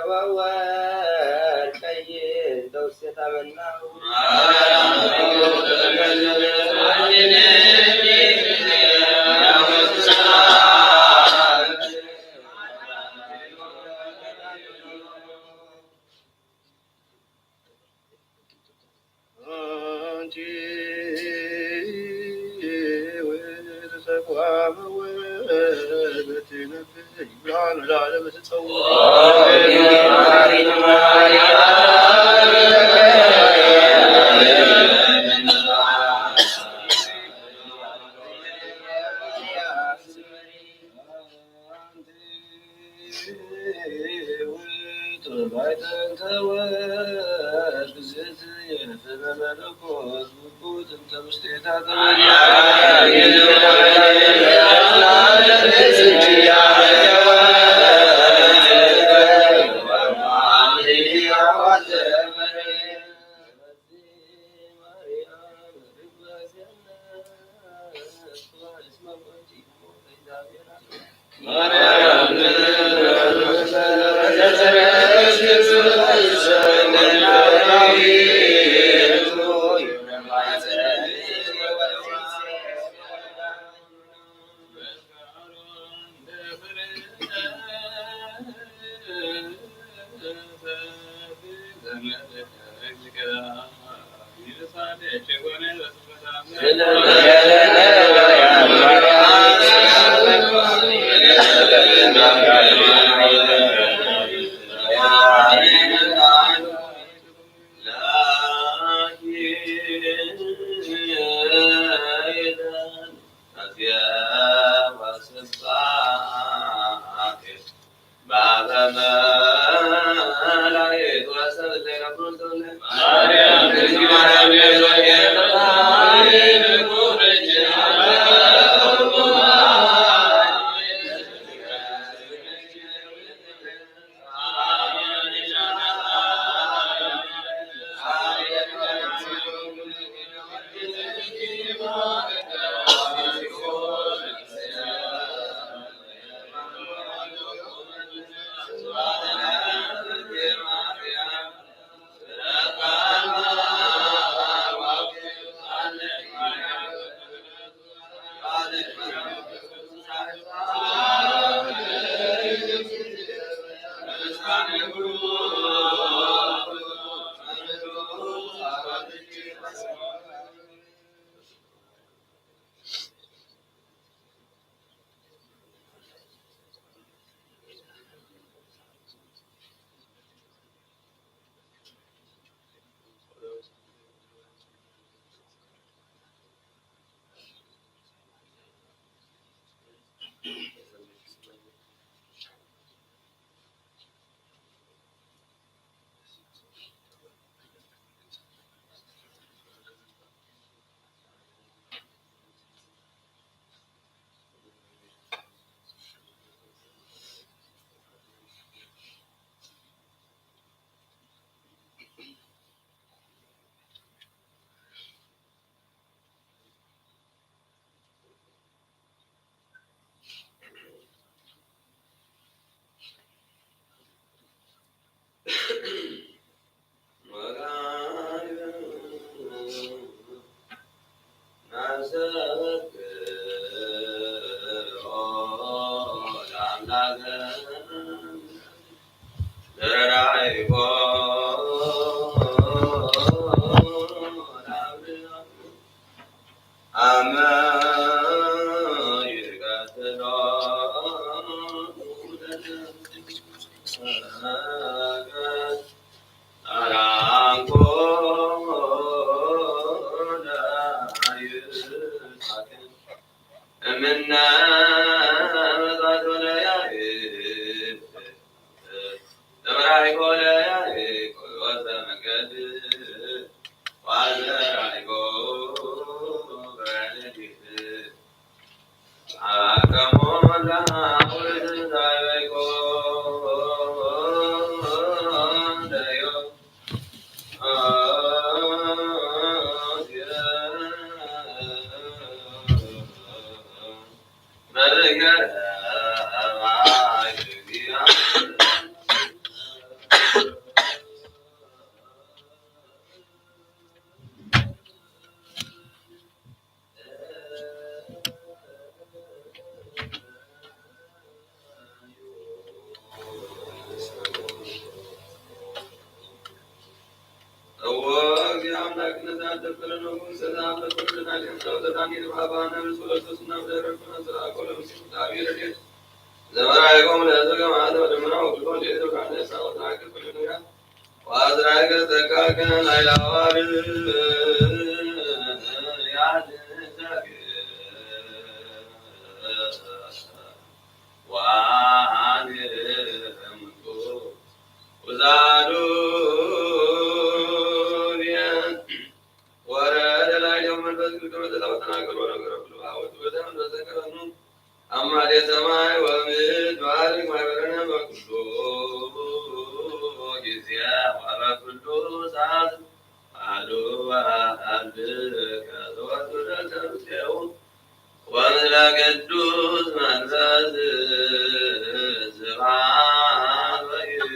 መሰወወር ቀይን ተውስታ መናው መላእክት ወሰብ ዘይነብሩ ማርያም ድንግል ማርያም እምነ መጻእተ ለያዕቆብ ዘመራይቆ ለያዕቆብ ወዘመንገድ ወዘራይቆ በረድኤት አከሞላ ወዘዛይቆ ደዮ እወ እግዚእ አምላክነ ዘአደበረ ንጉሥ ሰላም ለኩልነ ዳግም ሰው ዘዳኒ ንባባ ነብስ ወለሶስና ብደረብ መጽአ ቆሎ ምስል ዳዊ ረድኤት ዘመራይቆም ለህዝብ ገማተ ወደመና ወግዶ ሌት ብርሃነ ሳወት ናቅብ ፍልምያ ወአዝራይ ገጸካ ከናይ ላዋር ያድዛግ ወአንር እምንቱ ውዛዱ ብየ ወረደ ላዕሌሁ መንፈስ ቅዱስ ከመ ተናገሮ ነገረ ኩሉ አወቱ በተመንፈሰ ከረኑ አማሌ ሰማይ ወምድር ባርክ ማይበረነ በኩሉ ጊዜ ወበኩሉ ሰዓት አሐዱ ወአሐዱ ከዘወትር ለተምሴው ወምስለ ቅዱስ መንፈስ ስብሐት ወይእቲ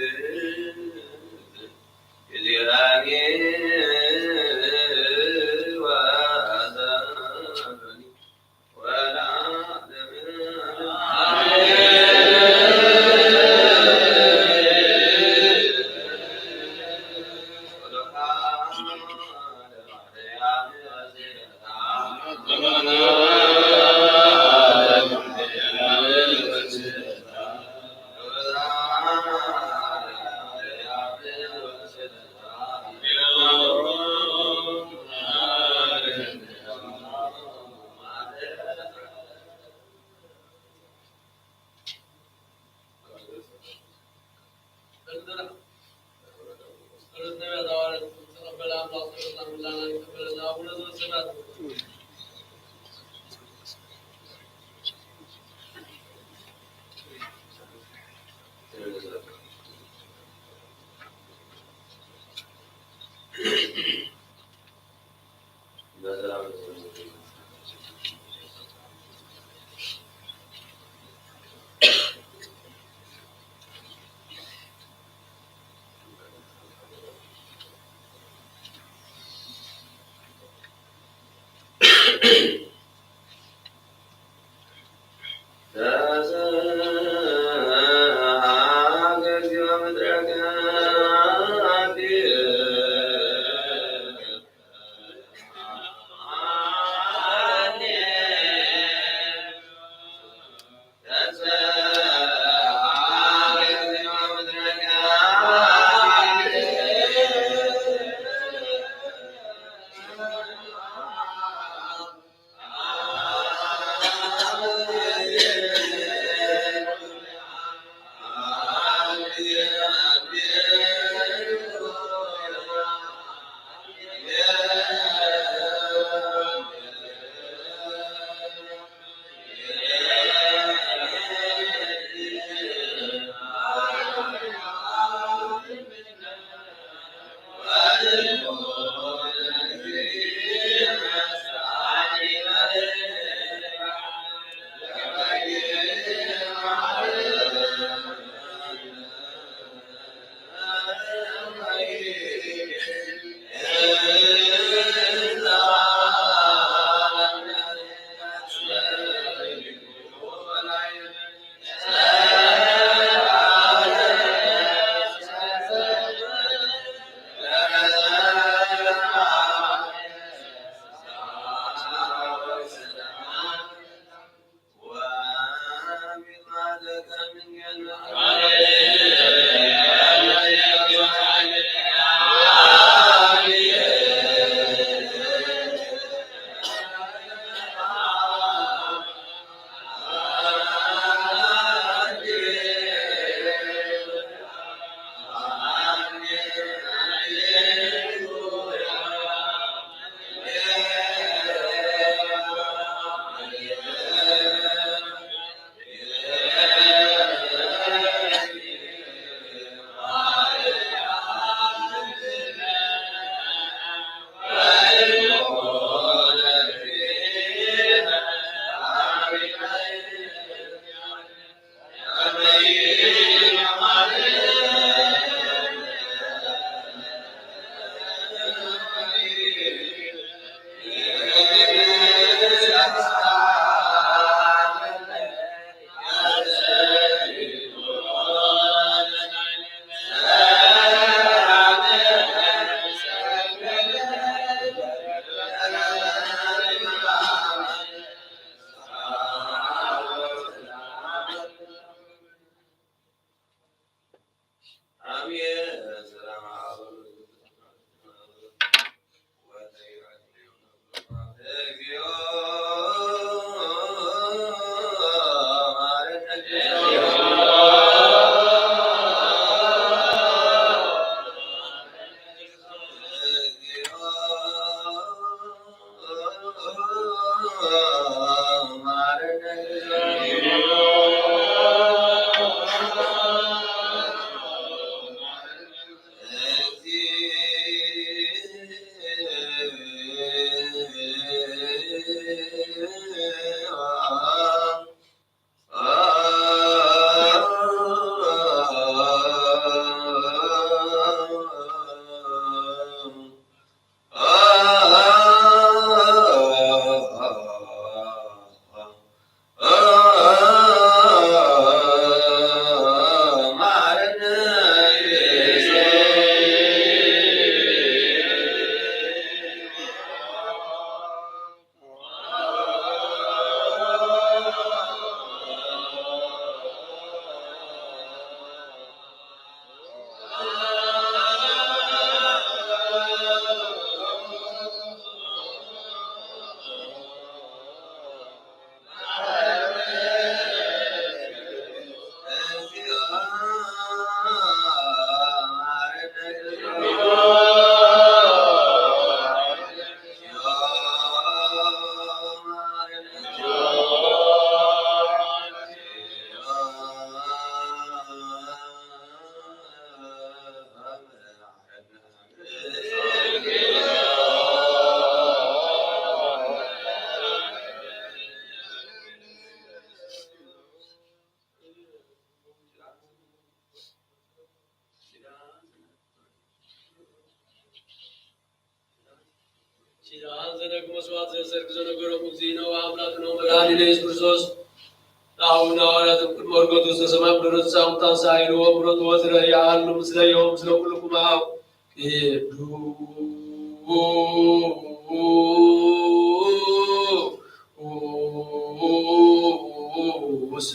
ኪዳን ዘደግሞ መስዋዕት ዘሰርክ ዘነገሮም እግዚእነ ወአምላክነ ወመድኃኒነ ኢየሱስ ክርስቶስ፣ ንአቡነ ሐዋርያት ቅድመ ዕርገቱ ውስተ ሰማይ ምድረ ተሳሙታን ሳይልዎ ምሕረቱ ወትረ ይሃሉ ምስለዮም ምስለ ኩልኩም አብ ቅዱስ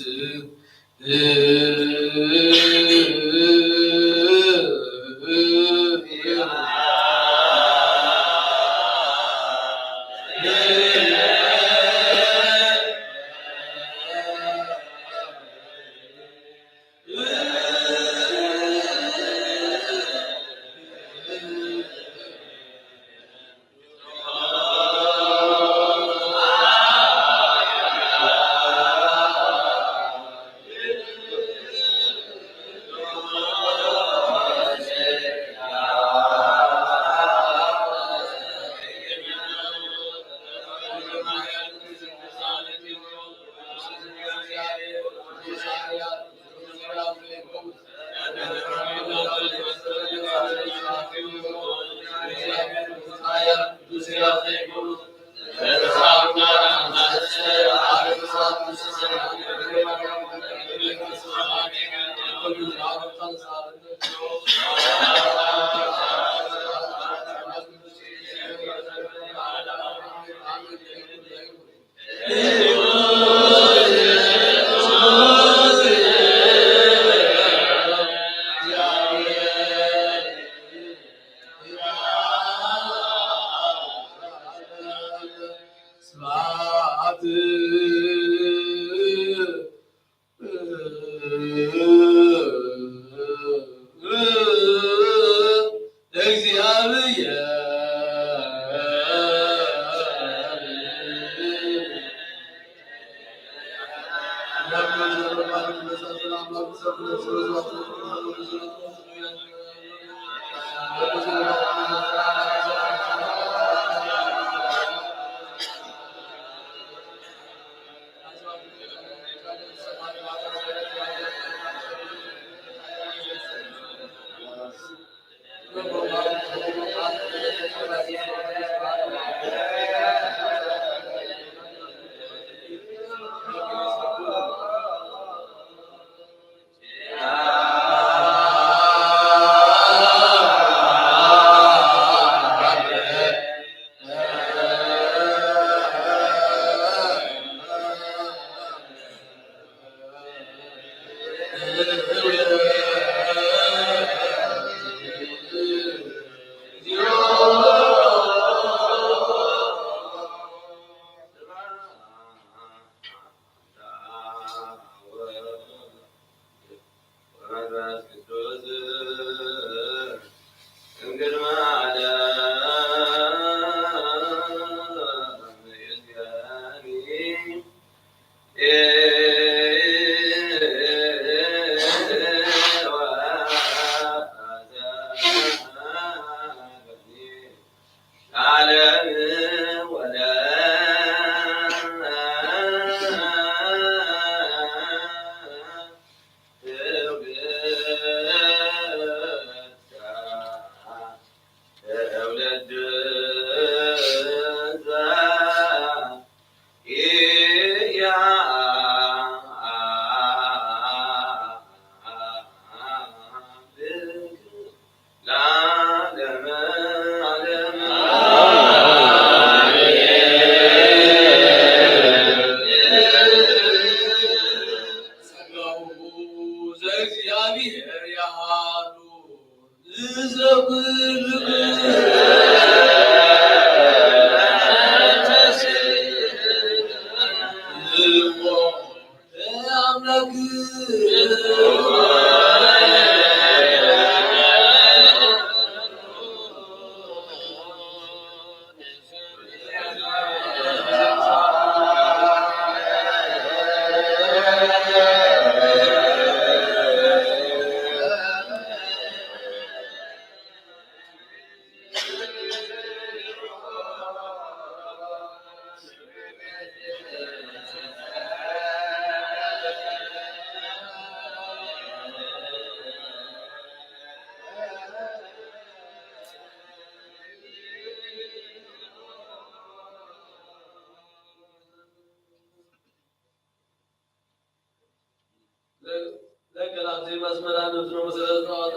ኣስመራ ነብስኖ መሰረት ጣዋጣ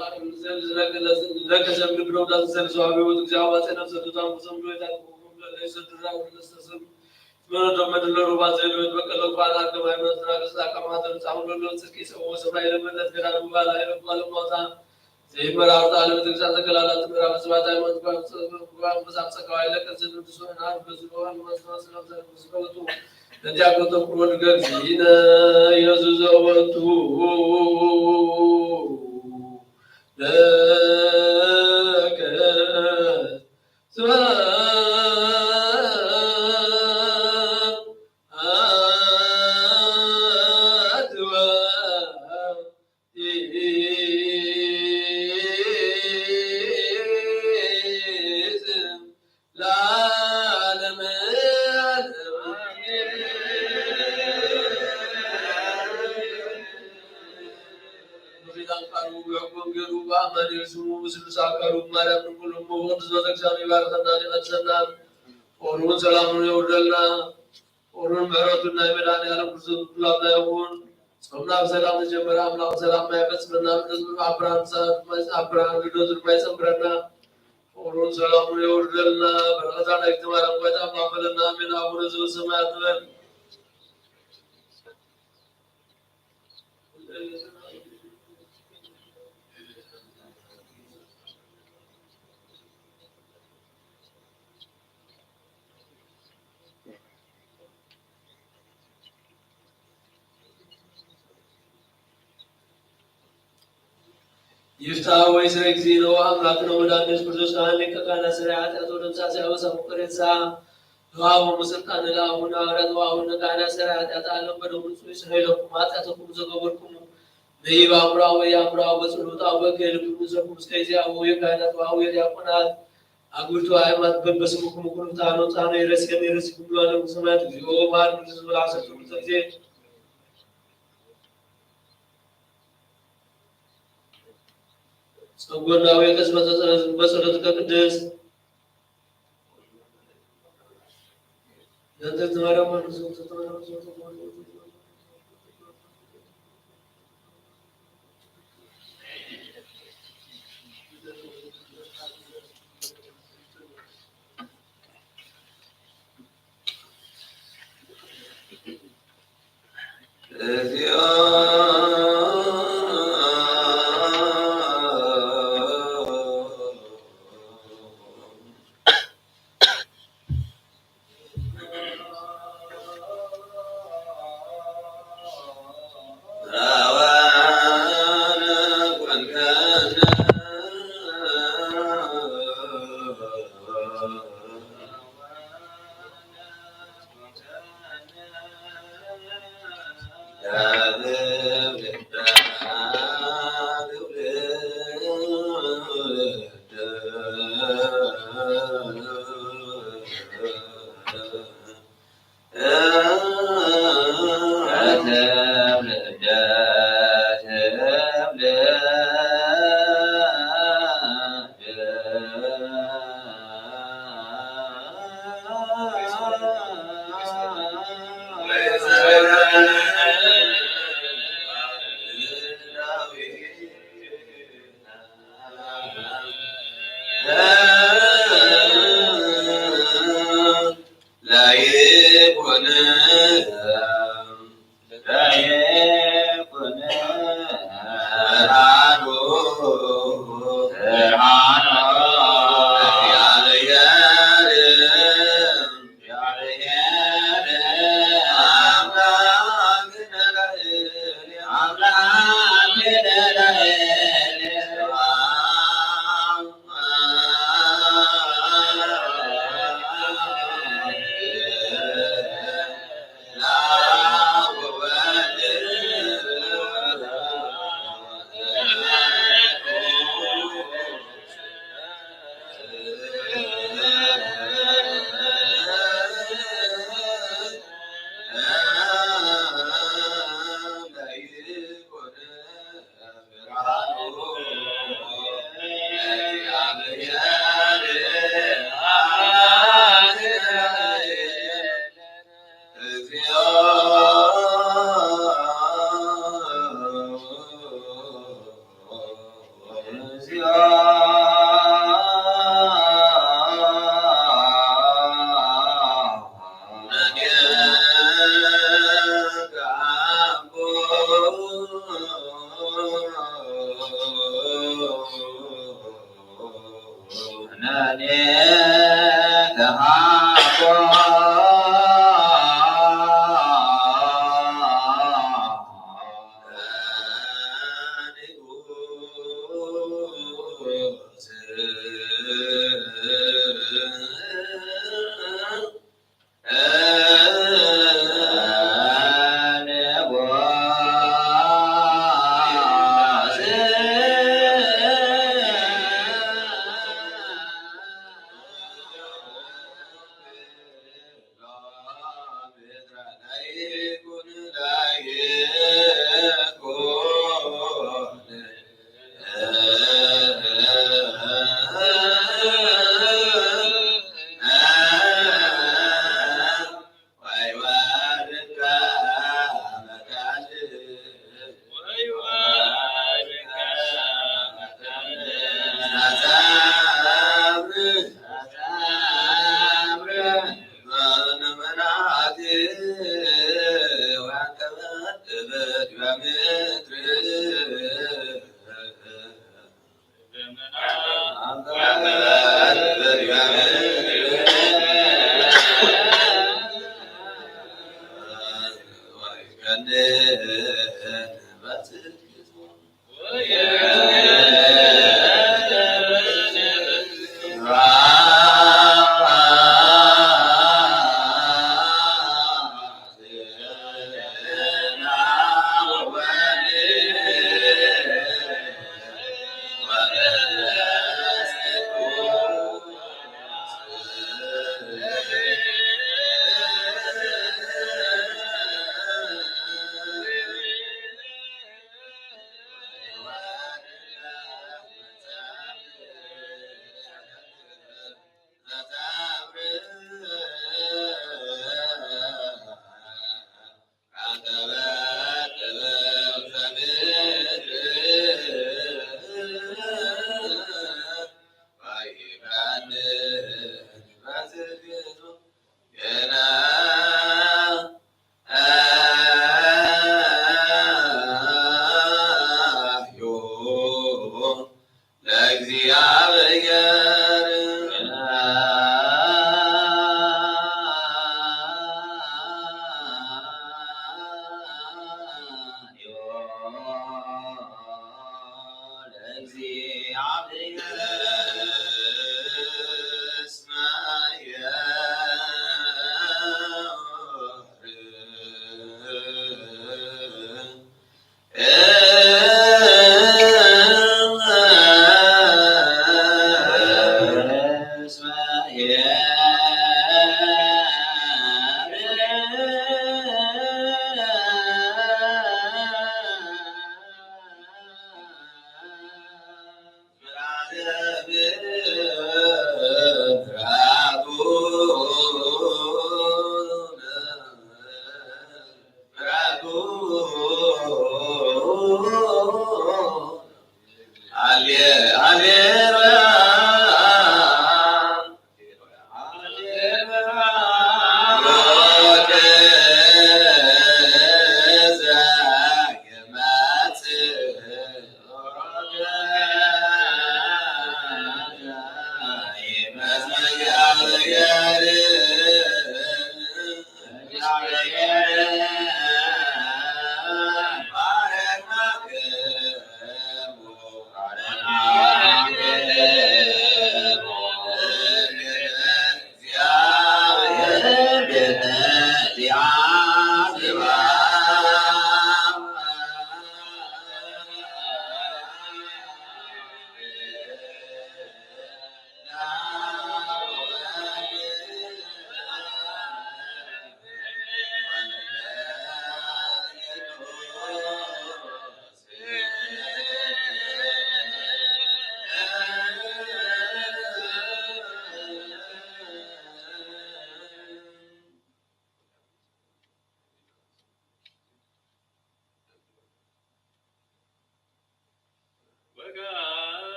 ዝነቀለ ዝነቀሰ ምግብረውታ ዝሰልሰዋ ህይወት እግዚኣብሔር ነፍሰ ዱታን ክሰምዶ የታቅቡኩም ለለይሰ ድራ ወለስተሰም መረዶ መድሎ ሩባ ዘይሎ በቀሎ ኳላ ከማይ መስራ ክስላ ከማተን ጻውሎ ጽድቂ ሰው ሰማይ ለመለት ገዳን ባላ ይረባለ ማውታ ዘይመራርታ ለምትግዛ ተከላላት ምዕራብ ስባት ሃይማኖት ጓም ጓም መሳብ ጸጋዋ ይለቀን ዝንድሶ ናር በዝሎ ሃይማኖት ስለ ዘርግዝሎቱ ለዲያቆን ተኩሮ ድገግዚነ የዙዘወቱ ለከ ስብሐት ወወልድ ለዓለመ ዓለም። ብኺዳን ቃሉ ብሕጉን ገይሩ ብኣማኑኤል ስሙ ብስሉስ ኣካሉ ብማርያም ድንግል እሙ ብቅዱስ ቤተክርስቲያኑ ይባርኸና ይቐድሰና። ፍቕሩን ሰላሙን የውርደልና። ፍቕሩን ምሕረቱን ናይ መድኃኔዓለም ክርስቶስ ኩላትና ይኹን። ጾምና ብሰላም ዝጀመረ ኣምላኽ ብሰላም ማይ ፈጽመና። ምድሪ ኣብ ብርሃን ሰዓት ማይ ኣብ ብርሃን ልደቱ ድማ ይጸንብረና። ፍቕሩን ሰላሙን የውርደልና። በረኸታ ናይ እግዝእትነ ማርያም ጓይታ ኣምላኽ በለና። ኣሜን። ኣቡነ ዘበሰማያት ንበል። ይፍታ ወይ ስረ ጊዜ ነው። አምላክ ነው መድኃኒት ክርስቶስ ካህን ሊቀ ካህናት ስራይ ኃጢአት ወደምሳሴ አበሳ ፍቅር የተሳ ተዋህቦ ስልጣን ለአቡነ ሐዋርያት ወአቡነ ካህናት ስራይ ኃጢአት ዓለም በደሙ ንጹሕ ይስረይ ለኩም ኃጢአተኩም ዘገበርኩሙ ነይብ አምራ ወይ አምራ በጽሎት አወከ ልብኑ ዘኩም እስከ ጊዜ አወየ ካህናት ወአወየ ዲያቆናት አጉልቱ አእማት በበስምኩም ኩሉ ታኖ ጻኖ ይረስከን ይረስኩም ለዓለም ሰማያት እግዚኦ መሐረነ ክርስቶስ በልዐ ሰርተ ጊዜ ጸጎና ወይ ቅጽበተ ጸሎት በጸሎትከ ቅድስት።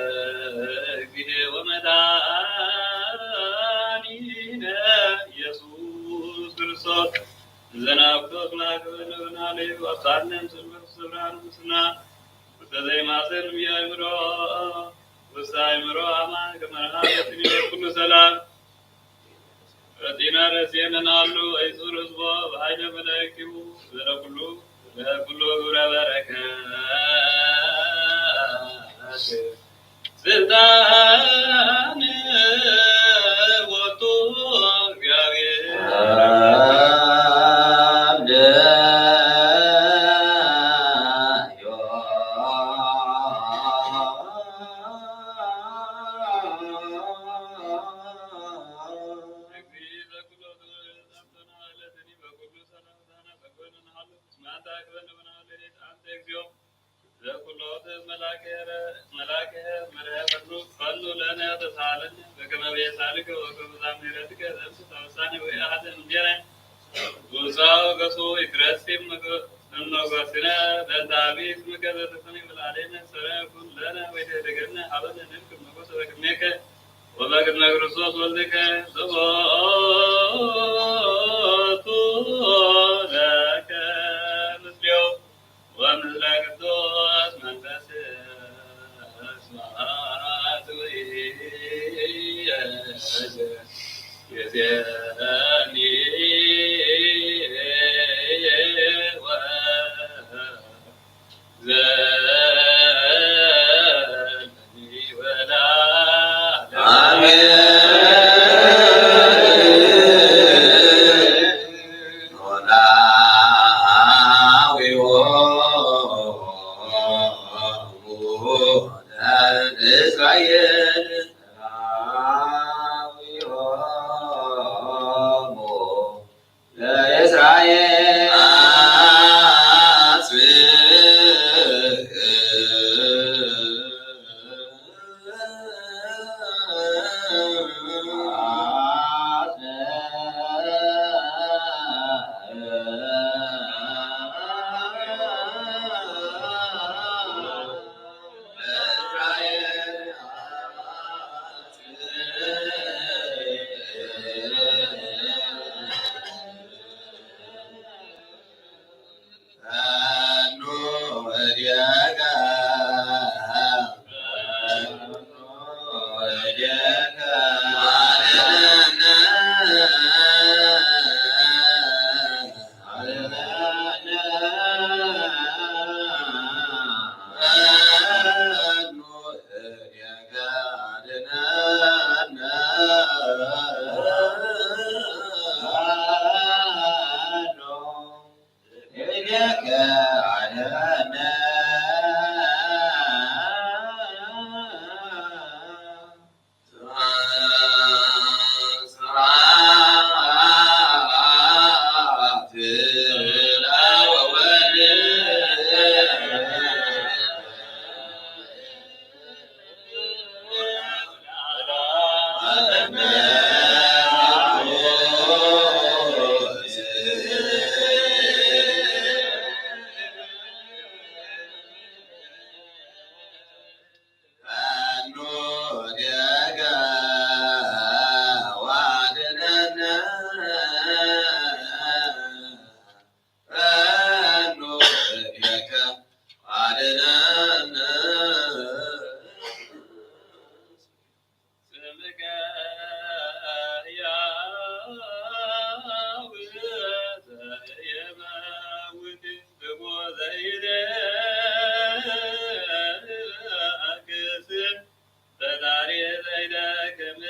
ለእግዚእ ወመድኃኒነ ኢየሱስ ክርስቶስ ዘናፍቆት ላክበ ንብናለዩ ኣሳንን ስልበት ስብራን ምስና ውስተ ዘይማስን ብያይምሮ ውስተ ኣይምሮ ኣማን ከመርሃበትን ኩሉ ሰላም ረዲና ረሲየን ናሉ ኣይሱር ህዝቦ ብኃይለ መላእክቲሁ ዘለ ኩሉ ለኩሉ ግብረ በረከት ስልጣን ወቱ እግዚአብሔር ዘኩሎ መልአከ መልአከ መርሃ ፈኑ ፈኑ ለነ ተሳለን በከመ ቤሳልከ ወከመ ምሕረትከ ዘምስ ተወሳኒ ወይ አሐተ እምዴነ ውፃው ገጹ ይትረሲም እመጓሲነ በእንተ አብይ ስምከ ዘተሰሚ በላዕሌነ ሰረ ኩን ለነ ወይተደገነ ሀበነ ንልክም ንጉስ በቅድሜከ ወበቅድመ ክርስቶስ ወልድከ ዘቦቱ ለከ ምስሌው ወምስለ ቅዱስ መንፈስ ስብሐት ወይእዜኒ ወዘኒ ወለዓለመ ዓሌን። ፈጣሪ ዘይደክም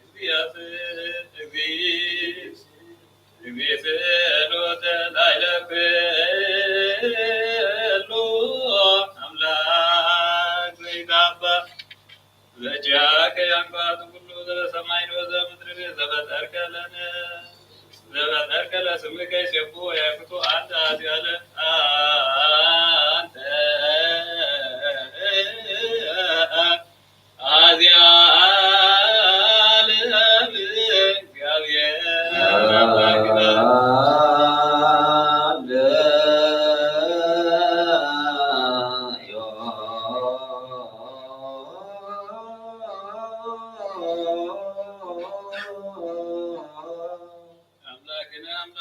እግዚአብሔር፣ እግዚእ፣ እግዚእ ስእሎተ ላዕለ ኩሉ አምላክ ዘይጋባ ዘኪያከ ያንኳት ኩሉ ዘበሰማይ ወዘምድር ዘፈጠርከ ለነ ዘፈጠርከ ለስምከ ይሴብሑ ወያክብሩ አንተ አዝያለ አንተ አዝያለ እግዚአብሔር አምላክ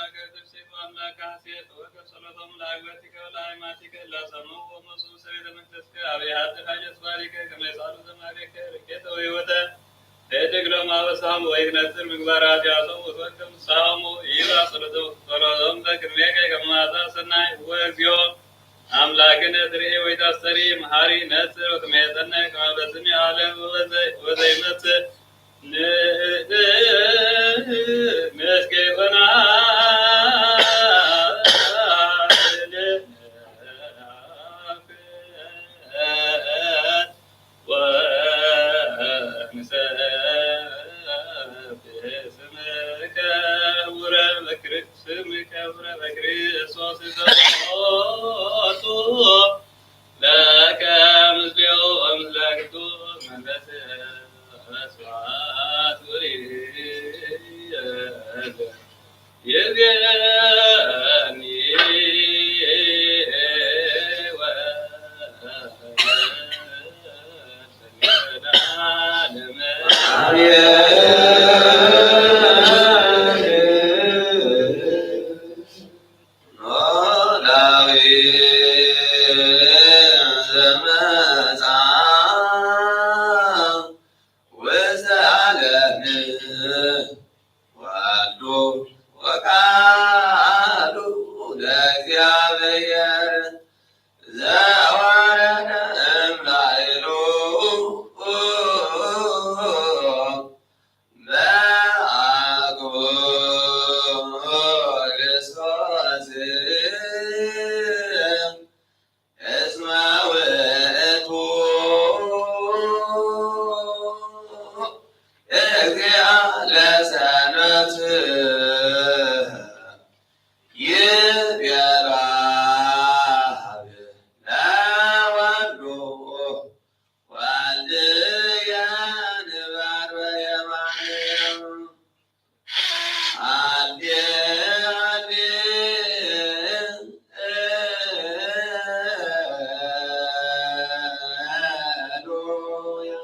ሀገር ትፍሴት አምላክ ሐሴት ወከብ ጸሎቶም ለአግበርቲከ ወለአይማቲከ ላሰሙ ወመሱ ሰቤተ መቅደስከ አብይ ሀብተ ፋጀት ባሪከ ከመ ይስአሉ ዘማሪከ ርኬተ ወህይወተ እድግሎም አበሳም ወይትነጽር ምግባር ኃጢአቶም ወትወከብ ንስሐሙ ይብላ ጸሎቶም ጸሎቶም በቅድሜከ ከማታ ሰናይ ወእግዚኦ አምላክነ ትርኢ ወይታስተሪ መሐሪ ነጽር ወትሜጠነ ከመ በስሚ ዓለም ወዘይ- ወዘይመጽእ ንእስጌ ወና ስምከ ውረ በክርስቶስ ዘቦቱ ለከ ምስሌሁ ወምስለ ቅዱስ መንፈስ ስብሐት ወይእዜኒ ወለዓለመ ዓለም። ኖላዊ ዘመጻ ውስተ ዓለም ወልዱ ወቃሉ ለእግዚአብሔር ዘወረደ እምላይሉ በአግቦ ክርስቶስ እስመ ውእቱ እግዚአ ለሰንበት ይቤላ ለወልዱ ወልድየ ንበር በየማንየ። ሃሌ- ሃሌሉያ።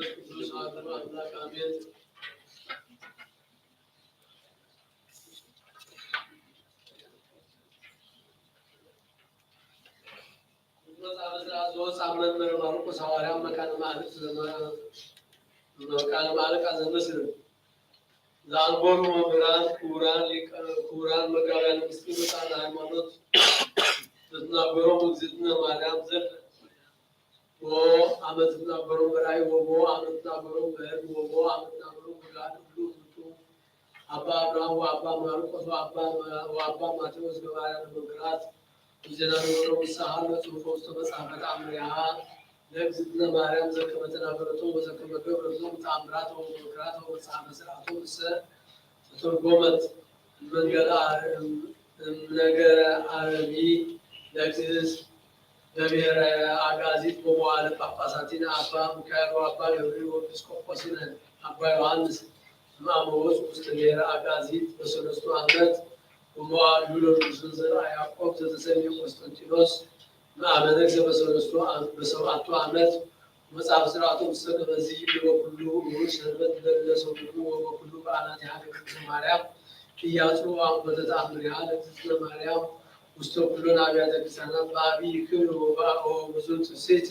ቅዱስ አሐዱ አምላክ አሜን። መጽሐፈ ሥርዓት ዘወፅእ መምህር ማርቆስ ሐዋርያ መካነ ማዕርግ ዘመ-፣ መካነ ማዕርግ ዘመስል። ዝኣንበሩ መምህራን ክቡራን ሊቀ-፣ ክቡራን መጋብያነ ምስጢር መጽሓፍተ ሃይማኖት፣ ዘትናገሮም እግዝእትነ ማርያም ዘር ወቦ አመ ትትናገሮም በራእይ ወቦ አመ ትትናገሮም በህልም ወቦ አመ ትትናገሮም በገሃድ ኩሉ እሙንቱ አባ አብርሃም ወአባ ማርቆስ ወአባ ማ-፣ ወአባ ማቴዎስ ገባርያነ መንክራት። ዜና ንበሮ ንስሓ ለጽሑፎ ውስተ መጽሐፈ ተአምሪሃ ለእግዝእትነ ማርያም ዘከመ ተናገረቶ ወዘከመ ገብረቶ ተአምራተ ወመንክራተ ወመጽሐፈ ሥርዓቶ እሰ ተተርጎመት እምነገረ አር-፣ እም-፣ እምነገረ አረሚ ለግእዝ በብሔረ አግአዚት በመዋዕለ ጳጳሳቲነ አባ ሚካኤል ወአባ ገብርኤል ወኤጲስቆጶሲነ አባ ዮሐንስ እምአመ ወፁ ውስተ ብሔረ አግአዚት በሰለስቱ ዓመት ወመዋዕሉ ለንጉሥ ዘርአ ያዕቆብ ዘተሰምየ ቆስጠንጢኖስ እምአመ ነግሰ በሰለስቱ ዓ-፣ በሰብዓቱ ዓመት። መጽሐፍ ሥርዓቱ ውስተ ከመዚ ወበኩሉ እሁድ ሰንበት ለእለ ሰሙኑ ወበኩሉ በዓላት የሀገረ ማርያም ኢያጽሩ አምቦተ ተአምሪሃ ለእግዝእትነ ማርያም ውስተ ኩሎን አብያተ ክርስቲያናት በአብይ ክብር ወበአ-፣ ወብዙ ትስብእት።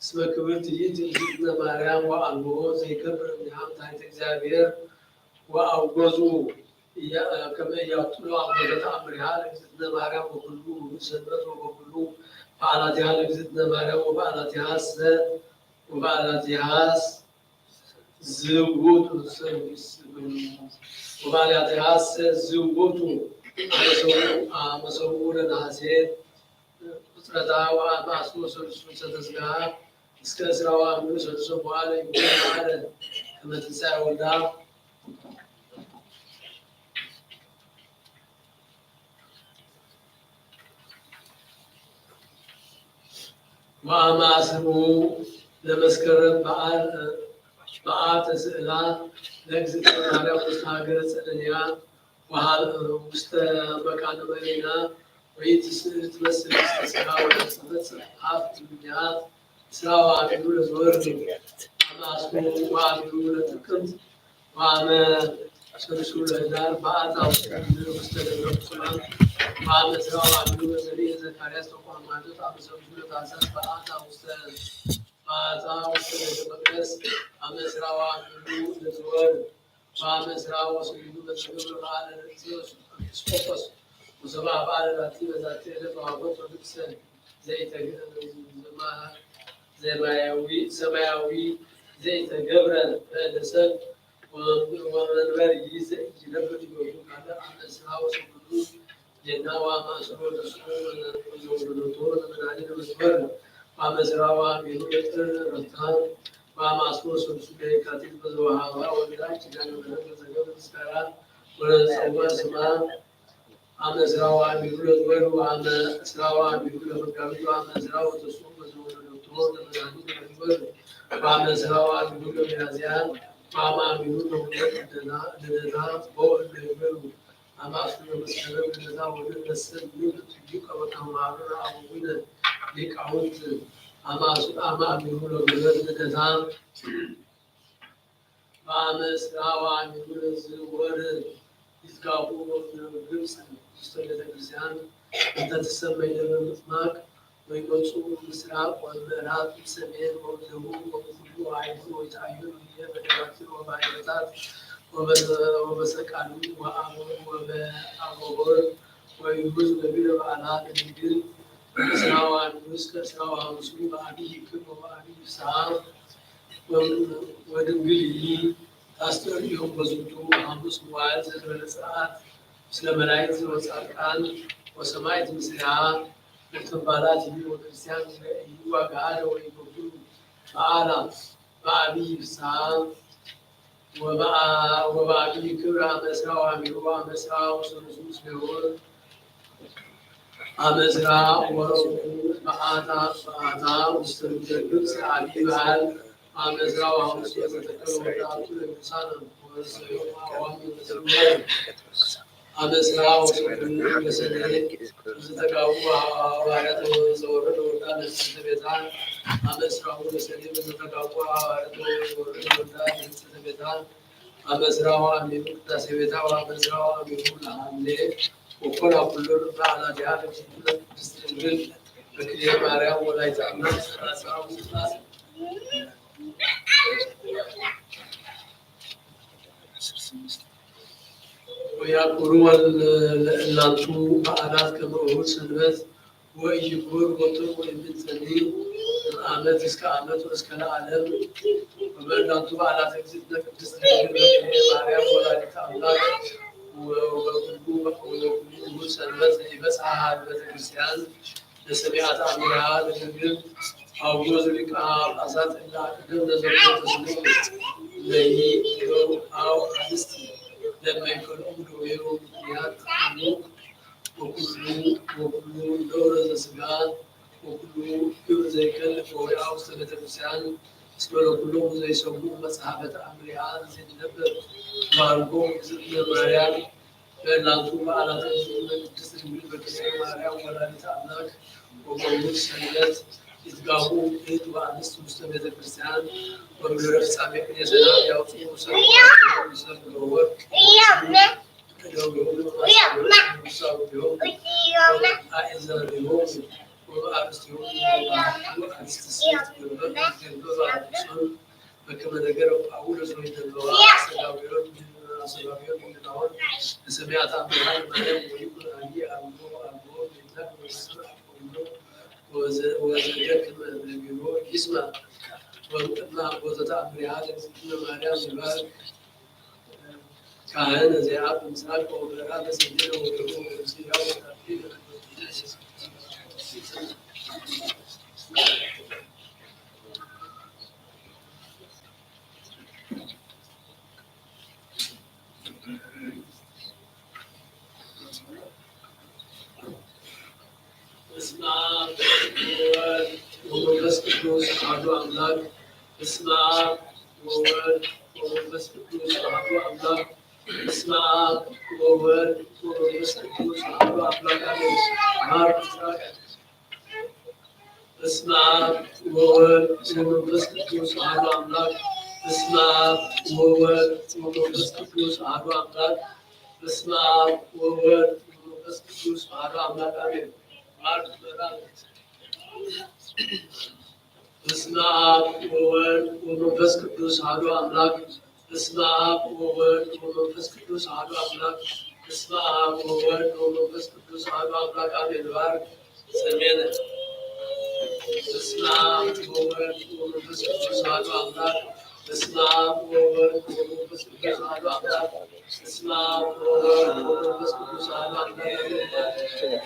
እስመ ክብርት ይእቲ እግዝእትነ ማርያም ወአልቦ ዘይከብር እምኒሃ እምታይተ እግዚአብሔር ወአውገዙ እያ-፣ ከመ ኢያብጥሉ አምቦተ ተአምሪሃ ለእግዝእትነ ማርያም ወኩሉ ውሉድ ሰንበት ወበኩሉ በዓላቲሃ ለእግዝእትነ ማርያም ወበዓላቲሃ ሰ-፣ ወበዓላቲሃ ስ-፣ ዝውቱ ሰ-፣ ወበዓላቲሃ ሰ-፣ ዝውቱ አመ ሰው-፣ አመ ሰውኡ ለነሐሴ ቁጽረታ ወአመ አስሩ ወሰሉሱ ሰተስጋ እስከ እስራ ወአምዱ ሰሉሶ በዓለ ይኩን በዓለ ከመ ትንሣኤ ወልዳ። ወአመ አስሩ ለመስከረም በዓል በዓተ ስእላ ለእግዝእትነ ማርያም ውስተ ሀገረ ጸደንያ ወሀብ ውስተ መካነ መሪና ወይትስ-፣ ትመስል ውስተ ሥጋ ወተጽፈት ጽፍሐት እምኔሃ እስራ ወአርብዕቱ ለዝወርድ አመ አስሩ ወአርብዕቱ ለጥቅምት ወአመ ሰሉሱ ለህዳር በአታ ውስተ ምድር ውስተ ደብረ ቁስቋም ወአመ እስራ ወአርብዕቱ ለዘርኤ ዘካርያስ ተቋማጆት አመ ሰሉሱ ለታህሳስ በአታ ውስተ በአታ ውስተ ቤተ መቅደስ አመ እስራ ወአርብዕቱ ለዝወርድ ወአመ እስራ ወሰሉሱ ለተገብረ በዓለ ርእሰ ኤጲስቆጶስ ወሰብአ በዓለ ላቲ በዛቲ ዕለት ወሀበቶ ልብሰ ዘይተ-፣ ዘማ-፣ ዘማያዊ፣ ሰማያዊ ዘይተገብረ በእደ ሰብ ወመንበር ይዘ ይነብር ይገብሩ ካለ አመ እስራ ወሰሉሱ ዜና ወአመ አስሩ ወሰሉሱ ለዘወለደቶ ለመድኃኒነ መዝሙር ወአመ እስራ ወአርብዕቱ ለጥር ዕረፍታ ወአመ አስሩ ወሰሉሱ ለየካቲት በዘወሀባ ወልዳ ኪዳነ ምሕረት ለዘገብር ምስጋና ወለዘጸውዐ ስማ አመ እስራ ወአርብዕቱ ለዝወርድ ወአመ እስራ ወአርብዕቱ ለመጋቢት ወአመ እስራ ወሰሉሱ በዘወለደቶ ለመድኃኒነ መዝሙር ወአመ እስራ ወአርብዕቱ ለሚያዝያ ወአመ አርብዕቱ ለሁለት ልደታ በወልደ ይበሉ አመ አስሩ ለመስከረም ልደታ ወልድ መሰል ምን ትልቅ ወተማሩ አቡነ ሊቃውንት አመ አስ-፣ አመ አርብዕቱ ለግንቦት ልደታ በአመ እስራ ወአርብዕቱ ለዝወርድ ይትጋቡ ወእምነ ግብጽ ውስተ ቤተ ክርስቲያን እንተ ትሰመይ ደብረ ምጥማቅ ወይመጽኡ ምስራቅ ወምዕራብ ሰሜን ወደቡብ ወኩሉ አይሁድ ወይትአየኑ ይሄ በደባትር ወባሕርታት ወበሰቃሉ ወአሞን ወበአጎቦር ወይሁዝ ነቢረ በዓላ ለድንግል እስራ ወአርብዕቱ እስከ እስራ ወሐሙሱ በአብይ ክብር ወበአብይ ፍስሐ ወድንግል ይእቲ ታስተርእዮም በዝንቱ ሐሙስ መዋዕል ዘእንበለ ጽርዓት ምስለ መላእክት ወጻድቃን ወሰማዕት ምስሌሃ ወተንባላት ይእቲ ወክርስቲያን ይእቲ ወአግሃደ ወኢገብሩ በዓላ በአብይ ፍስሐ ወበአ-፣ ወበአብይ ክብር አመ እስራ ወአሚሩ አመ እስራ ወሰሉሱ ምስሌሁ አመ እስራ ወረብኡ በአታ በአታ ውስተ ምድረ ግብጽ አብይ በዓል አመ እስራ ወሐሙስ ወዘተከለ ወተአቱ ለቅዱሳነ ወርእሰዮም አዋሚ ወዘተርፈ ኣብ እስራ ወሰኩሉ መሰለ ዝተጋቡ ሃዋርያት ዘወረደ ወርዳ ነፍሲ ቤታ። ኣብ እስራ ወሰኩሉ ዝተጋቡ ሃዋርያት ዘወረደ ወርዳ ነፍሲ ቤታ። ኣብ እስራ ወአሚኑ ቅዳሴ ቤታ። ኣብ እስራ ወአሚኑ ለሐምሌ ወኮና ኩሉ በዓላቲሃ ለእግዝእትነ ቅድስት ድንግል በክልኤ ማርያም ወላዲተ አምላክ ሰላሳ ወስላሴ። ወያኩሩ ለእላንቱ በዓላት ከመ እሁድ ሰንበት ወኢይኩር ቦቱ ወኢምንተኒ እምዓመት እስከ ዓመት ወእስከ ለዓለም። ወበእላንቱ በዓላት እግዝእትነ ቅድስት ድንግል በክልኤ ማርያም ወላዲተ አምላክ ወበኩሉ ወበኩሉ እሁድ ሰንበት ዘይበጽሐ ሀበ ቤተ ክርስቲያን ለሰሚዐ ተአምሪሃ ለድንግል አውጎዝ ሊቀ ጳጳሳት እለ አቅደም ለዘኮ ተስሞ ለይእተው አው አንስት ለመይከልኦም ደዌው ምክንያት ተአሙ ወኩሉ ወኩሉ ነውረ ዘስጋ ወኩሉ ግብር ዘይከል ፈወያ ውስተ ቤተ ክርስቲያን እስመ ለኩሎም ዘይሰምዑ መጽሐፈ ተአምሪሃ ዘይነበብ ባርኮ እግዝእትነ ማርያም በእላንቱ በዓላት እግዝእትነ ቅድስት ድንግል በክልኤ ማርያም ወላዲተ አምላክ ወበእሁድ ሰንበት ይትጋቡ እህት ወአንስት ውስተ ቤተ ክርስቲያን ወምድረ ፍጻሜ ቅኔ ሰላም ያውፅኡ ሰብእ ወርቅ እደዊሆሙ አሳቢሆሙ አእዛኒሆሙ ወበአርእስቲሆሙ ወበአርእስቲ ሴት ገብረ ገብረ በአርእሶም በከመ ነገረ ጳውሎስ ወይደለዋ አስተጋብኦ አስተጋብኦ ምንዳሆን ለሰሚዐ ተአምሪሃ ለማርያም ወይኩን አብይ አብዮ አብዮ ለይትናገር ወይሰምዕ አብዮ ወዘ- ወዘደክመ ነቢሮ ይስማዕ። ወእምቅድመ አቦተ ተአምሪሃ ለእግዝእትነ ማርያም ይባርክ ካህን ዘየአብ ምስራቅ ወምዕራብ ለሰሜን ወደቡብ ወምስራቅ ወታፊ በስመ አብ ወወልድ ወመንፈስ ቅዱስ አሐዱ አምላክ። በስመ አብ ወወልድ ወመንፈስ ቅዱስ አሐዱ አምላክ። በስመ አብ ወወልድ ወመንፈስ ቅዱስ አሐዱ አምላክ አሜን። ማር ምስራቅ። በስመ አብ ወወልድ ወመንፈስ ቅዱስ አሐዱ አምላክ። በስመ አብ ወወልድ ወመንፈስ ቅዱስ አሐዱ አምላክ። በስመ አብ ወወልድ ወመንፈስ ቅዱስ አሐዱ አምላክ አሜን። ማር ምዕራብ። በስመ አብ ወወልድ ወመንፈስ ቅዱስ አሐዱ አምላክ። በስመ አብ ወወልድ ወመንፈስ ቅዱስ አሐዱ አምላክ። በስመ አብ ወወልድ ወመንፈስ ቅዱስ አሐዱ አምላክ አሜን። ባርክ ሰሜነ። በስመ አብ ወወልድ ወመንፈስ ቅዱስ አሐዱ አምላክ። በስመ አብ ወወልድ ወመንፈስ ቅዱስ አሐዱ አምላክ። በስመ አብ ወወልድ ወመንፈስ ቅዱስ አሐዱ አምላክ።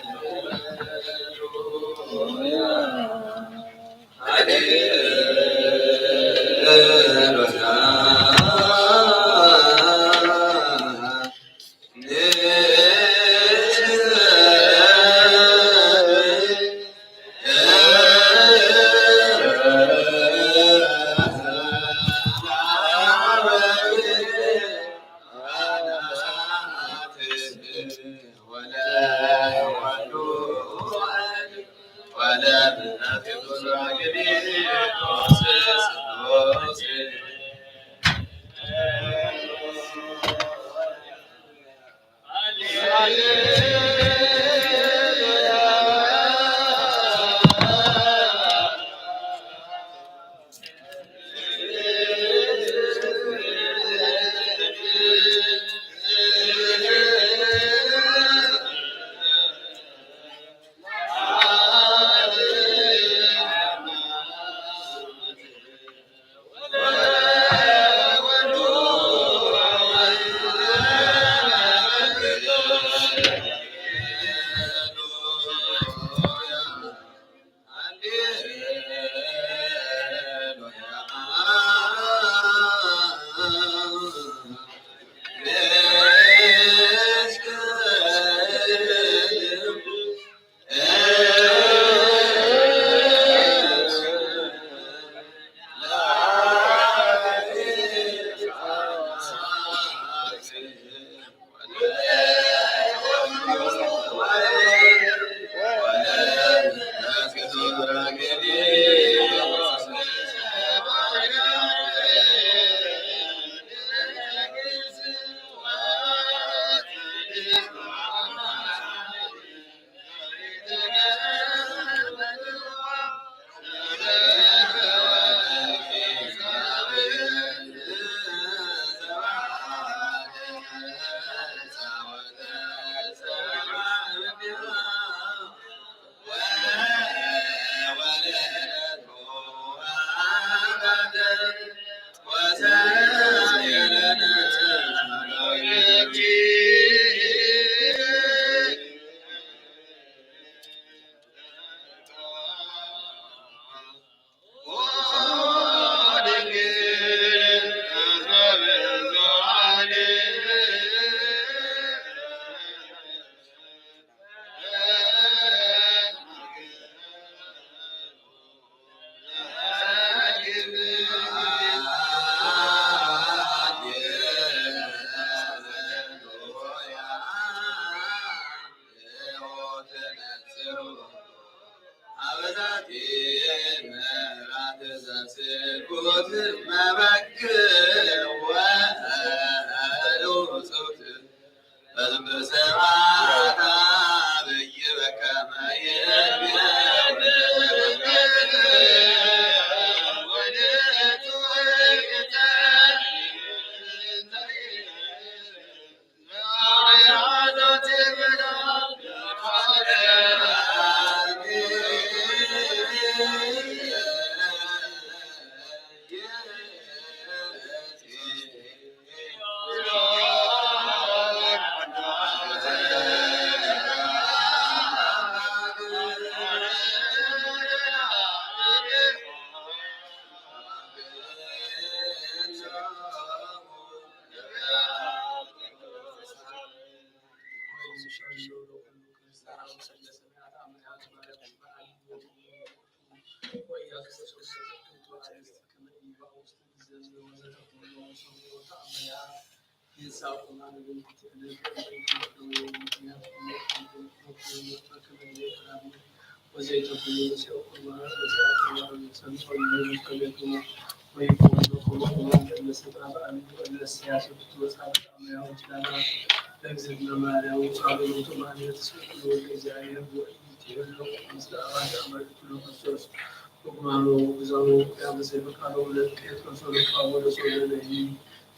ሮማኖ ግዛው ያበሰ ፈቃዶ ለጴጥሮስ ወደ ጳውሎስ ወደ ነቢይ፣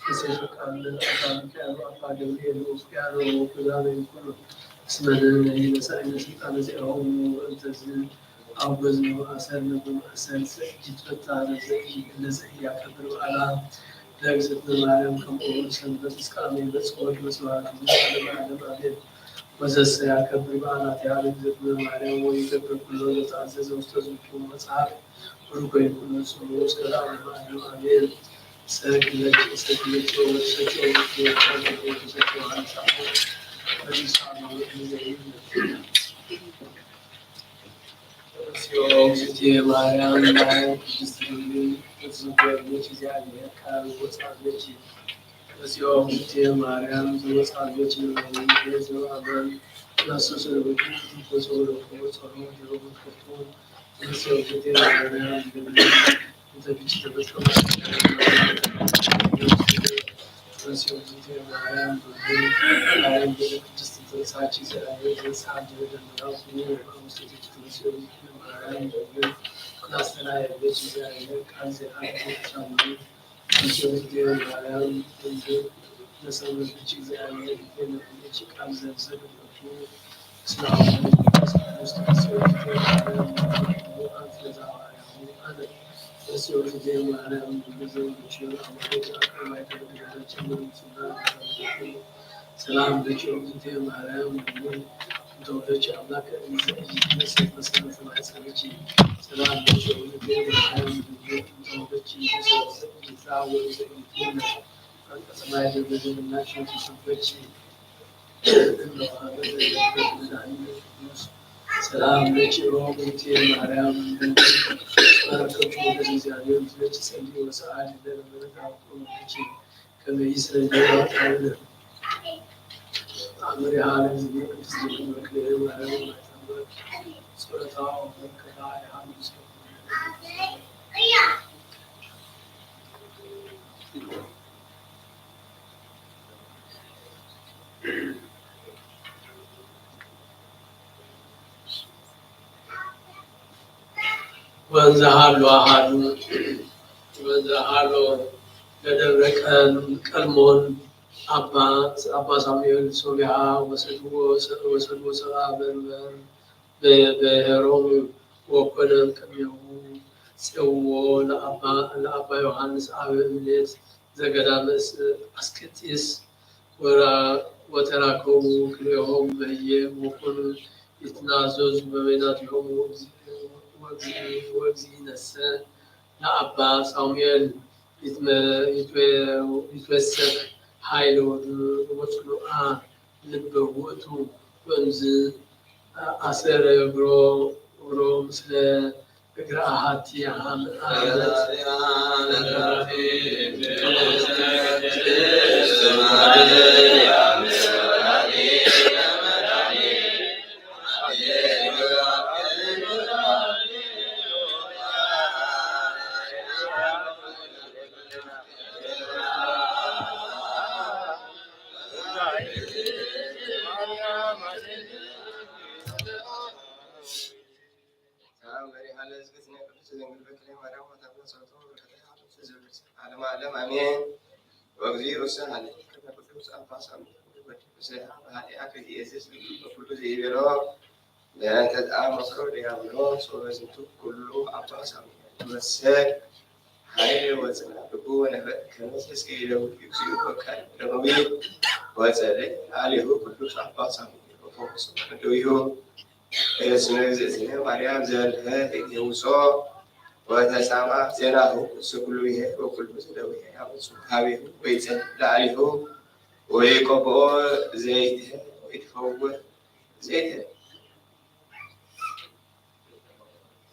በሰይፈ ቃል አባ ሚካኤል አባ ገብርኤል ወፍቃዶ ወኩዛነ ይኩኑ እስመ ለነቢይ ነሳኢነ ስልጣነ ዚአሆሙ። እንተዝ አውገዝ ነው አሰር ነብም አሰር ሰእጅት ፈታ ለዘ ለዘ ያከብር በዓላ ለእግዝእትነ ማርያም ከምኡ ሰንበት እስከ አሜን በጽወት መስዋዕት ለዓለመ ዓለም አሜን። ወዘሰ ያከብር በዓላቲሃ ለእግዝእትነ ማርያም ወይገብር ኩሎ ለተአዘዘ ውስተ ዝንቱ መጽሐፍ ብሩክ ይኩን ስሙ እስከ ለዓለመ ዓለም አሜን። ሰግለጭ ሰግለጭ ወሰጭ ወሰጭ ወሰጭ ማርያም ማርያም ቅድስት ድንግል ዘወጻለች እግዚአብሔር ቃል ወጻለች። እግዚኦ እግዝእትየ ማርያም ዘወጻለች ዘወጻለች። ሰላም ለኪ እግዝእትየ ማርያም ድንግል እንተ ወለድኪ አምላከ እንዘ ኢይትመሰል መሰረተ ማሕፀንኪ። ሰላም ለኪ እግዝእትየ ማርያም ድንግል እንተ ወለድኪ እንዘ ኢይትመሰል ወእንዘ ኢይትወለድ አንቀጸ ማይ ድንግልናኪ ተሰበኪ። ሰላም ለኪ ኦ እግዝእትየ ማርያም ድንግል በረከቱ ወደ እግዚአብሔር ምስሌኪ ጸልዪ ወሰአሊ ለነ ምሕረት አብ ኩሉ ከመ ይስረይ ኃጣውእ። ተአምሪሃ ለእግዚእነ ቅድስት ድንግል በክልኤ ማርያም ማይጸንበት ጸሎታ ወበረከታ ይሃሉ እስከ ኩሉ። ወንዘ ሀሎ አሐዱ ወንዘ ሀሎ ለደብረ ቀል- ቀልሞን አባ አባ ሳሙኤል ሶቢሃ ወሰድዎ ወሰድዎ ሰብአ በርበር በ- በሄሮም ወኮነ ቅድሜሁ ጼውዎ ለአባ ለአባ ዮሐንስ አበ እምኔት ዘገዳመ አስቄጥስ ወራ- ወተራከቡ ክልኤሆሙ በህዬ ወኮኑ ይትናዘዙ በበይናቲሆሙ ወእግዚ- ወእግዚ- ወእግዚእነሰ ለአባ ሳሙኤል ይትመ- ይትወ- ይትወሰክ ኃይለ ወድ- ወጽኑአ ልበ ውእቱ ወእምዝ አሰረ እግሮ እግሮ ምስለ እግረ አሐቲ አመት ዓለም ዓለም አሜን። ወእግዚእ ውስን ሀሌ ቅድመ ቅዱስ አባ ሳሙኤል ወዲ ብስያ በሀሌ አክል ኢየሱስ በኩሉ ዘይቤሎ ለተጣመሮ ዲያብሎስ ወበዝንቱ ኩሉ አባ ሳሙኤል መሰል ኃይል ወጽና ልቡ ወነፈት ከመሰስ ከይደው እግዚኦ በቃል ደመዊ ወጸለ አሊሁ ቅዱስ አባ ሳሙኤል ወፈውስ ወደዊሁ እስመ እግዝእትነ ማርያም ዘልፈ የውጾ ወተሳማ ዜናሁ እሱ ኩሉ ይሄ ወኩሉ ዘደዊሄ ያውጹ ካቤሁ ወይጸል ለአሊሁ ወይቆብኦ ዘይትሄ ወይትፈውር ዘይተ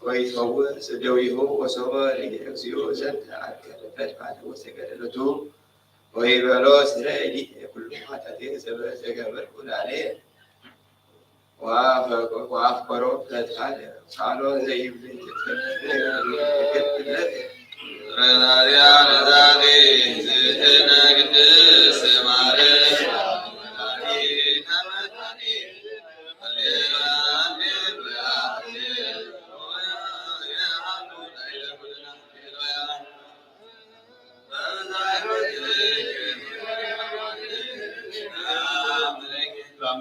ወይትፈውስ እደዊሁ ወሶበ ርእየ እግዚኦ ዘንተ አርከበ ፈድፋደ ወሰገደ ሎቱ። ወይበሎ ስረ እሊተ ኩሉ ኃጢአቴ ዘበ ዘገበርኩ ላዕሌ ወአፍቀሮ ፈድፋደ ቃሎ ዘይብል ትፍለት ረዛዚያ ረዛዚ ዝህነ ቅድስት ማርያም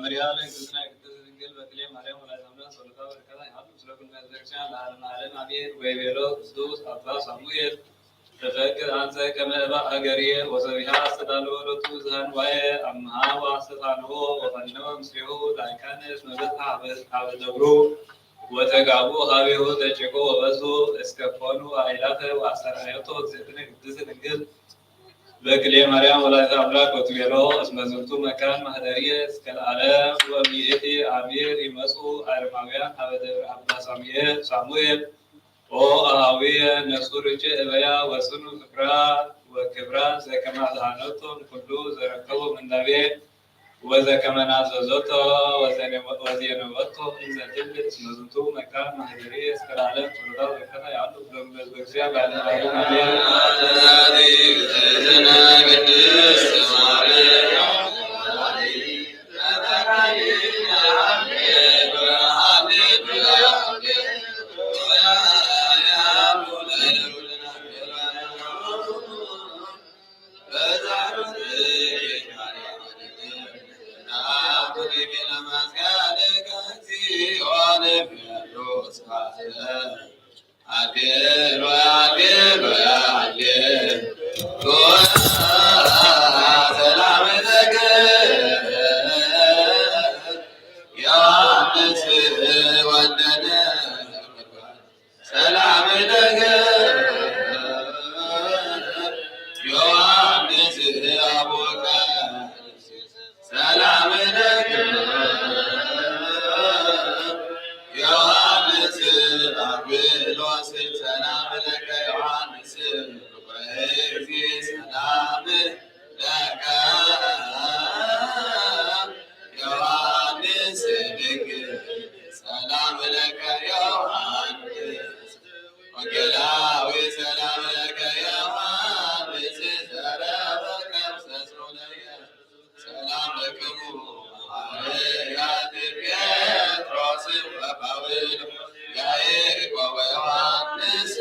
መርያ ለእግዝእትነ ቅድስት ድንግል በክሌ ማርያም ወላዲተ አምላክ ጸሎታ በረከታ ይሃሉ ምስለ ኩልነ ህዝበ ክርስቲያን ለዓለመ ዓለም አሜን። ወይቤሎ ቅዱስ አባ ሳሙኤል ተፈቅር አንተ ከመ እባእ ሀገርየ ወሰቢሃ አስተዳሎ ሎቱ ዘሃንዋየ አምሃ ወአስተፋንዎ ወፈነወ ምስሌሁ ላይካነ እስመ በጽሐ ሀበ ደብሩ ወተጋቡ ሀቤሁ ተጭቁ ወበዝሁ እስከ ኮኑ አእላፈ ወአስተርአየቶ እግዝእትነ ቅድስት ድንግል በክልኤ ማርያም ወላዲተ አምላክ ወትቤሎ እስመ ዝንቱ መካን ማህደርየ እስከ ለዓለም ወሚእቲ አሚር ይመጹ አረማውያን ሀበ ደብረ አባ ሳሙኤል ሳሙኤል ኦ አሃውየ ነጹ ርጭ እበያ ወጽኑ ፍቅራ ወክብራ ዘከመ አድኃነቶም ኩሉ ዘረከቡ ምንዳቤ ወዘከመ ናዘዞቶ ወዜነወቶ እንዘ ትብል እስመ ዝንቱ መካን ማህደሪ እስከ ለዓለም ጸሎታ በረከታ ያሉ ብሎም በዝበግዚያ ባለ አሜን። ሰላም ለከ ዮሐንስ አቡከ፣ ሰላም ለከ ዮሐንስ አቡሎስ፣ ሰላም ለከ ዮሐንስ ርኩበ እግዚእ፣ ሰላም ለከ ዮሐንስ ድንግል፣ ሰላም ለከ ዮሐንስ ወንጌላዊ፣ ሰላም ለከ ዮሐንስ ዘረበ ከብሰ ሶለየ፣ ሰላም ለክሙ ሐዋርያት ጴጥሮስ ወጳውሎስ ያዕቆብ ወዮሐንስ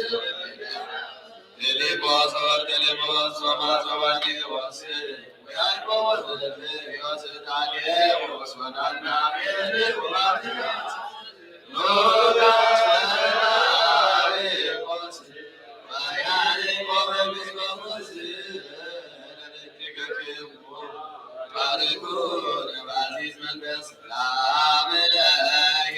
ፊልጶስ ወበርተሌሜዎስ ቶማስ ወባርቴሜዎስ ወያዕቆብ ወዘብዴዎስ ታዴዎስ ወናትናኤል ወማቴዎስ ሉቃስ ወያዕቆብ ወያዕቆብ ምስለ ኩሉ ባርኩ ነባዚት መንፈስ ሰላም ለኪ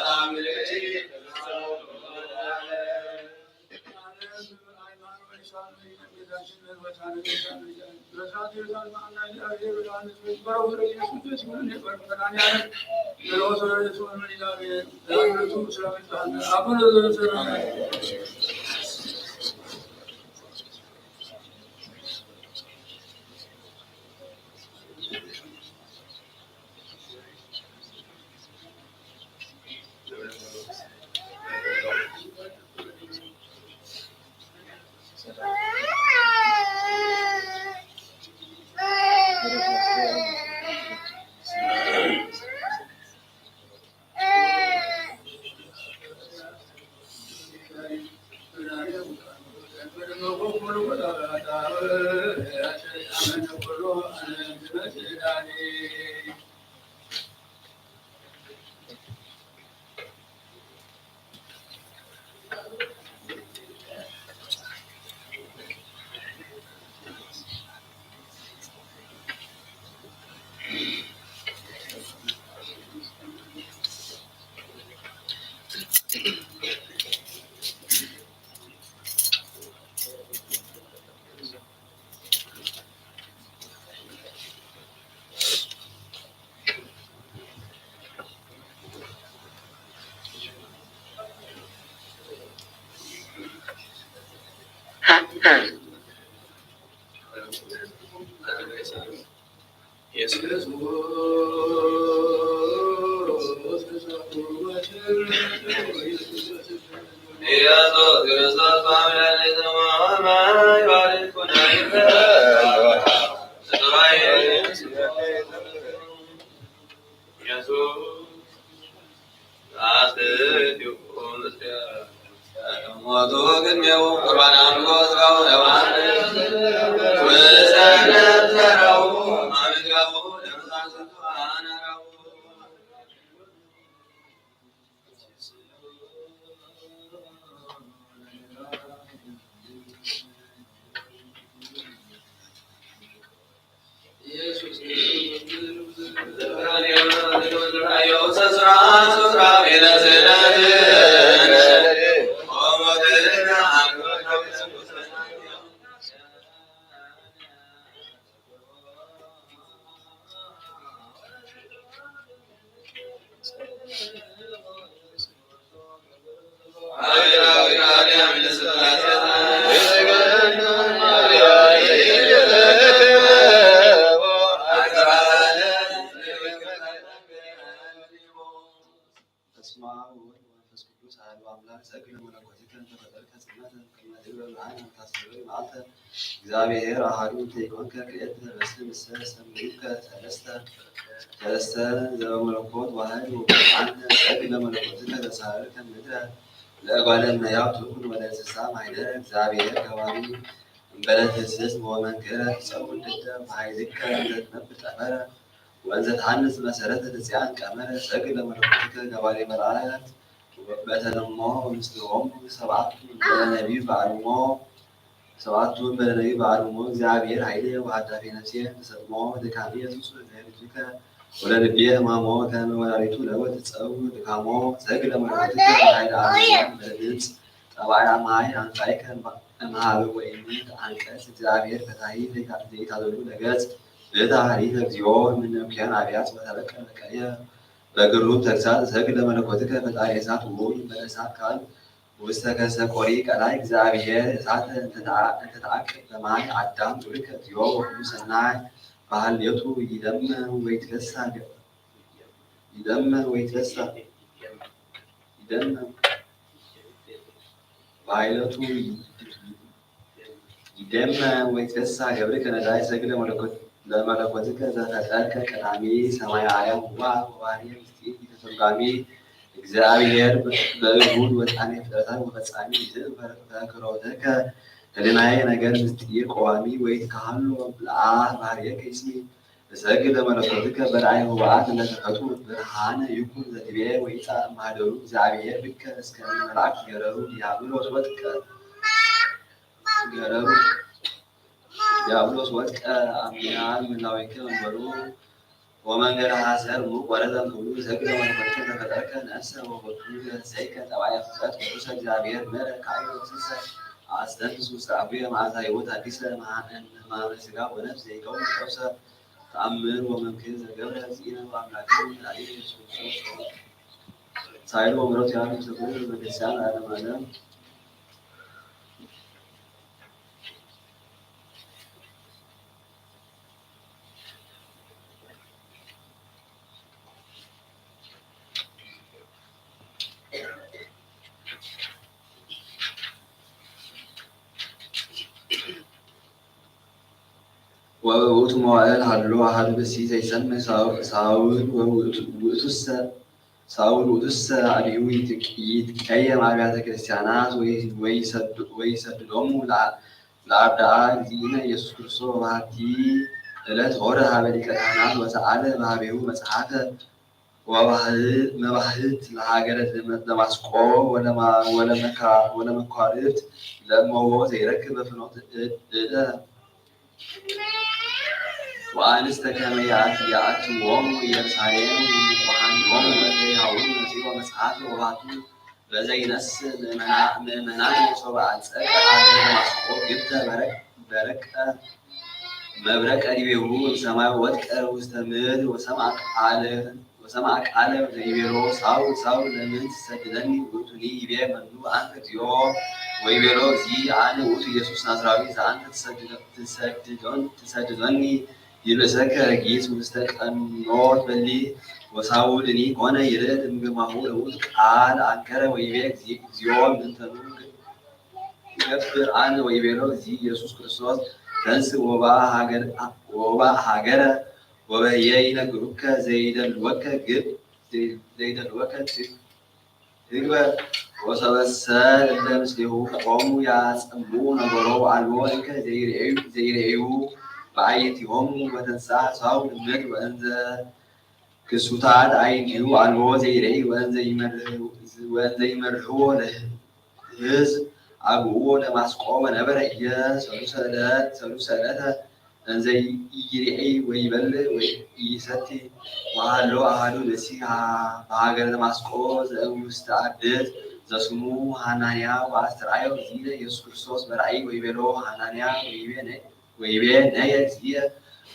ሰላም ለኪ ኢየሱስ ክርስቶስ አምላክ ሰማይ ባሪኩና ኢየሱስ አስትዩ ምስለ ሞቱ ቅድሜው ቁርባን አምልኮ ስጋው ለማለት ወሰነት ዘራው አምልኮ ለመሳሰሉ አነራው በስመ አብ ወወልድ ወመንፈስ ቅዱስ አሐዱ አምላክ። ዘእግለ መለኮትከ እንተ ፈጠርከ ጽልመተ ከመ ትግበር ብርሃነ ወታስተብህል መዓልተ። እግዚአብሔር አሐዱ እንተ ኢኮንከ ክልኤተ በስመ ሰምዩከ ሰለስተ ሰለስተ ዘበመለኮት ዋሕድ ወአንተ ዘእግለ መለኮትከ ተሳረርከ ምድረ ለእጓለ እመሕያው ትኩን ወለእንስሳ ማይደረ። እግዚአብሔር ገባሪ እምበለ ትስስ ወመንክረ ትጸውር ድደ በኃይልከ እንተ ትነብር ጠፈረ ወእንዘ ተሐንጽ መሰረተ ትጽያን ቀመረ። ሰግድ ለመለኮትከ ገባሬ መላእክት በተለሞ ምስሌሆሙ ሰብአቱ በለነቢብ በአልሞ ሰብአቱ በለነቢብ በአልሞ እግዚአብሔር ኃይሌ ወሃዳፌ ነፍሴ ተሰጥሞ ድካሜ ትጹር ለርጅከ ወለልቤ ህማሞ ከመ ወላዲቱ ለወ ትጸው ድካሞ። ሰግድ ለመለኮትከ በኃይለ አርያም በድምፅ ጠባይ አማይ አንጻይከ እምሃበ ወይምን አንቀጽ እግዚአብሔር ፈታሒ ዘይታዘሉ ለገጽ ብእታ ኃይሊተ እግዚኦ ምንምኪያን አብያት ወተበቀል በቀየ በግሩም ተግሳጽ። ሰግድ ለመለኮትከ ፈጣሪ እሳት ውእቱ እምበለ እሳት ቃል ውስተ ከርሰ ቆሪ ቀላይ እግዚአብሔር እሳት እንተ ተዓ-፣ እንተ ተዓቅብ በማይ አዳም ዱርከ እግዚኦ ወኩሉ ሰናይ በሀሌቱ ይደምም ወይትፈሳ ገ-፣ ይደምም ወይትፈሳ ይደምም በኃይለቱ ይደምም ወይትፈሳ ገብርከ ነዳይ። ሰግድ ለመለኮት-፣ ለመለኮትከ ዘፈጠርከ ቀዳሚ ሰማይ አርያም ወባህርየ ምስጢር ተተርጓሚ እግዚአብሔር በእሁድ ወጣኔ ፍጥረታት ወፈጻሚ ይእመር ተክሮተከ ህልናዬ ነገር ምስጢር ቆዋሚ ወይ ተካህሎ ለአ ባህርየከ ይስሚ። እሰግድ ለመለኮትከ በራእይ ህቡአት ለተፈጥሩ ብርሃነ ይኩን ዘትቤ ወይጻ እማህደሩ እግዚአብሔር ብከ እስከ መላእክት ገረሩ ዲያብሎስ ወጥቀ ገረሩ ዲያብሎስ ወጥቀ አምያ ምላዊከ መንበሩ ወመንገደ ሐሰር ሙቅ ወረዘ እምክብሉ። እሰግድ ለመለኮትከ ዘፈጠርከ ነፍሰ ወቦቱ ዘህሰይከ ጠባየ ፍጥረት ቅዱሰ እግዚአብሔር ምሕረ ካይሮ ስሰ ኣስተንፍስ ውስተ አፉየ መዓዛ ሕይወት አዲሰ እምሃመ ሥጋ ወነፍስ ዘይከውን ፈውሰ ተአምር ወመንክር ዘገብረ እግዚእነ ወአምላክነ መድኃኒነ ኢየሱስ ክርስቶስ ሳይሉ ወምሕረቱ ያሉ ምስለ ኩሉ ህዝበ ክርስቲያን ለዓለመ ዓለም። ወበውእቱ መዋእል ሀሎ አሐዱ ብእሲ ዘይሰምዕ ሳው-፣ ሳውል ወውእቱ-፣ ውእቱሰ፣ ሳውል ውእቱሰ አዲሁ ይትቅ-፣ ይትቀየም አብያተ ክርስቲያናት ወይ-፣ ወይሰድ-፣ ወይሰድዶሙ ለአ-፣ ለአርዳአ እግዚእነ ኢየሱስ ክርስቶስ። ወበሃቲ ዕለት ሆረ ሀበ ሊቀ ካህናት ወሰአለ በሀቤሁ መጽሐፈ ወባህ-፣ መባህት ለሀገረ ደመ-፣ ደማስቆ ወለማ-፣ ወለመካ-፣ ወለመኳርብት ለእመዎ ዘይረክብ በፍኖት እ-፣ እደ ወአንስተ ከመ ያእት-፣ ያእትዎም ኢየሩሳሌም ወይሃንዎም ወእለ ይሃውሩ መጺኦ መጽሐፍ ወባቱ በዘይነስ ምእመና-፣ ምእመናን ወሶበ አጸቀ ሀገረ ደማስቆ ግብተ በረቅ-፣ በረቀ መብረቀ ዲቤሁ እምሰማይ ወድቀ ውስተ ምድር ወሰምዐ ቃለ፣ ወሰምዐ ቃለ ዘይቤሎ ሳውል ሳውል ለምን ትሰድደኒ ውእቱኒ ይቤ መኑ አንተ እግዚኦ ወይቤሎ እግዚ አነ ውእቱ ኢየሱስ ናዝራዊ ዘአንተ ትሰድዶ-፣ ትሰድዶን-፣ ትሰድዶኒ ይልእሰከ ረጊጽ ውስተ ቀኖት በሊ ወሳውልኒ ኮነ ይርድ እምግማሁ ለውእቱ ቃል አንከረ ወይቤ እግዚ-፣ እግዚኦ ምንተኑ ይገብር አነ ወይቤሎ እግዚ ኢየሱስ ክርስቶስ ተንስ ወባ ሀገር-፣ ወባ ሀገረ ወበህየ ይነግሩከ ዘይደልወከ ግብ ዘይደልወከ ግብ ትግበር ወሰበሰ እለ ምስሌሁ ቆሙ ያጸምኡ ነገሮ አልቦ እንከ ዘይርእዩ ዘይርእዩ በአይንቲሆሙ ወተንሳ ሳውል ምድር ወእንዘ ክሱታት አዕይንቲሁ አልቦ ዘይርኢ ወእንዘ ይመርህ-፣ ወእንዘ ይመርህዎ ለህዝብ አግብዎ ደማስቆ ወነበረ እየ ሰሉሰ ዕለት፣ ሰሉሰ ዕለተ እንዘ ኢይርኢ ወይበልዕ ወኢይሰቲ። ወሃሎ አሐዱ ብእሲ በሀገረ ደማስቆ ዘእምውስተ አርድእት ዘስሙ ሐናንያ ወአስተርአዮ እግዚእነ ኢየሱስ ክርስቶስ በራእይ ወይቤሎ ሐናንያ ወይቤ ነ-፣ ወይቤ ነየ እግዚእየ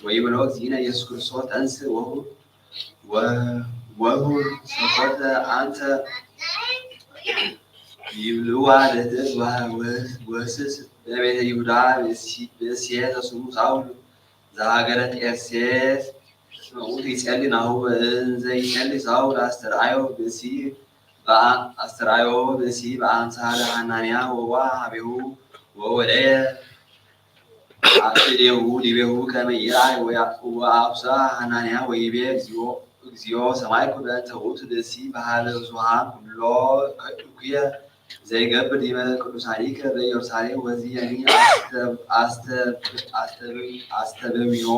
ወይቤሎ እግዚእነ ኢየሱስ ክርስቶስ ተንስ ወሁ ወ-፣ ወሁር ሰኮተ አንተ ይብልዋ ለትእዝ ወ-፣ ወ-፣ ወስስ በቤተ ይሁዳ ብእሲ-፣ ብእሴ ዘስሙ ሳውል ዘሀገረ ጤርሴስ እስመ ውእቱ ይጸሊ ናሁ። እንዘ ይጸሊ ሳውል አስተርአዮ ብእሲ በአ-፣ አስተርአዮ ብእሲ በአምሳለ ሐናንያ ወዋ ሀቤሁ ወወደየ አእዴሁ ዲቤሁ ከመ ይርአይ ወያ-፣ ወአብሳ ሐናንያ ወይቤ እግዚኦ፣ እግዚኦ ሰማይኩ በእንተ ውእቱ ብእሲ በሃበ ብዙኃን ኩሎ እኩየ ዘይገብር ዲበ ቅዱሳኒከ በኢየሩሳሌም ወዚየኒ አስተ-፣ አስተ-፣ አስተበ-፣ አስተበሚኖ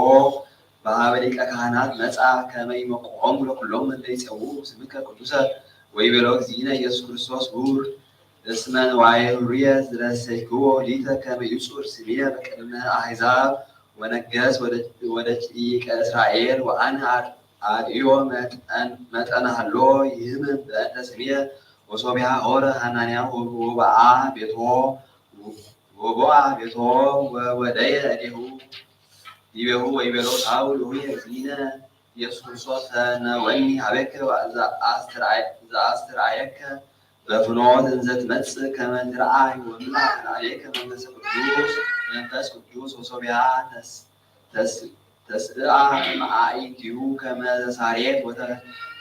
በሀበ ሊቀ ካህናት መጻ ከመ ይመቅዖሙ ለኩሎም እለ ይጸውዑ ስምከ ቅዱሰ ወይቤሎ እግዚእነ ኢየሱስ ክርስቶስ ሁር እስመ ንዋየ ሩየ ዝረሰይክዎ ሊተ ከመ ይጹር ስምየ በቅድመ አሕዛብ ወነገስ ወደ-፣ ወደቂቀ እስራኤል ወአነ አር-፣ አርእዮ መጠን-፣ መጠነ ሀሎ ይህምም በእንተ ስምየ። ወሶቢያ ሆረ ሐናንያ ወቦአ ቤቶ ወቦአ ቤቶ ወወደየ እዴሁ ዲቤሁ ወይቤሎ ሳውል ሆይ እግዚእነ ኢየሱስ ክርስቶስ ፈነወኒ ሀቤከ ዘአስተርአየከ በፍኖት እንዘ ትመጽእ ከመ ትርአይ ወምልአት ላዕሌከ መንፈስ ቅዱስ መንፈስ ቅዱስ ወሶቢያ ተስ-፣ ተስ-፣ ተስእአ እምአዕይንቲሁ ከመ ዘሳሬት ወተ-፣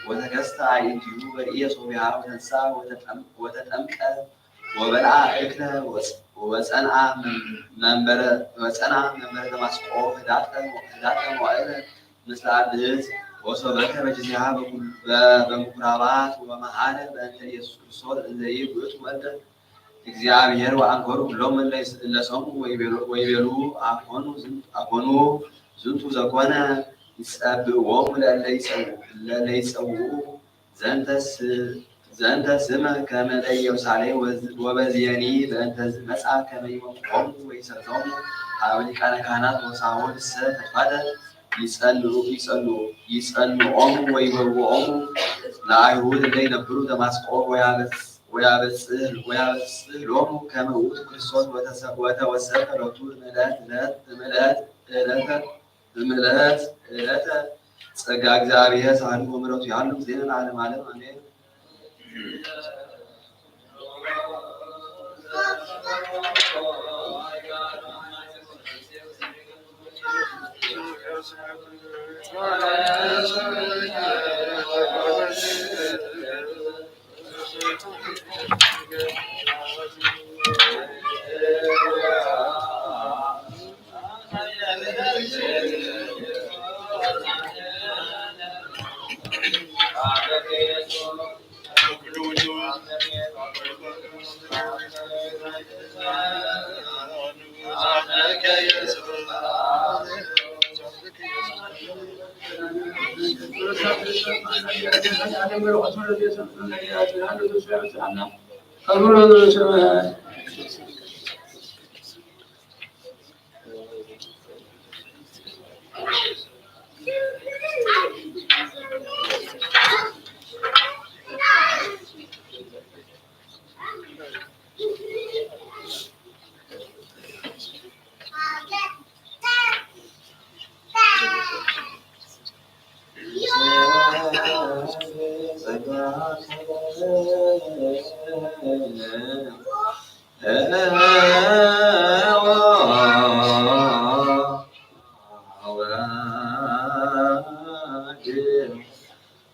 ወተከስተ አዕይንቲሁ በርእየ ሶቢያ ወተንሳ ወተጠም-፣ ወተጠምቀ ወበልዓ እክለ ወጸ-፣ ወጸንዓ መን-፣ መንበረ፣ ወጸንዓ መንበረ ደማስቆ ህዳጠ፣ ህዳጠ መዋዕለ ምስለ አርድእት ወሶበከ በጊዜሃ በኩል-፣ በ-፣ በምኩራባት ወመሃረ በእንተ ኢየሱስ ክርስቶስ እንዘ ይእቲ ውእቱ ወልደ እግዚአብሔር ወአንከሩ ኩሎም እለ ይስ-፣ እለ ሰምዑ ወይቤሉ፣ ወይቤሉ አኮኑ ዝን-፣ አኮኑ ዝንቱ ዘኮነ ይጸብእዎሙ ለእለ ይጸው-፣ ለእለ ይጸውዑ ዘንተ ስ-፣ ዘንተ ስመ ከመ ለኢየሩሳሌም ወዝ-፣ ወበዝየኒ በእንተ ዝመጻ ከመ ይመቅዖሙ ወይሰዶሙ ሀበ ሊቃነ ካህናት ወሳውል ሰ ፈድፋደ ይጸንዑ፣ ይጸንዑ፣ ይጸንዖሙ ወይበውዖሙ ለአይሁድ እለ ይነብሩ ደማስቆ ወያበጽ-፣ ወያበጽሕ ወያበጽሕ ሎሙ ከመ ውእቱ ክርስቶስ ወተሰ- ወተወሰከ ሎቱ እምዕለት ዕለት እምዕለት ዕለተ እምዕለት ዕለተ ጸጋ እግዚአብሔር ሳህሉ ወምሕረቱ ያሉ ምስሌነ ለዓለመ ዓለም አሜን።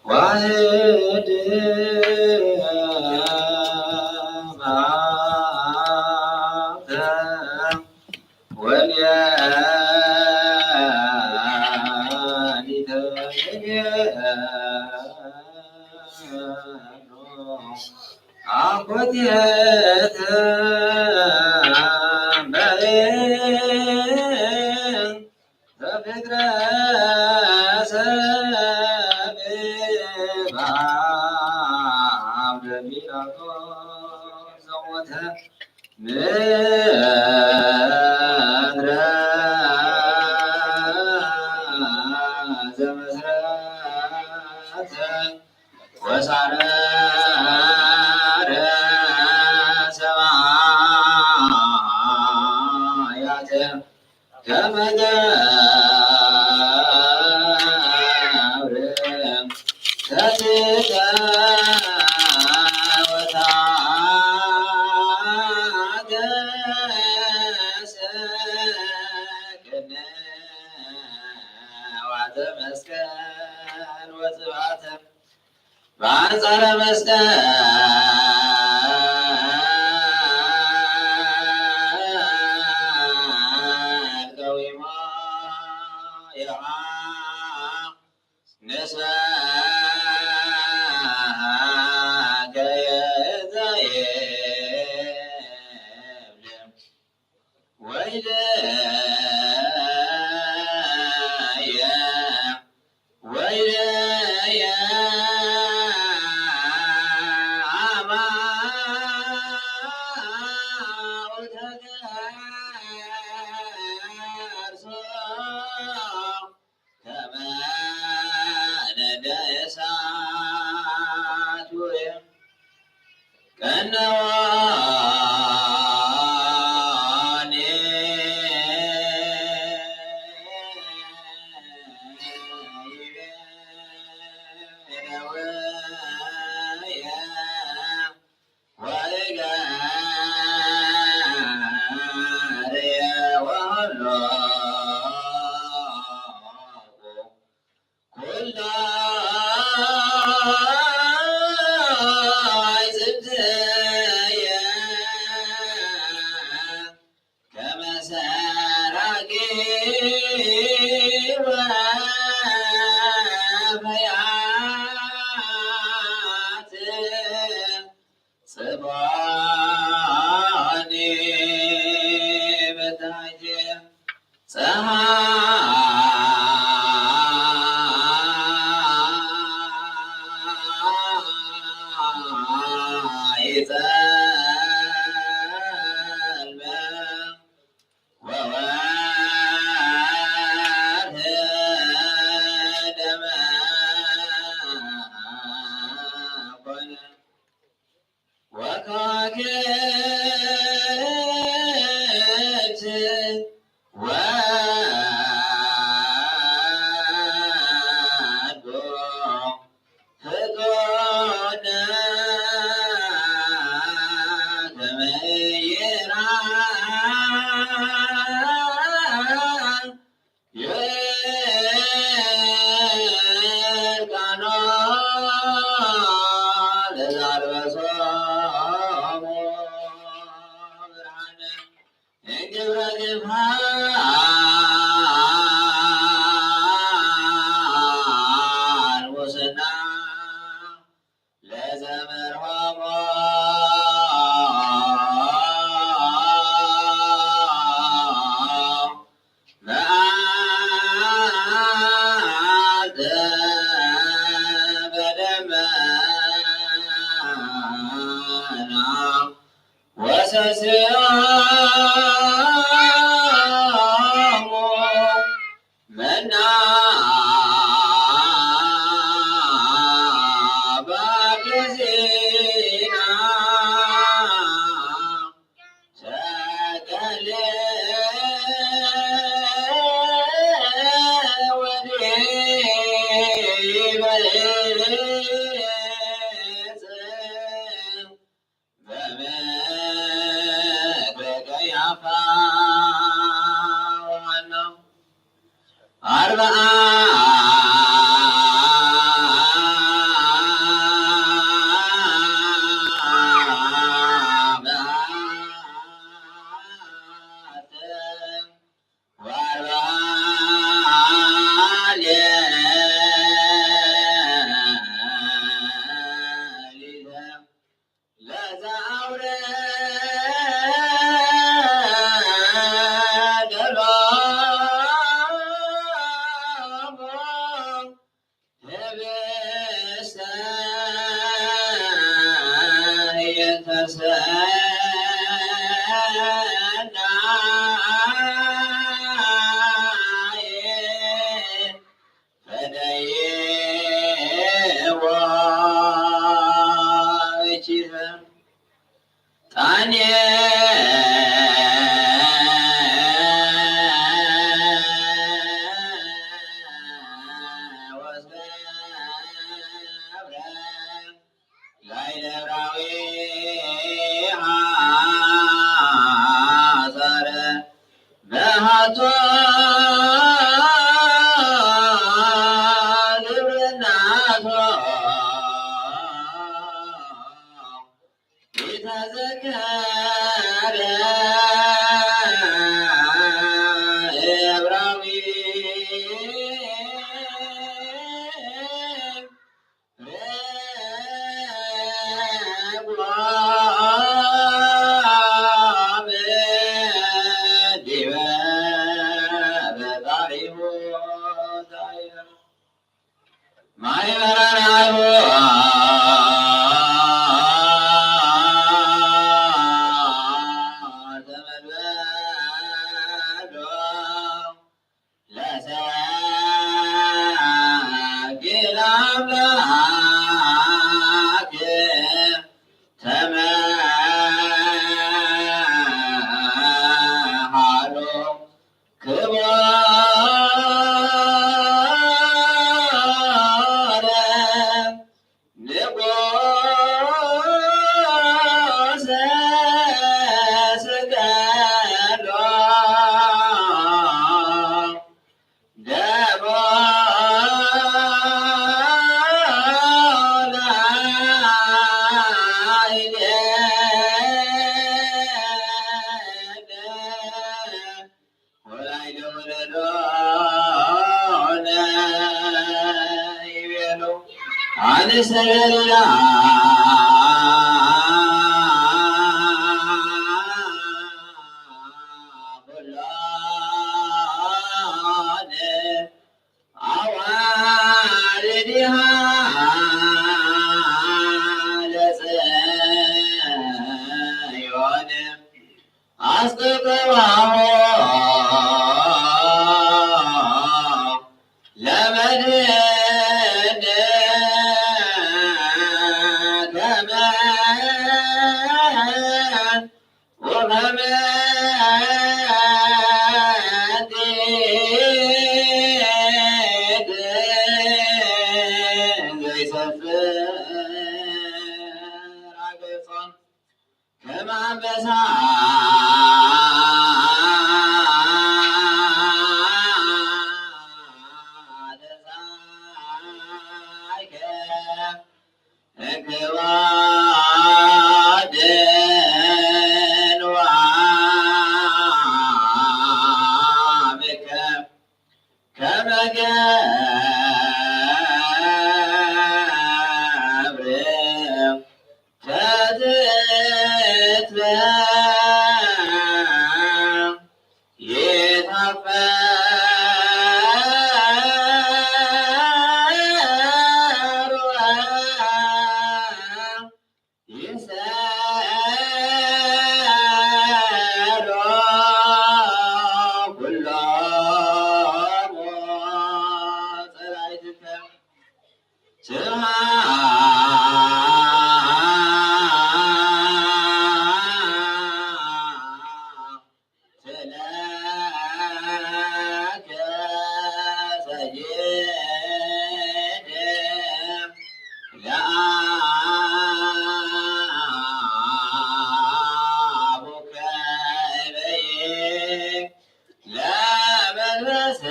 ዋህድ ማተ ወልያኒተ አኮቴተ በሬ በፍቅረ ሰብ በአምደ ጲላጦስ ዘሞተ ምድረ ዘመስረተ ወሳረረ ሰማያተ ከመ ገብረ ተትከወታ ቅንዋተ መስቀል ወጽባተ በአንጻረ መስቀል ቀዊሞ ዮሐንስ ከየዘየብለ ወይለየ ወይለየ አማ ወተገርሶ ከመ ነደ እሳት ውእም ቀነዋኒ ይቤለውየ ወእገርየ ወሀሎ ኩሎ አዕጽምትየ ከመ ሰራቂ ወፈያት ጽባኒ በታች ፀሐይ ጸልመ ወወርህ ደመ ኮነ። ከዋክብት ወርዶ ህጦና ከመይራ የርቃኖ ለዛልበሶ ብርሃነ እንግብረ ግፋ ሙስና ለዘመርሖሞ መዓልተ በደመና ወሰስዮሙ መና ባግዜና ተገሌ ወዲበ በምክረ ቀያፋ ወሐና አርብዓ በአተ ወአርብዓ ሌሊተ ለዘአውረደ ሎሙ ህብስተ ኢየተሰናየ ፈደይዎ እኪተ ጣኔ ወስገብረ ላዕለ እብራዊ ሐጸረ በሃቶ ግብርናቶ ኢተዘከረ እብራዊ ሬጓም ዲበ በጻሒሁ ዛይረ ማይ በራራሁ ተመልበዶ ለሰግድ አምላክ ተመሃሎ ክቡር ንጉሰ ስቀሎ ደሞ ላዕሌነ ወላይለ ወለዶነ ይቤሉ። አንሰ ገሊላ ኩሎነ አዋልድሃ ለጽዮን አስተቀባሆ ለመድህን ከመ ወከመ ዘይሰፍር ኣገጾም ከመ ኣንበሳ ተሳእልከ። እክባድን ወአምከ ከመ ገብር ተትትበ ይትፈሩ ይሰሩ ኩሎሙ ጸላእትከ። ስብሐት ለከ ሰይድ ለአቡከ እበይ ለመንፈስከ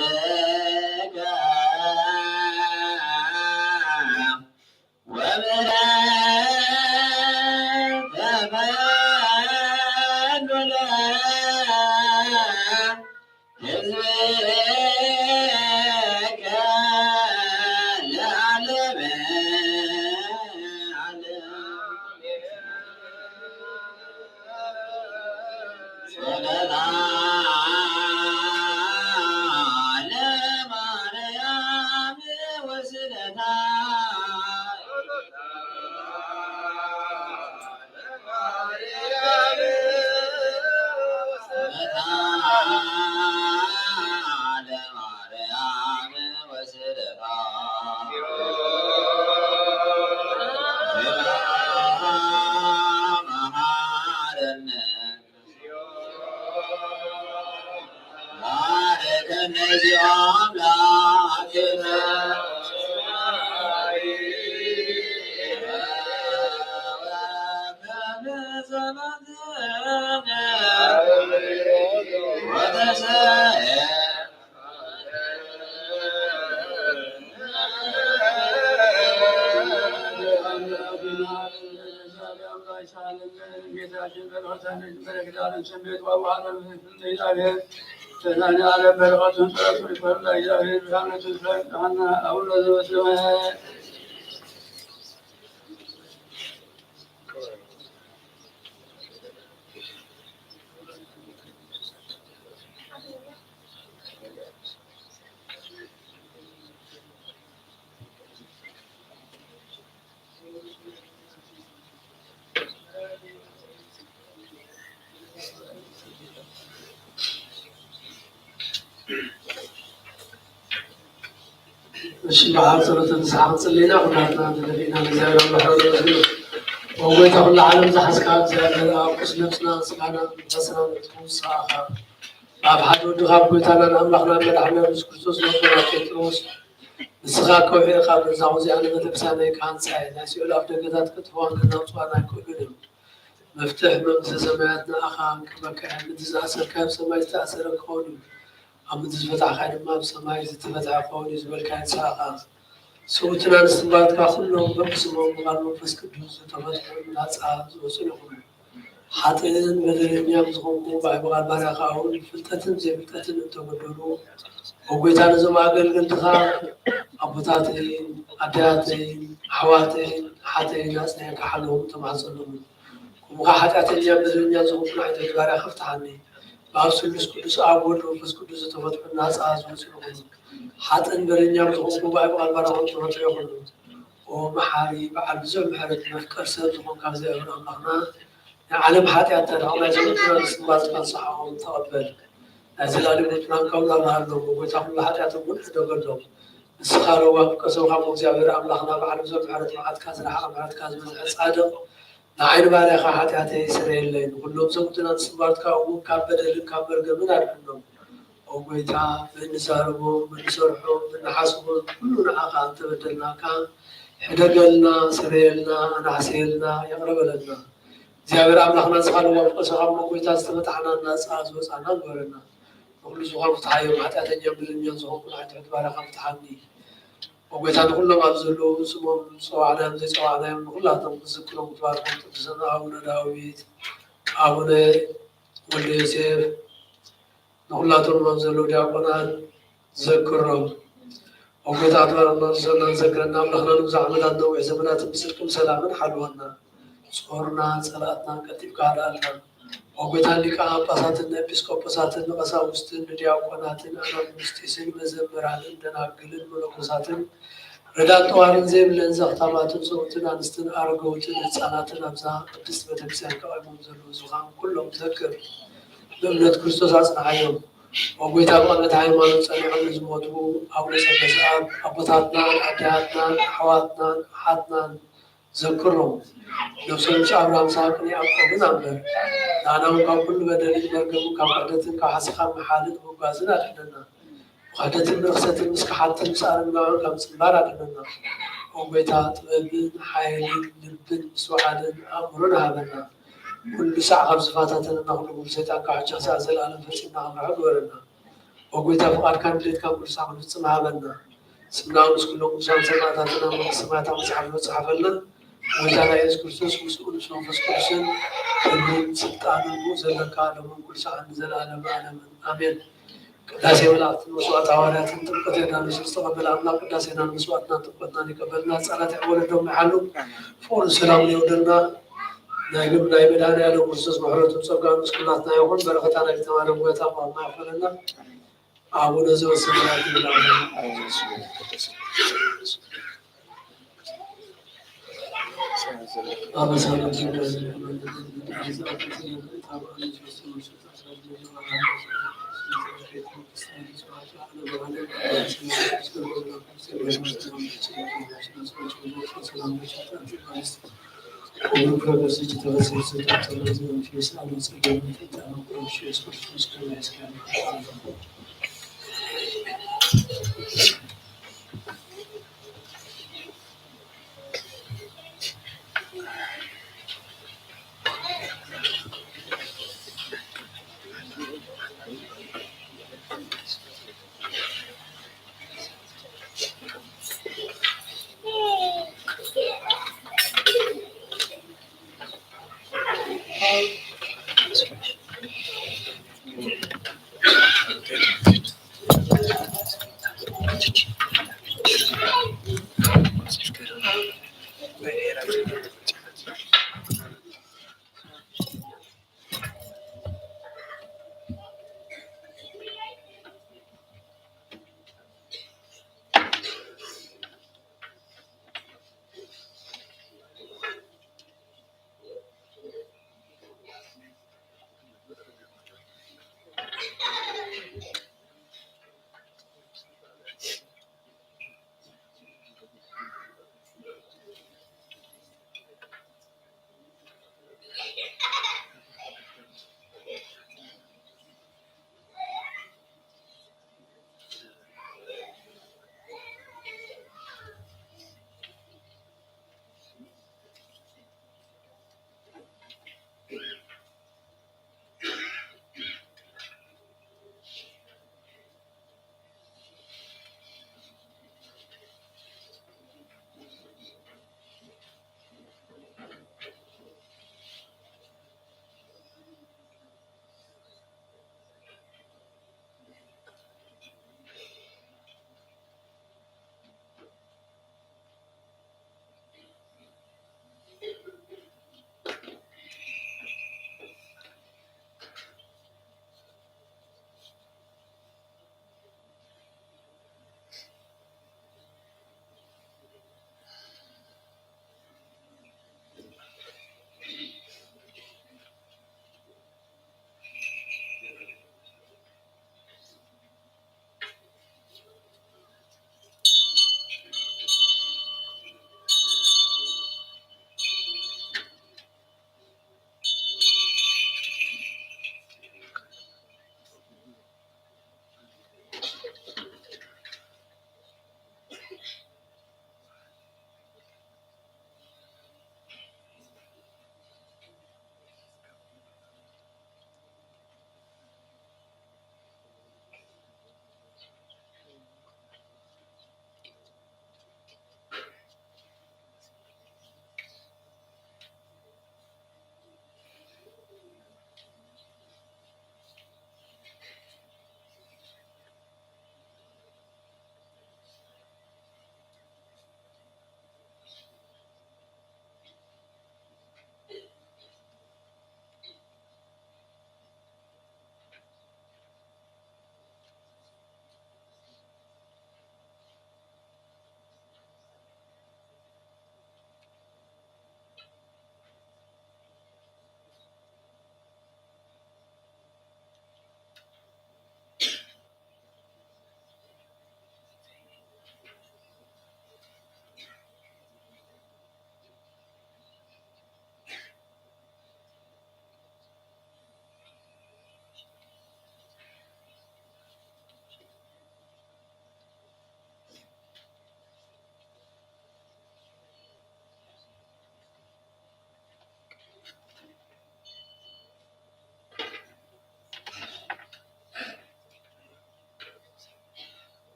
ወምሕረት ተመኑ ለሕዝብከ ለዓለመ ዓለም። ጸሎታ ለማርያም ወስእለታ ለማርያም ወስእለታ ለማርያም ወስእለታ መሃረነ። ባርከነ እግዚኦ አምላክነ። እሺ፣ በዓል ጸሎተ ንስሓ ክንጽሊ ኢና። ኩላትና ተደፊእና ንእግዚኣብሔር ኣምላኽ ነመስግኖ። ወጎይታ ኩሉ ዓለም ዝሓዝካ እግዚኣብሔር ኣብ ቅዱስ ነፍስና፣ ስጋና፣ መንፈስና ንትውስኻኻ። ኣብ ሓደ ወድኻ ኣብ ጎይታናን ኣምላኽናን መድሓኒና የሱስ ክርስቶስ ነቦና ጴጥሮስ፣ ንስኻ ከውሒ ኢኻ፣ በዛ ኸዚኣ ንቤተክርስትያነይ ክሃንጻ እየ። ናይ ሲኦል ኣፍ ደገታት ከጥፍዋን ከናውጽዋን ኣይክእሉን እዮም። መፍትሕ መንግስተ ሰማያት ንኣኻ ክንቅበካ እያ። ኣብ ምድሪ ዝኣሰርካዮ ኣብ ሰማይ ዝተኣሰረ ክኸውን እዩ፣ ኣብ ምድሪ ዝፈታሕካዮ ድማ ኣብ ሰማይ ዝተፈትሐ ክኸውን እዩ ዝበልካዮ ንስኻ ኢኻ። ሰብኡትን ኣንስትን ባሮትካ ኩሎም በብስሞም ብቓል መንፈስ ቅዱስ ዝተፈትሑ ናጻ ዝወጹን ይኹኑ። ሓጥእን በደለኛን ዝኾንኩ ብኣይ ብቓል ባርያኻ እውን ብፍልጠትን ዘይፍልጠትን እንተበደሉ፣ ኦ ጎይታ፣ ነዞም ኣገልገልትኻ ኣቦታተይን ኣደያተይን ኣሕዋተይን ኣሓተይን ኣጽንሐካ ሓለዎም ተማሕጸኖም። ከምኡ ኸዓ ሓጢኣተኛን በደለኛን ዝኾንኩ ንዓይ ባርያኻ ፍትሓኒ። ብኣብ ስሉስ ቅዱስ ኣብ ወልድ መንፈስ ቅዱስ ዝተፈትሑ ናጻ ዝወጹ ይኹኑ። ሓጥእን በደለኛን ዝኾንኩ ብኣይ ብቓል ባርያኹም ተፈትሑ ይኹኑ። ኦ መሓሪ በዓል ብዙሕ ምሕረት መፍቀር ሰብ ዝኾንካ እግዚኣብሔር ኣምላኽና፣ ናይ ዓለም ሓጢኣት ተዳቕና ዘመትና ንስንባጽካ ንስሓኦም ተቐበል። ናይ ዘላለም ወትናን ካብ ላብሃሎም ጎይታ ኩሉ ሓጢኣቶም እውን ሕደገሎም። ንስኻ ለዋህ ፍቀር ሰብ ካብ እግዚኣብሔር ኣምላኽና በዓል ብዙሕ ምሕረት መዓትካ ዝረሓቐ ምሕረትካ ዝበዝሐ ጻድቕ ንዓይ ንባርያኻ ሓጢኣተይ ስረየለይ፣ ንኹሎም ሰብኡትን ኣንስቲ ጓልትካ እውን ካብ በደልን ካብ መርገምን ኣድሕኖም። ኦ ጎይታ፣ ብእንዛረቦ፣ ብእንሰርሖ፣ ብእንሓስቦ ኩሉ ንዓኻ እንተበደልናካ፣ ሕደገልና፣ ስረየልና፣ ኣናሕስየልና፣ ይቕረ በለልና። እግዚኣብሔር ኣምላኽና፣ ንስኻ ለዋህ ፍቆስኻ እሞ ጎይታ፣ ዝተመጣሕና ናጻ ዝወጻና ግበረና። ንኹሉ ዝኾኑ ፍትሓዮም፣ ሓጢኣተኛን በደለኛን ዝኾንኩ ንዓይ ትሑት ባርያኻ ፍትሓኒ። ኦ ጎይታ፣ ንኹሎም ኣብ ዘለዉ ስሞም ዝጸዋዕናዮም ዘይጸዋዕናዮም ንኹላቶም ክትዝክሮም ክትባርኮም ቅዱሳን ኣቡነ ዳዊት፣ ኣቡነ ወልደ ዮሴፍ፣ ንኹላቶም ኣብ ዘለዉ ዲያቆናት ዘክሮም። ኦ ጎይታ፣ ኣትባረኽና፣ ንዘና ዘክረና ኣምላኽና ንብዙሕ ዓመታት ነዊሕ ዘመናትን ብጽድቅን ብሰላምን ሓልወና። ጾርና ጸላእትና ቀልጢፍካ ኣርኣልና። ኦ ጎይታ፣ ሊቃነ ጳጳሳትን ኤጲስቆጶሳትን ንቐሳውስትን ንዲያቆናትን ኣናጉንስጢስን መዘምራንን ደናግልን መነኮሳትን ረዳን ጠዋርን ዘይብለን ዘኽታማትን ሰብኡትን ኣንስትን ኣረገውትን ህፃናትን ኣብዛ ቅድስት ቤተክርስትያን ከቐርቦም ዘለዉ ዝኻም ኩሎም ዘክር። ብእምነት ክርስቶስ ኣጽንዓዮም። ኦ ጎይታ፣ ብቐንዕቲ ሃይማኖት ጸኒዖም ንዝሞቱ ኣቡነ ጸገዝኣብ ኣቦታትናን ኣዴታትናን ኣሕዋትናን ኣሓትናን ዘክሮም። ነፍሶም ጨብራ ምሳቅን ያዕቆብን ኣንበር። ንኣና እውን ካብ ኩሉ በደልን መርገምን ካብ ክሕደትን ካብ ሓሲኻን ምሓልን ምጓዝን ኣድሕነና። ብኽሕደትን ብርኽሰትን ምስ ከሓድትን ምስ ኣረማውያን ካብ ምጽንባር ኣድሕነና። ኦ ጎይታ፣ ጥበብን ሓይልን ልብን ምስትውዓልን ኣእምሮን ሃበና። ኩሉ ሳዕ ካብ ዝፈታተነና ኩሉ ጉድ ሰይጣን ካብ ሕጂ ክሳዕ ዘለኣለም ፈጺምና ክንርሕቕ ግበረና። ኦ ጎይታ፣ ፍቓድካን ድሌትካን ኩሉ ሳዕ ክንፍጽም ሃበና። ስምና ምስ ኩሎም ቅዱሳን ሰማእታትና መንግስቲ ሰማያት ኣብ መጽሓፍ ይጻሓፈልና። ጎይታና የሱስ ክርስቶስ ምስኡ ምስ መንፈስ ቅዱስን ክብርን ስልጣንን ብኡ ዘለካ ሎምን ኩሉ ሰዓት ንዘለኣለም ኣለምን ኣሜን። ቅዳሴ መላእክትን መስዋዕት ሃዋርያትን ጥምቀት ዮርዳኖስን ዝተቐበለ ኣምላኽ ቅዳሴናን መስዋዕትናን ጥምቀትናን ይቀበልና። ጻላት ወለዶም ይሓሉ። ፍቕርን ሰላምን የውርደልና። ናይ ግብ ናይ መድኃኔዓለም ክርስቶስ ምሕረቱን ጸጋኡን ምስ ኩላትና ይኹን። በረኸታ ናይ ተማረ ጎይታ ቋማ ይኽፈለና። ኣቡነ ዘበሰማያት ይብላዕ።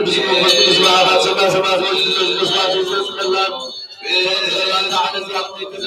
መንፈስ ቅዱስ በአብ ሰማይ ሰማያት ወልድ መንፈስ ቅዱስ በአብ ሰማይ ሰማያት ወልድ መንፈስ ቅዱስ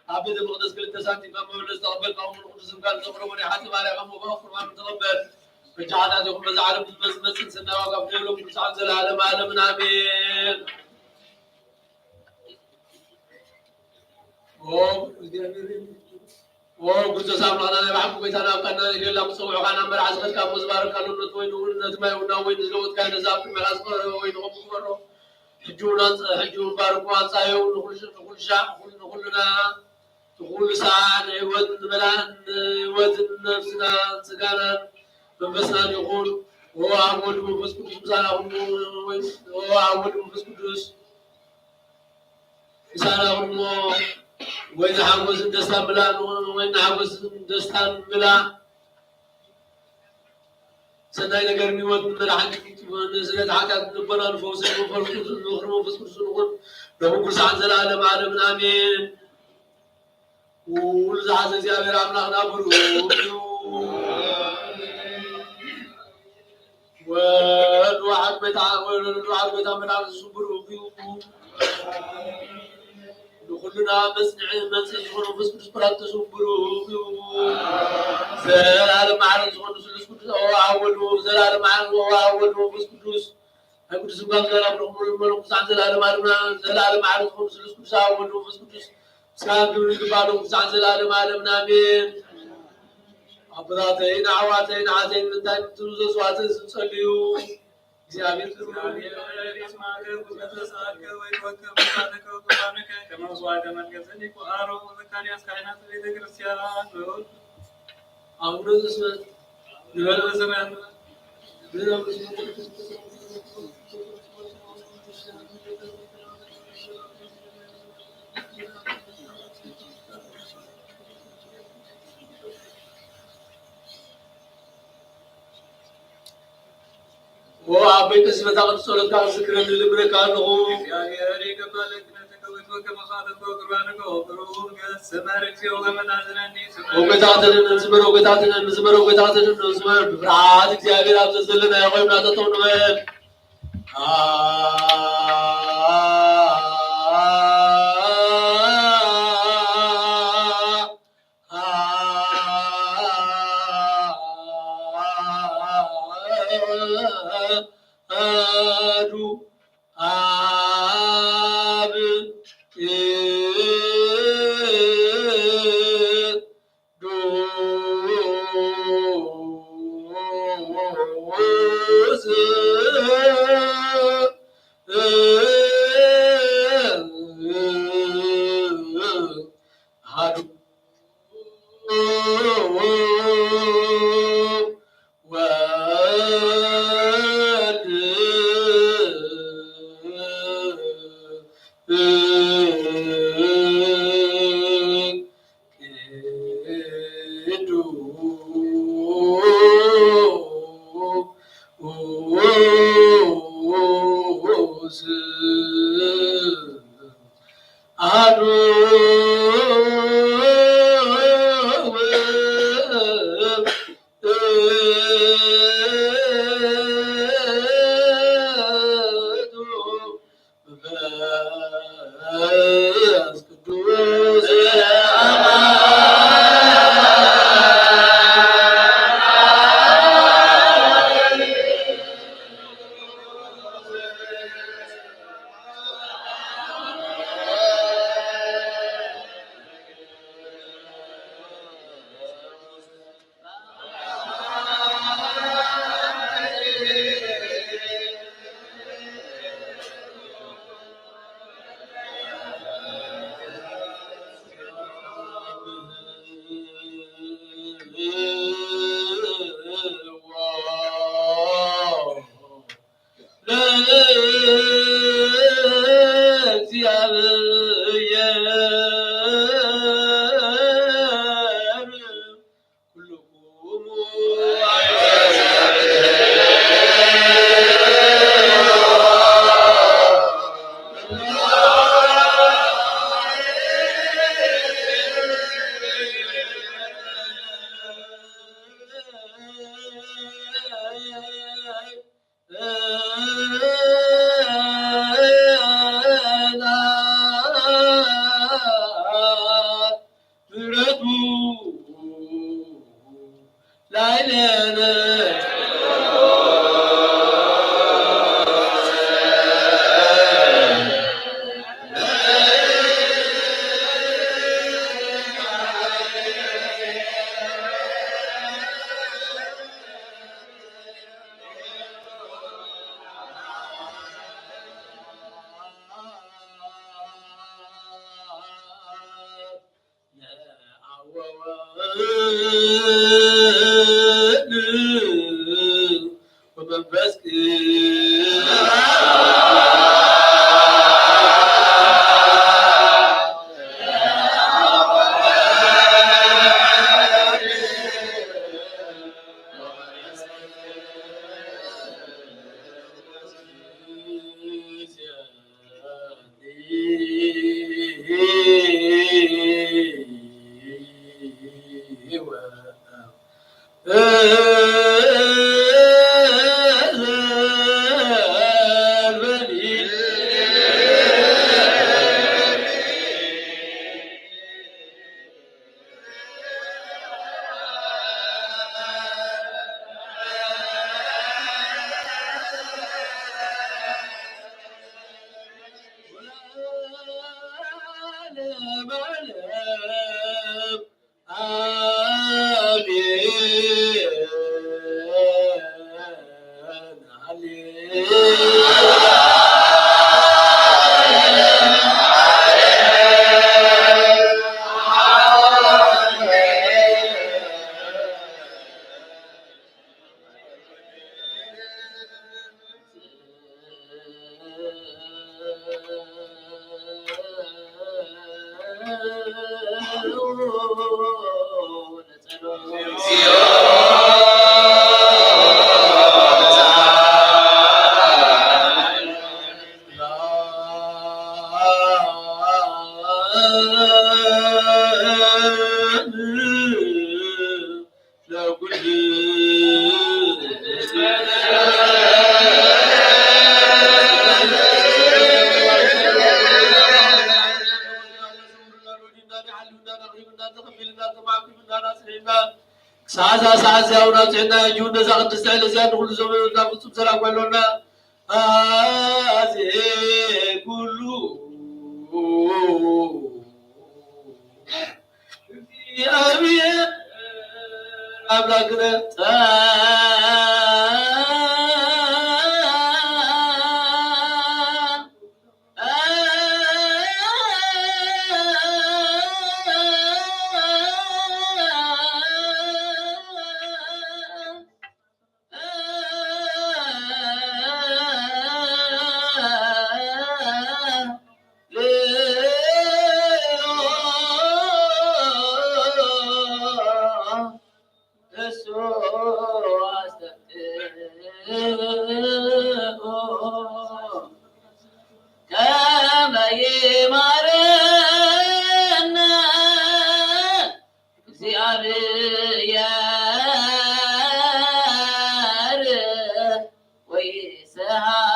ኣብ ቤተ መቕደስ ክልተ ሳንቲም ካብ መበለት ዝተቐበልካኹም ንቅዱስ ስምካ ንዘቕረቦ ናይ ሓፂ ባርያ ካብ ምእካብ ቁርባን ንተቐበል። በጃ ሓጢኣት ይኹን በዛ ዓለም ብዝመፅእ መፅን ሰናይ ዋጋ ፍደሎም ቅዱሳን ዘለዓለም ዓለምን ኣሜን። ኦ እግዚኣብሔር፣ ኦ ክርስቶስ ኣምላኽና ናይ ብሓቂ ጎይታና ኣብ ቃና ንገላ ክፀውዑኻ ናብ መርዓ ዝኸድካ እሞ ዝባረካ ነቲ ወይኒ እውን ነቲ ማይ እውን ናብ ወይኒ ዝለወጥካዮ ነዚ ኣብ ቅድሜኻ ዝቐረበ ወይኒ ከምኡ ግበሮ። ሕጂ እውን ኣንጽ-፣ ሕጂ እውን ባርኮ ኣንጻዮ ንኹሉ ሽ-፣ ንኹሉ ሻዕ፣ ንኹሉ፣ ንኹልና፣ ንኹሉ ሰዓት ንህይወት ንመላእ ንህይወትን ነፍስናን ስጋናን መንፈስናን ይኹን። ኦ ኣብ ወልድ መንፈስ ቅዱስ ምሳና ኩኑ፣ ኦ ኣብ ወልድ መንፈስ ቅዱስ ምሳና ኩኑ። ወይኒ ሓጎስን ደስታን ብላ፣ ወይኒ ሓጎስን ደስታን ብላ። ሰናይ ነገር ንህይወት ንመድሓኒት ንስእለት ሓጢኣት ንልቦና ንፈውሲ ንመንፈስ ቅዱስ ንዝኽሪ መንፈስ ቅዱስ ንኹን ሎሚ ኩሉ ሰዓት ዘለዓለም ዓለምን ኣሜን። ኩሉ ዝሓዘ እግዚኣብሔር ኣምላኽና ብሩኽ እዩ። ወልድ ዋሕድ ቤታ፣ ወልድ ዋሕድ ቤታ መድኃኒት እሱ ብሩኽ እዩ። ንኹልና መጽንዒ መጽንዒ ዝኾነ መንፈስ ቅዱስ ጳራቅሊጦስ ብሩኽ እዩ። ዘላለም ማዕረግ ዝኾነ ስሉስ ቅዱስ ኦ ኣብ ወልድ፣ ዘላለም ማዕረግ ኦ ኣብ ወልድ መንፈስ ቅዱስ ናይ ቅዱስ እምባን ጋር ኣብ ረኽቡ መለኮት ዘላለም ዓለምና ዘላለም ዓለም ዝኾኑ ስሉስ ቅዱስ ኣብ ወልድ መንፈስ ቅዱስ ምስጋና ክብሪ ይግባእ ቅዱሳን ዘላለም ዓለምና ኣሜን። ኣቦታተይን ኣሕዋተይን ኣሓተይን ምንታይ ምትሉ ዘስዋዕትን ዝጸልዩ እግዚኣብሔር ይስማዕከ፣ ወተሳሃልከ ወይወከ ምሳለከ ወቁርባንከ ከመ መስዋዕተ መልከ ጼዴቅ ወአሮን ወዘካርያስ ካህናተ ቤተ ክርስቲያን። አቡነ ዘበሰማያት ንበል በሰማያት። ኦ ኣቦይ ቀሲስ በታ ቅዱስ ጸሎትካ ዝክረኒ ልምነካ ኣለኹ። እግዚኣብሔር ይቀበል ክነተከዊት ወከመ ኻተት ወቅርባንከ ወቅሩብ ገጽ ስመር እግዚኦ ወመናዝነኒ ስመር። ወገታትንን ንዝመር፣ ወገታትንን ንዝመር፣ ወገታትንን ንዝመር። ብፍርሃት እግዚኣብሔር ኣብ ዘዘለናዮ ኮይንና ጠጠው ንበል። አሐዱ አብ ቅዱስ ምሕረቱ ላዕሌነ። ወመንፈስ ሰዓት ሰዓት እዚኣ እውን ኣብፅሕና፣ ሕጂ እውን ነዛ ቅድስቲ ዕለት እዚኣ ንኩሉ ዘመኑ እንዳ ፍፁም ሰላም ከሎና ኣዜ ኩሉ እግዚኣብሔር ኣምላክነ እሱ ኣስተብቅዖ ከመ ይማረነ እግዚአብሔር ወይሰሃዳለነ።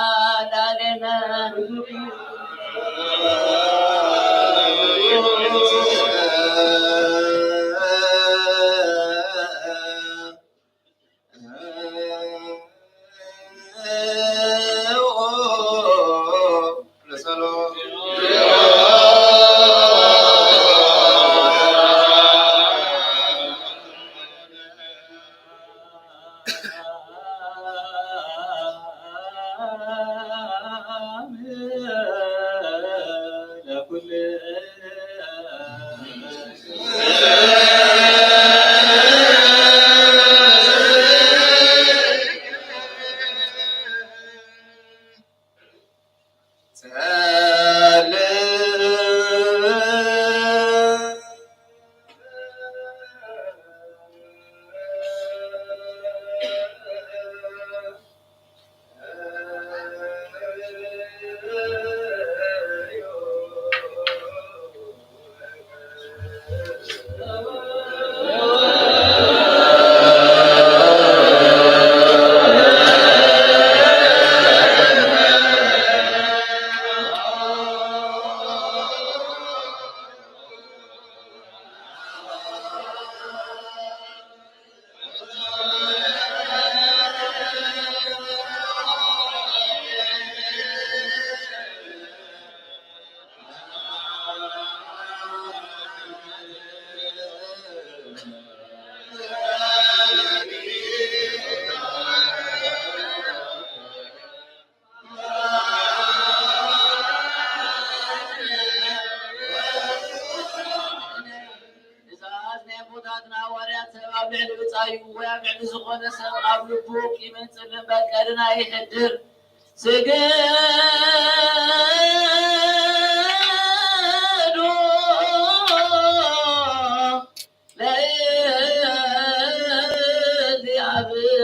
ወይ ኣብ ልዕሊ ዝኾነ ሰብ ኣብ ልቡ ቂምን ጽልእን በቀልን ኣይሕድር። ስግዱ ለእግዚኣብሔር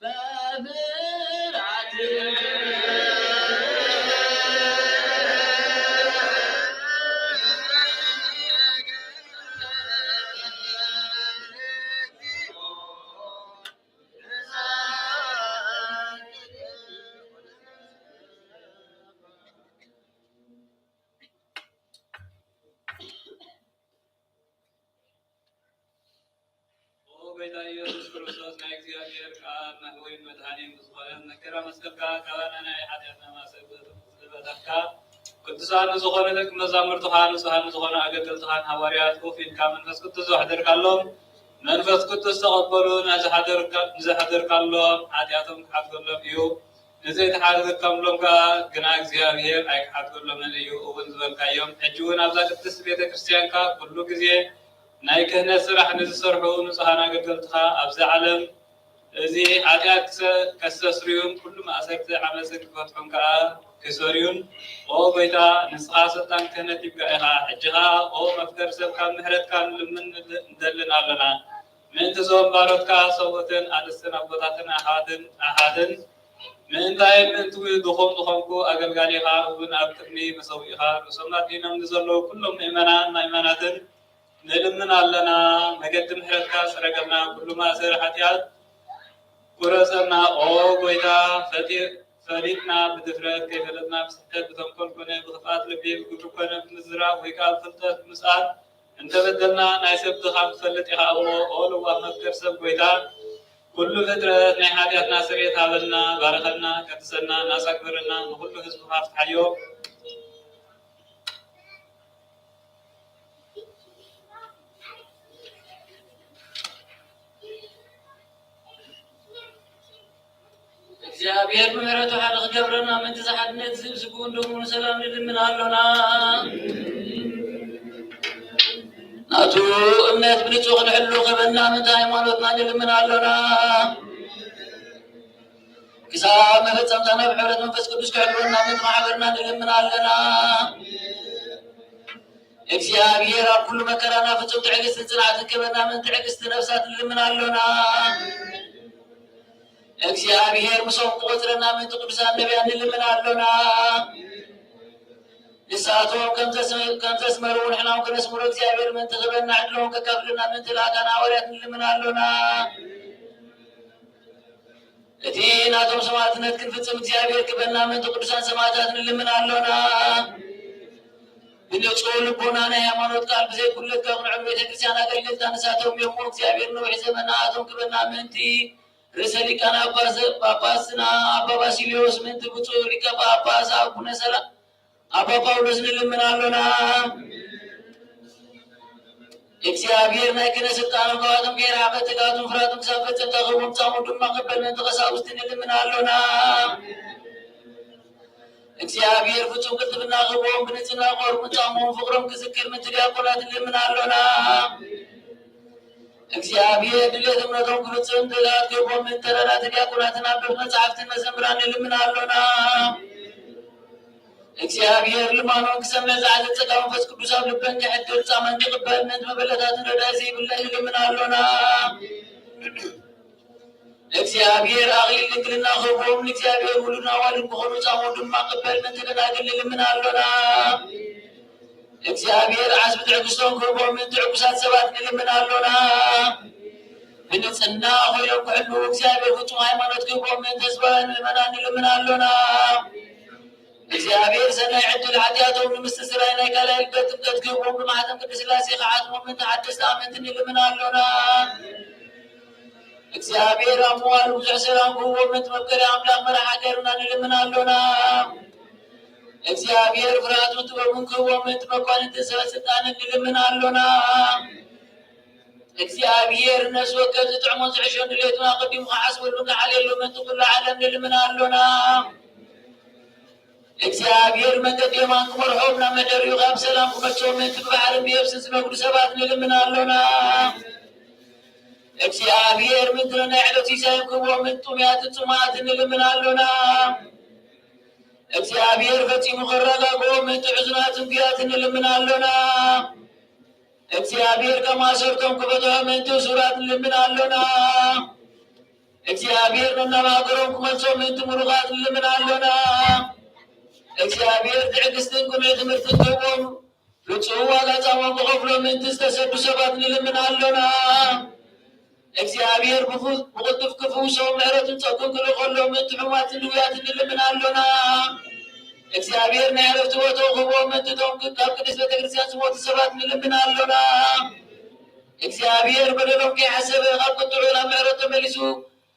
በፍርሃት። ኦ ጎይታ ኢየሱስ ክርስቶስ፣ ናይ እግዚኣብሔር ቃል መሕወይን መድኃኒን ብዝኾነ መከራ መስቀልካ ካባና ናይ ኃጢኣትና ማሰብ ዘበታትካ፣ ቅዱሳን ንዝኾኑ ደቂ መዛሙርትኻ፣ ንጹሃን ንዝኾኑ ኣገልገልትኻን ሃዋርያት ኮፍ ኢልካ መንፈስ ቅዱስ ዘሕደርካሎም፣ መንፈስ ቅዱስ ተቐበሉ፣ ናይ ዝሓደርካ-፣ ንዝሓደርካሎም ኃጢኣቶም ክሓድገሎም እዩ። ንዘይተሓደገምሎም ከኣ ግና እግዚኣብሔር ኣይክሓድገሎምን እዩ እውን ዝበልካዮም፣ ሕጂ እውን ኣብዛ ቅድስት ቤተ ክርስቲያንካ ኩሉ ግዜ ናይ ክህነት ስራሕ ንዝሰርሑ ንጹሃን ኣገልገልትኻ ኣብዚ ዓለም እዚ ኃጢኣት ክሰ-፣ ከስተስርዩን ኩሉ ማእሰርቲ ዓመፅን ክፈትሑን ከኣ ክሰርዩን፣ ኦ ጎይታ፣ ንስኻ ስልጣን ክህነት ይብቃ ኢኻ። ሕጂ ኸኣ ኦ መፍቀሪ ሰብ ካብ ምሕረትካ ንልምን ንደልን ኣለና። ምእንቲ እዞም ባሮትካ ሰብኡትን ኣንስትን ኣቦታትን ኣሕዋትን ኣሓትን ምእንታይ ምእንቲ ድኹም ዝኾንኩ ኣገልጋሊኻ እውን ኣብ ቅድሚ መሰውኢኻ ርእሶም ኣድኒኖም ንዘለዉ ኩሎም ምእመናን ምእመናትን ንልምን ኣለና። መገዲ ምሕረትካ ጽረገልና። ኩሉ ማእሰሪ ኃጢኣት ቁረጸልና። ኦ ጎይታ፣ ፈጢ-፣ ፈሊጥና ብድፍረት፣ ከይፈለጥና ብስሕተት፣ ብተንኮል ኮነ ብኽፍኣት ልቢ፣ ብግብሪ ኮነ ብምዝራብ ወይ ከኣ ብፍልጠት ብምስኣን እንተበደልና ናይ ሰብ ድኻም ትፈልጥ ኢኻ እሞ፣ ኦ ለዋህ መፍቀር ሰብ ጎይታ፣ ኩሉ ፍጥረት ናይ ኃጢኣትና ስርየት ሃበልና፣ ባርኸልና፣ ቀድሰና፣ ናጻ ግበረና፣ ንኹሉ ህዝብኻ ፍትሓዮ። እግዚኣብሔር ብምሕረቱ ሓደ ክገብረና ምእንቲ ዝሓድነት ዝህብ ስግኡን ደሙን ሰላም ንልምን ኣሎና። ናቱ እምነት ብንጹህ ክንሕሉ ክህበና ምእንቲ ሃይማኖትና ንልምን ኣሎና። ክሳብ መፈጸምታ ናብ ሕብረት መንፈስ ቅዱስ ክሕልወና ምእንቲ ማሕበርና ንልምን ኣለና። እግዚኣብሔር ኣብ ኩሉ መከራና ፍጹም ትዕግስትን ጽንዓትን ክህበና ምእንቲ ትዕግስቲ ነፍሳት ንልምን ኣሎና። እግዚኣብሔር ምስኦም ክቆጽረና ምእንቲ ቅዱሳን ነቢያት ንልምን ኣሎና። ንሳቶም ከም ዘስ-፣ ከም ዘስመሩ ንሕና እውን ክነስምሮ እግዚኣብሔር ምእንቲ ክህበና ዕድሎም ከካፍለና ምእንቲ ልኣካን ሃዋርያት ንልምን ኣሎና። እቲ ናቶም ሰማዕትነት ክንፍጽም እግዚኣብሔር ክህበና ምእንቲ ቅዱሳን ሰማዕታት ንልምን ኣሎና። ብንጹህ ልቦና ናይ ሃይማኖት ቃል ብዘይ ጉድለት ካብ ንዕም ቤተ ክርስቲያን ኣገልገልታ ንሳቶም እዮም። እግዚኣብሔር ነዊሕ ዘመን ንኣቶም ክህበና ምእንቲ ርእሰ ሊቃነ ጳጳስ-፣ ጳጳስና ኣባ ባሲልዮስ ምእንቲ ብፁዕ ሊቀ ጳጳስ ኣቡነ ሰላ-፣ ኣባ ጳውሎስ ንልምን ኣሎና። እግዚኣብሔር ናይ ክህነት ስልጣኖም ካብኣቶም ከይረሓቐ ትግሃቱን ፍርሃቱን ክሳብ ፈጸምታ ክህቦም ጻምኡ ድማ ክበል ምእንቲ ቀሳውስቲ ንልምን ኣሎና። እግዚኣብሔር ፍጹም ቅልጥፍና ክህቦም ብንጽህና ክቆርቡን ጻምኦም ፍቕሮም ክዝክር ምእንቲ ዲያቆናት ንልምን ኣሎና። እግዚኣብሔር ድሌት እምነቶም ክፍጽም ትእዛዝ ክህቦም ምእንቲ ካህናትን ዲያቆናትን ኣንበብቲ መጻሕፍትን መዘምራን ንልምን ኣሎና። እግዚኣብሔር ልማኖም ክሰምዕ ጸዓት ጸጋ መንፈስ ቅዱስ ኣብ ልበን ከሕድር ጻመን ክቕበል ምእንቲ መበለታትን ረዳኢ ዘይብለን ንልምን ኣሎና። እግዚኣብሔር ኣኽሊል ድንግልና ክህቦም ንእግዚኣብሔር ውሉድን ኣዋልድን ክኾኑ ጻምኡ ድማ ክቕበል ምእንቲ ደናግል ንልምን ኣሎና። እግዚኣብሔር ዓስቢ ትዕግስቶም ክህቦም ምእንቲ ዕጉሳት ሰባት ንልምን ኣሎና። ብንጽህና ኮይኖም ክሕልዉ እግዚኣብሔር ፍጹም ሃይማኖት ክህቦም ምእንቲ ህዝባውያን ምእመናን ንልምን ኣሎና። እግዚኣብሔር ሰናይ ዕድል ሓጢኣቶም ንምስትስራይ ናይ ካልኣይ ልደት ጥምቀት ክህቦም ብማሕተም ቅድስት ሥላሴ ክሓትሞም ምእንቲ ሓደስቲ ኣመንቲ ንልምን ኣሎና። እግዚኣብሔር ኣብ ምዋሉ ብዙሕ ሰላም ክህቦም ምእንቲ መፍቀሪ ኣምላኽ መራሒ ሃገርና ንልምን ኣሎና። እግዚኣብሔር ፍርሃቱን ጥበቡን ክህቦም ምእንቲ መኳንንትን ሰበ ስልጣንን ንልምን ኣሎና። እግዚኣብሔር ነፍሲ ወከፍ ዝጥዕሞን ዝሕሾን ድሌቱን ኣቐዲሙ ክሓስበሉን ክሓልየሉ ምእንቲ ኩሉ ዓለም ንልምን ኣሎና። እግዚኣብሔር መንገዲ የማን ክመርሖም፣ ናብ መደሪኡ ካብ ሰላም ክመልሶም ምእንቲ ብባሕርን ብየብስን ዝነግዱ ሰባት ንልምን ኣሎና። እግዚኣብሔር ምእንቲ ነናይ ዕለት ሲሳዮም ክህቦም ምእንቲ ጥሙያትን ጽሙኣትን ንልምን ኣሎና። እግዚኣብሔር ፈጺሙ ክረጋግኦም ምእንቲ ሕዙናትን ጉያትን ንልምን ኣሎና። እግዚኣብሔር ካብ ማእሰርቶም ክፈትሖም ምእንቲ እሱራት ንልምን ኣሎና። እግዚኣብሔር ነናብ ሃገሮም ክመልሶም ምእንቲ ምሩኻት ንልምን ኣሎና። እግዚኣብሔር ትዕግስትን ቅኑዕ ትምህርትን ክህቦም፣ ርጹእ ዋጋ ጻሞም ክኸፍሎም ምእንቲ ዝተሰዱ ሰባት ንልምን ኣሎና። እግዚኣብሔር ብፉ-፣ ብቕልጡፍ ክፍውሶም ምሕረትን ጸጉን ክልእኸሎም ምእንቲ ሕሙማትን ድውያትን ንልምን ኣሎና። እግዚኣብሔር ናይ ዕረፍቲ ቦትኡ ክህቦም ምእንቲ እቶም ክ-፣ ካብ ቅድስት ቤተ ክርስቲያን ዝሞቱ ሰባት ንልምን ኣሎና። እግዚኣብሔር በደሎም ከይሓሰበ ካብ ቁጥዑ ናብ ምሕረት ተመሊሱ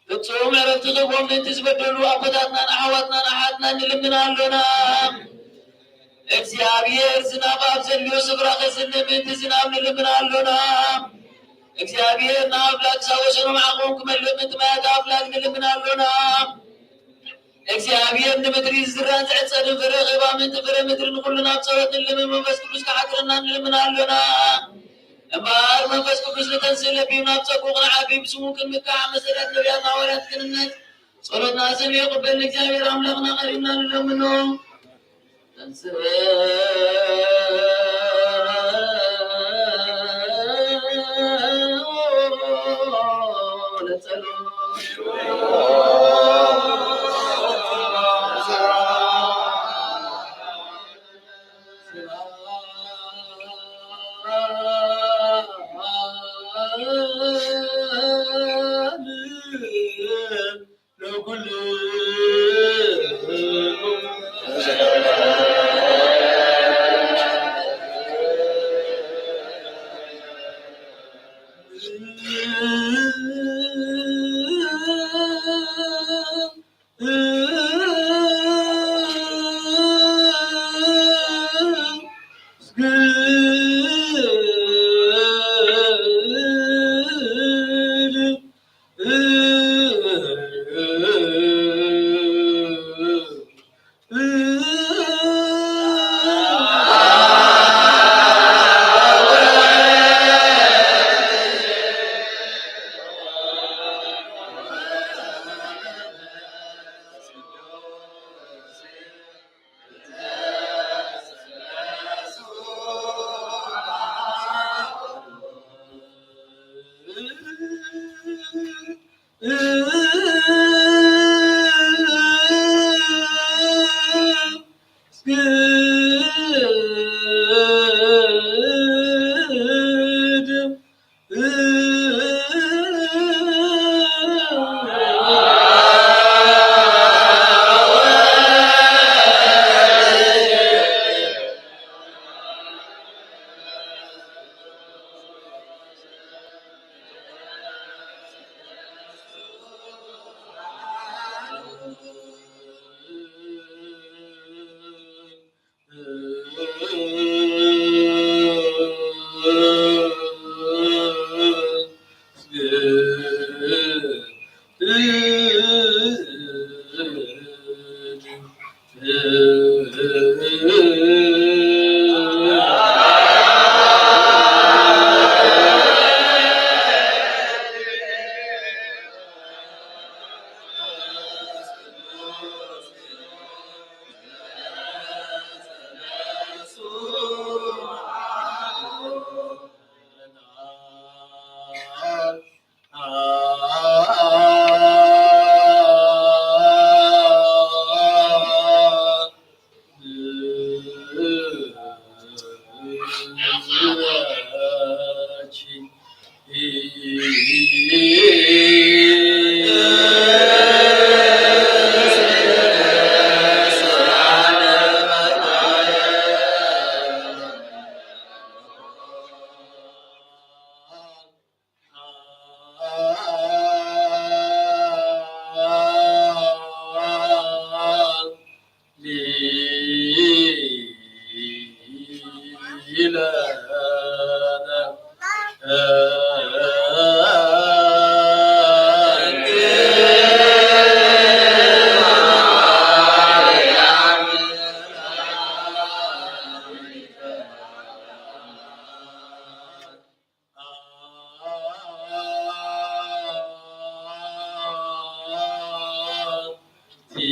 ፍጹም ዕረፍቲ ክህቦም ምእንቲ ዝበደሉ ኣቦታትናን ኣሕዋትናን ኣሓትናን ንልምን ኣሎና። እግዚኣብሔር ዝናብ ኣብ ዘድልዮ ስፍራ ከዝንብ ምእንቲ ዝናብ ንልምን ኣሎና። እግዚኣብሔር ንኣፍላግ ሳወሰኖም ዓቕሞም ክመልእ ምእንቲ ማያት ኣፍላግ ንልምን ኣሎና። እግዚኣብሔር ንምድሪ ዝዝራን ዝዕጸድን ፍረ ክህባ ምእንቲ ፍረ ምድሪ ንኹሉ ናብ ጸሎት ንልምን መንፈስ ቅዱስ ክሓድረና ንልምን ኣሎና። እምበኣር መንፈስ ቅዱስ ንተንስእ ለቢብና ብጸጉኡ ክንዓቢ ብስሙ ክንምካሕ መሰረት ነቢያትና ሃዋርያት ክንነት ጸሎትና ሰሚዑ ይቕበል ንእግዚኣብሔር ኣምላኽና ቀሪብና ንለምኖ። ተንስእ ለጸሎት።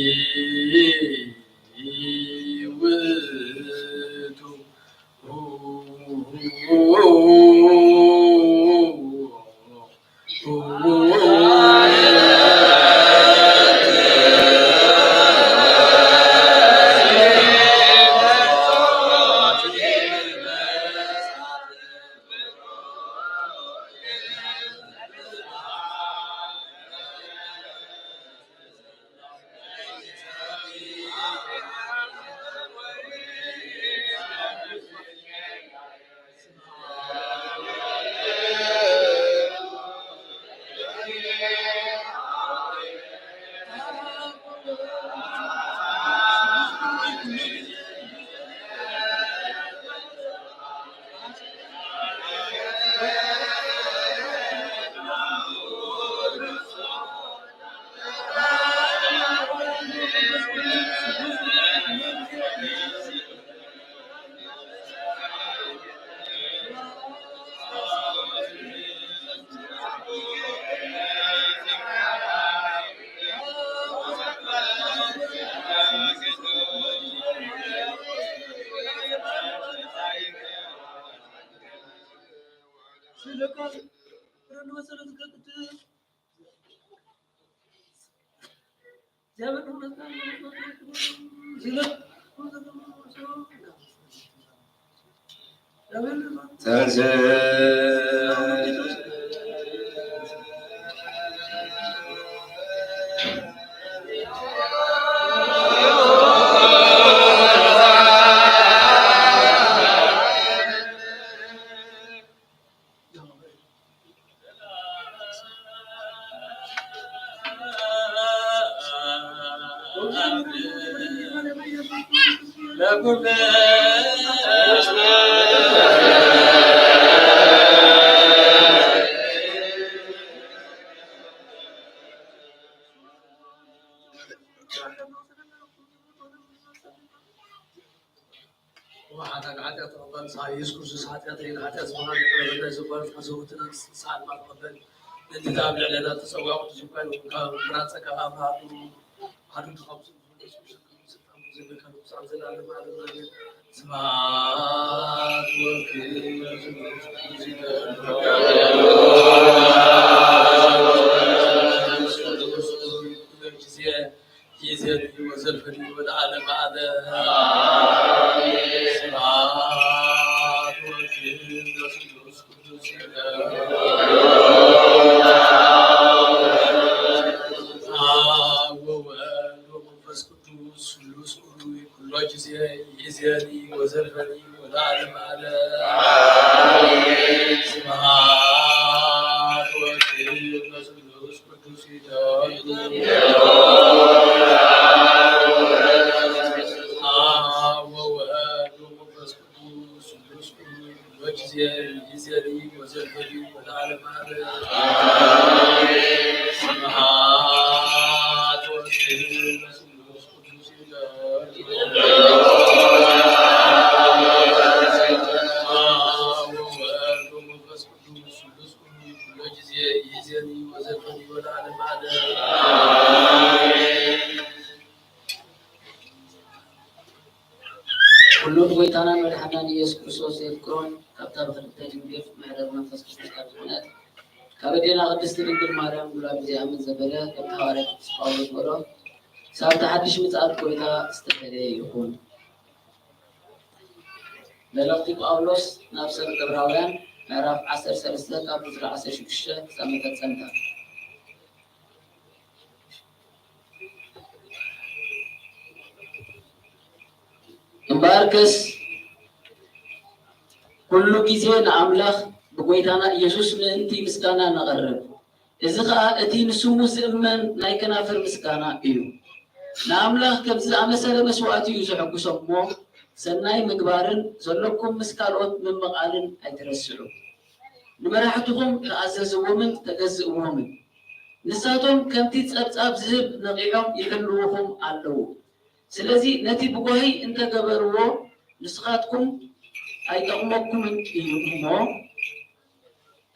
ውእቱ ወሓዳግ ሓጢኣት ተቐበል፣ ንስኻ ኢየሱስ ክርስቶስ ሓጢኣተይ ንሓጢኣት ዝኾነ ይቕረ በለለይ፣ ዘጓነፍኩ ዘውትና ንስሓት ማር ተቐበል። ነቲ ኣብ ልዕሌና ተጸዊዖም ዝዝኳ ይኹን፣ ካብ ምሕረት ጸጋ ኣማልኡ፣ ሓድነት ካብ ስልጣን ዘለካ ንጉስ ኣብ ዘላለም ዓለም ኣሜን። ስብሐት ወክብር ጊዜ ይእዜኒ ወዘልፈኒ ወለዓለመ ዓለም። ስብሐት ወክብር ለስሉስ ቅዱስ ይእዜኒ። አብ ወወልድ ወመንፈስ ቅዱስ ስሉስ ሩይ ኩሎ ጊዜ ይእዜኒ ወዘልፈኒ ወለዓለመ ዓለም። ስብሐት ወክብር ለስሉስ ቅዱስ ይእዜኒ። አብ ወወልድ ወመንፈስ ቅዱስ ስሉስ ሩይ ኩሎ ጊዜ ይእዜኒ ወዘልፈኒ ወለዓለመ ዓለም። ስብሐት ወክብር ለስሉስ ቅዱስ ይእዜኒ። አብ ወወልድ ወመንፈስ ቅዱስ ስሉስ ሩይ ኩሎ ጊዜ ይእዜኒ ወዘልፈኒ ወለዓለመ ዓለም። ኩሉ ብጎይታናን መድሓናን ኢየሱስ ክርስቶስ ዘየፍቅሮን ካብታ ብክልተ ድንግል ምሕረት መንፈስ ቅዱስ ካብ ዝኾነት ካብ ኣዴና ቅድስቲ ድንግል ማርያም ዱላብ እግዚኣብሔር ዘበለ ከምቲ ሃዋርያ ቅዱስ ጳውሎስ ዝበሎ ክሳብ እቲ ሓድሽ ምጽኣት ጎይታ ዝተፈለየ ይኹን። መልእኽቲ ጳውሎስ ናብ ሰብ ዕብራውያን ምዕራፍ ዓሰርተ ሰለስተ ካብ ቁጽሪ ዓሰርተ ሽዱሽተ ክሳብ መፈጸምታ። እምበኣርከስ ኩሉ ግዜ ንኣምላኽ ብጎይታና ኢየሱስ ምእንቲ ምስጋና ነቕርብ። እዚ ኸኣ እቲ ንስሙ ዝእመን ናይ ከናፍር ምስጋና እዩ። ንኣምላኽ ከምዚ ዝኣመሰለ መስዋእቲ እዩ ዘሐጉሶ እሞ፣ ሰናይ ምግባርን ዘሎኩም ምስ ካልኦት ምምቓልን ኣይትረስዑ። ንመራሕትኹም ተኣዘዝዎምን ተገዝእዎምን። ንሳቶም ከምቲ ጸብጻብ ዝህብ ነቒሖም ይሕልዉኹም ኣለዉ። ስለዚ ነቲ ብጓሂ እንተ ገበርዎ፣ ንስኻትኩም ኣይጠቕመኩምን እዩ እሞ፣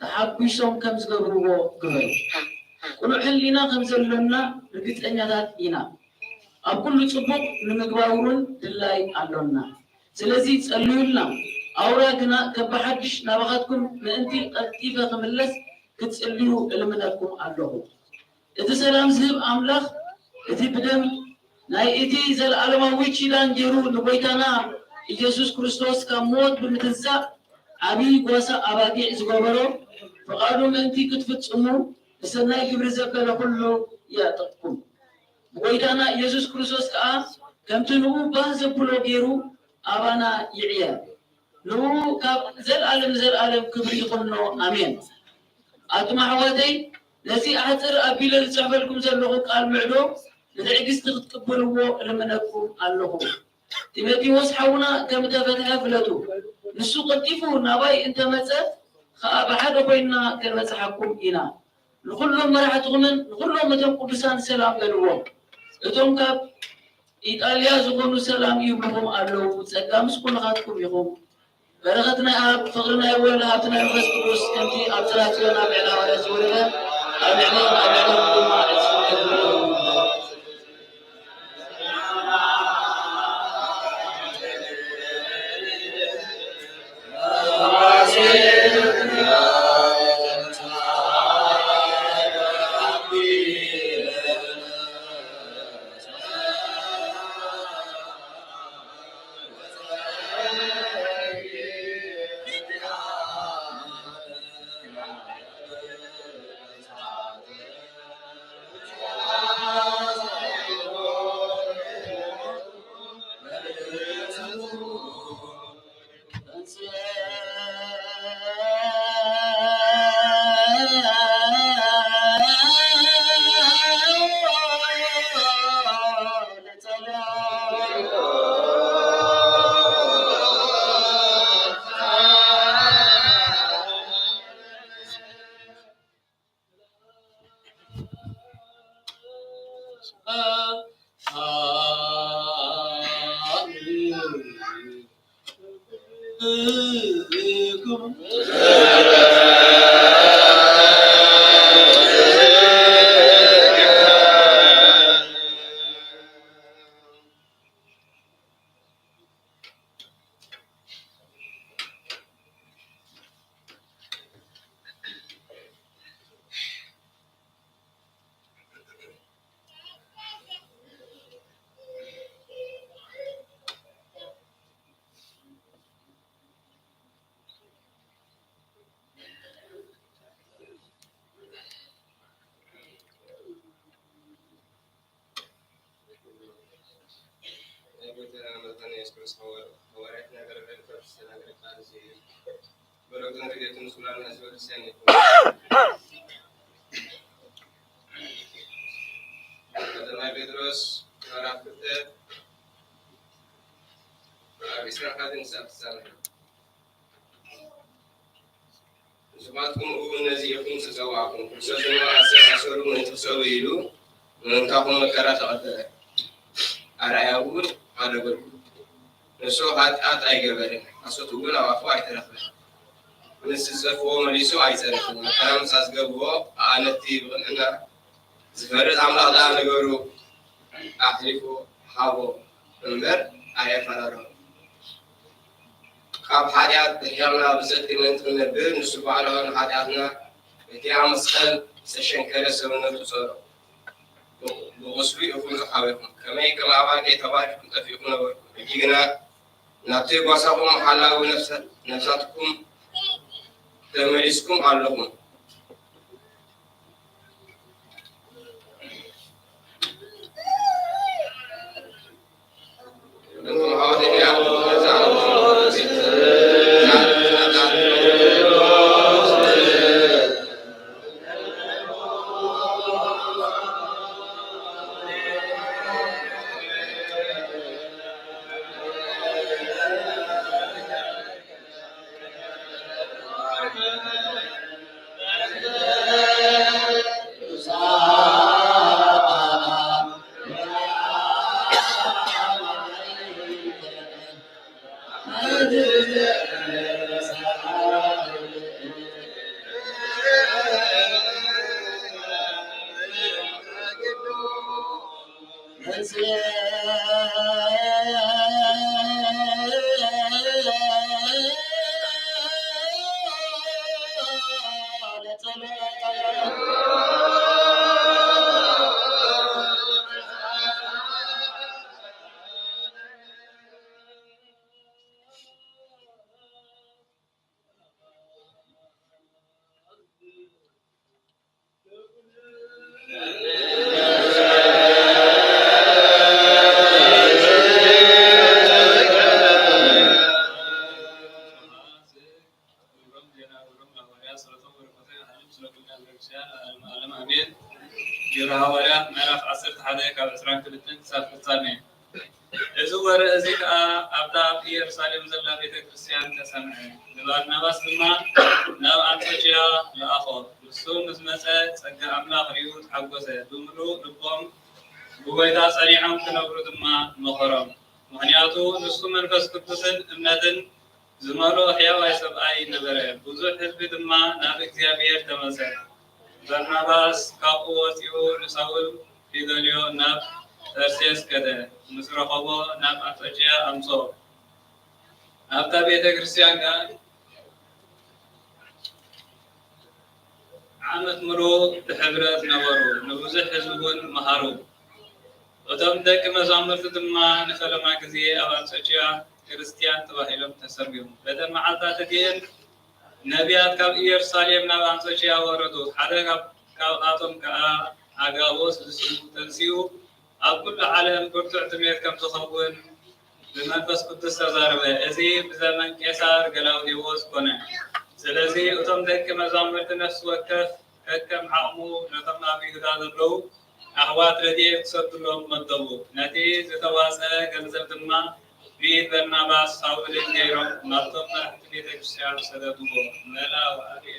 ተሓጒሶም ከም ዝገብርዎ ግበሩ። ቅኑዕ ሕሊና ከም ዘሎና ርግጸኛታት ኢና። ኣብ ኩሉ ጽቡቕ ንምግባር እውን ድላይ ኣሎና። ስለዚ ጸልዩልና። ኣውራ ግና ከም ብሓድሽ ናባኻትኩም ምእንቲ ቀልጢፈ ክምለስ ክትጽልዩ እልምነኩም ኣለኹ። እቲ ሰላም ዝህብ ኣምላኽ፣ እቲ ብደም ናይ እቲ ዘለኣለማዊ ኪዳን ገይሩ ንጎይታና ኢየሱስ ክርስቶስ ካብ ሞት ብምትንሳእ ዓብዪ ጓሳ ኣባጊዕ ዝገበሮ፣ ፍቓዱ ምእንቲ ክትፍጽሙ ብሰናይ ግብሪ ዘበለ ኩሉ ይዕጥቕኩም። ብጎይታና ኢየሱስ ክርስቶስ ከኣ ከምቲ ንኡ ባህ ዘብሎ ገይሩ ኣባና ይዕየር። ንኡ ካብ ዘልኣለም ንዘልኣለም ክብሪ ይኹኖ። ኣሜን። ኣቱም ኣሕዋተይ፣ ነዚ ኣሕጽር ኣቢለ ዝጽሕፈልኩም ዘለኹ ቃል ምዕዶ ብትዕግስቲ ክትቅበልዎ እልምነኩም ኣለኹ። ጢሞቴዎስ ሓውና ከም እተፈትሐ ፍለጡ። ንሱ ቀልጢፉ ናባይ እንተመጸ ኸኣ ብሓደ ኮይንና ከንበጽሓኩም ኢና። ንኹሎም መራሕትኹምን ንኹሎም እቶም ቅዱሳን ሰላም በልዎም። እቶም ካብ ኢጣልያ ዝኾኑ ሰላም ይብልኹም ኣለዉ። ጸጋ ምስ ኩልኻትኩም ይኹን። በረኸት ናይ ኣብ፣ ፍቕሪ ናይ ወልድ፣ ሃብቲ ናይ መንፈስ ቅዱስ ከምቲ ኣብ ጽርሐ ጽዮን ኣብ ልዕሊ ሃዋርያት ዝወረደ ኣብ ልዕሊ ኣብ ልዕሊ ድማ ዕጽ ናይ ጎይታና መድሓኒና ኢየሱስ ክርስቶስ ሃዋርያት፣ ሃዋርያት ናይ ኣገልግሎት ዝተናገረ ቃል እዚ እዩ። በረከቱን ረድኤቱን ምስሉና ህዝበ ክርስቲያን ይኹን። ቀዳማይ ጴጥሮስ ምዕራፍ ክልተ ካብ ዕስራን ሓደን ክሳብ ፍጻመ። ንስኻትኩም እውን ነዚ ኢኹም ዝተጸዋዕኩም። ክርስቶስ ድማ ኣሰ-፣ ኣሰሩ ምእንቲ ክሰቡ ኢሉ ምእንታኹም መከራ ተቐበለ። ኣርኣያኡ እውን ኣደገልኩ። ንሱ ሓጢኣት ኣይገበረን፣ ሓሶት እውን ኣብ ኣፉ ኣይተረኽበን። ምስ ዝጸፍዎ መሊሱ ኣይጸረፈን። መከራ ምስ ኣዝገብዎ፣ ኣነ ነቲ ብቕንዕና ዝፈርድ ኣምላኽ ደኣ ነገሩ ኣሕሊፉ ሃቦ እምበር ኣየፈራርሆን። ካብ ሓጢኣት ርሒቕና ብጽድቂ ምእንቲ ክንነብር፣ ንሱ ባዕሉ ንሓጢኣትና በቲ ኣብ መስቀል ዝተሸንከረ ሰብነቱ ጾሮ። ብቑስሉ ኢኹም ዝሓወይኩም። ከመይ ከም ኣባጊዕ ተባዲኹም ጠፊእኩም ነበርኩም። ሕጂ ግና ናብቲ ጓሳኹም ሓላዊ ነፍሳ-፣ ነፍሳትኩም ተመሊስኩም ኣለኹም። ክብሮም ዜና፣ ክብሮም ሃዋርያ፣ ጸሎቶም በረከቶም ይሃሉ፣ ስለ ኩልና ቤተክርስትያን ለዓለመ ዓለም ኣሜን። ግብረ ሃዋርያት ምዕራፍ ዓሰርተ ሓደ ካብ ዕስራን ክልተን ክሳብ ፍጻሜ። እዚ ወረ እዚ ከኣ ኣብታ ኣብ ኢየሩሳሌም ዘላ ቤተክርስትያን ተሰምዐ። ንባርናባስ ድማ ናብ ኣንጾኪያ ለኣኾ። ንሱ ምስ መጸ ጸጋ ኣምላኽ ርእዩ ተሓጎሰ። ብምሉእ ልቦም ብጎይታ ጸኒዖም ክነብሩ ድማ መኸሮም። ምኽንያቱ ንሱ መንፈስ ቅዱስን እምነትን ዝመልኦ ሕያዋይ ሰብኣይ ነበረ። ብዙሕ ህዝቢ ድማ ናብ እግዚኣብሔር ተመልሰ። በርናባስ ካብኡ ወጺኡ ንሳውል ፊደልዮ ናብ ተርሴስ ከደ። ምስ ረኸቦ ናብ ኣንጾኪያ ኣምጾ። ኣብታ ቤተ ክርስቲያን ከኣ ዓመት ምሉእ ብሕብረት ነበሩ፣ ንብዙሕ ህዝቢ እውን መሃሩ። እቶም ደቂ መዛሙርቲ ድማ ንፈለማ ግዜ ኣብ ኣንጾኪያ ክርስትያን ተባሂሎም ተሰምዮም። በተን መዓልታት እቲኤን ነቢያት ካብ ኢየሩሳሌም ናብ ኣንጾኪያ ወረዱ። ሓደ ካብ-፣ ካብኣቶም ከኣ ኣጋቦስ ዝስሙ ተንሲኡ፣ ኣብ ኩሉ ዓለም ብርቱዕ ትምህርት ከም ዝኸውን ብመንፈስ ቅዱስ ተዛረበ። እዚ ብዘመን ቄሳር ገላውዴዎስ ኮነ። ስለዚ እቶም ደቂ መዛሙርቲ ነፍሲ ወከፍ ከከም ዓቕሙ ነቶም ኣብ ይሁዳ ዘለዉ ኣሕዋት ረድኤት ክሰዱሎም መደቡ። ነቲ ዝተዋጽአ ገንዘብ ድማ ብኢድ በርናባስ ሳውልን ገይሮም ናብቶም መራሕቲ ቤተ ክርስቲያን ሰደድዎ። መላ ወኣልየ።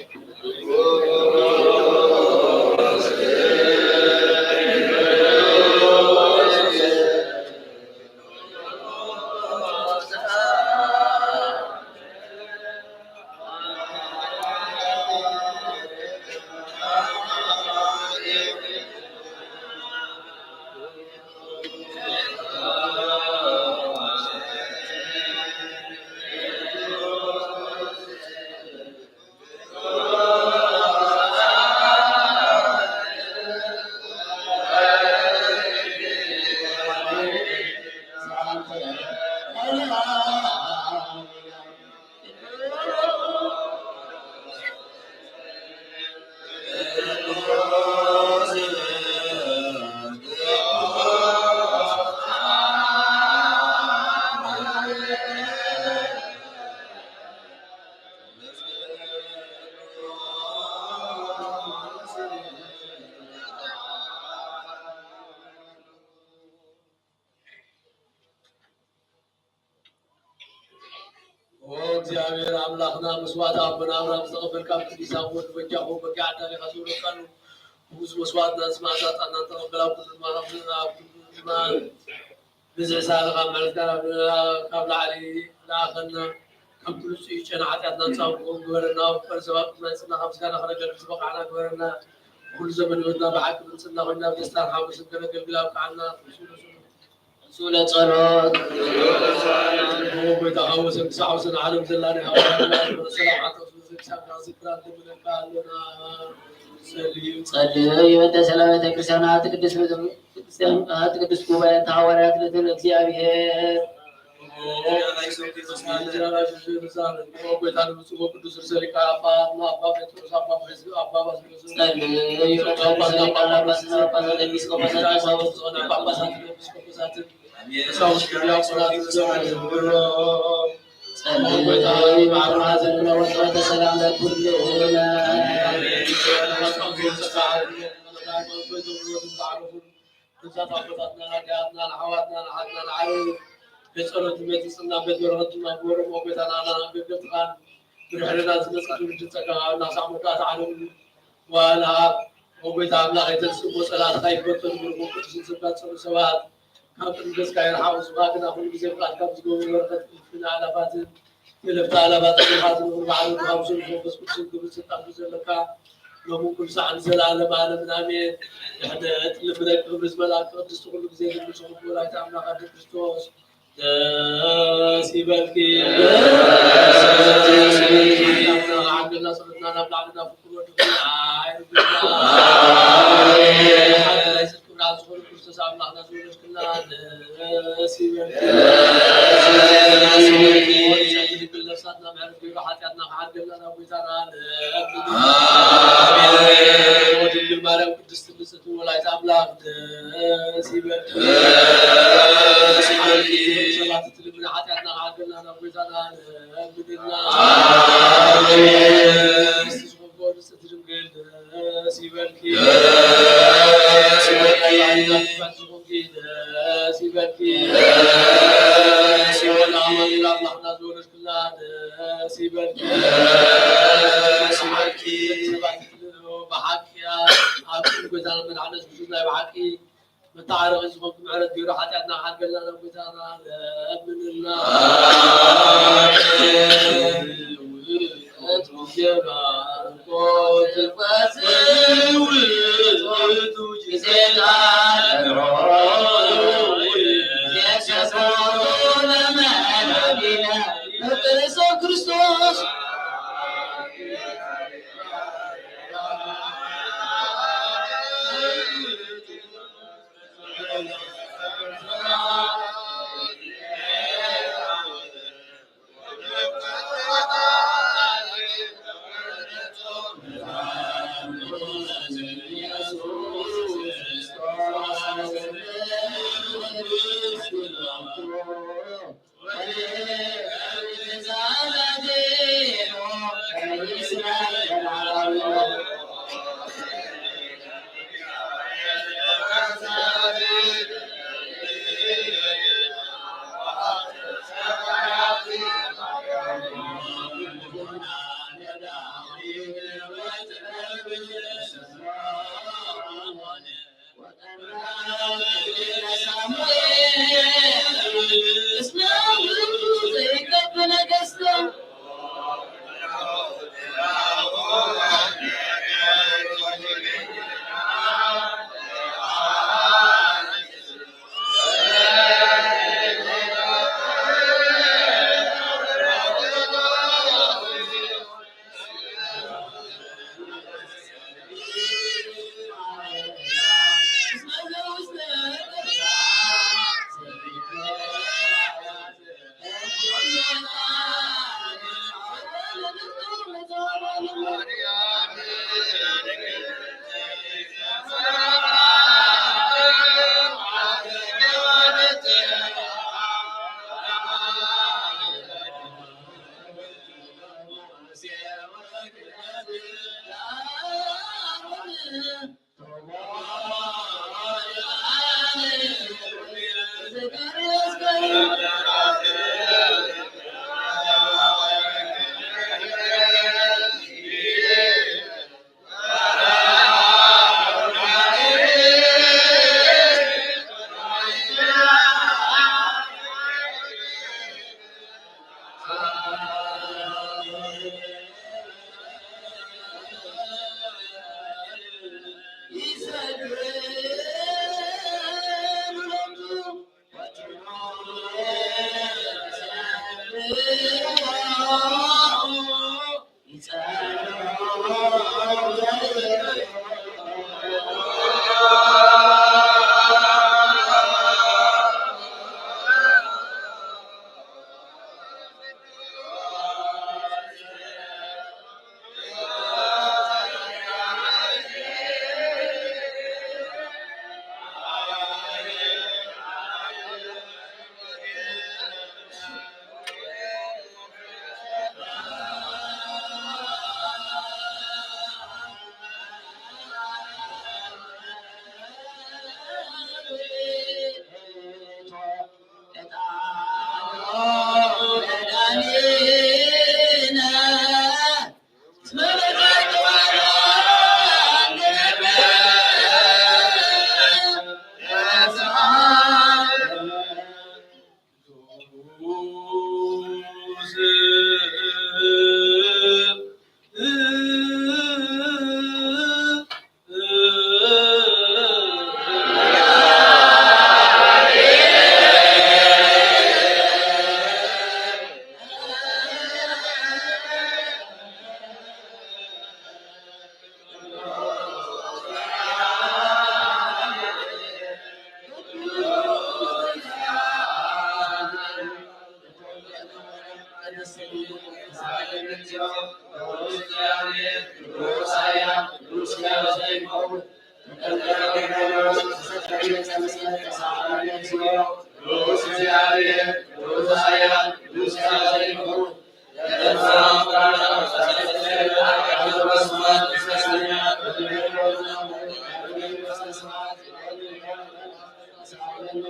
ኦ እግዚኣብሔር ኣምላኽና፣ መስዋዕቲ ኣቦና ኣብርሃም ዝተቐበልካ፣ ኣብ ቅዱሳን ወድ በጃኹም በጊዕ ኣዳሊኻ ዘውረድካሉ፣ ንጉስ መስዋዕትና ዝማእሳጣና ተቐበል። ኣብ ኩሉ ድማ፣ ኣብ ኩሉ ድማ ብዝሕ ሳልኻ ምሕረትካ ናብ፣ ካብ ላዕሊ ለኣኸና፣ ካብ ኩሉ ጽዩፍ ጨና ሓጢኣትና ነጻ ክኸውን ግበረና። ኣብ ፍቅር ሰባት ናይጽና ካብ ምስጋና ክነገልግል ዝበቃዕና ግበረና። ኩሉ ዘመን ህይወትና ብሓቂ ብንጽህና ኮይና ብደስታን ሓጎስን ከነገልግል ኣብቅዓና። ንሱ ለጸሎት። ኦ ጎይታ፣ ካብ ወሰን ክሳዕ ወሰን ዓለም ዘላ ናይ ሃዋርያት ሰላም ሓተቱ፣ ዘክሳብ ዝክራ ንለምነካ ኣሎና። ጸልዩ። ጸልዩ በእንተ ሰላም ቤተ ክርስቲያን፣ ቅድስት ቤተ ክርስቲያን፣ ቅድስት ጉባኤ፣ እንተ ሃዋርያት ልትል እግዚኣብሔር። ኦ ጎይታ፣ ንብፁዕ ወቅዱስ ርእሰ ሊቃነ ጳጳሳት ኣባ ጴጥሮስ፣ ኣባ ጴጥሮስ፣ ኣባ ባስልዮስ፣ ጸልዩ። ሊቃነ ጳጳሳት፣ ኤጲስቆጶሳት፣ ቀሳውስትን ኤጲስቆጶሳትን፣ ቀሳውስትን ዲያቆናትን ዘምር ዝምሮ። ጸልዩ። ማዕርና ዘምሮ ወጸወተ ሰላም ለኩልነ። ብዛት ኣቦታትና፣ ኣዴታትና፣ ኣሕዋትና፣ ንሓትና፣ ንዓበዩ ቤት ጸሎት፣ ቤት ጽና፣ ቤት በረኸት ድማ ግበሮም። ኦ ጎይታ፣ ንዓና ገገትኻን ብድሕርና ዝመጽእ ትውልዲ ጸጋኻ እናሳዕ መካት ዓለም ዋላ። ኦ ጎይታ ኣምላኽ፣ ኣይተንስእዎ ጸላእትኻ ይፈተኑ፣ ብሩኹን ቅዱስን ዝባጸሩ ሰባት ካብ ቅድሚ ገጽካ ይርሓቑ። ስብሃትና ኩሉ ግዜ ብቃልካ ዝገብሩ በረኸት እልፍን ኣእላፋትን እልፍታ ኣእላፋት ኣእላፋት ንኹሉ ባዕሉ ካብ ስሉስ መንፈስ ቅዱስን ክብርን ስልጣን ዘለካ ሎምን ኩሉ ሰዓት ንዘለዓለም ዓለምን ኣሜን። ድሕነት ልምነክ ክብሪ ዝመልኣኪ ቅድስቲ ኩሉ ግዜ ዝምልሱ ክቡር ኣይተ ኣምላኽ ኣደ ክርስቶስ ደስ ይበልኪ። ሓገዝና ጸሎትና ናብ ላዕሊ ናብ ፍቁር ወድኹም ኣይርግና። ኣሜን። ሓገዝና ይስጥ ክብራ ዝኾነ ክርስቶስ ኣምላኽና ዝወለድክና ደስ ይበልኪ። ደስ ይበልኪ። ወዲ ጸጊ ድንግል ነፍሳትና ምሕረት ገይሩ ሓጢኣትና ክሓድገልና ናብ ጎይታና ንለምን። ኣሜን። ወድንግል ማርያም ቅድስት ንጽሕቲ ወላዲተ ኣምላኽ ደስ ይበልኪ። ደስ ይበልኪ። ሰባት ትልምና ሓጢኣትና ክሓድገልና ናብ ጎይታና ንለምንና። ኣሜን። ቅድስቲ ዝኾንኮ ንጽሕቲ ድንግል ደስ ይበልኪ። ደስ ይበልኪ። ደስ ይበልኪ። ደስ ይበልኪ። ኣማኑኤል ኣምላኽና ዝወለድክላ ደስ ይበልኪ። ደስ ይበልኪ። ሰባት ትልምና ብሓቂ ኣብ ጎይታና መድሓኒ የሱስ ናይ ብሓቂ መተዓረቒ ዝኾንኩ ምሕረት ገይሩ ሓጢኣትና ክሓድገልና ናብ ጎይታና ለምንና። ክርስቶስ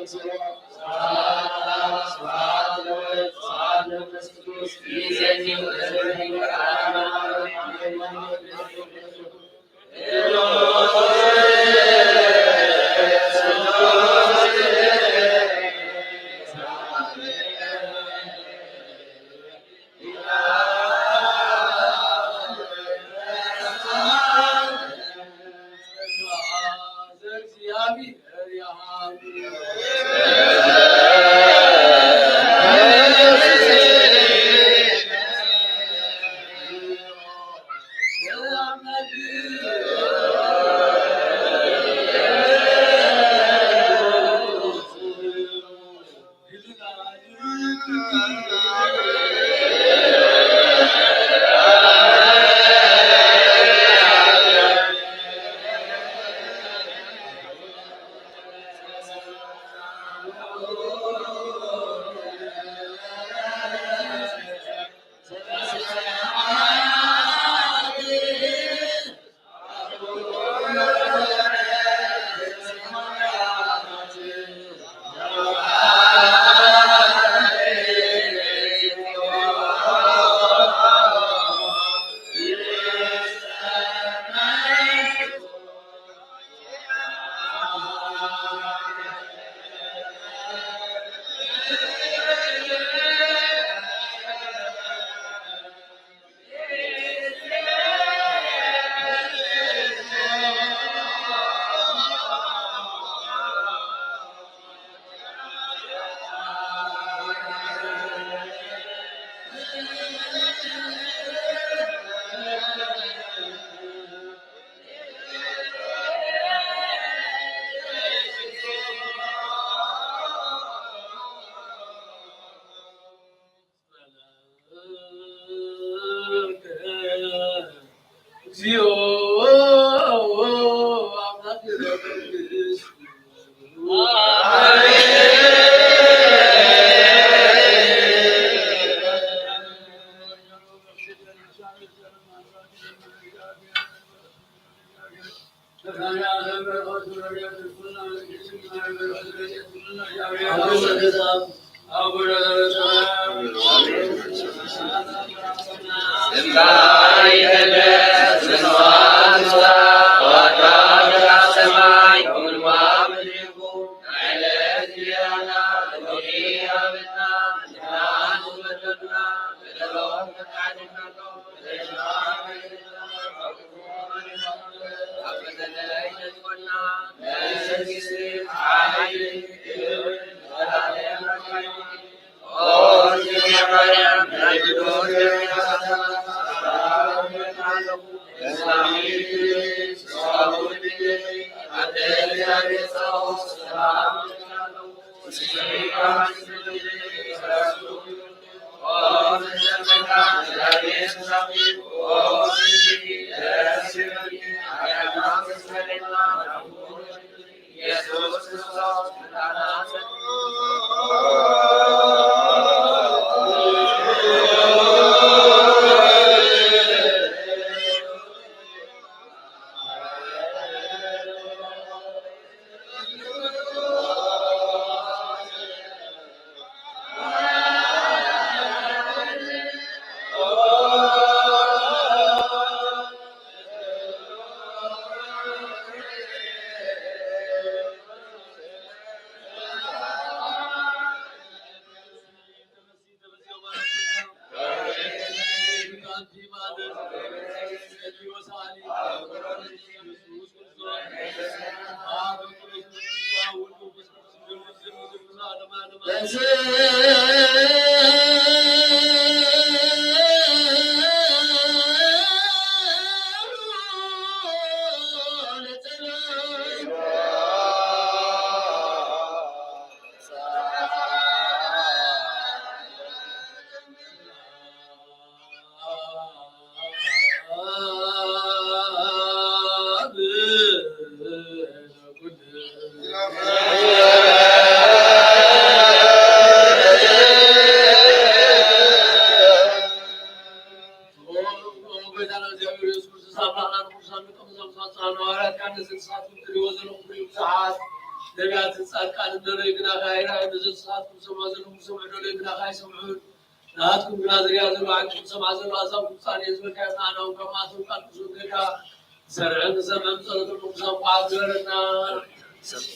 እግዚኦ አምላክ ነቢያትን ጻድቃንን ደለዩ ግናኻ ኣይረኣዩን፣ ነዞም ንስኻትኩም ትሰምዑ ዘለኹም ዝሰምዑ ደለዩ ግናኻ ኣይሰምዑን። ንስኻትኩም ግና ዝሪኣ ዘሎ ዓይንኩም ዝሰምዓ ዘሎ ኣዛብኩም ጻን እየ ዝበልካዮም ንኣና እውን ካብ ማእቶም ቃል ክዝውገካ ዝሰርዕን ዝሰምዕን ጸሎቶም ቅዱሳን ቋል ግበረና። ጸልእ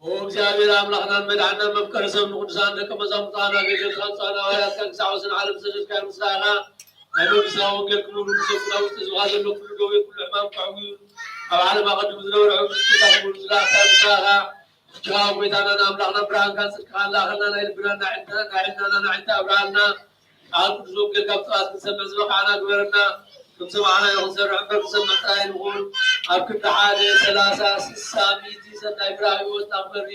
ኦ እግዚኣብሔር ኣምላኽናን መድሓናን መፍቀሪ ሰብ ንቅዱሳን ደቀ መዛሙርትኻ ናብ ቤተ ክርስቲያን ጻና ሃዋርያትካ ክሳዕ ወሰን ዓለም ዝሰደድካዮ ምስጋና ናይ መንግስትና ወንጌል ክብሉ ንሰብና ውስጥ ዝባ ዘሎ ኩሉ ደዌ ኩሉ ሕማም ክሕሙ እዩ። ኣብ ዓለም ኣቐድሙ ዝነበረ ሕሙም ምስጢርካ ክብሉ ዝለኣኽካ ምስጋና እጅኻ ጎይታና ንኣምላኽና ብርሃንካ ጽድቅኻ ላኸልና ናይ ልብና ናይ ዕድና ናይ ዕድናና ናይ ዕድና ኣብርሃልና ቃል ቅዱስ ወንጌል ካብ ጥራት ክንሰምዕ ዝበቃዕና ግበረና። ከም ሰማዕና ይኹን ዘርዕ እምበር ክሰምዕ ጥራይ ንኹን ኣብ ክንዲ ሓደ ሰላሳ ስሳ ሚእቲ ሰናይ ፍረ ህይወት ናብ መሪ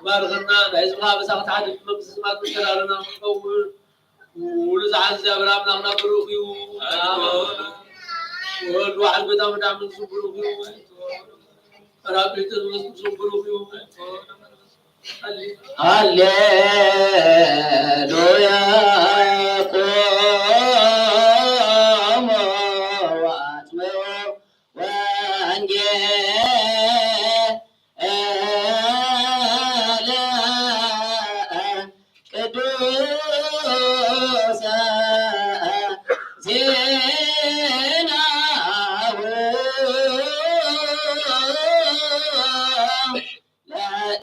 ባርኸና ናይ ህዝብኻ በሳኽቲ ሓደ መንግስቲ ስማት መሸላለና ንኸውን። ውሉ ዝሓዝ እግዚኣብሔር ኣምላኽና ብሩኽ እዩ። ወልድ ዋሕድ ቤታ መድሓን መንግስቱ ብሩኽ እዩ። ጳራቅሊጦስ መንፈስ ቅዱስ ብሩኽ ይሁን። ሃሌሉያ። ቆሙ ወአጽምዑ ወንጌለ ቅዱሰ ዜናሁ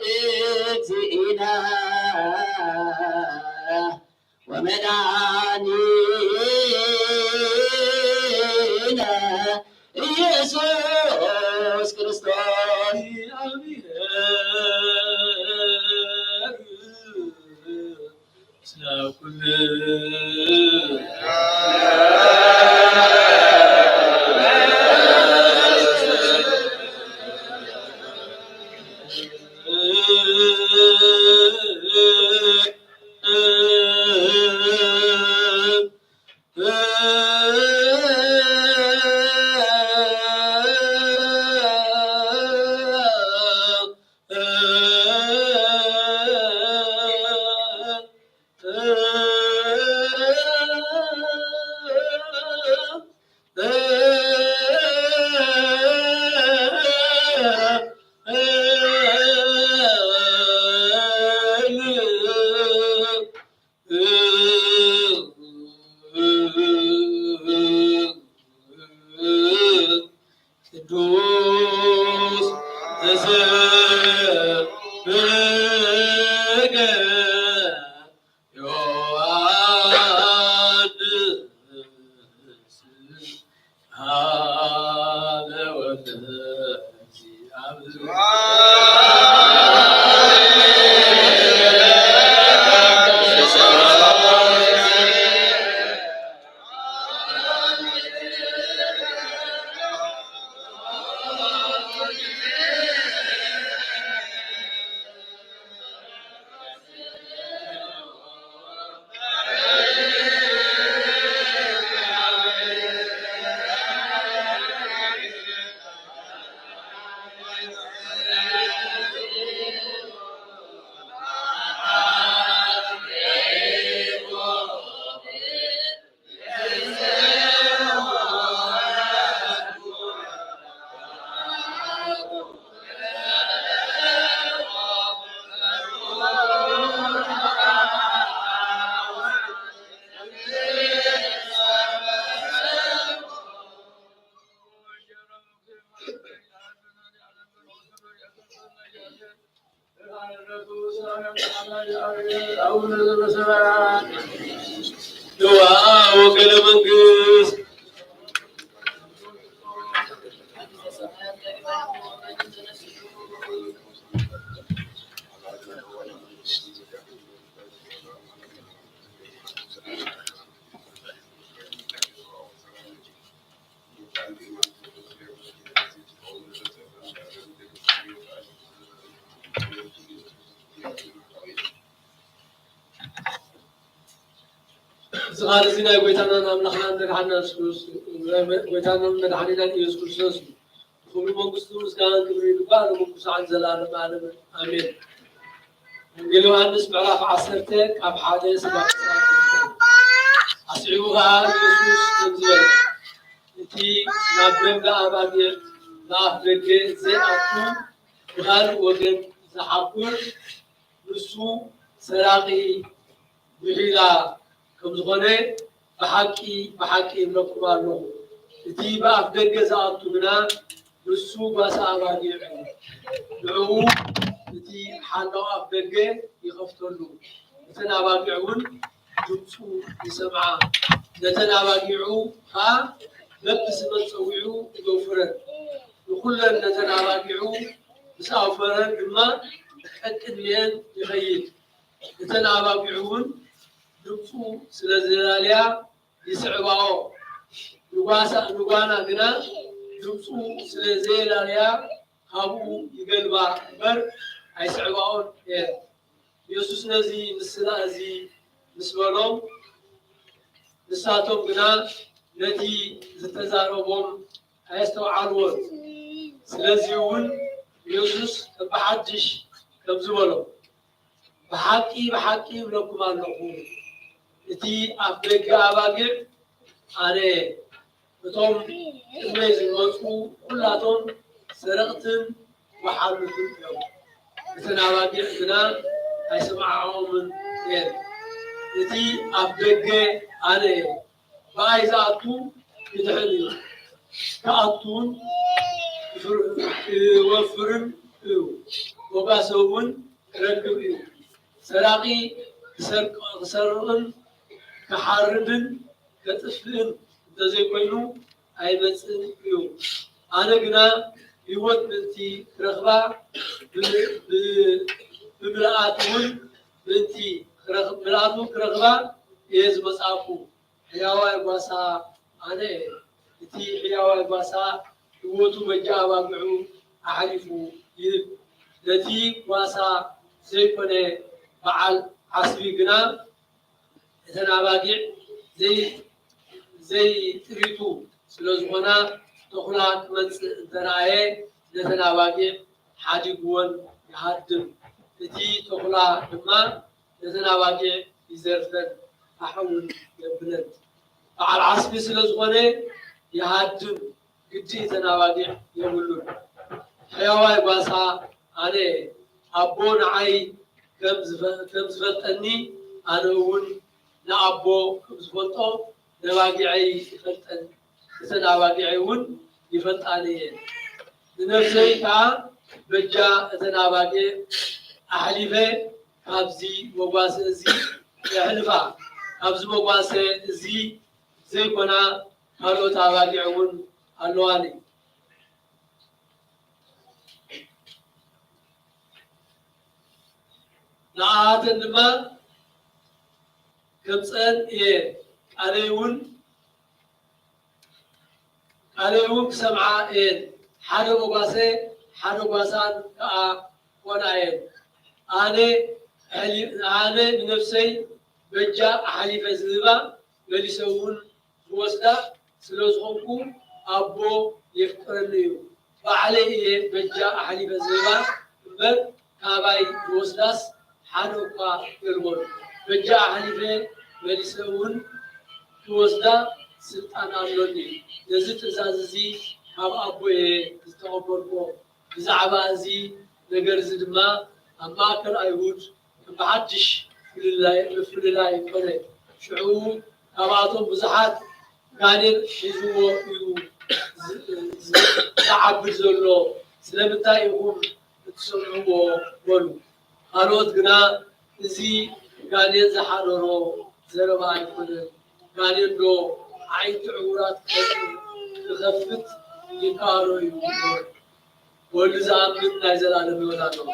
ለእግዚእነ ወመድኃኒነ ኢየሱስ ክርስቶስ። ቅዱስ ዘሰብከ ዮሐንስ አለ ወልደ እግዚአብሔር። አቡነ ዘበሰማያት ይትባረክ ስምከ ወትትቀደስ መንግስትከ። እዚ ቃል እዚ ናይ ጎይታናን ኣምላኽናን መድሓኒናን የሱስ ክርስቶስ፣ ናይ መ-፣ ጎይታናን መድሓኒናን ኢየሱስ ክርስቶስ እዩ። ንኽብሪ መንግስቱ ምስጋናን ክብሪ ይግባእ፣ ንመንግስቱ ዓለም ዘላለም ዓለምን። ኣሜን። ወንጌል ዮሃንስ ምዕራፍ ዓሰርተ ካብ ሓደ ስጋብ ዕስራን ክልተን። ኣስዒቡ ኸዓ ኢየሱስ ከምዚ በለ፣ እቲ ናብ ደንበ ኣባጊዕ ብኣፍ ደገ ዘይኣቱ ብኻልእ ወገን ዝሓቁር ንሱ ሰራቒ፣ ጉሒላ ከም ዝኾነ ብሓቂ፣ ብሓቂ እብለኩም ኣለኹ። እቲ ብኣፍ ደገ ዝኣቱ ግና ንሱ ጓሳ ኣባጊዕ እዩ። ንዕኡ እቲ ሓላው ኣፍ ደገ ይኸፍተሉ። እተን ኣባጊዕ እውን ድምፁ ይሰምዓ። ነተን ኣባጊዑ ኸዓ በብስመን ጸዊዑ የውፍረን። ንኹለን ነተን ኣባጊዑ ምስ ኣውፈረን ድማ ቀቅድሚኤን ይኸይድ። እተን ኣባጊዑ እውን ድምፁ ስለ ዘላልያ ይስዕባኦ። ንጓሳ-፣ ንጓና ግና ድምፁ ስለ ዘየላልያ ካብኡ ይገልባ እምበር ኣይስዕባኦን እየን። ኢየሱስ ነዚ ምስላ እዚ ምስ በሎም፣ ንሳቶም ግና ነቲ ዝተዛረቦም ኣየስተውዓልዎን። ስለዚ እውን ኢየሱስ ብሓድሽ ከምዚ በሎም፣ ብሓቂ ብሓቂ እብለኩም ኣለኹ፣ እቲ ኣፍ ደገ ኣባጊዕ ኣነ እየ። እቶም ቅድመይ ዝመጹ ኩላቶም ሰረቕትን ወሓሉትን እዮም፣ እተን ኣባጊዕ ግና ኣይሰምዓኦምን እየን። እቲ ኣፍ ደገ ኣነ እየ። ብኣይ ዝኣቱ ይድሕን እዩ፣ ክኣቱን ክወፍርን እዩ፣ መጓሰ እውን ክረክብ እዩ። ሰራቒ ክሰርቕ- ክሰርቕን ክሓርድን ከጥፍእን እንተዘይኮይኑ ኣይመጽእን እዩ። ኣነ ግና ህይወት ምእንቲ ክረኽባ ብ- ብ- ብምልኣት እውን ምእንቲ ክረኽ- ምልኣት እውን ክረኽባ እየ ዝመጻእኩ። ሕያዋይ ጓሳ ኣነ እየ። እቲ ሕያዋይ ጓሳ ህይወቱ በጃ ኣባግዑ ኣሕሊፉ ይህብ። ነቲ ጓሳ ዘይኮነ በዓል ዓስቢ ግና እተን ኣባጊዕ ዘይ- ዘይጥሪቱ ስለ ዝኾና፣ ተኹላ ክመጽእ እንተረኣየ ነተን ኣባጊዕ ሓዲግወን ይሃድም። እቲ ተኹላ ድማ ነተን ኣባጊዕ ይዘርፈን፣ ፋሕ እውን የብለን። በዓል ዓስቢ ስለ ዝኾነ ይሃድም፣ ግዲ እተን ኣባጊዕ የብሉን። ሕያዋይ ጓሳ ኣነ፣ ኣቦ ንዓይ ከም ዝፈ- ከም ዝፈልጠኒ ኣነ እውን ንኣቦ ከም ዝፈልጦ ነባጊዐይ ይፈልጠን፣ እተን ኣባጊዐይ እውን ይፈልጣኒ እየን። ንነፍሰይ ከኣ በጃ እተን ኣባጊዕ ኣሕሊፈ ካብዚ መጓሰ እዚ የሕልፋ። ካብዚ መጓሰ እዚ ዘይኮና ካልኦት ኣባጊዕ እውን ኣለዋኒ። ንኣተን ድማ ከምፀን እየ፣ ቃለይ እውን ቃለይ እውን ክሰምዓ እየን። ሓደ መጓሰ ሓደ ጓሳን ከዓ ኮና እየን። ኣነ ኣነ ንነፍሰይ በጃ ኣሓሊፈ ዝህባ፣ መሊሰ እውን ዝወስዳ ስለ ዝኾንኩ ኣቦ የፍቅረኒ እዩ። ባዕለይ እየ በጃ ኣሕሊፈ ዝህባ እምበር ካባይ ዝወስዳስ ሓደ እኳ የልቦን። በጃ ኣሕሊፈ መሊሰ እውን ክወስዳ ስልጣን ኣሎኒ። ነዚ ትእዛዝ እዚ ካብ ኣቦ እየ ዝተቐበልኩዎ። ብዛዕባ እዚ ነገር እዚ ድማ ኣብ ማእከል ኣይሁድ ከም ብሓድሽ ፍልላይ- ምፍልላይ ኮነ። ሽዑ ካብኣቶም ብዙሓት ጋኔን ሒዝዎ እዩ ዝ- ዝ- ዝዓብድ ዘሎ፣ ስለምንታይ ኢኹም እትሰምዕዎ? በሉ። ካልኦት ግና፣ እዚ ጋኔን ዝሓደሮ ዘረባ ኣይኮነን፣ ጋኔን ዶ ኣዒንቲ ዕዉራት ክኸፍት ይከኣሎ እዩ? በሉ። ወልድ ዝኣምን ናይ ዘላለም ህይወት ኣለዎ።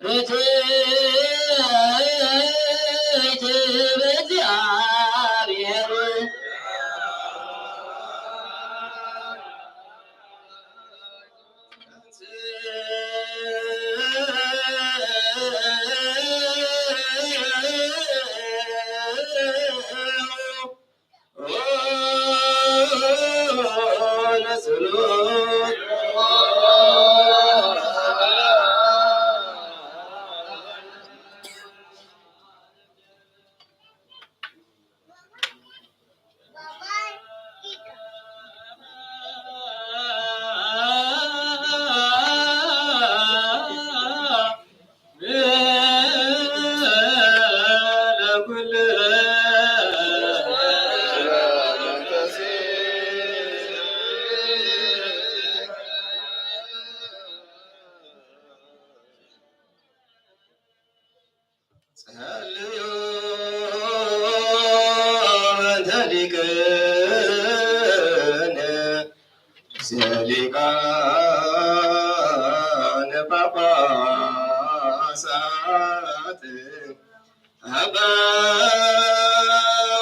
ብትሕቲ ብእግዚኣብሔር ጸልዩ እንተ ሊቅነ ርእሰ ሊቃነ ጳጳሳት ኣባ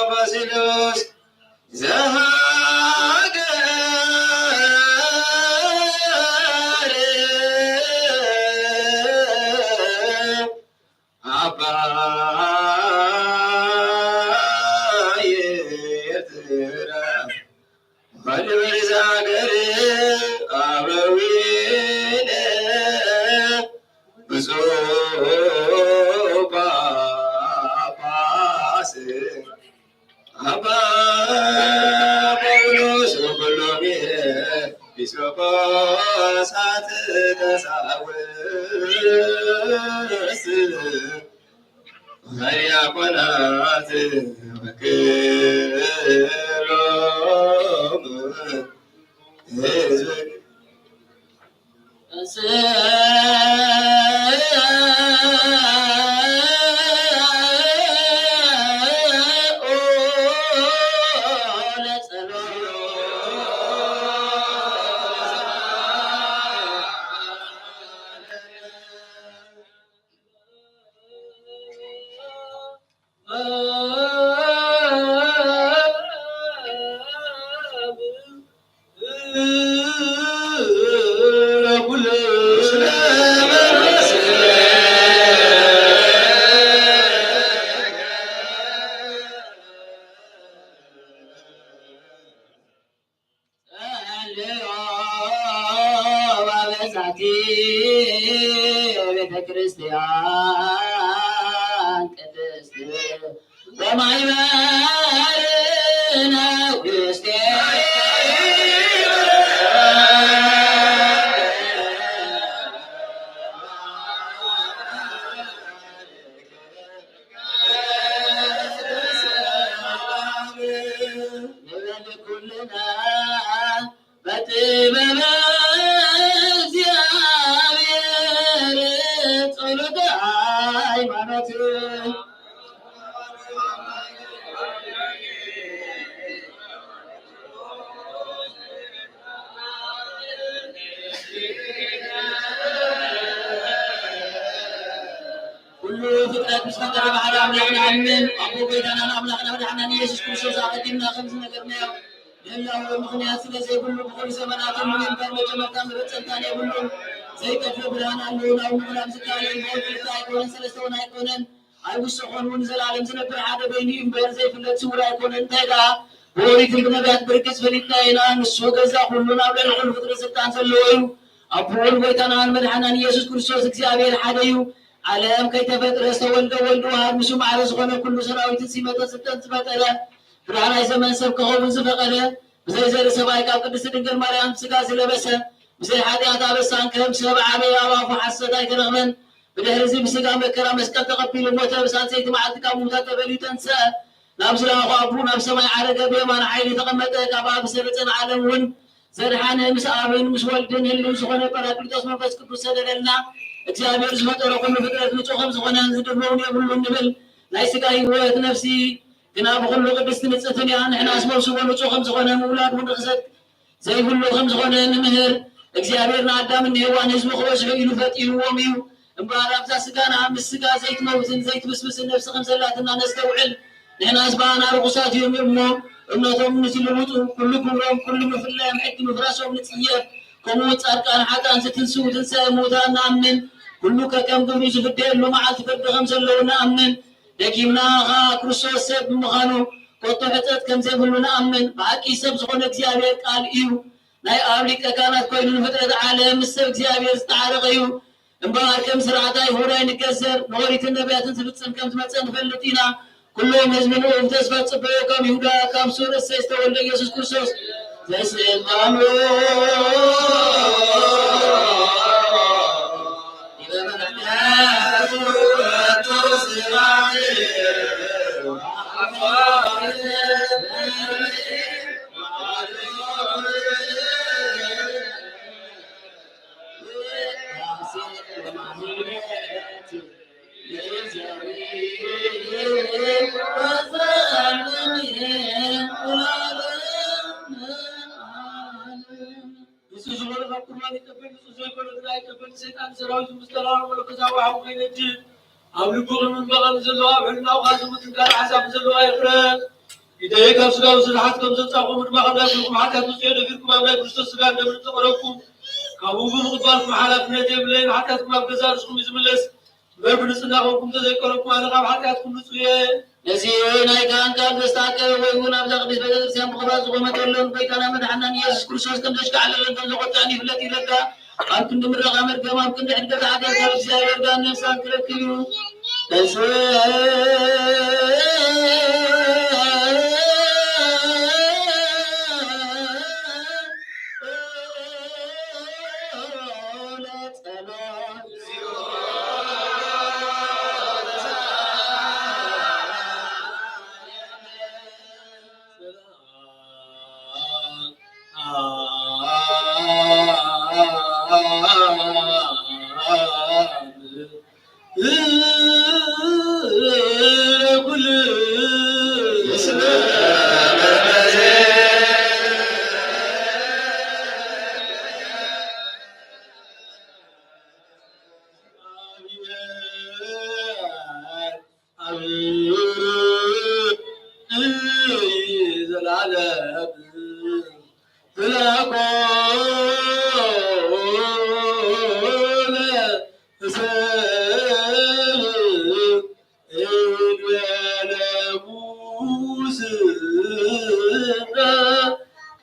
ባሲሎስ ዘሃገር ኣባ ኤርትራ ወድብር ዛገር ኣበዊነ ብፁዕ ጳጳስ ኣባ ጳውሎስ ኩሎም ኤጲስቆጶሳት ቀሳውስት ዲያቆናት ወክሎም ህዝብ ጸልዮ በዛቲ ቤተ ክርስቲያን ቅድስት ወማይበርነ ውስቴ ንበል ኩልና በጥበበ እግዚኣብሔር ጸሎተ ሃይማኖት። ኩሉ ፍጥረት ምስ ፈጠረ ብሓደ ኣምላኽ ንኣምን። ኣቦ ጎይታናን ኣምላኽና መድሓናን ኢየሱስ ክርስቶስ ኣቐዲምና ከም ዝነገርናዮ፣ ንህላወ ምኽንያት ስለ ዘይብሉ፣ ብኹሉ ዘመናት እሙን እምበር መጀመርታን መፈጸምታን የብሉን። ዘይጠፍእ ብርሃን ኣለዎ፣ ናብኡ ምቕራብ ዝከኣል እዩ። ብወልድ ክልተ ኣይኮነን፣ ሰለስተ እውን ኣይኮነን፣ ኣይውሰኾን እውን፣ ንዘለኣለም ዝነብር ሓደ በይኑ እዩ እምበር፣ ዘይፍለጥ ስውር ኣይኮነን። እንታይ ደኣ ብኦሪትን ብነቢያት ብርግጽ ፈሊጥናዮ ኢና፣ ንሱ ገዛ ኩሉ፣ ኣብ ልዕሊ ኩሉ ፍጥረት ስልጣን ዘለዎ እዩ። ኣቦ ወልድ ጎይታናን መድሓናን ኢየሱስ ክርስቶስ እግዚኣብሔር ሓደ እዩ። ዓለም ከይተፈጥረ ዝተወልደ ወልድ ዋህድ፣ ምስኡ ማዕረ ዝኾነ ኩሉ ሰራዊትን ሲመተ ስልጠን ዝፈጠረ፣ ብዳሕራይ ዘመን ሰብ ክኸውን ዝፈቐደ፣ ብዘይ ዘርኢ ሰብኣይ ካብ ቅድስቲ ድንግል ማርያም ስጋ ዝለበሰ፣ ብዘይ ሓጢኣት ኣበሳን ከም ሰብ ዓበየ፣ ኣብ ኣፉ ሓሰት ኣይተረኽበን። ብድሕሪ እዚ ብስጋ መከራ መስቀል ተቐቢሉ ሞተ፣ ብሳልሰይቲ መዓልቲ ካብ ምዉታት ተፈልዩ ተንስአ፣ ናብ ዝለኣኾ ኣቦኡ ናብ ሰማይ ዓረገ፣ ብየማን ሓይሊ ተቐመጠ፣ ካብ ኣብ ዝሰረጸ ንዓለም እውን ዘድሓነ፣ ምስ ኣብን ምስ ወልድን ህልው ዝኾነ ጳራቅሊጦስ መንፈስ ቅዱስ ሰደደልና። እግዚኣብሔር ዝፈጠሮ ኩሉ ፍጥረት ንጹህ ከም ዝኾነ ዝድርበውን የብሉን ንብል። ናይ ስጋ ህይወት ነፍሲ ግና ብኹሉ ቅድስቲ ንጽሕትን እያ። ንሕናስ መውስቦ ንጹህ ከም ዝኾነ ምውላድ እውን ርኽሰት ዘይብሉ ከም ዝኾነ ንምህር። እግዚኣብሔር ንኣዳምን ንሄዋን ህዝቢ ክበዝሑ ኢሉ ፈጢርዎም እዩ። እምበኣር ኣብዛ ስጋና ምስ ስጋ ዘይትመውትን ዘይትብስብስን ነፍሲ ከም ዘላትና ነስተውዕል። ንሕናስ ብኣና ርኹሳት እዮም እሞ፣ እምነቶም ንዝልውጡ፣ ኩሉ ግብሮም፣ ኩሉ ምፍላዮም፣ ሕጊ ምፍራሶም ንጽየፍ። ከምኡ እውን ጻድቃን ሓጥኣን ዝትንስኡ ትንሳኤ ምዉታን ንኣምን። ኩሉ ከከም ግብሩ ዝፍደየሉ መዓልቲ ፍርዲ ከም ዘለዉ ንኣምን። ደጊምና ኸኣ ክርስቶስ ሰብ ብምዃኑ ኮቶ ሕጸት ከም ዘይብሉ ንኣምን። ብሓቂ ሰብ ዝኾነ እግዚኣብሔር ቃል እዩ። ናይ ኣብ ሊቀ ካህናት ኮይኑ ንፍጥረት ዓለም ምስ ሰብ እግዚኣብሔር ዝተዓረቐ እዩ። እምበኣር ከም ስርዓት ኣይሁድ ኣይንገዘር፣ ንኦሪትን ነቢያትን ዝፍጽም ከም ዝመጸ ንፈልጥ ኢና። ኩሎም ህዝቢ ንኡ ብተስፋ ጽበዮ፣ ከም ይሁዳ ካብ ሱር እሰይ ዝተወልደ ኢየሱስ ክርስቶስ ዘስልጣኑ ንጹህ ዝኾነ ካብ ቁርባን ይቀበል፣ ንጹህ ዘይኮነ ግና ኣይቀበል። ሰይጣን ሰራዊቱ ምስ ተላበመ መለኮታዊ ሓው ከይነድድ ኣብ ልቡ ቂምን በቐልን ዘለዎ፣ ኣብ ሕልናኡ ከኣ ዝሙትን ካልእ ሓሳብ ዘለዎ ኣይፍረድ። ኢደይ ካብ ስጋዊ ስርሓት ከም ዘውጻእኩም ድማ ካብ ናይ ኩልኩም ሓጢኣት ንጹሕ እየ። ደፊርኩም ኣብ ናይ ክርስቶስ ስጋን ደምን ዝተቐረብኩም፣ ካብኡ ብምቕባልኩም ሓላፍነት የብለይን። ሓጢኣትኩም ኣብ ገዛእ ርእስኹም እዩ ዝምለስ። እምበር ብንጽህና ኮንኩም እንተዘይቀረብኩም፣ ኣነ ካብ ሓጢኣትኩም ንጹህ እየ። ነዚ ናይ ካህን ቃል ዝተኣከበ ወይ እውን ኣብዛ ቅድስት ቤተ ክርስቲያን ብቕብኣት ዝቖመ ተሎን ጎይታና መድሓናን ኢየሱስ ክርስቶስ ከም ዘሽካዕለለን ከም ዘቖጥዐን ይፍለጥ ይረዳ። ኣብ ክንዲ ምረቓ መርገም፣ ኣብ ክንዲ ሕድገት ሓጢኣት ካብ እግዚኣብሔር ጋር ነፍሳን ክረክብ እዩ። ተንሥእ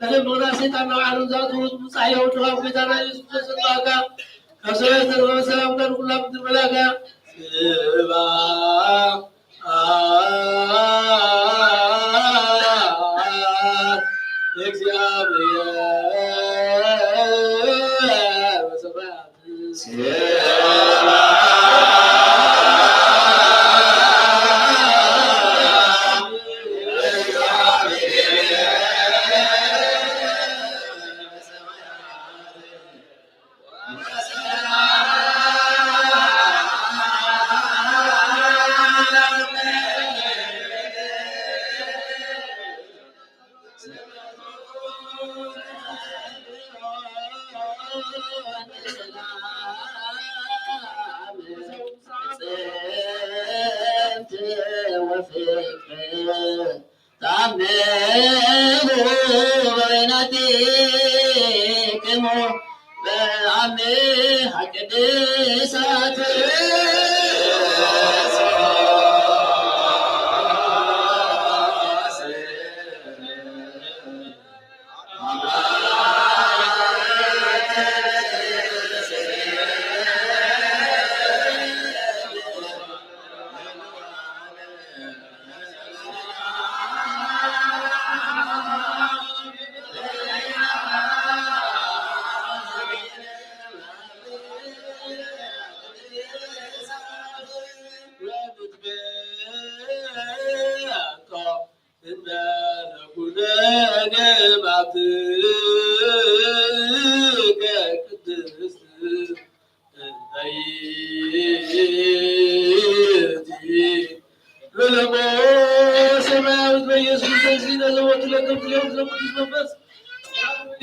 ቀደም ብቕዳሴ ሰይጣን ናብ ዓለም ዝኣተወት ምብጻሕ ህያው ድኻ ጎይታና ኢየሱስ ክርስቶስ ንባእካ ካብ ሰማይ ዝተረኸበ ሰላምታ ንኹላ ምድሪ መላእካ ስብሐት ለእግዚኣብሔር በሰማያት። ተአምሩ በይናቲክሙ በአምሃ ቅድሳት። ለለሞ ሰማያዊት በኢየሱስ ክርስቶስ ነዘወቱ ለክም ትልዮም ለቅዱስ መንፈስ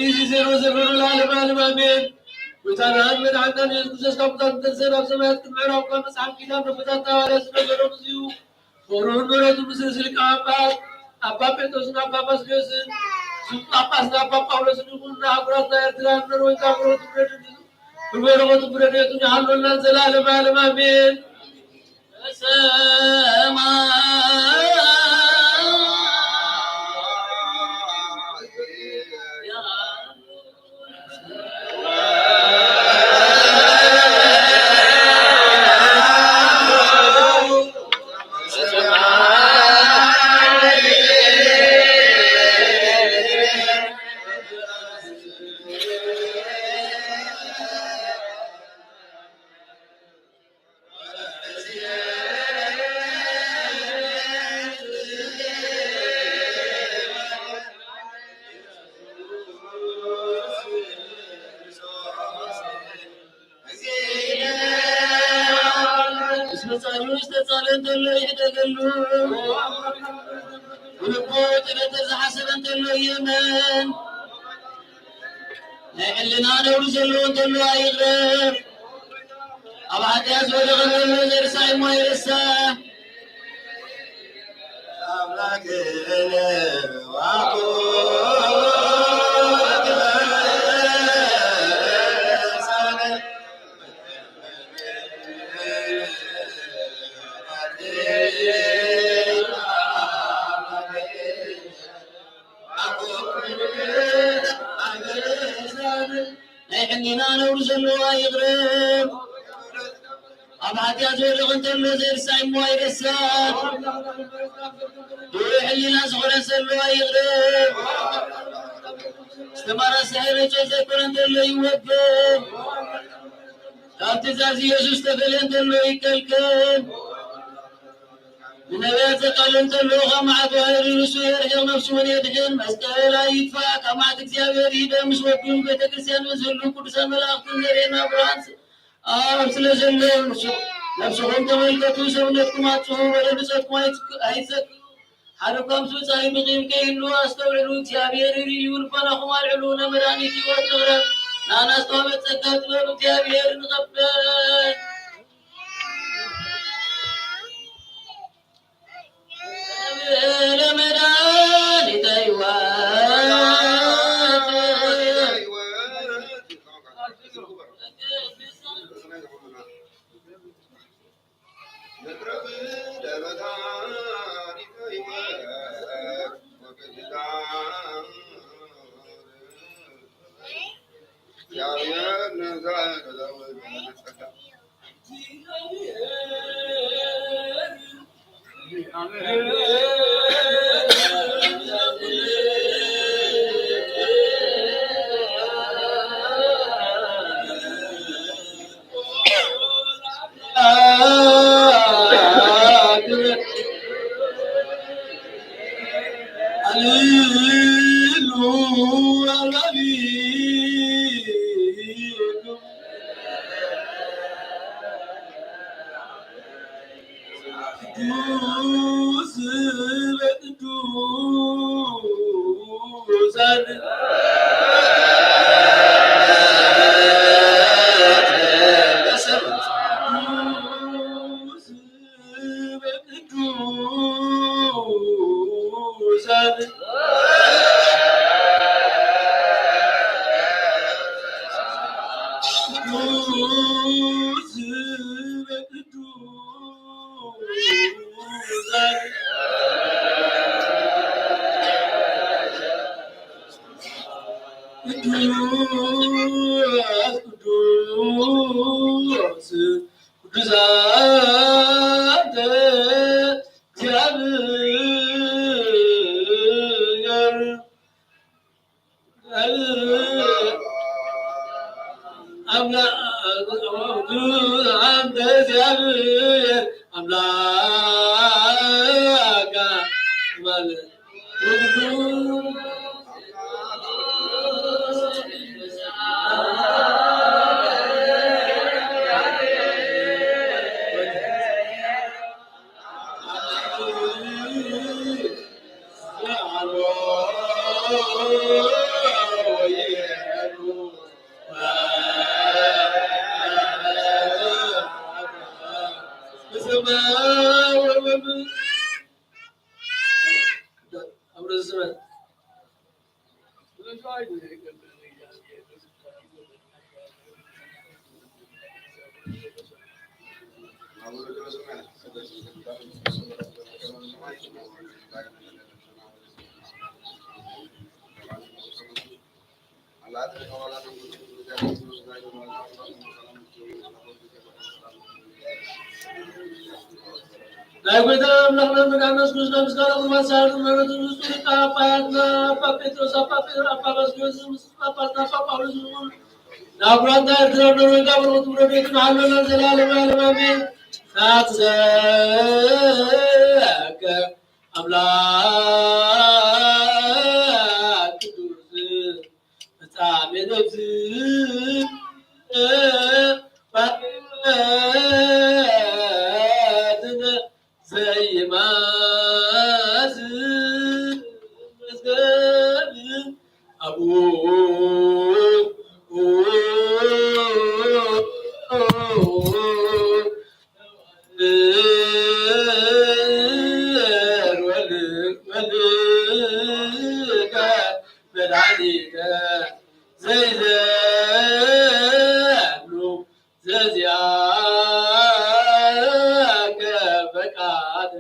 እዚ ዜሮ ዘበሩ ለዓለም ዓለም አሜን። ጎይታናን መድሓኒናን የሱስ ክርስቶስ ካብ ሙታን ዝተንስአ፣ ናብ ሰማያት ክብሪ ምዕራጉ ካብ መጽሓፍ ኪዳን ኣቦታትና ሃዋርያት ዝነገሮም እዚ እዩ። ፍቕሩን ምሕረቱን ምስዚ ሊቀ ጳጳስ ኣባ ጴጥሮስን ኣባ ባስልዮስን፣ ምስዚ ጳጳስና ኣባ ጳውሎስን ይኹን፣ ንኣህጉራትና ኤርትራን ኖርወይን፣ ኣህጉሮትን ረድኤትን፣ ብበረኸቱን ብረድኤቱን ይሃልወና ንዘለዓለመ ዓለም፣ ኣሜን። ምስ መጻሉ ዝተጻለ እንተሎ ይሕደገሉ። ብልቡ ጥበብ ዝሓሰበ እንተሎ ይእመን። ናይ ሕልና ነውሪ ዘለዎ እንተሎ ኣይቕረብ። ኣብ ሓጢኣት ዝወደቐ ዘሎ ዘርሳይ እሞ ይርሳዕ። ኣምላክነ ዋቁ ናይ ሕሊና ነውሪ ዘለዎ ይቕረብ። ኣብ ሓጢኣት ዝወደቐ እንተሎ ዘይርሳዕ እሞ ኣይረሳዕ። ብሩህ ሕሊና ዝኾነ ዘሎ ይቕረብ። ዝተማራሰሐ ረጨት ዘይኮነ እንተሎ ይወገድ። ካብ ትእዛዝ ኢየሱስ ተፈልየ እንተሎ ይከልከል። ብነቢያት ዘቃልል እንተሎ ካብ መዓት ባሕሪ ርእሱ የርሕቕ፣ ነፍሱ እውን የድሕን። መስቀል ኣይጥፋእ፣ ካብ መዓት እግዚኣብሔር ይህደም። ምስ ወዱን ቤተ ክርስቲያን ዝህሉ ቅዱሳን መላእኽትን ዘርእየና ብርሃን ኣብ ስለ ዘሎ ንሱ-፣ ነፍስኹም ተመልከቱ፣ ሰውነትኩም ኣጽፉ፣ በደል ብጾትኩም ኣይትክ-፣ ኣይትዘክሩ። ሓደ እኳ ምስ መጻኢ ብቂም ከይህሉ ኣስተውዕሉ፣ እግዚኣብሔር ይርኢ እዩ። ልቦናኹም ኣልዕሉ፣ ንመድኃኒት ሕይወት ንቕረብ። ንኣና ዝተዋህበት ጸጋ ጥበብ እግዚኣብሔር ንቐበል። ለመድኃኒተ ሕይወት። ቅዱስ በቅዱሳን በቅዱሳን ቅዱስ በቅዱሳን ቅዱስ ቅዱስ ቅዱሳን አንተ እግዚአብሔር አምላክ አንተ እግዚአብሔር አምላክ ማለት ስማ ወወልድ አብረ ስማ ናይ ጎይታና ኣምላኽና መድሓኒና የሱስ ክርስቶስ ምስጋና ቁርባን ሳህርን ምሕረትን ምስጢር ኣባያትና ኣባ ጴጥሮስ ኣባ ጴጥሮስ ኣባ ባስልዮስ ምስ ጳጳስና ኣባ ጳውሎስ እውን ናብ ራንታ ኤርትራ ብደረጃ በረኸቱ ረድኤቱ ንሃለና ዘላለማዊ ዓለም ኣሜን። ናትሰከ ኣምላክ ቅዱስ ፍጻሜ ነፍስ ባሕርያትነ ዘይማስ መዝገብ ኣቡ መድኃኒተ ዘይዘሉ ዘዚኣከ ፈቃደ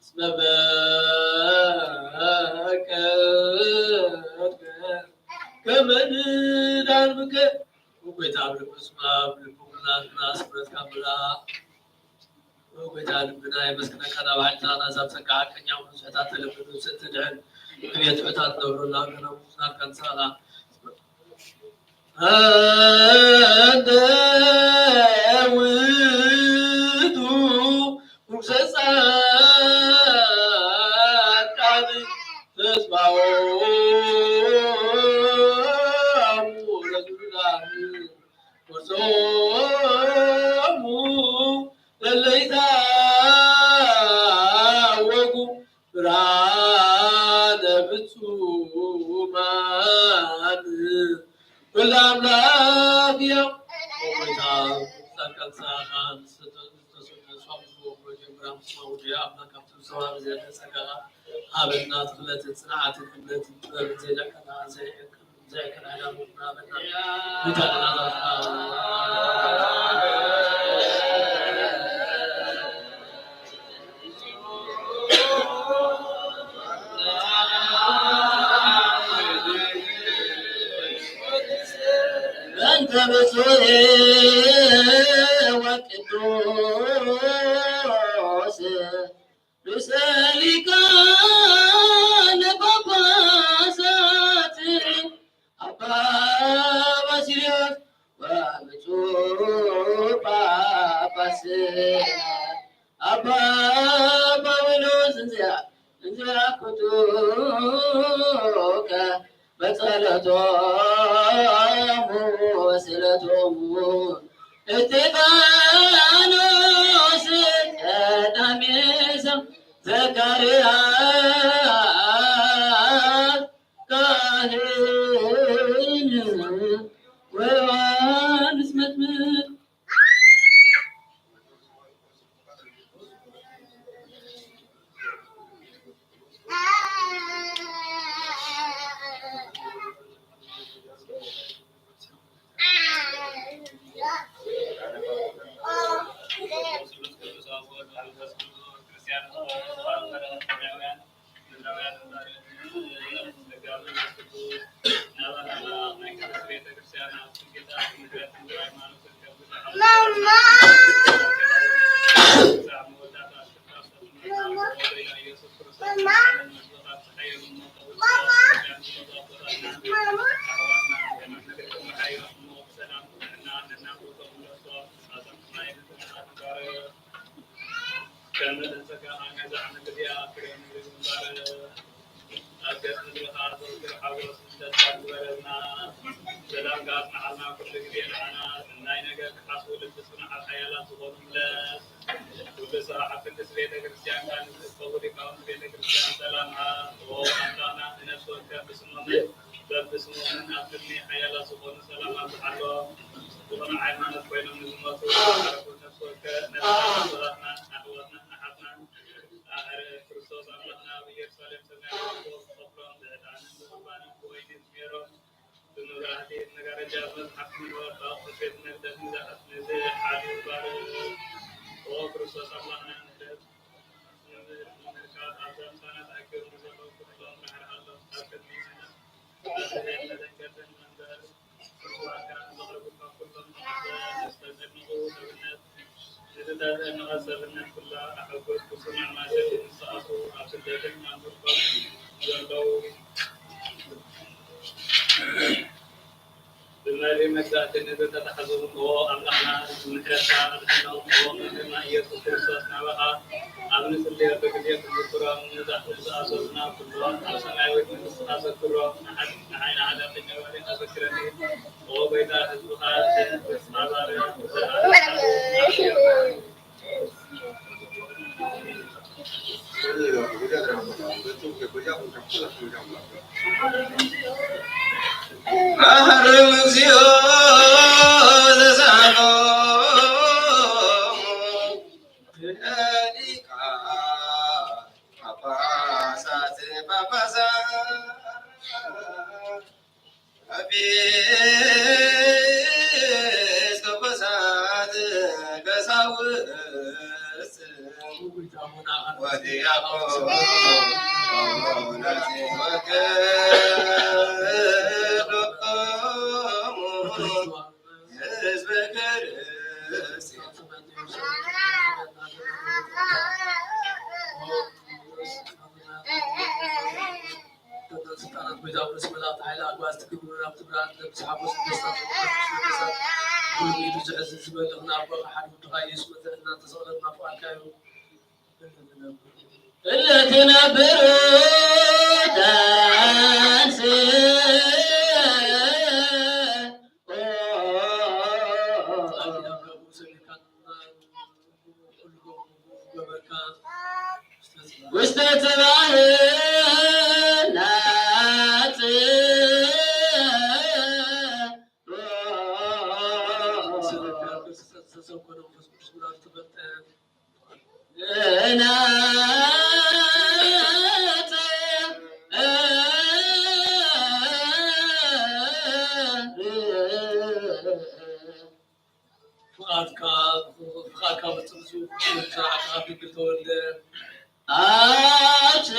እስመ በከ ከመ ንዳን ብከ። ጎይታ ኣብ ልብስ ኣብ ልቡ ኩላትና ስምረትካ ምላ። ጎይታ ልብና የመስግነካ፣ ናብ ሓይልታና ዛብ ጸጋ ሓቀኛ ንጹሕታት ተለምዱ ስትድሕን ዕቤት ፍታት ነብሩላ ገና ሙስናት ካንሳላ። ኣንተ ውእቱ ንጉሰ ጻድቃን ተስፋሆሙ ለስሉላን ወጾሙ ለለይታወቁ ብርሃነ ፍጹማን ወልደ ኣምላክ እዮም። ኦ ጎይታ፣ ጻድቃን ሰማዕታት ዝተሰደሱ ኣብ ዝወፍሮ ጀምራ ምስ ወዲ ኣምላክ ኣብቲ ዝተዋህበ ዘለ ጸጋኻ ሃበና። ትኽለትን ጽንዓትን እምነትን ጥበብን ዘይለቀና ዘይዕቅን ዘይዕቅን ሃይማኖትና ሃበና። ጎይታ በእንተ ብፁዕ ወቅዱስ ርእሰ ሊቃነ ጳጳሳት ኣባ ባስልዮስ ወብፁዕ ጳጳስ ኣባ ጳውሎስ እንዚኣ እንዚኣ ኩቱከ በጸሎቶሙ ወስእለቶሙ እስጢፋኖስ ቀዳሜ ሰም ዘካርያስ ካህን ወዮሐንስ መጥምቅ። ከም ጸጋኻ ነዛ ዓመት እዚኣ ፍሬ ምድሪ ብምንባር ኣብ ገጽ ምድርኻ ዘውትር ሓጎስ ደስታ ግበረልና። ሰላምካ ኣጽንሓልና ኩሉ ግዜ ንዓና። ሰናይ ነገር ክሓስቡ ልቢ ጽኑዓት ሓያላት ዝኾኑ ምለስ። ኩሉ ስራሕ ኣብ ቅድስት ቤተ ክርስቲያን ቃል ንዝእከቡ ሊቃውንቲ ቤተ ክርስቲያን ሰላም ሃብ። ኦ ኣምላኽና ንነፍሲ ወከፍ ብስሞምን በብስሞምን ኣብ ቅድሚ ሓያላት ዝኾኑ ሰላም ኣብዝሓሎም። ዝኾነ ሃይማኖት ኮይኖም ንዝመፁ ነፍሲ ወከፍ ነቲ ኣሕዋትናን ኣሕዋትናን ኣሓትናን ኣሕረ ክርስቶስ ኣምላኽና ኣብ ኢየሩሳሌም ሰማያዊ ዝኸፍሎም ብዕጣንን ብቁርባንን ብወይኒ ዝሜሮም ብመብራህቲ መጋረጃ መጽሓፍ ምንባብ ብኣቑሑት ቤት መቕደስ ንዝሓት ነዚ ሓልዩ ባርኽ። ኦ ክርስቶስ ኣምላኽና ምሕረት ንምህርካ ኣብዛ ምሳና ተኣኪቦም ንዘለዉ ኩሎም ራሕርሃሎም ኣብ ቅድሚ መዘንገትን መንበር ብመሪ መግዛእቲ ንዝተታሕዙ እዎ ኣምላኽና ምሕረትካ ኣድሕኖም እዎ መምህርና ኢየሱስ ክርስቶስ ናባኻ ኣብ ንጽልየሉ ግዜ ክንዝክሮም ንዝኣሰሩና ኩሎም ኣብ ሰማያዊት መንግስትኻ ዘክሮም ንዓይ ንሓጢኣተኛ ባሪኻ ዘክረኒ። ኦ ጎይታ፣ ህዝብኻ ንስኻ ባርያ መሐርም እግዚኦ ዘዛሎ ሊቃ ጳጳሳት ጳጳሳት ኤጲስቆጶሳት ቀሳውስት ወዲያቆናት ወገኖሙ ህዝበ ክርስቲያን ስልጣናት ጎይታ ርእሲ መላእክቲ ሓይሊ ኣጓዝ ትግብሩ ናብቲ ብርሃን ትለብስ ሓጎስ ደስታ ዘበሳት ኩሉ ኢዱ ዝሕዝን ዝበልኽ ናብ በኻ ሓደ ወድኻ ኢየሱስ መድሕንና ተሰቕለት ናፍቓልካ እዩ። እለ ትነብር ዳንስ ውስተ ጽባሕ ናጽ ፍቓድካ ፍቓድካ ፈጽም ዝብል ስራሕካ ፊክር ተወልደ ኣት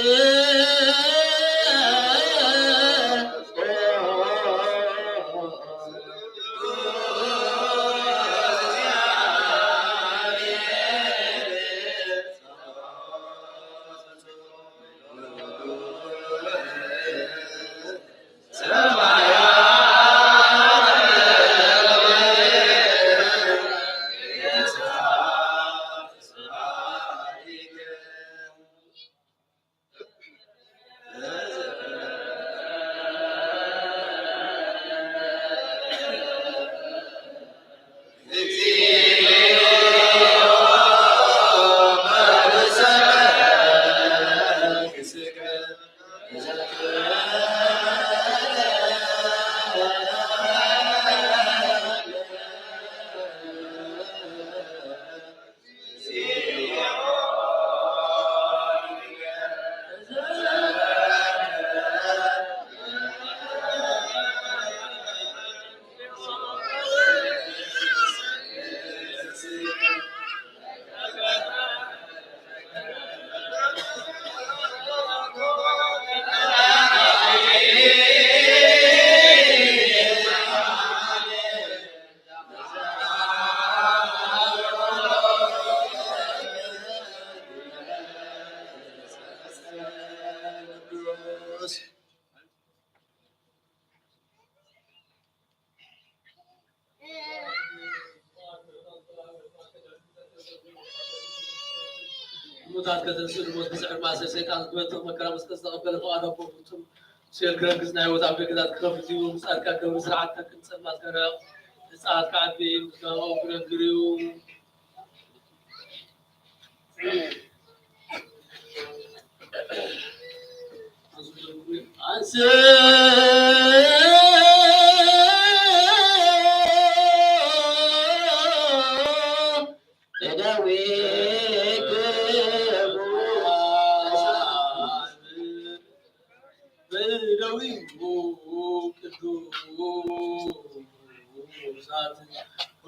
ሙታት ከተንስኡ ንሞት ብዝሕር ማእሰር ሰይጣን ዝበትር መከራ መስቀል ዝተቐበለ ፍቓድ ኣቦ ፍጹም ሴል ክረግጽ ናይ ህይወት ኣብ ደገታት ክኸፍት እዩ። ምጻድካ ገብሪ ስርዓትካ ቅን ጸልማትካ ርሕቕ ንጽሓትካ ዓቢ ምስጋናኡ ክነግር እዩ።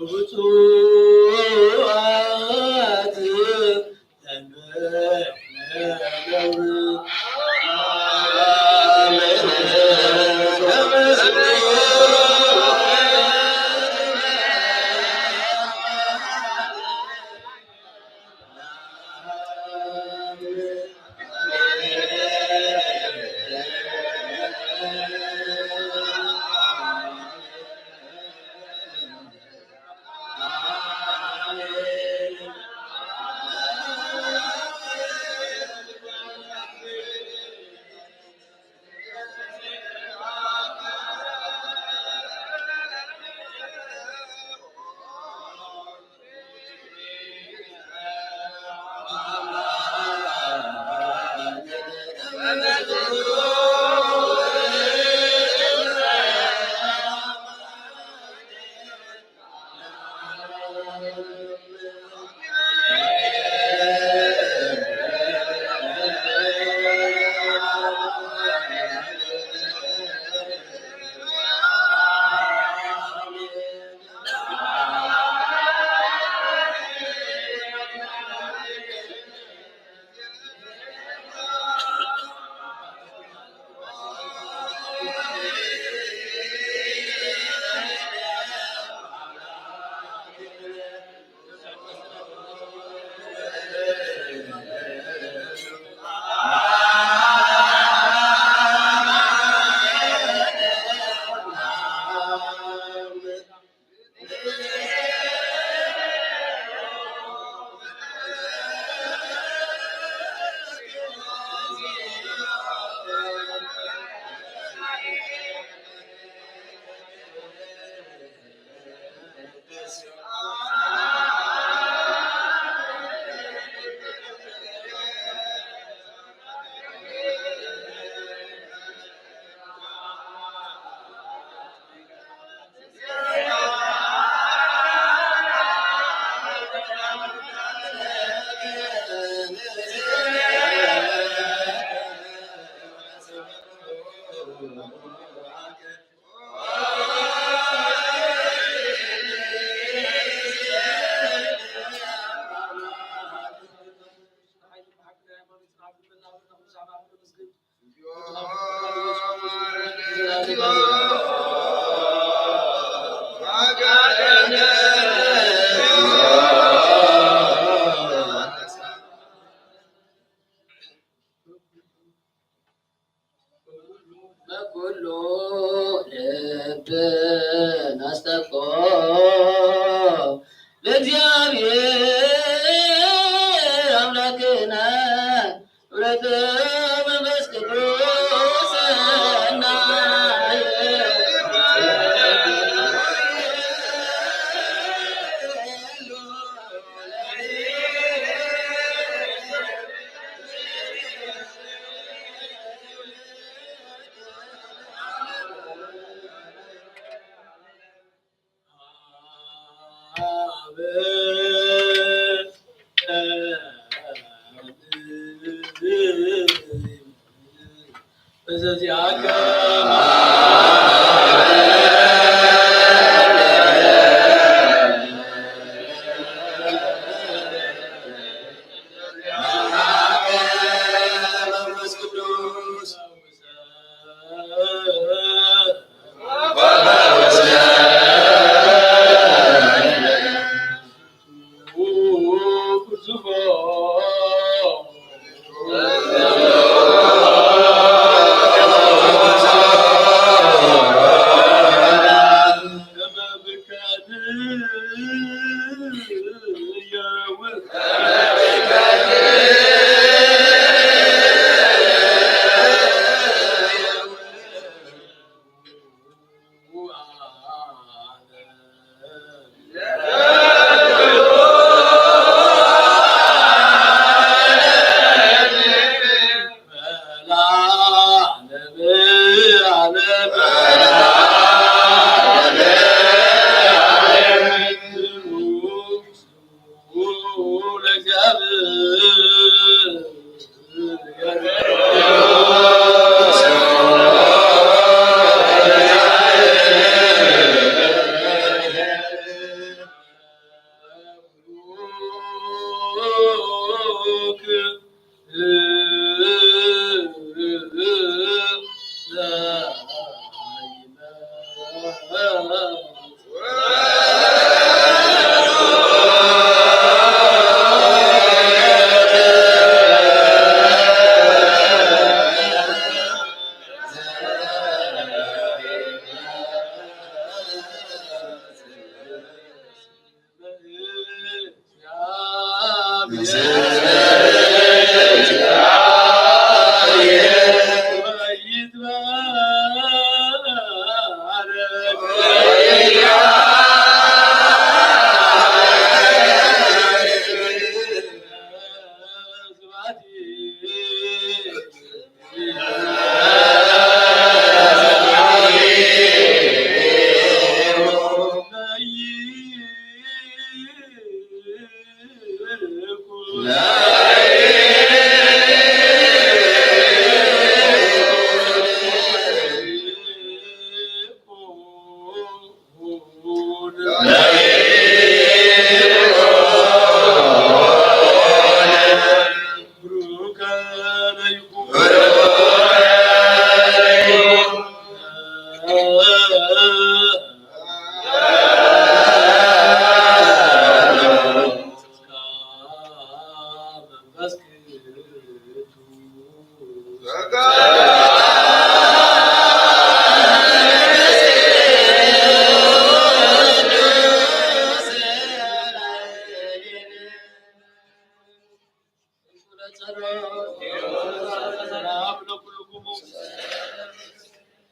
ብፁዓት ተንበይነ ነውር። በኩሉ ልብና አስተቆ ለእግዚአብሔር አምላክነ ክብረት መንፈስ ቅዱስ እና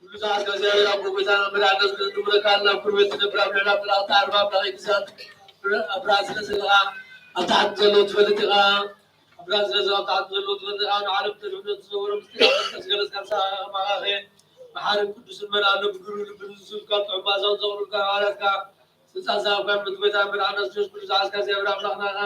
ኩሉ ሰዓት እግዚኣብሔር ኣብ ጎይታና መድኃኒት ንብረካ ናብ ኩሉ ቤት ትነብር ኣብ ልዕሊ ኣብ መላእክቲ ዓርባ ኣብ ላዕሊ ግዛት ኣብ ራእሲ ነስእልኻ ኣብ ታሕቲ ዘለዉ ትፈልጥ ኢኻ። ኣብ ራእሲ ነስእልኻ ኣብ ታሕቲ ዘለዉ ትፈልጥ ኢኻ። ንዓለም ተድሕኖ ዝዘወረ ምስጢር ኣብ መንፈስ ገለጽካ ንስኻ ከማኻኸ መሓርን ቅዱስን መን ኣሎ ብግብሩ ልቢ ንዝስልካ ጥዑም መዓዛውን ዘቕርብካ ሃዋርያትካ ስልጣን ዝሃብካ ምእንቲ ጎይታ መድሓና ኢየሱስ ክርስቶስ ዝሓዝካ እግዚኣብሔር ኣምላኽና ኢኻ።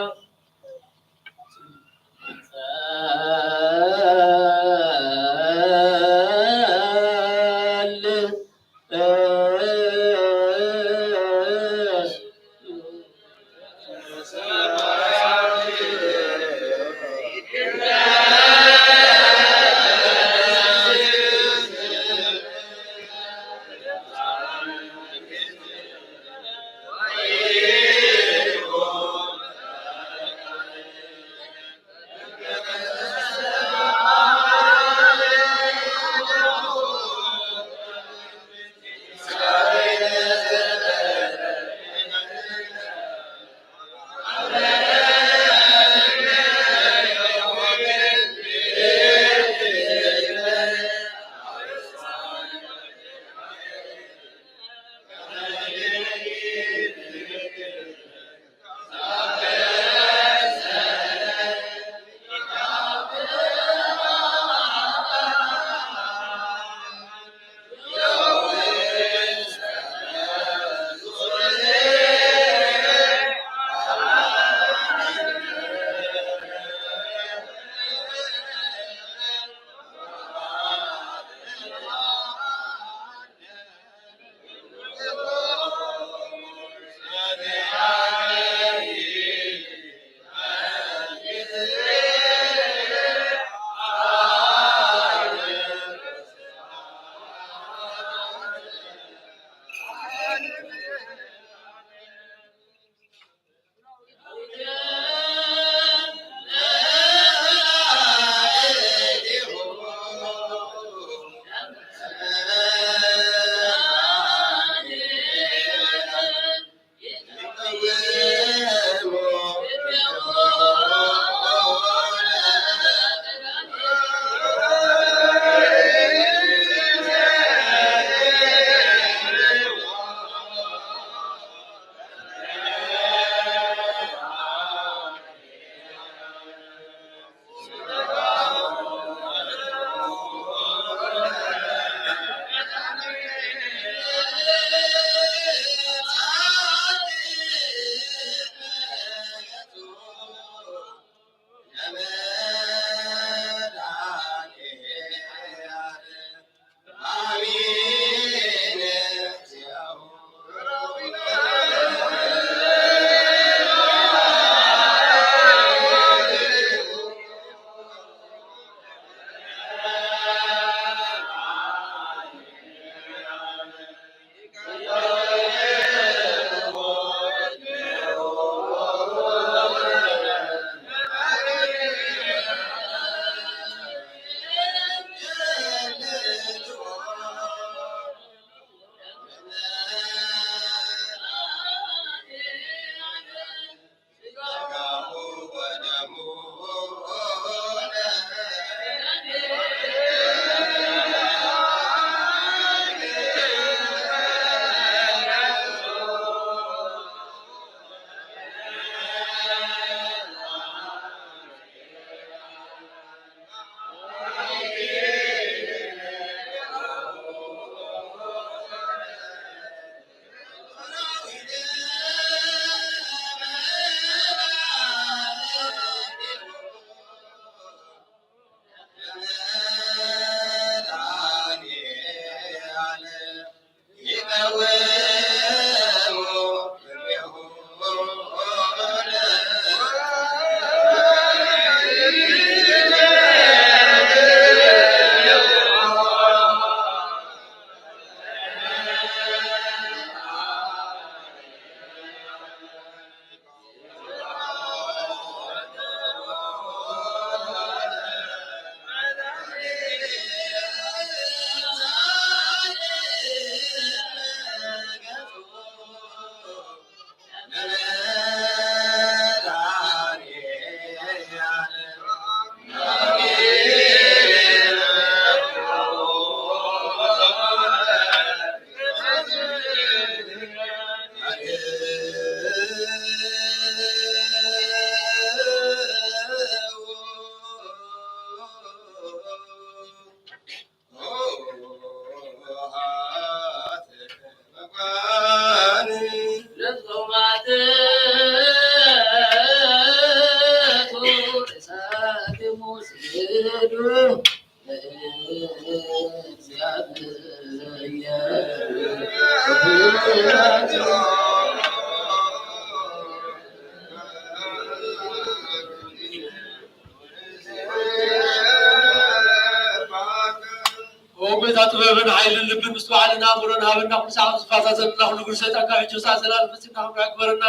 ኦ ጎይታ፣ ጥበብን ሓይልን ልብን ምስትውዓልን ኣእምሮን ሃበና። ኩሉ ሰዓት ዝፋሳሰልና፣ ኩሉ ግብሪ ሰይጣን ካብ ሕጂ ወፃኢ ዘላለም ፈፂምና ክንርሕቅ ግበረና።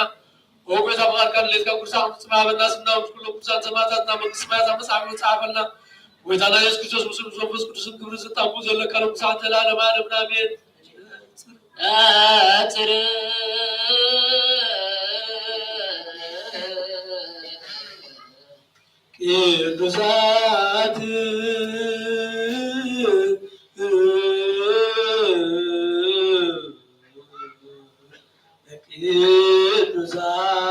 ኦ ጎይታ፣ ፍቓድካ ንሌትካ ቅዱሳን ቅዱስ መሃበና፣ ስምና ምስ ኩሎም ቅዱሳን ሰማዕታትና መንግስቲ ሰማያት ኣብ መጻኢኡ ጸሓፈልና። ጎይታና ኢየሱስ ክርስቶስ፣ ምስሉ ምስ መንፈስ ቅዱስን ክብርን ስልጣን ዘለካ፣ ሎም ሰዓት ለዓለመ ዓለምን ኣሜን። ኣጽር ቅዱሳት ቅዱሳን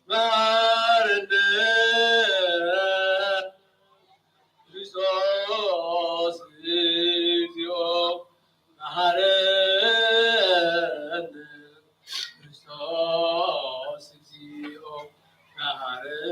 መሐረነ ክርስቶስ እግዚኦ መሐረነ ክርስቶስ እግዚኦ መሐረነ።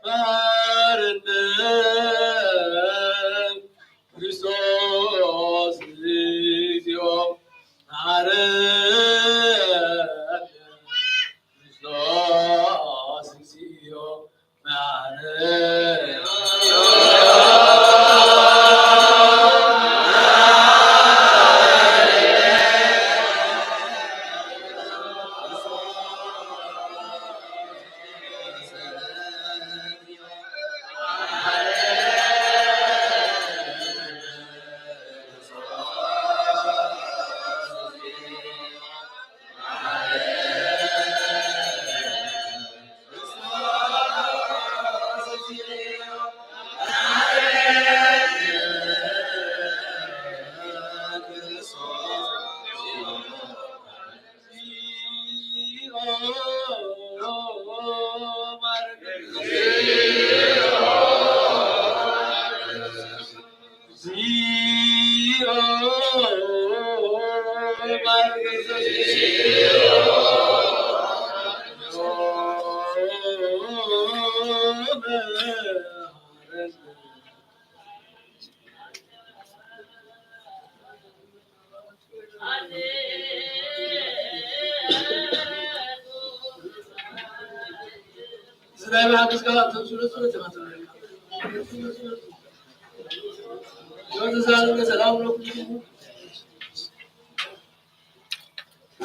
መሐረነ ክርስቶስ እግዚኦ መሐረነ ክርስቶስ እግዚኦ መሐረነ።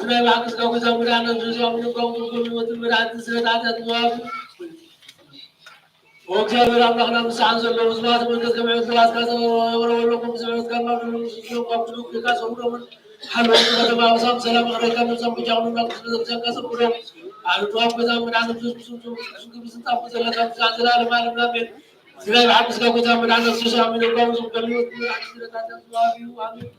ናይ ብሓቂ ስጋ ጎይታ መድኃኒዓለም ክርስቶስ ኣብ ልቦም ትርጉም ህይወትን መድኃኒትን ስለ ኃጢኣት ንዋብ። ኦ እግዚኣብሔር ኣምላኽና፣ ምሳሕን ዘለዉ ህዝብኻ ተመልከት፣ ከም ዕለት ልባስካ ዘወረወለኩም፣ ምስ ዕለትካ ድማ ዘለዉ ምስሎም ካብ ኩሉ ክልካ ሰውሮምን ሓለዉ ከተማ ኣበሳ ብሰላም ኣቕረብካ፣ ነብሶም ብጃኹም ናብ ቅዱስ ቤተክርስቲያንካ ሰውሮም። ኣብ ልጥዋፍ ጎይታ መድኃኒዓለም ክርስቶስ ምስሎም ቅዱስ ግብሪ ስልጣን ዘለካ ምስጋና ዘላለም ዓለም ኣሜን። እዚ ናይ ብሓቂ ስጋ ጎይታ መድኃኒዓለም ክርስቶስ ኣብ ልቦም ዝቕበል ህይወት መድኃኒት ስለ ኃጢኣት ንዋብ እዩ። ኣሜን።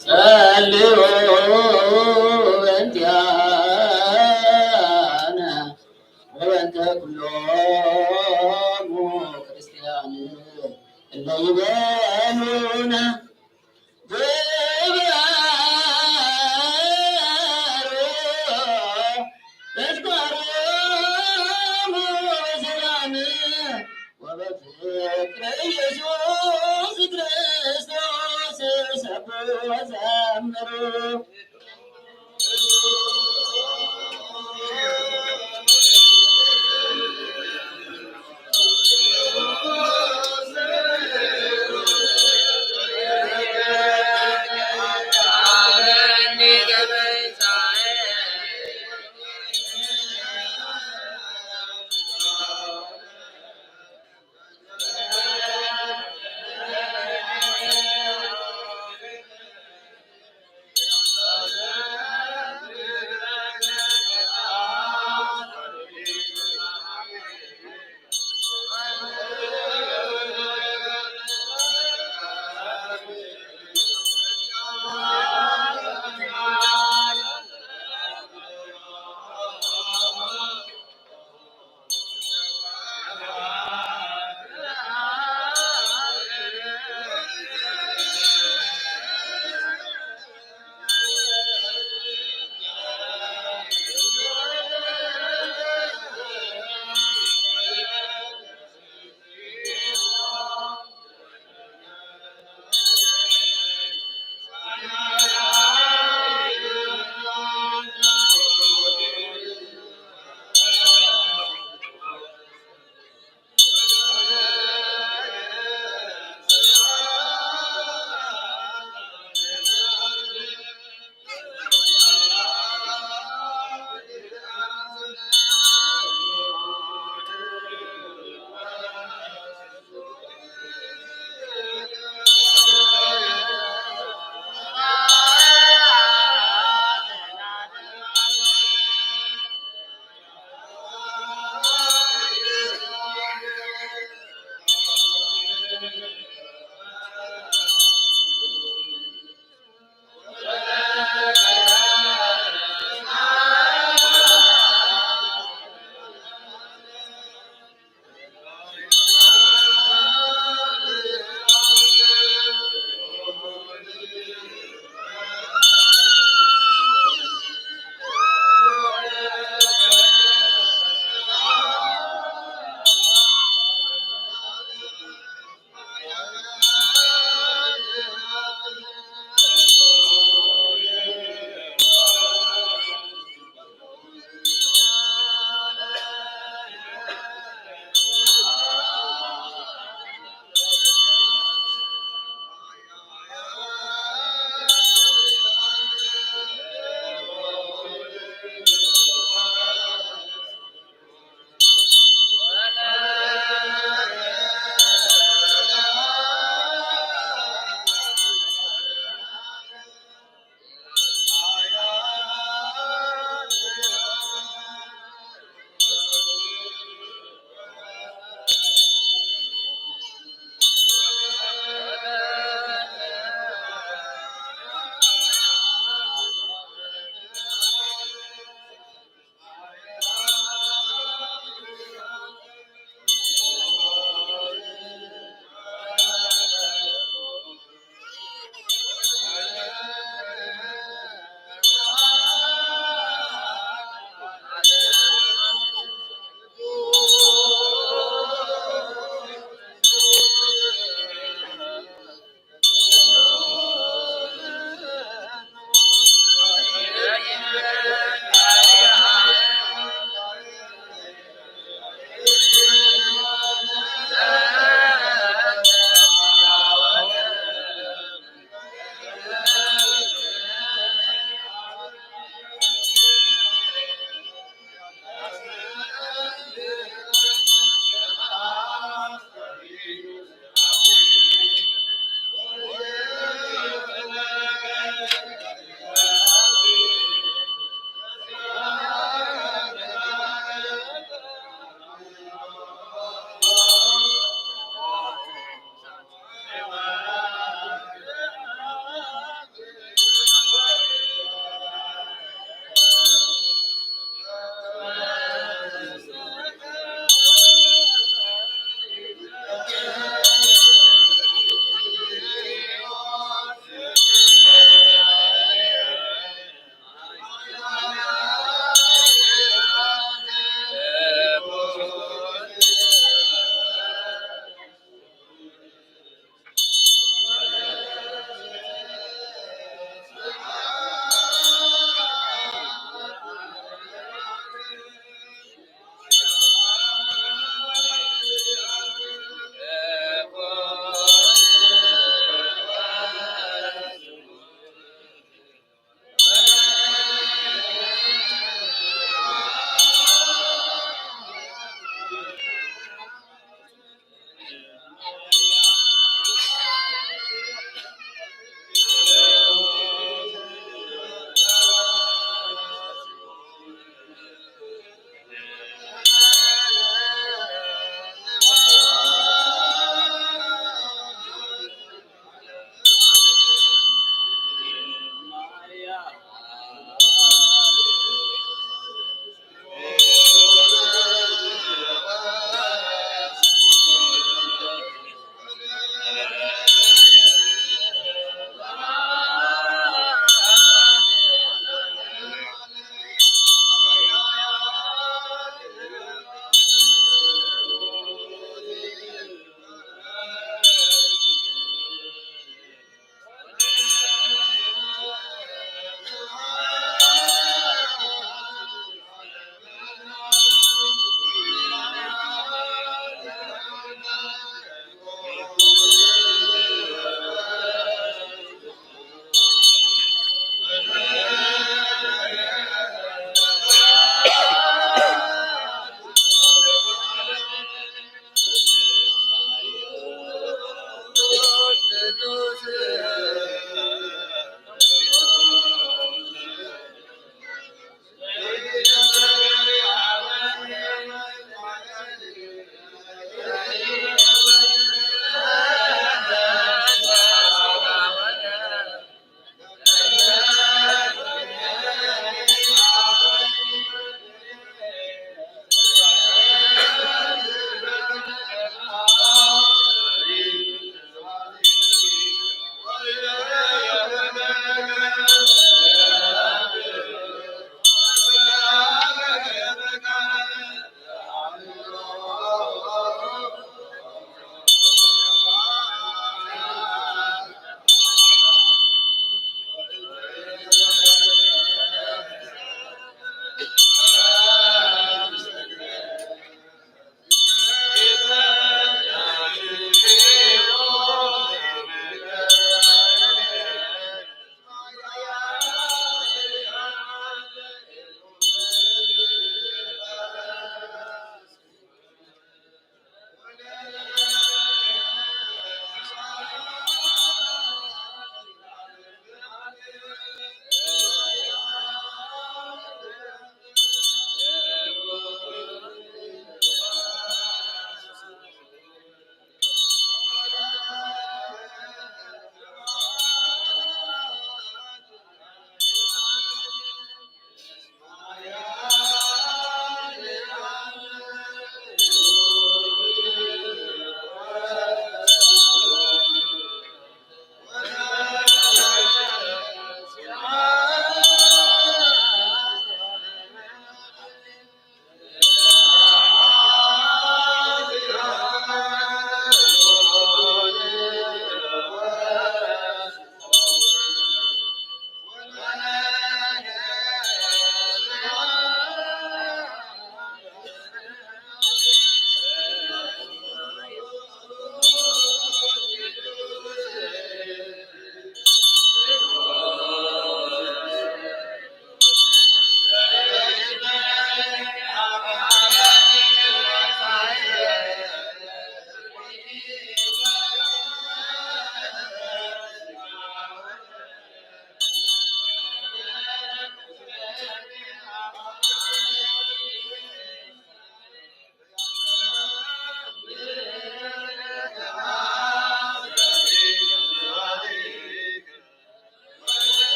ጸልዩ በእንቲኣነ ወበእንተ ኩሎሙ ክርስቲያን እለ ይቤሉነ ግበሩ ተስካሮሙ በሰላም ወበፍቅረ ኢየሱስ ክርስቶስ ሰብሑ ወዘምሩ።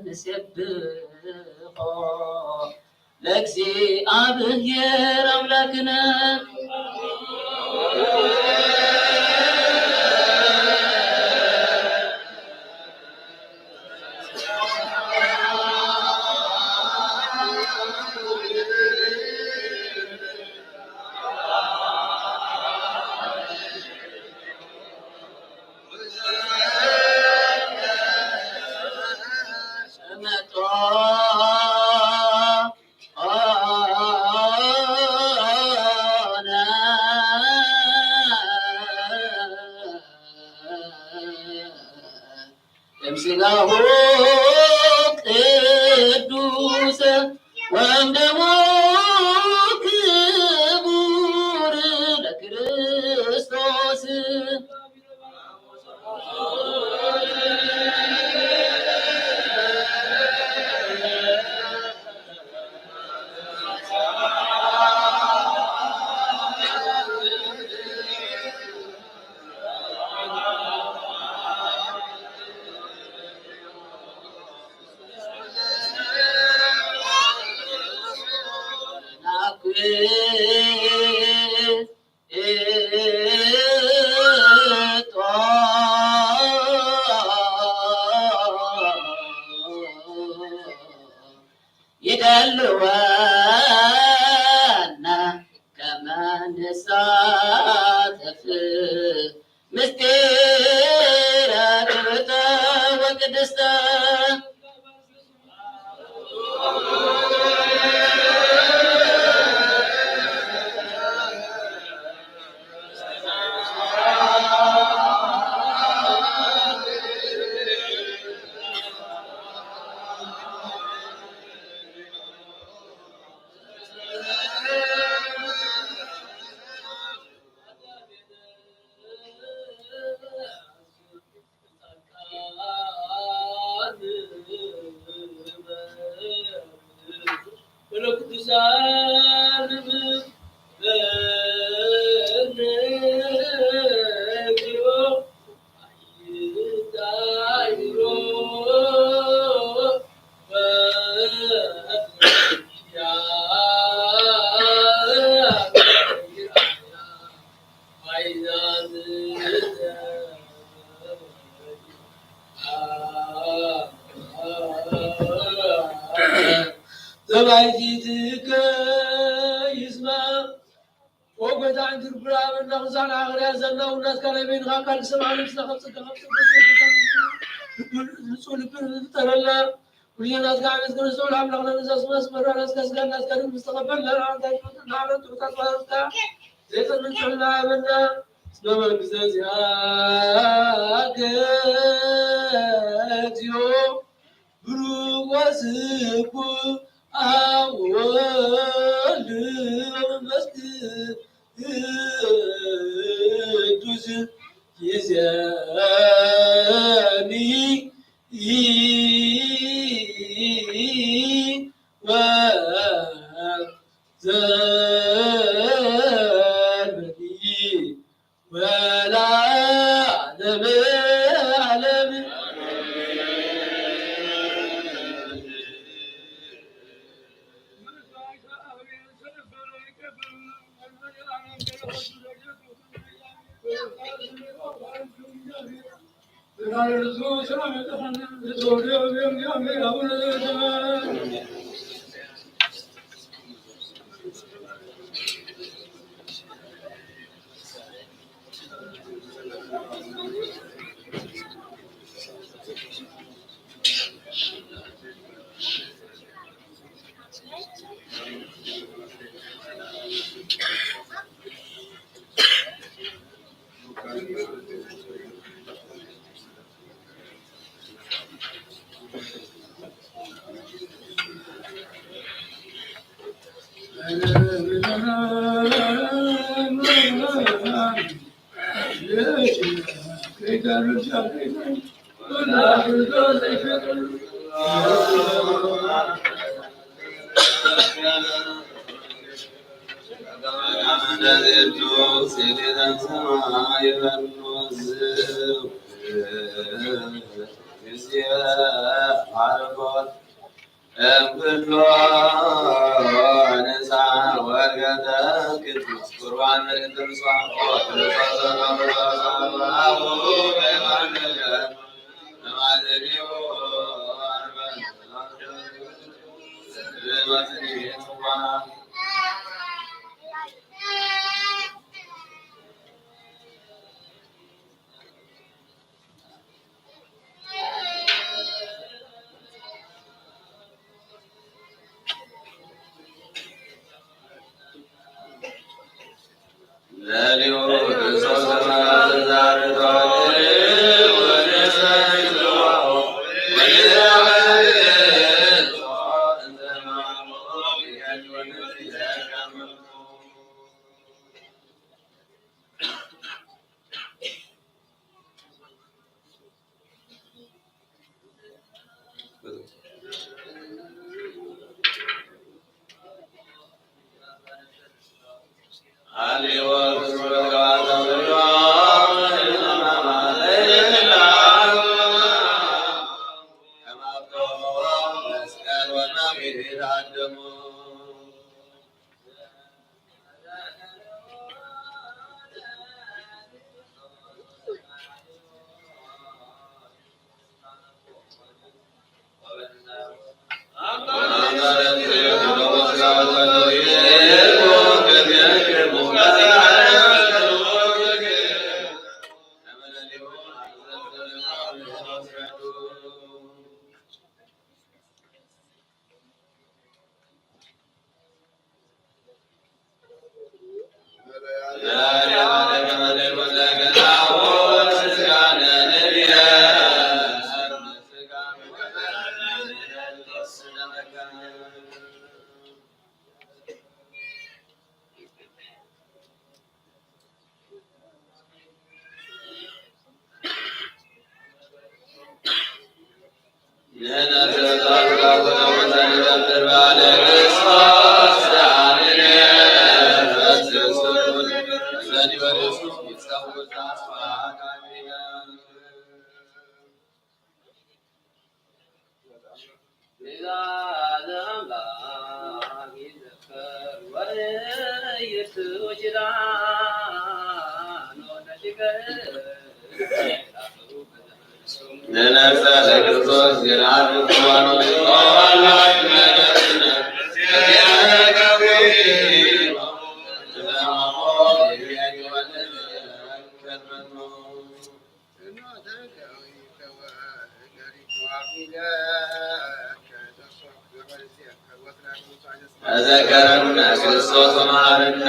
ዘንሴብሖ ለእግዚኣብሔር ኣምላክነ። እምስጋሁ ቅዱስ ወእምደሙ ክቡር ለክርስቶስ። ይደልወና ከመ ንሳተፍ ምስጢረ ክብርተ ወቅድስተ። ተባይቲትከ ይስማ። ኦ ጎይታ፣ ዕንክርኩር ኣበና፣ ክሳን ሃገርያ ዘናው እናትካ ናይ በይንኻ ቃል ክሰምዓሉ ምስላ ካብ ጸጋ ካብ ጸጋ ንጹህ ልቢ ፍጠረልና። ኩልና ናትካ ዓይነት ክርስቶስ ኣምላኽና ነዛ ስማ ስመራ ናትካ ስጋ ናትካ ደም ዝተቐበልና ንዓና እንታይ ይፈጥር ንዓና ጥሩታት ባሮትካ ዘይጠምን ጥዕና ሃበና። እስመ መንግስተ ዚኣከ እግዚኦ ብሩክ ወስቡሕ አብ ወወልድ ወመንፈስ ቅዱስ ይእዜኒ ወዘልፈኒ ወለዓለመ ዓለም። ጊዜ ዓርቦት እምክሎ ንሳ ወርገተ ቅዱስ ቁርባን ምልክት ምስዋዕ ንነብሰ ለክርስቶስ ዜና ርትዋኖ ተዘከረነ ክርስቶስ መሐረነ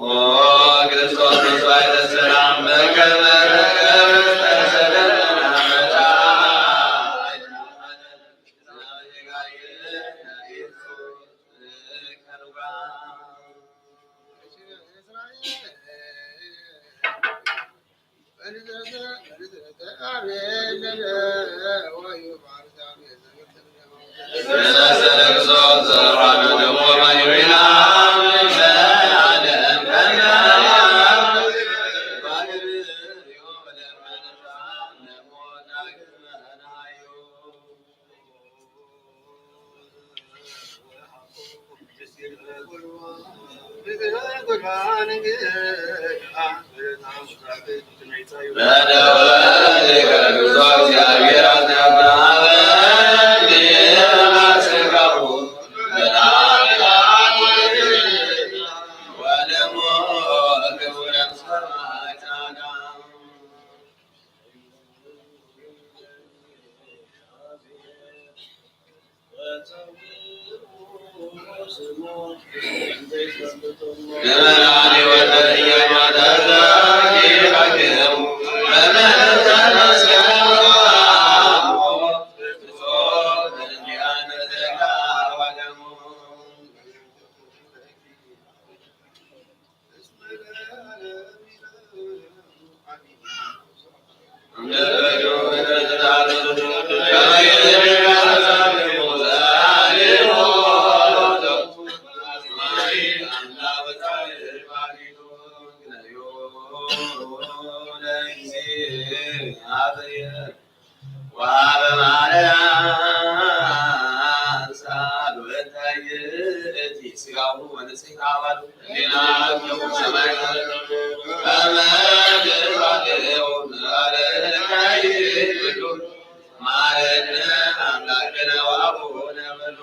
ኦ ክርስቶስ መስዋዕተ ሰላም በከመ ወሀበ ማርያም ሳሉተ ይእቲ ሥጋሁ ወንጽሕተ አባሉ ህሊናሁ ሰማይ ከመ ግብራቲሁ ምሕረት ከይብሉ ማረነ አምላክነ ወአቡነ በሉ።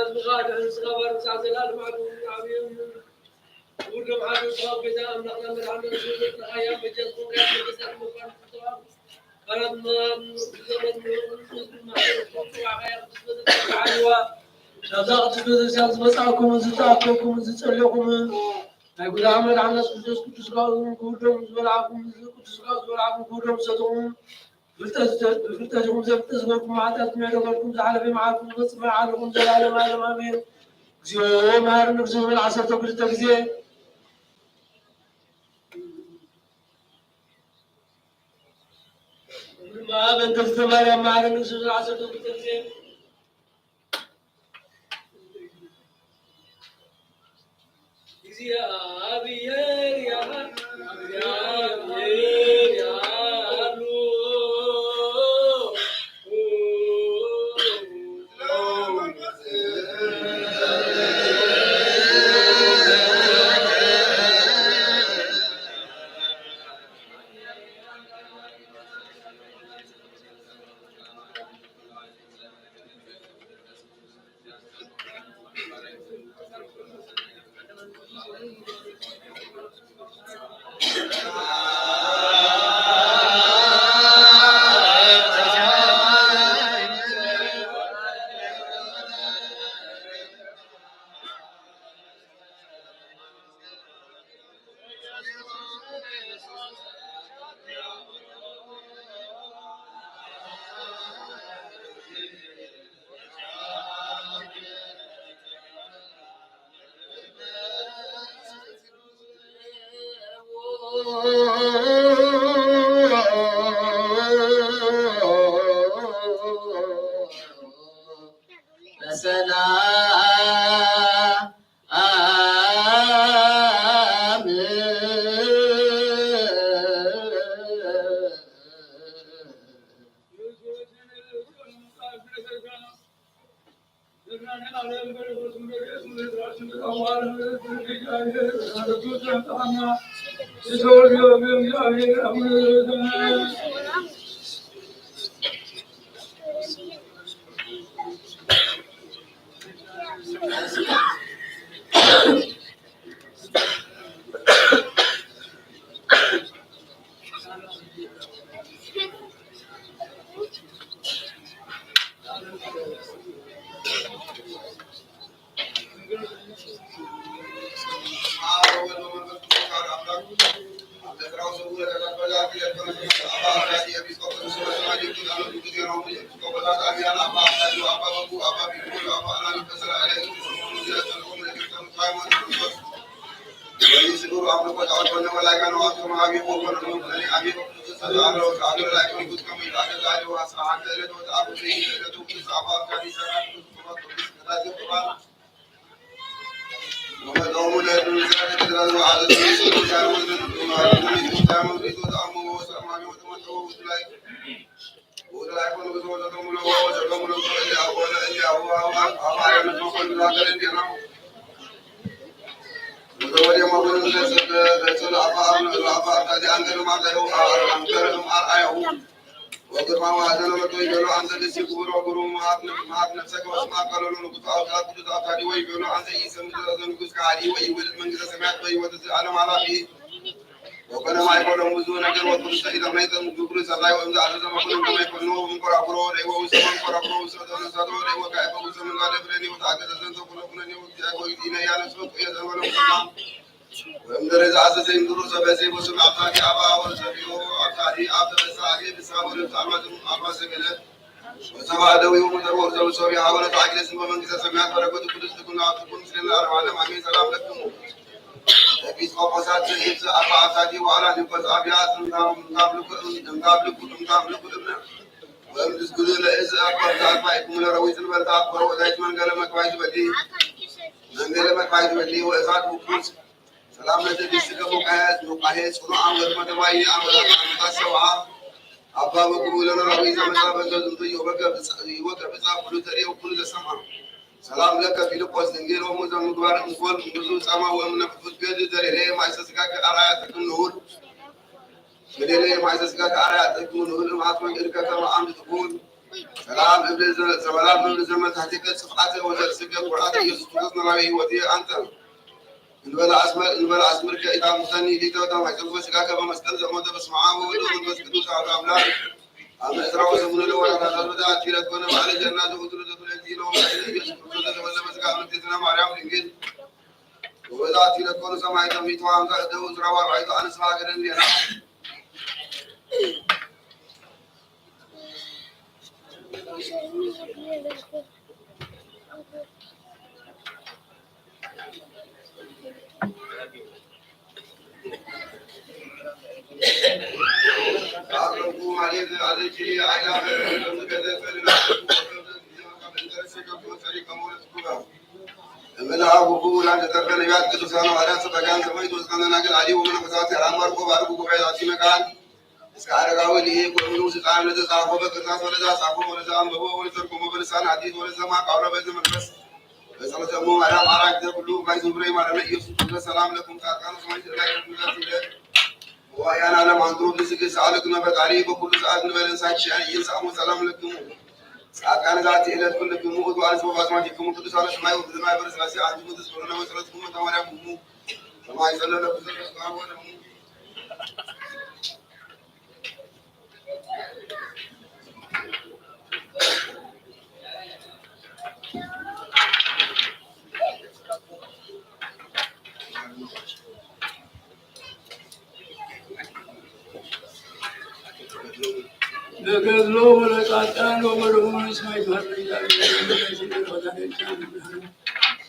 ህዝብኻ ድሕሪ ስጋባር ክሳዕ ዘላለም ዓዱ ዓብዩ እዩ። ክቡር ደም ዓዱ ስጋብ ቤዛ ኣምላኽና መድሓና ስውለት ንኣያ በጃ ዝኾንካ መገዛት መኳን ትተዋብ ካላት መን ዘመን ህዝቢ ማሕበር ዝኾንኩ ዓኻያ ቅዱስ ቤተክርስቲያን ዓድዋ ናብዛ ቅዱስ ቤተክርስቲያን ዝመጻእኩምን ዝተኣከብኩምን ዝጸለኹምን ናይ ጉዳ መድሓና ስውለት ቅዱስ ስጋኡን ክቡር ደሙ ዝበላዕኩም ቅዱስ ስጋኡ ዝበላዕኩም ክቡር ደሙ ዝሰተኹም ብፍልጠት ኢኹም ዘይፍልጠት ዝገበርኩም ሓጢኣት ናይ ገበርኩም ዝሓለፈ መዓልኩም ዝመጽእ መዓልኩም ዘላለም ኣለም ኣሜን። እግዚኦ መሐረነ ዝብል ዓሰርተ ክልተ ግዜ ድማ በእንተ እግዝእትነ ማርያም መሐረነ ዝብል ዓሰርተ ክልተ ግዜ እግዚአብሔር ያ- እግዚአብሔር ያሉ በሰላም ወኮነ ማይ ኮሎም ብዙ ነገር ወትሩ ሰኢሎም ናይ ዘም ግብሩ ሰላይ ወእም ዝኣዘዘ መኮኖም ከመይ ኮኖ እንኮራኩሮ ደይወ ውሰ መንኮራኩሮ ውሰ ተነሳዶ ደይወ ካይፈ ውሰ መንጋደ ብለኒ ወተኣገዘ ዘንተ ኩሎ ኩነኒ ወግዚ ኣይኮ ጊዜ ነያ ነስበ ቁየ ዘመኖም ሰላም ወእም ደረጃ ኣዘዘ ይምድሩ ሰበ ዘይቦ ስም ኣብታዲ ኣባ ወሰቢዮ ኣብታዲ ኣብ ተበሳ ኣጌ ብሳ ወደብሳ ኣልማዝም ኣልማዘ ገለ ወሰባ ደዊሁ ሙተርቦ ዘውሰብ የሃወነ ታግለ ስም በመንግስተ ሰማያት በረከቱ ቅዱስ ትኩን ኣብ ትኩን ምስሌና ለዓለም ኣሜን። ሰላም ለክሙ ኤጲስቆጶሳት ዘኢብዝ ኣርባዕታቲ ዋዕላ ኒቆስ ኣብያ ጥምታም ልኩ ጥምታም ልኩ እምነ ወእም ድስጉዱ ለእዝ ኣባብታ ኣርባዒኩም ለረዊት ዝበልታ ኣክበረ ወዳይት መንገለ መክባይ ዝበሊ መንገለ መክባይ ዝበሊ ወእሳት ውቁስ ሰላም ለዘ ቢስከ ሙቃየ ሙቃሄ ጽኑዓ ወድመ ተባይ አመታት ሰብዓ አባ በኩሉ ለራዊ ዘመሳ በዘ ዝንቱ ይወቀ ብጻ ይወቀ ብጻ ኩሉ ተሪው ኩሉ ዘሰማ ሰላም ለከ ፊልጶስ ድንግል ወሙ ዘምግባር እንኮል ብዙ ጻማ ወእምነ ፍትገድ ዘሬሬ ማይሰ ስጋከ አራያ ተክም ንሁር ገሌለ ማይሰ ስጋከ አራያ ተክም ንሁር ማት መንገድ ከተማ አምድ ትኩን ሰላም እብል ዘ-፣ ሰላም እብል ዘመን ታሕቲከ ጽፍዓተ ወዘርእስከ ኩርዓተ ኢየሱስ ክርስቶስ ነባቢ ህይወት እየ ኣንተ። እንበለ ኣስመር-፣ እንበለ ኣስምርከ ኢታ ሙሰኒ ሊተ ወታም ሃይጸልፎ ስጋከ በመስቀል ዘሞተ በስመ አብ ወወልድ ወመንፈስ ቅዱስ አሐዱ አምላክ። ኣብ ዕስራ ወሰሙኑ ለወራታ ዛሉዳ ኣኪለት ኮነ በዓለ ጀና ዘውትሩ ዘፍለቲ ነው። ኢየሱስ ክርስቶስ ዘተወለደ በስጋ እምእግዝእትነ ማርያም ድንግል። ወበዛ ኣኪለት ኮኑ ሰማይ ተሚቱ ሃምሳ እደው ዕስራ ወአርባዕቱ ኣንስት ሃገረ እንዲና። እምነ አቡሁ ውላድ ተተርፈ ነቢያት ቅዱሳን ሐዋርያት ሰበካን ሰማዕት ወጻድቃን ደናግል አሊ ወመነኮሳት የራማር ቆብ አርጉ ጉባኤ ዛቲ መካን እስከ አረጋዊ ሊሄ ወእምኑ ስልጣን ለዘጻፎ በቅርጻስ ወለዘ አጻፎ ወለዘ አንበቦ ወለተርጎሞ በልሳን ሐዲስ ወለዘ ሰማ ቃሎ በዘ መንፈስ በጸሎተ እሙ ማርያም አራግተ ኩሉ ማይ ዙብሬ ማረነ ኢየሱስ ክርስቶስ ሰላም ለኩም ጻድቃን ሰማዕት ላይ ለኩም ዛቲ ወያን ዓለም አንትሙ ብዝግር ሰአለክሙ ፈጣሪ በኩሉ ሰዓት ንበለን ሳንቺ ይንሳሙ ሰላም ለክሙ ጻድቃን ዛቲ ዕለት ኩልክሙ ውእቱ አንስት በአስማቲክሙ ቅዱሳነ ሰማይ ወምድር ማይ በርስላሴ አንትሙ ትዝክሩነ በጸሎትክሙ ተማርያምክሙ ሰማይ ጸለለ ብዙ ተስፋ ወለሙ ለገድሎ ወለጻድቃን ወመርሁን እስመ ይትሐረይ ዳግም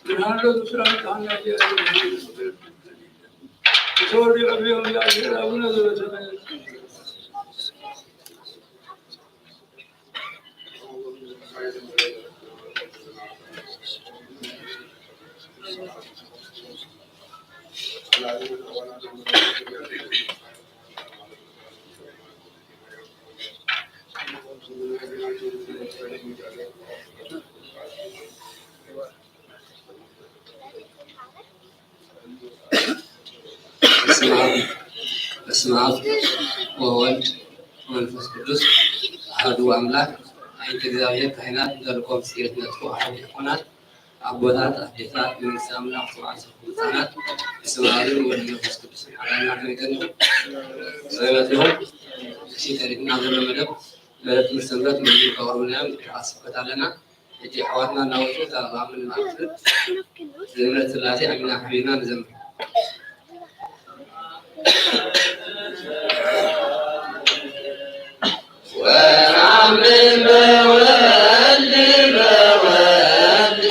ብርሃን ለብስራት አምላክ ተወልደ እግዚኦ አቡነ ዘበሰማያት። በስመ አብ፣ በስመ አብ ወወልድ ወመንፈስ ቅዱስ አሐዱ አምላክ። ኣይንተ እግዚኣብሔር ካህናት፣ ዘልቆም ስርየት ነጥፎ አሐዱ ዲያቆናት፣ አቦታት፣ አዴታት፣ መንግስቲ አምላክ ሰብዓ ሰብኩ ህፃናት፣ በስመ አብ ወወልድ ወመንፈስ ቅዱስ አሐዱ አምላክ። ከመይ ቀኒኹም? ሰንበት ይኹን። እሺ፣ ተሪፍና ዘሎ መደብ መደብ ትምህርቲ ሰንበት መዝሙር ከቕርቡልና እዮም። ስብከት ኣለና። ሕጂ ኣሕዋትና እናወፁ እታ ብኣምን ማእክል ዝእምነት ስላሴ ኣሚና ሓቢርና ንዘምር። ወነአምን በወልድ በወልድ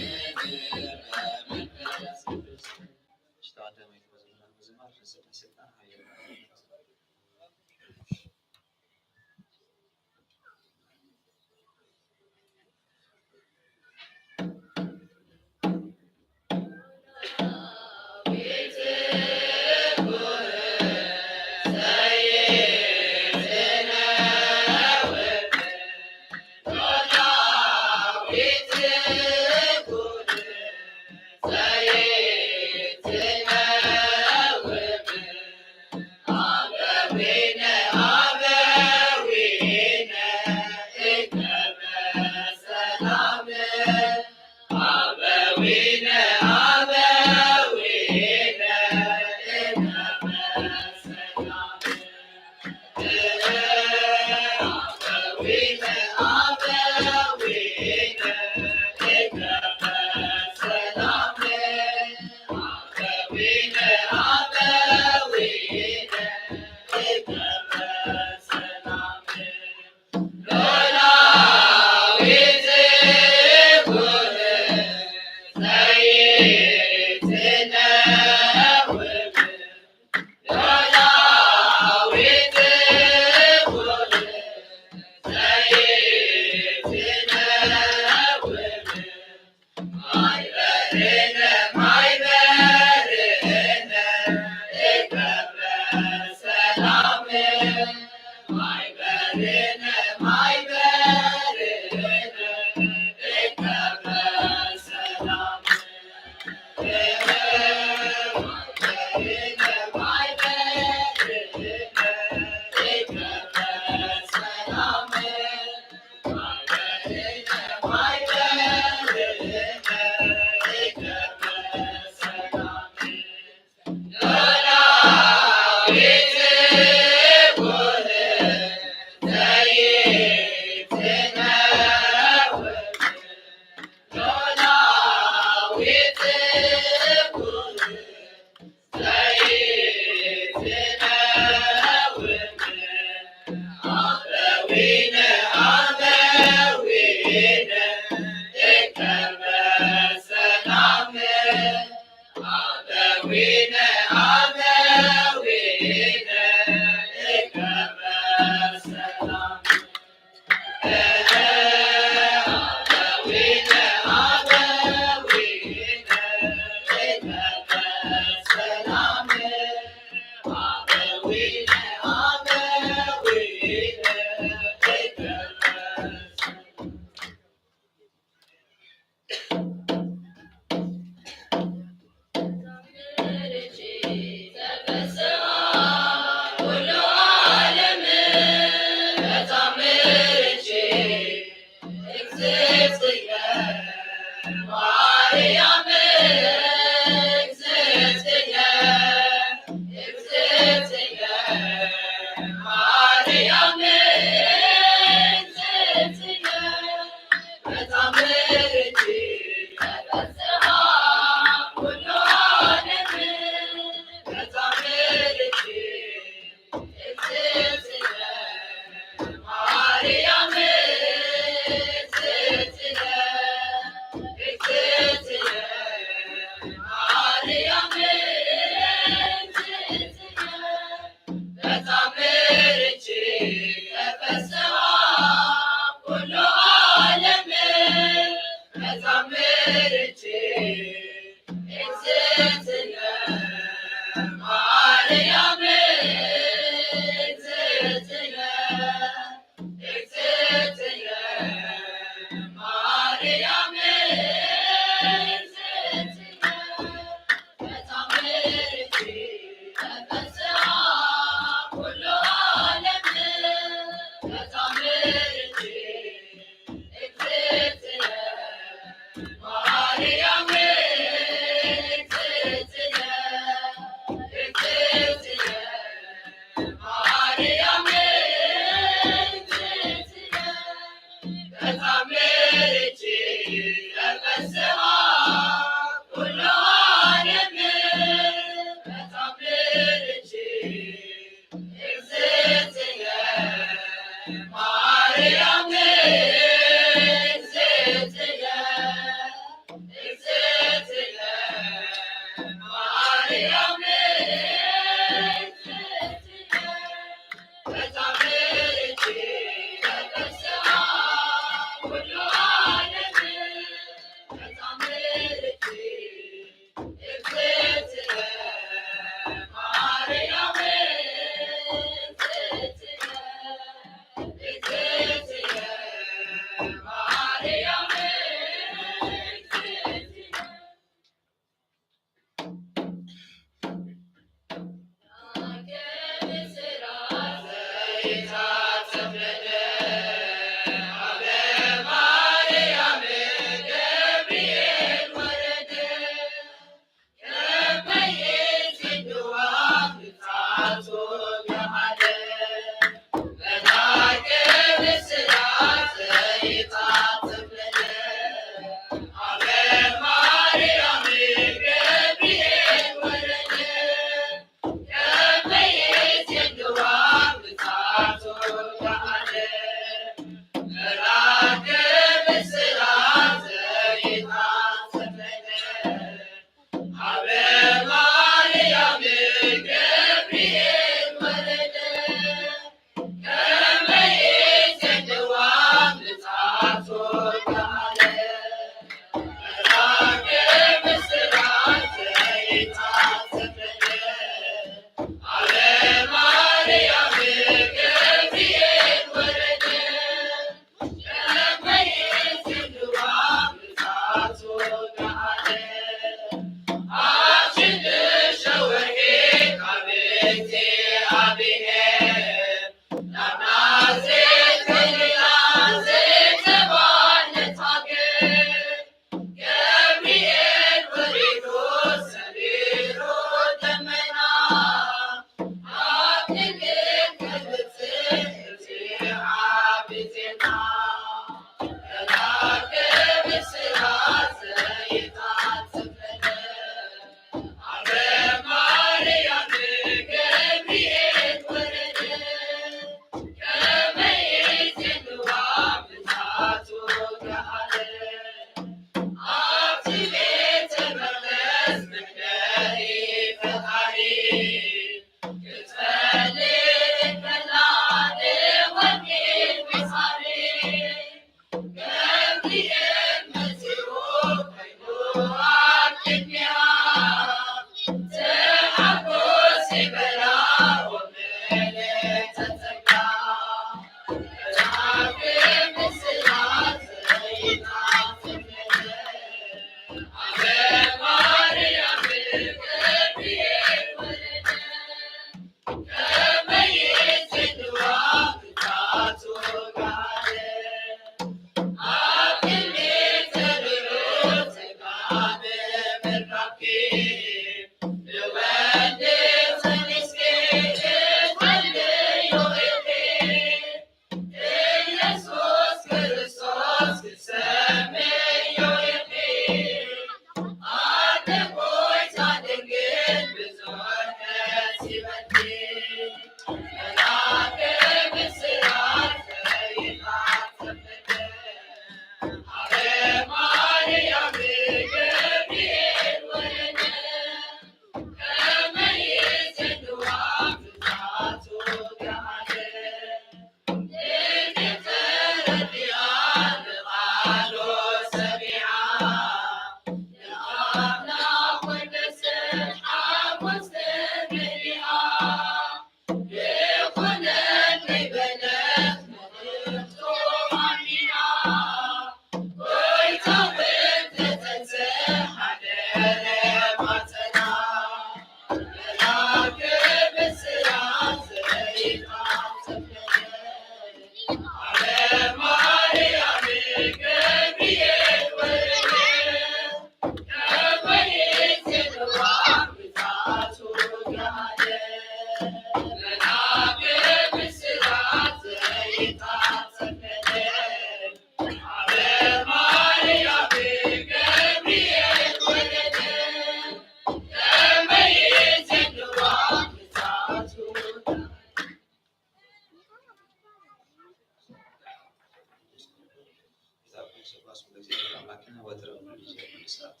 ስብሐት ለእግዚአብሔር አምላክነ ወትረ በኩሉ ጊዜ ወበኩሉ ሰዓት።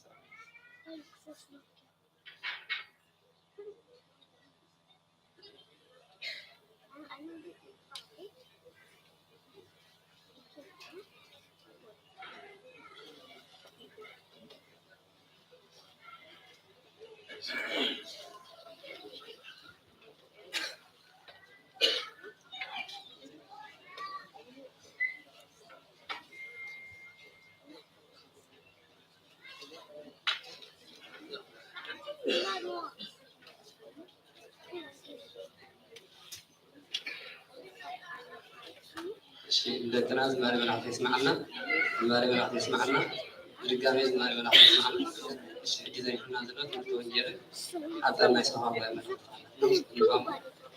እሺ፣ ንደቅና ዝማሬ መላእክት የስምዓልና። ዝማሬ መላእክት የስምዓልና። ብድጋሜ ዝማሬ መላእክት የስምዓልና። እሺ፣ ሕጂ ዘሪፉና ዘሎ ትምህርቲ ወንጌልን ሓጻር ናይ ሰብኣዊ ጉባኤ መልእኽቲ ንባም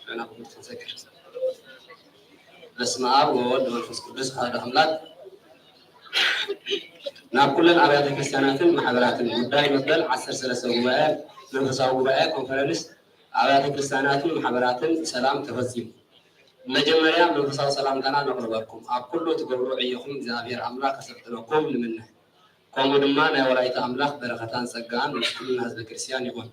ሸና ክምርት ንሰግር። በስመ አብ ወወልድ ወመንፈስ ቅዱስ አሐዱ አምላክ። ናብ ኩለን ኣብያተ ክርስቲያናትን ማሕበራትን ጉዳይ መበል ዓሰርተ ሰለስተ ጉባኤ መንፈሳዊ ጉባኤ ኮንፈረንስ ኣብያተ ክርስቲያናትን ማሕበራትን ሰላም ተፈጺሙ። መጀመርያ መንፈሳዊ ሰላምታና ነቕርበልኩም። ኣብ ኩሉ ትገብሩ ዕዮኹም እግዚኣብሔር ኣምላኽ ከሰልጥነኩም ንምነ። ከምኡ ድማ ናይ ወላዲተ ኣምላኽ በረኸታን ጸጋን ምስ ኩልና ህዝበ ክርስቲያን ይኹን።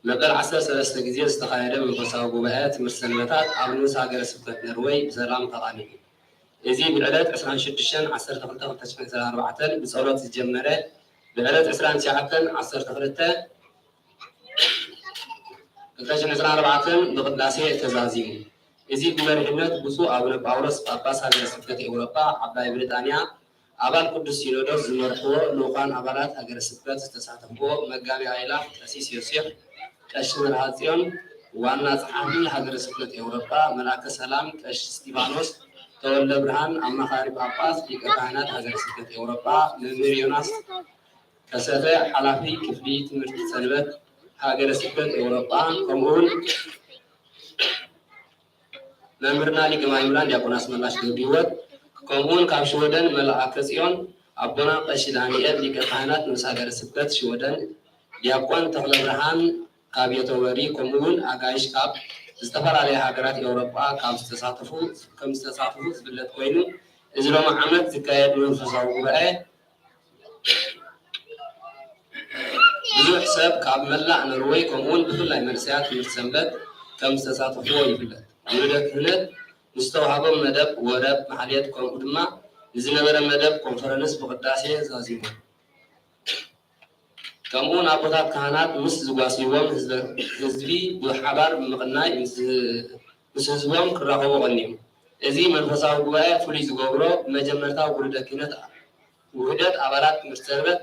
መበል ዓሰርተ ሰለስተ ግዜ ዝተኻየደ መንፈሳዊ ጉባኤ ትምህርቲ ሰንበታት ኣብ ንኡስ ሃገረ ስብከት ነርወይ ብሰላም ተቓሊዑ። እዚ ብዕለት ዕስራን ሽዱሽተን ዓሰርተ ክልተ ክልተ ሽሕን ዕስራን ኣርባዕተን ብጸሎት ዝጀመረ፣ ብዕለት ዕስራን ትሽዓተን ዓሰርተ ክልተ ክልተ ሽሕን ዕስራን ኣርባዕተን ብቅዳሴ ተዛዚሙ። እዚ ብመሪሕነት ብፁዕ ኣቡነ ጳውሎስ ጳጳስ ሃገረ ስብከት ኤውሮጳ ዓባይ ብሪጣንያ ኣባል ቅዱስ ሲኖዶስ ዝመርሕዎ ልኡኻን ኣባላት ሃገረ ስብከት ዝተሳተፍዎ መጋቢ ኣእላፍ ቀሲስ ዮሴፍ ቀሺ መርሃ ጽዮን፣ ዋና ጸሓፊ ሃገረ ስብከት ኤውሮጳ መልኣከ ሰላም ቀሺ እስጢፋኖስ ተወልደ ብርሃን፣ ኣማኻሪ ጳጳስ ሊቀ ካህናት ሃገረ ስብከት ኤውሮጳ መምህር ዮናስ ከሰተ፣ ሓላፊ ክፍሊ ትምህርቲ ሰንበት ሃገረ ስብከት ኤውሮጳ፣ ከምኡውን መምህርና ሊቀ ማእምራን ዲያቆን ኣስመላሽ ገብረህይወት፣ ከምኡውን ካብ ሽወደን መልኣከ ጽዮን ኣቦና ቀሺ ዳንኤል ሊቀ ካህናት ንኡስ ሃገረ ስብከት ሽወደን ዲያቆን ተኽለ ብርሃን ካብ ዮተቦሪ፣ ከምኡውን ኣጋይሽ ካብ ዝተፈላለያ ሃገራት ኤውሮጳ ካብ ዝተሳተፉ፣ ከም ዝተሳተፉ ዝፍለጥ ኮይኑ፣ እዚ ሎሚ ዓመት ዝካየድ መንፈሳዊ ጉባኤ ብዙሕ ሰብ ካብ መላእ ኖርወይ፣ ከምኡውን ብፍላይ መንእሰያት ትምህርቲ ሰንበት ከም ዝተሳተፍዎ ይፍለጥ። ውሉደ ክህነት ንዝተዋህቦም መደብ ወረብ፣ ማሕሌት፣ ከምኡ ድማ ንዝነበረ መደብ ኮንፈረንስ ብቅዳሴ ዛዚሞም። ከምኡውን ኣቦታት ካህናት ምስ ዝጓስይዎም ህዝበ-፣ ህዝቢ ብሓባር ብምቕናይ ምስ፣ ምስ ህዝቦም ክራኸቡ ቀንዮም። እዚ መንፈሳዊ ጉባኤ ፍሉይ ዝገብሮ ብመጀመርታ ውሉደ ክህነት ውህደት ኣባላት ትምህርቲ ሰንበት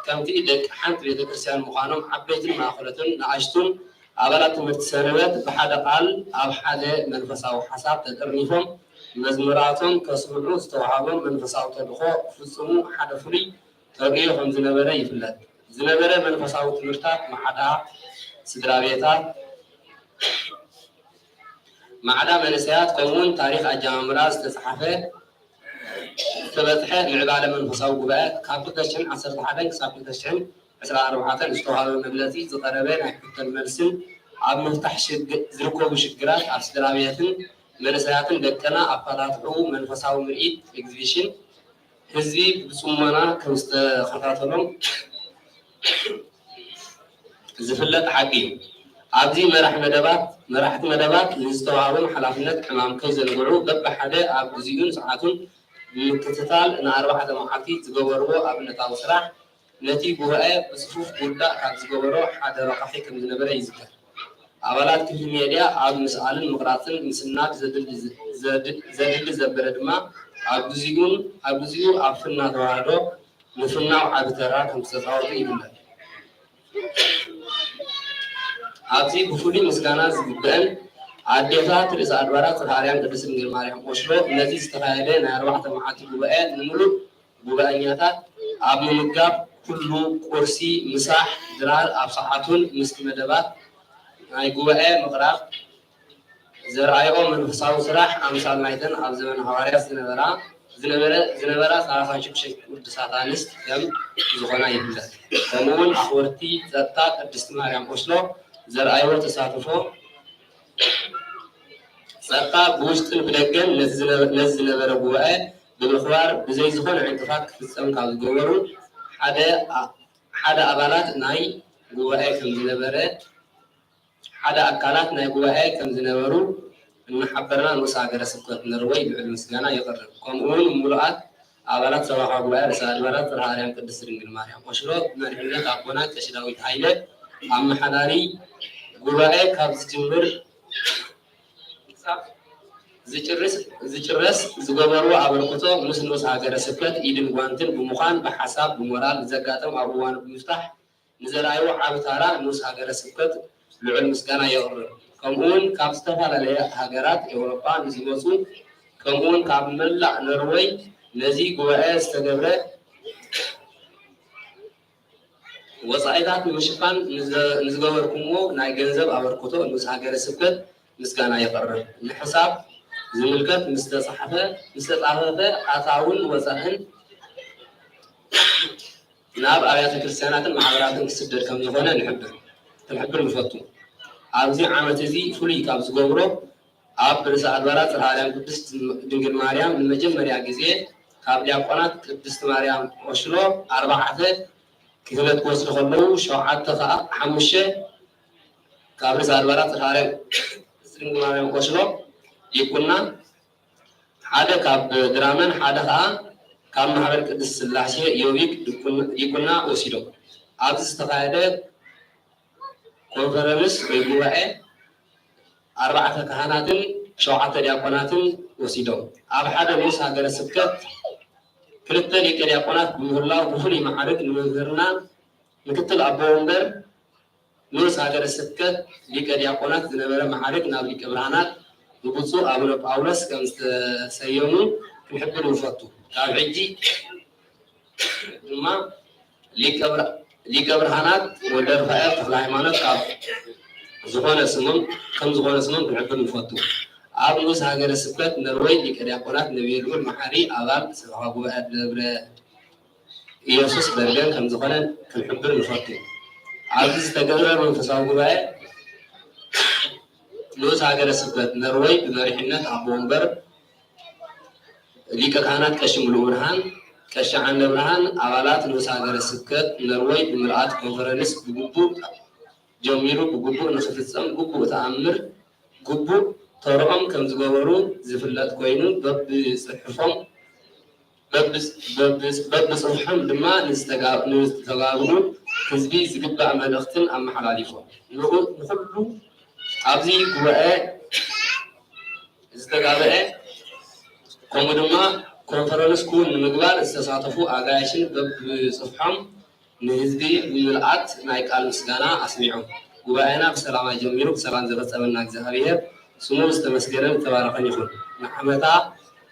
ከምቲ ደቂ ሓንቲ ቤተ ክርስቲያን ምዃኖም ዓበይትን ማእኸሎትን ንኣሽቱን ኣባላት ትምህርቲ ሰንበት ብሓደ ቃል ኣብ ሓደ መንፈሳዊ ሓሳብ ተጠርኒፎም መዝሙራቶም ከስምዑ ዝተዋሃቦም መንፈሳዊ ተልእኾ ክፍጽሙ ሓደ ፍሉይ ተርእዮ ከም ዝነበረ ይፍለጥ። ዝነበረ መንፈሳዊ ትምህርታት ማዕዳ ስድራ ቤታት፣ ማዕዳ መንእሰያት ከምኡውን ታሪኽ ኣጀማምራ ዝተጻሕፈ ዝተበጽሐ ምዕባለ መንፈሳዊ ጉባኤ ካብ ክልተ ሽሕን ዓሰርተ ሓደን ክሳብ ክልተ ሽሕን ዕስራን ኣርባዕተን ዝተዋህበ መግለጺ ዝቐረበ ናይ ሕቶን መልስን ኣብ ምፍታሕ ሽግ-፣ ዝርከቡ ሽግራት ኣብ ስድራ ቤትን መንእሰያትን ደቅና ኣፈታትሕኡ መንፈሳዊ ምርኢት ኤግዚቢሽን ህዝቢ ብጽሞና ከም ዝተኸታተሎም ዝፍለጥ ሓቂ እዩ። ኣብዚ መራሕ መደባት፣ መራሕቲ መደባት ንዝተዋህቦም ሓላፍነት ዕማም ከይዘንግዑ በብሓደ ኣብ ግዚኡን ሰዓቱን ብምክትታል ንኣርባዕተ መዓልቲ ዝገበርዎ ኣብነታዊ ስራሕ ነቲ ጉባኤ ብጽፉፍ ክውዳእ ካብ ዝገበሮ ሓደ ረቋሒ ከም ዝነበረ ይዝከር። ኣባላት ክፍሊ ሜድያ ኣብ ምስኣልን ምቕራጽን ምስናድ ዘድሊ ዘድ-፣ ዘድሊ ዘበለ ድማ ኣብ ግዚኡን ኣብ ግዚኡ ኣብ ፍና ተዋህዶ ምፍናው ዓቢ ተራ ከም ዝተጻወቱ ይፍለጥ። ኣብዚ ብፍሉይ ምስጋና ዝግበአን ኣዴታት ርእሰ ኣድባራት ጽርሃ ኣርያም ቅድስት ድንግል ማርያም ኦስሎ ነዚ ዝተኻየደ ናይ ኣርባዕተ መዓልቲ ጉባኤ ንምሉእ ጉባኤኛታት ኣብ ምምጋብ ኩሉ ቁርሲ፣ ምሳሕ፣ ድራር ኣብ ሰዓቱን ምስቲ መደባት ናይ ጉባኤ ምቕራብ ዘርኣይኦ መንፈሳዊ ስራሕ ኣምሳል ናይተን ኣብ ዘመነ ሃዋርያት ዝነበራ፣ ዝነበረ፣ ዝነበራ ሰላሳን ሽዱሽተን ቅዱሳት ኣንስት ከም ዝኾና ይፍለጥ። ከምኡውን ኣኽበርቲ ጸጥታ ቅድስቲ ማርያም ኦስሎ ዘርኣይዎ ተሳትፎ ጸጥታ ብውሽጥን ብደገን ነዚ ዝነበ-፣ ነዚ ዝነበረ ጉባኤ ብምኽባር ብዘይ ዝኾነ ዕንቅፋት ክፍጸም ካብ ዝገበሩ ሓደ ኣ- ሓደ ኣባላት ናይ ጉባኤ ከም ዝነበረ ሓደ ኣካላት ናይ ጉባኤ ከም ዝነበሩ እናሓበርና ንኡስ ሃገረ ስብከት ነርወይ ልዑል ምስጋና የቕርብ። ከምኡ እውን ምሉኣት ኣባላት ሰበኻ ጉባኤ ርእሰ ኣድባራት ጽርሐ ኣርያም ቅድስት ድንግል ማርያም ኦሽሎ ብመሪሕነት ኣቦና ቀሺ ዳዊት ሃይለ ኣመሓዳሪ ጉባኤ ካብ ዝጅምር ዝጭርስ ዝጭረስ ዝገበርዎ ኣበርክቶ ምስ ንኡስ ሃገረ ስብከት ኢድን ጓንትን ብምዃን ብሓሳብ ብሞራል ንዘጋጠም ኣብ እዋኑ ብምፍታሕ ንዘርኣይዎ ዓቢ ታራ ንኡስ ሃገረ ስብከት ልዑል ምስጋና የቕርብ። ከምኡውን ካብ ዝተፈላለየ ሃገራት ኤውሮጳ ንዝመጹ ከምኡውን ካብ መላእ ኖርወይ ነዚ ጉባኤ ዝተገብረ ወጻኢታት ንምሽፋን ንዘ- ንዝገበርኩምዎ ናይ ገንዘብ ኣበርክቶ ንኡስ ሃገረ ስብከት ምስጋና የቕርብ። ንሕሳብ ዝምልከት ምስ ተጻሕፈ ምስ ተጻፈፈ ኣታውን ወጻእን ናብ ኣብያተ ክርስቲያናትን ማሕበራትን ክስደድ ከም ዝኾነ ንሕብር ክንሕብር ንፈቱ። ኣብዚ ዓመት እዚ ፍሉይ ካብ ዝገብሮ ኣብ ርእሰ ኣድባራት ጽርሐ ኣርያም ቅድስት ድንግል ማርያም ንመጀመርያ ግዜ ካብ ዲያቆናት ቅድስት ማርያም ኦሽሎ ኣርባዕተ ክህነት ክወስዱ ከለዉ ሸውዓተ ከኣ ሓሙሽተ ካብ ርእሰ ኣድባራት ጽርሐ ኣርያም ቅድስት ድንግል ማርያም ኦሽሎ ዲቁና ሓደ ካብ ድራመን ሓደ ከኣ ካብ ማሕበር ቅድስት ስላሴ ዮቢክ ድቁን- ዲቁና ወሲዶም። ኣብዚ ዝተኻየደ ኮንፈረንስ ወይ ጉባኤ ኣርባዕተ ካህናትን ሸውዓተ ዲያቆናትን ወሲዶም። ኣብ ሓደ ንኡስ ሃገረ ስብከት ክልተ ሊቀ ዲያቆናት ብምህላው ብፍሉይ ማዕርግ ንመምህርና ምክትል ኣቦ ወንበር ንኡስ ሃገረ ስብከት ሊቀ ዲያቆናት ዝነበረ ማዕርግ ናብ ሊቀ ብርሃናት ብብፁዕ ኣቡነ ጳውሎስ ከም ዝተሰየሙ ክንሕብር ንፈቱ። ካብ ሕጂ ድማ ሊቀ ብር- ሊቀ ብርሃናት ወልደ ሩፋኤል ተክለ ሃይማኖት ካብ ዝኾነ ስሞም ከም ዝኾነ ስሞም ክንሕብር ንፈቱ። ኣብ ንኡስ ሃገረ ስብከት ነርወይ ሊቀ ዲያቆናት ነብየ ልዑል መሓሪ ኣባል ሰበኻ ጉባኤ ደብረ ኢየሱስ በርገን ከም ዝኾነ ክንሕብር ንፈቱ። ኣብዚ ዝተገብረ መንፈሳዊ ጉባኤ ንኡስ ሃገረ ስብከት ነርወይ ብመሪሕነት ኣቦ ወንበር ሊቀ ካህናት ቀሺ ሙሉእ ብርሃን፣ ቀሺ ዓንደ ብርሃን ኣባላት ንኡስ ሃገረ ስብከት ነርወይ ብምልኣት ኮንፈረንስ ብግቡእ ጀሚሩ ብግቡእ ንኽፍጸም ግቡእ ተኣምር ግቡእ ተርኦም ከም ዝገበሩ ዝፍለጥ ኮይኑ በብጽሑፎም በብጽሑፎም ድማ ንዝተጋብኡ ህዝቢ ዝግባእ መልእኽትን ኣመሓላሊፎም። ንኹሉ ኣብዚ ጉባኤ ዝተጋበአ ከምኡ ድማ ኮንፈረንስ ክውን ንምግባር ዝተሳተፉ ኣጋይሽን በብጽሑፎም ንህዝቢ ብምልኣት ናይ ቃል ምስጋና ኣስሚዖም። ጉባኤና ብሰላም ኣጀሚሩ ብሰላም ዘፈጸመና እግዚኣብሔር ስሙ ዝተመስገነን ዝተባረኸን ይኹን። ንዓመታ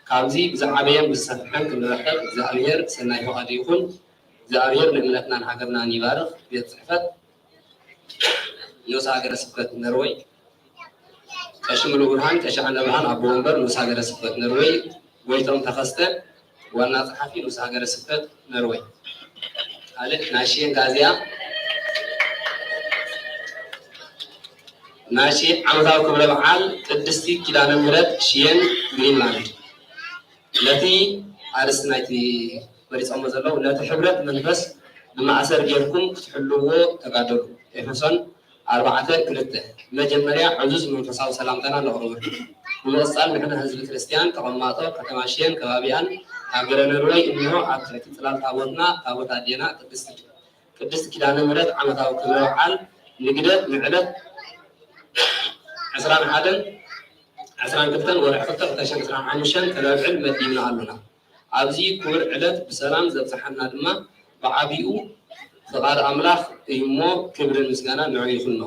ካብዚ ብዝዓበየን ብዝሰፍሐን ክንረኸብ እግዚኣብሔር ሰናይ ፈቓዱ ይኹን። እግዚኣብሔር ንእምነትናን ሃገርናን ይባርኽ። ቤት ጽሕፈት ንኡስ ሃገረ ስብከት ነርወይ ቀሺ ሙሉእ ብርሃን፣ ቀሺ ዓንደ ብርሃን ኣቦ ወንበር ንኡስ ሃገረ ስብከት ነርወይ፣ ጎይቶም ተኸስተ ዋና ጸሓፊ ንኡስ ሃገረ ስብከት ነርወይ። ካልእ ናይ ሽየን ጋዜጣ ናይ ሽየን ዓመታዊ ክብረ በዓል ቅድስቲ ኪዳነ ምህረት ሽየን ግሪንላንድ ነቲ ኣርእስቲ ናይቲ መሪጾሞ ዘለዉ ነቲ ሕብረት መንፈስ ብማእሰር ጌርኩም ክትሕልውዎ ተጋደሉ። ኤፌሶን ኣርባዕተ ክልተ። ብመጀመርያ ዕዙዝ መንፈሳዊ ሰላምታና ነቕርበሉ። ብምቕጻል ንሕና ህዝቢ ክርስትያን ተቐማጦ ከተማ ሽየን ከባቢኣን ሃገረ ነርወይ እንሆ ኣብ ትሕቲ ጽላል ታቦትና ታቦት ኣዴና ቅድስቲ ቅድስቲ ኪዳነ ምህረት ዓመታዊ ክብረ በዓል ንግደት ንዕለት ዕስራን ሓደን ዕስራን ክልተን ወርሒ ክልተ ክልተ ሽሕን ዕስራን ሓሙሽተን ከነብዕል መዲብና ኣሎና። ኣብዚ ክቡር ዕለት ብሰላም ዘብጽሓና ድማ ብዓቢኡ ፍቓድ ኣምላኽ እዩ እሞ ክብርን ምስጋናን ንዕኡ ይኹኖ።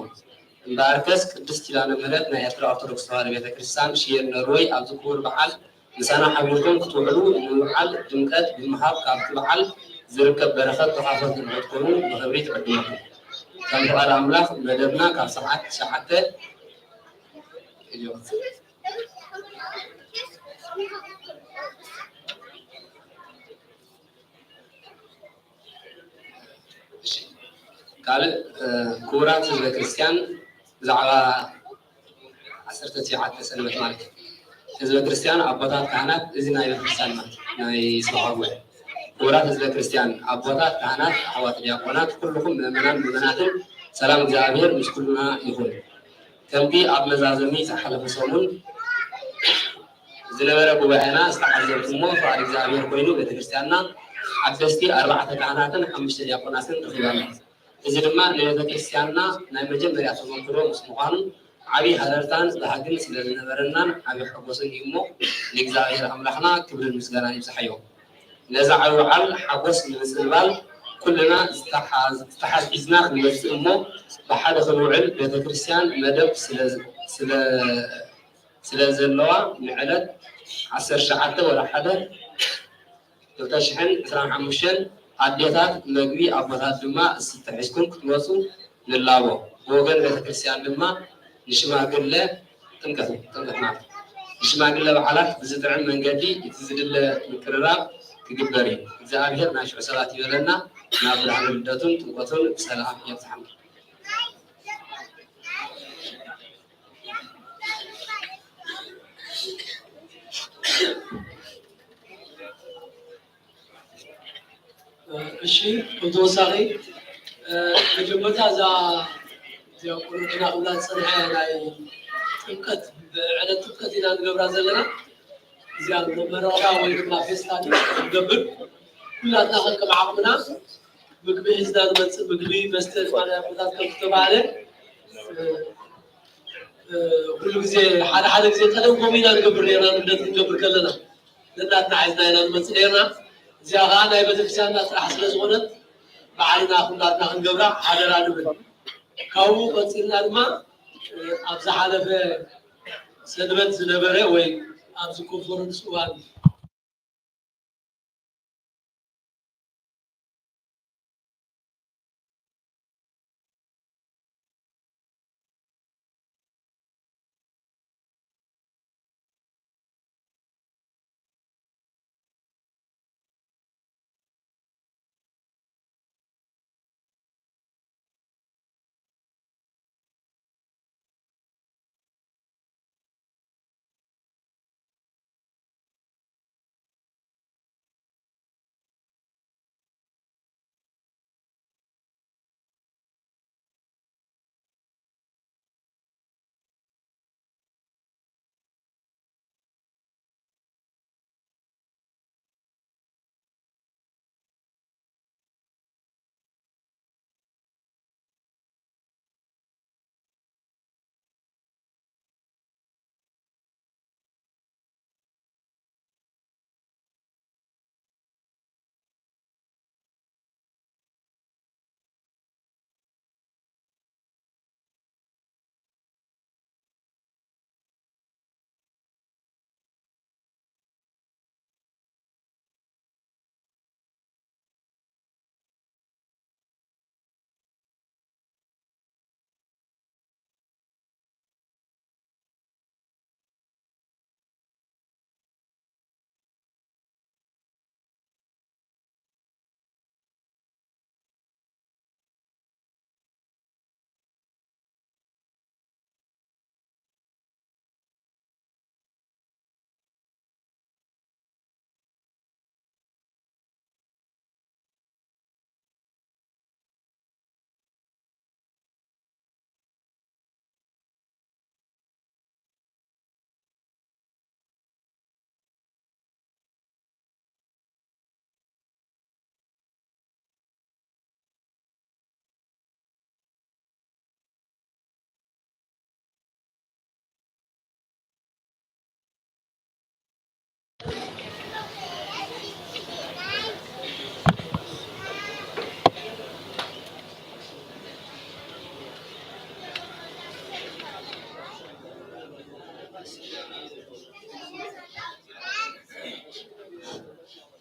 እምበኣርከስ ቅድስት ኪዳነ ምህረት ናይ ኤርትራ ኦርቶዶክስ ተዋህዶ ቤተ ክርስቲያን ሽየን ኖርወይ ኣብዚ ክቡር በዓል ምሳና ሓቢርኩም ክትውዕሉ ንምብዓል ድምቀት ብምሃብ ካብቲ በዓል ዝርከብ በረኸት ተኻፈልቲ ንኽትኮኑ ብኽብሪ ትዕድመኩም። ከም ፍቓድ ኣምላኽ መደብና ካብ ሰዓት ትሽዓተ ካልእ ክቡራት ህዝበ ክርስቲያን ብዛዕባ ዓሰርተ ትሽዓተ ሰንበት ማለት እዩ። ህዝበ ክርስቲያን፣ ኣቦታት፣ ካህናት፣ እዚ ናይ ቤተክርስትያንና ናይ ስብሐ ጉባኤ፣ ክቡራት ህዝበ ክርስቲያን፣ ኣቦታት፣ ካህናት፣ ኣሕዋት ዲያቆናት፣ ኩልኹም ምእመናን ምእመናትን ሰላም እግዚኣብሔር ምስ ኩልና ይኹን። ከምቲ ኣብ መዛዘሚ ዝሓለፈ ሰሙን ዝነበረ ጉባኤና ዝተዓዘብኩሞ፣ ፍቓድ እግዚኣብሔር ኮይኑ ቤተክርስትያንና ሓደስቲ ኣርባዕተ ካህናትን ሓሙሽተ ዲያቆናትን ረኺባ ኣላ። እዚ ድማ ንቤተክርስትያንና ናይ መጀመርያ ተመክሮ ምስ ምዃኑ ዓብዪ ሃረርታን ባህግን ስለ ዝነበረናን ዓብዪ ሓጎስን እዩ እሞ፣ ንእግዚኣብሔር ኣምላኽና ክብርን ምስጋናን ይብዝሓዮ። ነዚ ዓብዪ በዓል ሓጎስ ንምጽንባል ኩልና ዝተሓዝ-፣ ዝተሓዝሒዝና ክንመጽእ እሞ ብሓደ ክንውዕል ቤተክርስትያን መደብ ስለ፣ ስለ፣ ስለ ዘለዋ ንዕለት ዓሰርተ ትሽዓተ ወርሒ ሓደ ክልተ ሽሕን ዕስራን ሓሙሽተን ኣዴታት መግቢ ኣቦታት ድማ ዝስተ ሒዝኩም ክትመጹ ንላቦ። ብወገን ቤተክርስትያን ድማ ንሽማግለ ጥምቀት፣ ጥምቀት ማለት ንሽማግለ በዓላት ብዝጥዕም መንገዲ እቲ ዝድለ ምቅርራብ ክግበር እዩ። እግዚኣብሔር ናይ ሽዑ ሰባት ይበለና፣ ናብ ብርሃነ ልደቱን ጥምቀቱን ብሰላም የብጽሓና። እሺ፣ ከም ተወሳኺ፣ እ፣ መጀመርታ እዛ እዚኣ ቆልዑትና ክብላ ዝጸንሐ ናይ ጥምቀት፣ ብዕለት ጥምቀት ኢና ንገብራ ዘለና። እዚኣ መመረቕታ ወይ ድማ ፌስታ ንገብር። ኩላትና ከከም ዓቕምና ምግቢ ሒዝና ንመጽእ፣ ምግቢ፣ መስተ፣ ማለት ኣቦታት ከም ዝተባህለ፣ እ፣ እ፣ ኩሉ ግዜ፣ ሓደ ሓደ ግዜ ቀደም ከምኡ ኢና ንገብር ነርና፣ ልደት ክንገብር ከለና። ነናትና ሒዝና ኢና ንመጽእ ነርና። እዚኣ ኸዓ ናይ ቤተክርስትያንና ስራሕ ስለ ዝኾነት፣ ባዕልና ኩላትና ክንገብራ ሓደራ ንብል። ካብኡ ቀጺልና ድማ፣ እ፣ ኣብ ዝሓለፈ ሰንበት ዝነበረ ወይ ኣብዚ ኮንፈረንስ እዋን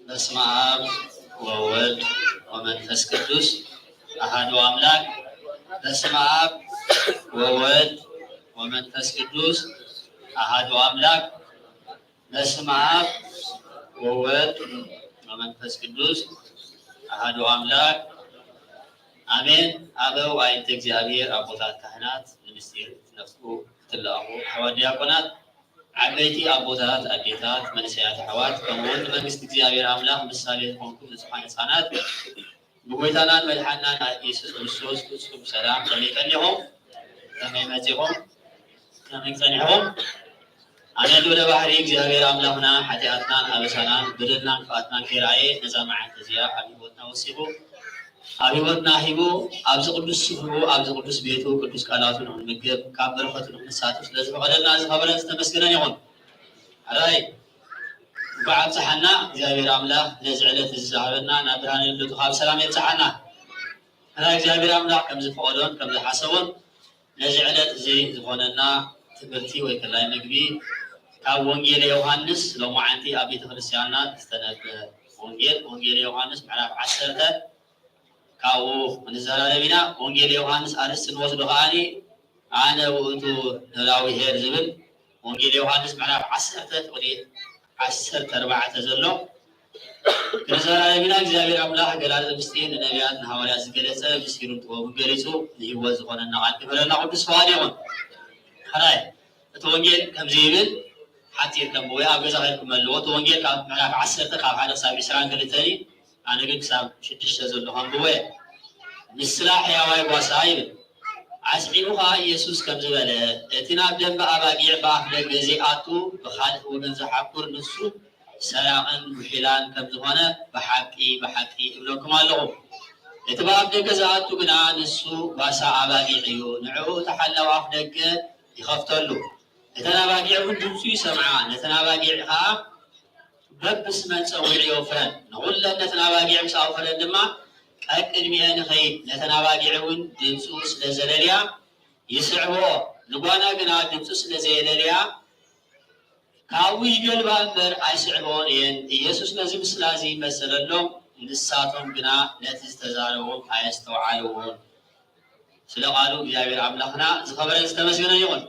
በስመ አብ ወወልድ ወመንፈስ ቅዱስ አሐዱ አምላክ። በስመ አብ ወወልድ ወመንፈስ ቅዱስ አሐዱ አምላክ። በስመ አብ ወወልድ ወመንፈስ ቅዱስ አሐዱ አምላክ አሜን። አበው አይንተ እግዚአብሔር፣ አቦታት ካህናት፣ ንምስጢር ትነፍቁ ትለኣኹ ኣሕዋት ዲያቆናት፣ ዓበይቲ ኣቦታት፣ ኣዴታት፣ መንእሰያት ኣሕዋት፣ ከምኡውን ንመንግስቲ እግዚኣብሔር ኣምላኽ ምሳሌ ዝኾንኩም ንጹሓን ህጻናት፣ ብጎይታናን መድሓናን ኢየሱስ ክርስቶስ ፍጹም ሰላም። ከመይ ቀኒኹም? ከመይ መጺኹም? ከመይ ጸኒሕኹም? ኣነ ልዑለ ባህሪ እግዚኣብሔር ኣምላኽና ሓጢኣትናን ኣበሳናን በደልናን ክፍኣትናን ከይረኣየ ነዛ መዓልቲ እዚኣ ኣብ ህይወትና ወሲኹ፣ ኣብ ህይወትና ሂቡ፣ ኣብዚ ቅዱስ ስፍርኡ፣ ኣብዚ ቅዱስ ቤቱ ቅዱስ ቃላቱ ንኽንምገብ ካብ በረኸቱ ንኽንሳተፍ ስለ ዝፈቐደልና ዝኸበረን ዝተመስገነን ይኹን። ሕራይ እንኳዕ ኣብፀሓና እግዚኣብሔር ኣምላኽ ነዚ ዕለት እዚ ዝሃበና ናብ ብርሃነ ልደቱ ካብ ሰላም የብፅሓና። ሕራይ እግዚኣብሔር ኣምላኽ ከም ዝፈቐዶን ከም ዝሓሰቦን ነዚ ዕለት እዚ ዝኾነና ትምህርቲ ወይ ከላይ ምግቢ ካብ ወንጌል ዮሃንስ ሎማዓንቲ ኣብ ቤተ ክርስቲያንና ዝተነበ ወንጌል፣ ወንጌል ዮሃንስ ምዕራፍ ዓሰርተ ካብኡ ክንዘራረብ ኢና። ወንጌል ዮሃንስ ኣርእስቲ ንወስዶ ከዓኒ ኣነ ውእቱ ኖላዊ ኄር ዝብል ወንጌል ዮሃንስ ምዕራፍ ዓሰርተ ፍቕዲ ዓሰርተ ኣርባዕተ ዘሎ ክንዘራረብ ኢና። እግዚኣብሔር ኣምላኽ ገላጸ ምስጢር ንነቢያት ንሃዋርያት ዝገለጸ ምስጢሩን ጥበቡን ገሊጹ ንህይወት ዝኾነና ቃል ክምህረና ቅዱስ ፍቓድ ይኹን። ሕራይ እቲ ወንጌል ከምዚ ይብል፣ ሓጺር ከንብቦ ኣብ ገዛ ከይድኩም መልዎ። እቲ ወንጌል ካብ ምዕራፍ ዓሰርተ ካብ ሓደ ክሳብ ዕስራን ክልተን እዩ። ኣነ ግን ክሳብ ሽዱሽተ ዘሎ ከንብቦ እየ። ምስላ ሕያዋይ ጓሳ ይብል። ኣስዒቡ ኸኣ ኢየሱስ ከምዚ በለ፣ እቲ ናብ ደንበ ኣባጊዕ ብኣፍ ደገ ዘይኣቱ ብኻልእ ወገን ዝሓኩር ንሱ ሰራቕን ጉሒላን ከም ዝኾነ ብሓቂ ብሓቂ እብለኩም ኣለኹ። እቲ ብኣፍ ደገ ዝኣቱ ግና ንሱ ጓሳ ኣባጊዕ እዩ። ንዕኡ እቲ ሓላው ኣፍ ደገ ይኸፍተሉ። እተን ኣባጊዕ እውን ድምፁ ይሰምዓ፣ ነተን ኣባጊዕ ኸዓ በብስመን ጸዊዑ የውፍረን። ንኹለን ነተን ኣባጊዕ ምስ ኣውፈረን ድማ ቀቅድሚኤን ይኸይድ። ነተን ኣባጊዕ እውን ድምፁ ስለ ዘለልያ ይስዕብኦ። ንጓና ግና ድምፁ ስለ ዘየለልያ ካብኡ ይገልባ እምበር ኣይስዕብኦን እየን። ኢየሱስ ነዚ ምስላ እዚ መሰለሎም፣ ንሳቶም ግና ነቲ ዝተዛረቦም ኣየስተውዓልዎን። ስለ ቃሉ እግዚኣብሔር ኣምላኽና ዝኸበረን ዝተመስገነ ይኹን።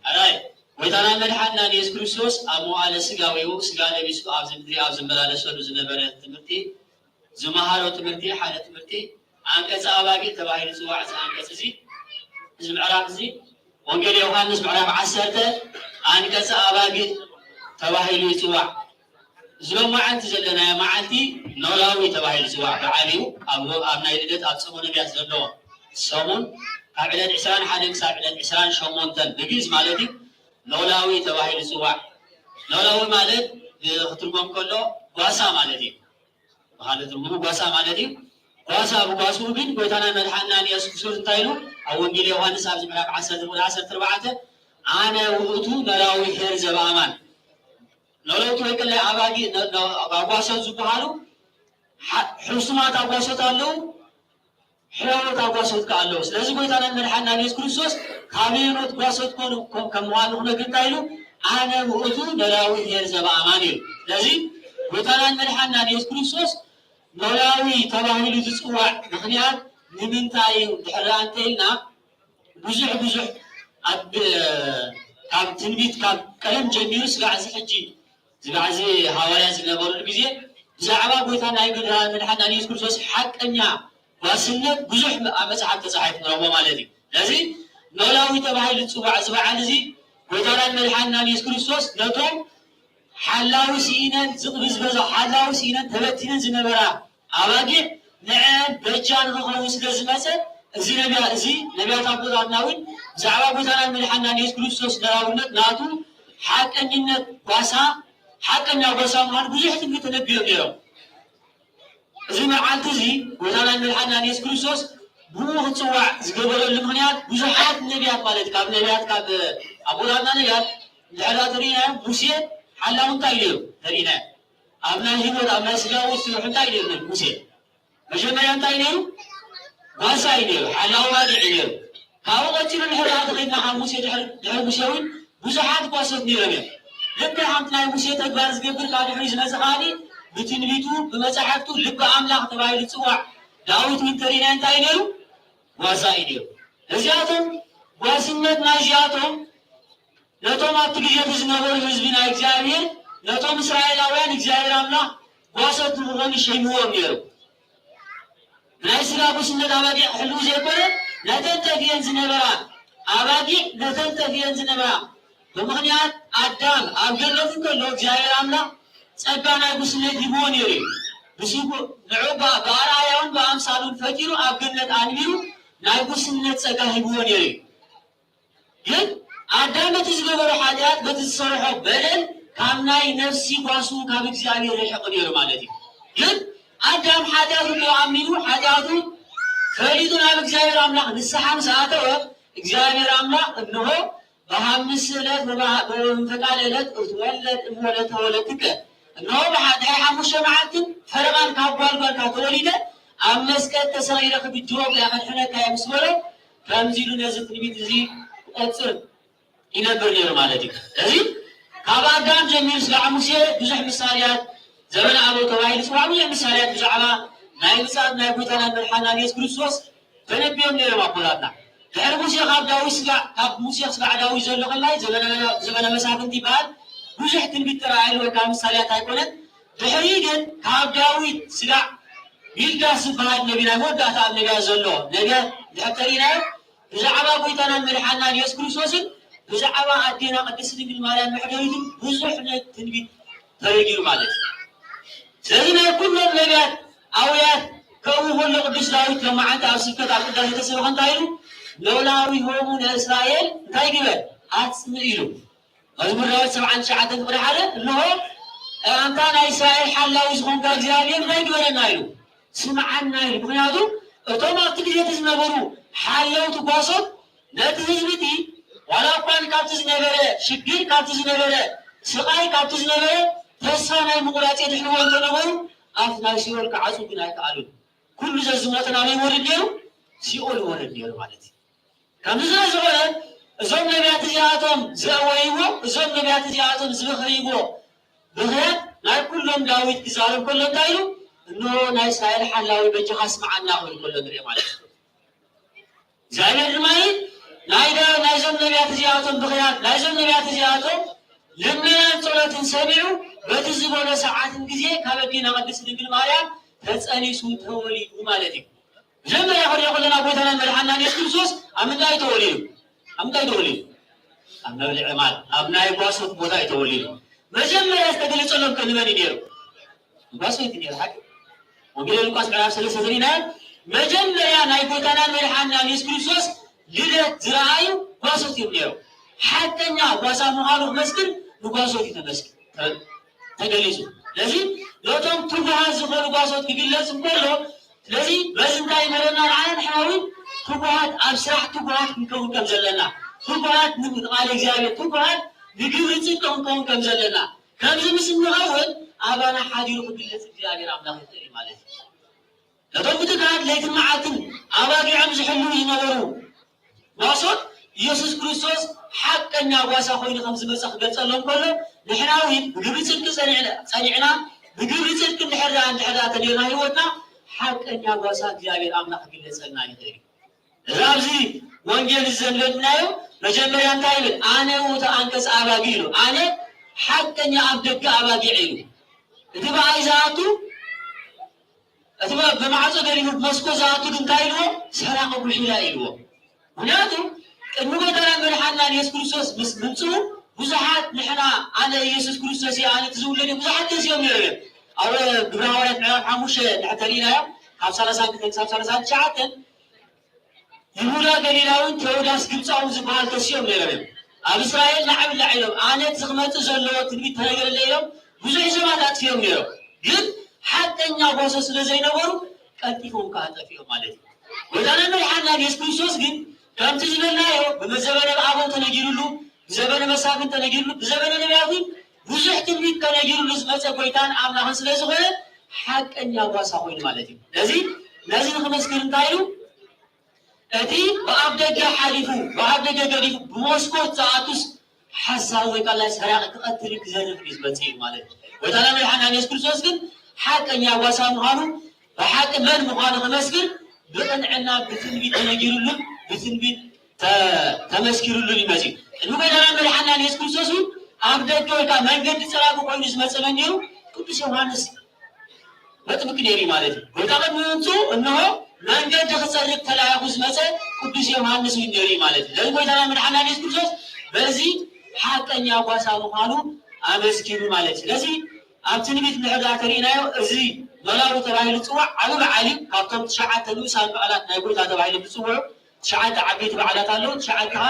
ኣራይ ጎይታናን መድሓንናን ኢየሱስ ክርስቶስ ኣብ መዋዕለ ስጋዊኡ ስጋ ለቢሱ ኣብዚ ምድሪ ኣብ ዝመላለሰሉ ዝነበረ ትምህርቲ ዝመሃሮ ትምህርቲ ሓደ ትምህርቲ ኣንቀጸ ኣባጊዕ ተባሂሉ ዝጽዋዕ እዚ ኣንቀጽ እዚ እዚ ምዕራፍ እዚ ወንጌል ዮሃንስ ምዕራፍ ዓሰርተ ኣንቀጸ ኣባጊዕ ተባሂሉ ይጽዋዕ። እዚ ሎማዓንቲ ዘለናዮ መዓልቲ ኖላዊ ተባሂሉ ዝፅዋዕ በዓል እዩ። ኣብ ኣብ ናይ ልደት ኣብ ጾመ ነቢያት ዘለዎ ሰሙን ካብ ዕለት ዕስራን ሓደን ክሳብ ዕለት ዕስራን ሸሞንተን ብግእዝ ማለት እዩ። ኖላዊ ተባሂሉ ዝፅዋዕ ኖላዊ ማለት ብክትርጎም ከሎ ጓሳ ማለት እዩ። ብኻልእ ትርጉሙ ጓሳ ማለት እዩ። ጓሳ ብጓስኡ ግን ጎይታና መድሓንና ኢየሱስ ክርስቶስ እንታይ ኢሉ ኣብ ወንጌል ዮሃንስ ኣብዚ ምዕራፍ ዓሰርተ ቁጥሪ ዓሰርተ ኣርባዕተ ኣነ ውእቱ ኖላዊ ኄር ዘበኣማን ኖለውቲ ወይ ቅላይ ኣባጊ ኣጓሶት ዝበሃሉ ሕሱማት ኣጓሶት ኣለዉ፣ ሕያዎት ኣጓሶት ከ ኣለዉ። ስለዚ ጎይታናን መድሓንናን የሱስ ክርስቶስ ካበየኖት ጓሶት ኮኑ ከም ምዃኑ ክነግር እንታይ ኢሉ ኣነ ውእቱ ኖላዊ ኄር ዘበኣማን እዩ። ስለዚ ጎይታናን መድሓንናን የሱስ ክርስቶስ ኖላዊ ተባሂሉ ዝፅዋዕ ምኽንያት ንምንታይ እዩ ድሕሪ እንተ ኢልና ብዙሕ ብዙሕ ኣብ ካብ ትንቢት ካብ ቀደም ጀሚሩ ስጋዕ እዚ ሕጂ ስጋዕ እዚ ሃዋርያ ዝነበሩሉ ግዜ ብዛዕባ ጎይታ ናይ መድሓና ኢየሱስ ክርስቶስ ሓቀኛ ጓስነት ብዙሕ ኣብ መጽሓፍ ተጻሒፉ ንረኽቦ ማለት እዩ። ስለዚ ኖላዊ ተባሂሉ ዝጽዋዕ እዚ በዓል እዚ ጎይታናን መድሓንናን ኢየሱስ ክርስቶስ ነቶም ሓላዊ ስኢነን ዝቕብዝበዛ ሓላዊ ስኢነን ተበቲነን ዝነበራ ኣባጊዕ ንዐን በጃ ንኽኸውን ስለ ዝመጸ እዚ ነቢያ እዚ ነቢያት ኣቦታትና እውን ብዛዕባ ጎይታናን መድሓንናን የሱስ ክርስቶስ ነራውነት ናቱ ሓቀኝነት ጓሳ ሓቀኛ ጓሳ ምዃኑ ብዙሕ ትንቢት ተነቢዮም ነይሮም። እዚ መዓልቲ እዚ ጎይታናን መድሓንናን የሱስ ክርስቶስ ብኡ ክፅዋዕ ዝገበረሉ ምክንያት ብዙሓት ነቢያት ማለት ካብ ነቢያት ካብ ኣቦታትና ነቢያት እንድሕር ተሪኢናዮም ሙሴ ሓላው እንታይ ነይሩ ተሪኢናዮ ኣብ ናይ ህይወት ኣብ ናይ ስጋዊ ስራሕ እንታይ ነይሩ ሙሴ መጀመርያ እንታይ ነይሩ? ጓሳ እዩ ነይሩ፣ ሓላዊ ባጊዕ እዩ ነይሩ። ካብኡ ቀፂሉ ድሕሪ ተኸድና ካብ ሙሴ ድሕሪ ሙሴ እውን ብዙሓት ጓሶት ነይሮም እዮም። ልክዕ ከምቲ ናይ ሙሴ ተግባር ዝገብር ካብ ድሕሪ ዝመፀ ከዓኒ ብትንቢቱ ብመፃሕፍቱ ልቢ ኣምላኽ ተባሂሉ ዝፅዋዕ ዳዊት እውን ተሪእና እንታይ ነይሩ? ጓሳ እዩ ነይሩ። እዚኣቶም ጓስነት ናይዚኣቶም ነቶም ኣብቲ ግዜ እቲ ዝነበሩ ህዝቢ ናይ እግዚኣብሔር ነቶም እስራኤላውያን እግዚኣብሔር ኣምላኽ ጓሶት ንክኾኑ ሸይምዎም ነይሩ። ናይ ስጋ ጉስነት ኣባጊዕ ክሕልዉ ዘይኮነ ነተን ጠፊአን ዝነበራ ኣባጊዕ ነተን ጠፊአን ዝነበራ ብምኽንያት ኣዳም ኣብ ገነት እንከሎ እግዚኣብሔር ኣምላኽ ጸጋ ናይ ጉስነት ሂብዎ ነይሩ እዩ። ብስጉ ንዑ ብኣርኣያውን ብኣምሳሉን ፈጢሩ ኣብ ገነት ኣንቢሩ ናይ ጉስነት ጸጋ ሂብዎ ነይሩ እዩ። ግን ኣዳም በቲ ዝገበሮ ሓጢኣት በቲ ዝሰርሖ በደል ካብ ናይ ነፍሲ ጓሱ ካብ እግዚኣብሔር ርሒቑ ነይሩ ማለት እዩ። ግን ኣዳም ሓጢኣቱ እንዶ ኣሚኑ ሓጢኣቱ ፈሊጡ ናብ እግዚኣብሔር ኣምላኽ ንስሓ ምስ ኣተወ እግዚኣብሔር ኣምላኽ እንሆ ብሓምስ ዕለት ወበፈቃድ ዕለት እትወለድ እምወለተ ወለድከ እነሆ ብሓ- ድሕሪ ሓሙሽተ መዓልትን ፈረቓን ካብ ጓል ጓልካ ተወሊደ ኣብ መስቀል ተሰቒለ ክብድወካ ከድሕነካ እየ ምስ በሎ ከምዚ ኢሉ ነዚ ትንቢት እዚ ክቆጽር ይነብር ነይሩ ማለት እዩ። እዚ ካብ ኣዳም ጀሚሩ ስጋዕ ሙሴ ብዙሕ ምሳሌያት ዘበነ ኣበው ተባሂሉ ዝፅዋዕ ብዙሕ ምሳሌያት ብዛዕባ ናይ ምፅኣት ናይ ጎይታናን መድሓናን የሱስ ክርስቶስ ተነቢዮም ነይሮም ኣቦታትና። ድሕሪ ሙሴ ካብ ዳዊት ስጋዕ ካብ ሙሴ ስጋዕ ዳዊት ዘሎ ከላይ ዘበነ መሳፍንቲ ይበሃል። ብዙሕ ትንቢት ተራእየሉ ወይ ከዓ ምሳሌያት ኣይኮነን። ድሕሪ ግን ካብ ዳዊት ስጋዕ ሚልካ ዝበሃል ነቢ ናይ መወዳእታ ኣብ ነቢያት ዘሎ ነቢያት ድሕር ተሪእናዮ ብዛዕባ ጎይታናን መድሓናን የሱስ ክርስቶስን ብዛዕባ ኣዴና ቅድስት ድንግል ማርያም መሕደሪትን ብዙሕ ትንቢት ተነጊሩ ማለት እዩ። ስለዚ ናይ ኩሎም ነቢያት ኣውያት ከምኡ ከሎ ቅዱስ ዳዊት ሎማዓንቲ ኣብ ስብከት ኣብ ቅዳሴ ተሰበኸ እንታይ ኢሉ? ኖላዊ ሆሙ ንእስራኤል እንታይ ግበር ኣጽምእ ኢሉ። መዝሙር ዳዊት ሰብዓን ትሽዓተን ቁጥሪ ሓደ እንሆ ኣንታ ናይ እስራኤል ሓላዊ ዝኾንካ እግዚኣብሔር እንታይ ግበረና ኢሉ ስምዓና ኢሉ። ምክንያቱ እቶም ኣብቲ ግዜ እቲ ዝነበሩ ሓለውቲ ጓሶት ነቲ ህዝቢ እቲ ዋላ እኳ ካብቲ ዝነበረ ሽግር ካብቲ ዝነበረ ስቓይ ካብቲ ዝነበረ ተስፋ ናይ ምቁራፅ የድሕንዎ እንተነበሩ ኣብቲ ናይ ሲኦል ክዓፁ ግን ኣይከኣሉን። ኩሉ ዘዝሞተ ናበይ ይወርድ ነይሩ? ሲኦል ይወርድ ነይሩ ማለት እዩ። ከምዚ ስለ ዝኾነ እዞም ነቢያት እዚኣቶም ዘእወይዎ እዞም ነቢያት እዚኣቶም ዝብኽርይዎ ብኽያት ናይ ኩሎም ዳዊት ክዛረብ ከሎ እንታይ ኢሉ? እንሆ ናይ እስራኤል ሓላዊ በጃኻ ስምዓና ክብል ከሎ ንሪኦ ማለት እዩ። እግዚኣብሔር ድማ ናይ ናይዞም ነቢያት እዚኣቶም ብኽያት ናይዞም ነቢያት እዚኣቶም ልመናን ጸሎትን ሰሚዑ በቲ ዝበሎ ሰዓትን ግዜ ካብ ኣዴና ቅድስት ድንግል ማርያም ተጸኒሱ ተወሊዱ ማለት እዩ። መጀመርያ ክንሪኦ ከለና ጎይታና መድሓና ኢየሱስ ክርስቶስ ኣብ ምንታይ ተወሊዱ? ኣብ ምንታይ ተወሊዱ? ኣብ መብልዒ ማል ኣብ ናይ ጓሶት ቦታ እዩ ተወሊዱ። መጀመርያ ዝተገለጸሎም ከ ንመን እዩ ነይሩ? ጓሶት እዩ ነይሩ። ሓቂ ወንጌል ሉቃስ ምዕራፍ ሰለስተ ዘሪእና መጀመርያ ናይ ጎይታና መድሓና ኢየሱስ ክርስቶስ ልደት ዝረኣዩ ጓሶት እዮም ነይሩ። ሓቀኛ ጓሳ ምዃኑ ክመስክር ንጓሶት እዩ ተመስክር ተገሊጹ። ስለዚ ነቶም ትጉሃት ዝኾኑ ጓሶት ክግለጽ እንከሎ ስለዚ በዚ እንታይ ይመረና ንዓና ንሕና እውን ትጉሃት ኣብ ስራሕ ትጉሃት ክንከውን ከም ዘለና ትጉሃት ንቃል እግዚኣብሔር ትጉሃት ንግብሪ ፅድቂ ክንከውን ከም ዘለና ከምዚ ምስ እንኸውን ኣባና ሓዲሩ ክግለፅ እግዚኣብሔር ኣምላኽ ይኽእል እዩ ማለት እዩ። ነቶም ብትግሃት ለይትን መዓልትን ኣባጊዖም ዝሕልዉ ዝነበሩ ጓሶት ኢየሱስ ክርስቶስ ሓቀኛ ጓሳ ኮይኑ ከም ዝመፀ ክገልፀሎም ከሎ ንሕና እውን ብግብሪ ፅድቂ ፀኒዕና ብግብሪ ፅድቂ እንድሕር ደኣ እንድሕር ደኣ ተነርና ህይወትና ሓቀኛ ጓሳ እግዚኣብሔር ኣምላኽ ክግለፀልና ይኽእል እዩ። እዚ ኣብዚ ወንጌል እዚ ዘንበብናዮ መጀመርያ እንታይ ይብል? ኣነ ውእቱ ኣንቀጽ ኣባጊዕ ኢሉ። ኣነ ሓቀኛ ኣብ ደገ ኣባጊዕ ኢሉ። እቲ ብኣይ ዝኣቱ እቲ ብማዕጾ ገዲፉ ብመስኮት ዝኣቱ ግን እንታይ ኢልዎ? ሰራቂ ጉሒላ ኢልዎ። ምክንያቱ ቅድሚ ጎይታና መድሓና ኢየሱስ ክርስቶስ ምስ ምምፅኡ ብዙሓት ንሕና ኣነ ኢየሱስ ክርስቶስ እየ ኣነ እቲ ዝውለድ ብዙሓት ተሲኦም ነይሮም እዮም። ኣብ ግብረ ሃዋርያት ምዕራፍ ሓሙሽተ ንሕተሪኢናዮ ካብ ሰላሳ ክልተ ክሳብ ሰላሳ ትሽዓተ ይሁዳ ገሊላውን ቴዎዳስ ግብፃውን ዝበሃል ተሲኦም ነይሮም እዮም። ኣብ እስራኤል ናዕብላዕ ኢሎም ኣነ እቲ ክመፅእ ዘለዎ ትንቢት ተነገረለ ኢሎም ብዙሕ ሰባት ኣጥፊኦም ነይሮም። ግን ሓቀኛ ጓሶ ስለ ዘይነበሩ ቀልጢፎም ከዓ ጠፊኦም ማለት እዩ። ጎይታና መድሓና ኢየሱስ ክርስቶስ ግን ከምቲ ዝበልናዮ ብዘበነ ኣበው ተነጊሩሉ፣ ብዘበነ መሳፍን ተነጊሩሉ፣ ብዘበነ ነቢያት እውን ብዙሕ ትንቢት ተነጊሩሉ ዝመፀ ጎይታን ኣምላኽን ስለ ዝኾነ ሓቀኛ ጓሳ ኮይኑ ማለት እዩ። ስለዚ ነዚ ንክመስክር እንታይ ኢሉ እቲ ብኣፍ ደገ ሓሊፉ ብኣፍ ደገ ገዲፉ ብመስኮት ዝኣቱስ ሓሳዊ ወይ ከዓ ሰራቂ ክቐትል ክዘርፍ እዩ ዝመፅእ እዩ ማለት እዩ። ጎይታና መድሓና ኢየሱስ ክርስቶስ ግን ሓቀኛ ጓሳ ምዃኑ ብሓቂ መን ምዃኑ ክመስክር ብቕንዕና ብትንቢት ተነጊሩሉን ብትንቢት ተመስኪሩሉን እዩ መፅኡ። ቅድሚ ጎይታና መድሓና ኢየሱስ ክርስቶስ እውን ኣብ ደገ ወይ ከዓ መንገዲ ፀራጊ ኮይኑ ዝመፀ መን ነይሩ? ቅዱስ ዮሃንስ መጥምቅ ነይሩ ማለት እዩ። ጎይታ ቅድሚ ምምፅኡ እንሆ መንገዲ ክፀርግ ተላኢኹ ዝመፀ ቅዱስ ዮሃንስ እውን ነይሩ ማለት እዩ። ስለዚ ጎይታና መድሓና ኢየሱስ ክርስቶስ በዚ ሓቀኛ ጓሳ ምዃኑ ኣመስኪሩ ማለት እዩ። ስለዚ ኣብ ትንቢት እንድሕር ደኣ ተሪእናዮ፣ እዚ ኖላዊ ተባሂሉ ዝጽዋዕ ዓቢ በዓል እዩ። ካብቶም ትሽዓተ ንኡሳን በዓላት ናይ ጎይታ ተባሂሎም ዝጽውዑ ትሽዓተ ዓበይቲ በዓላት ኣለዉ፣ ትሽዓተ ኸኣ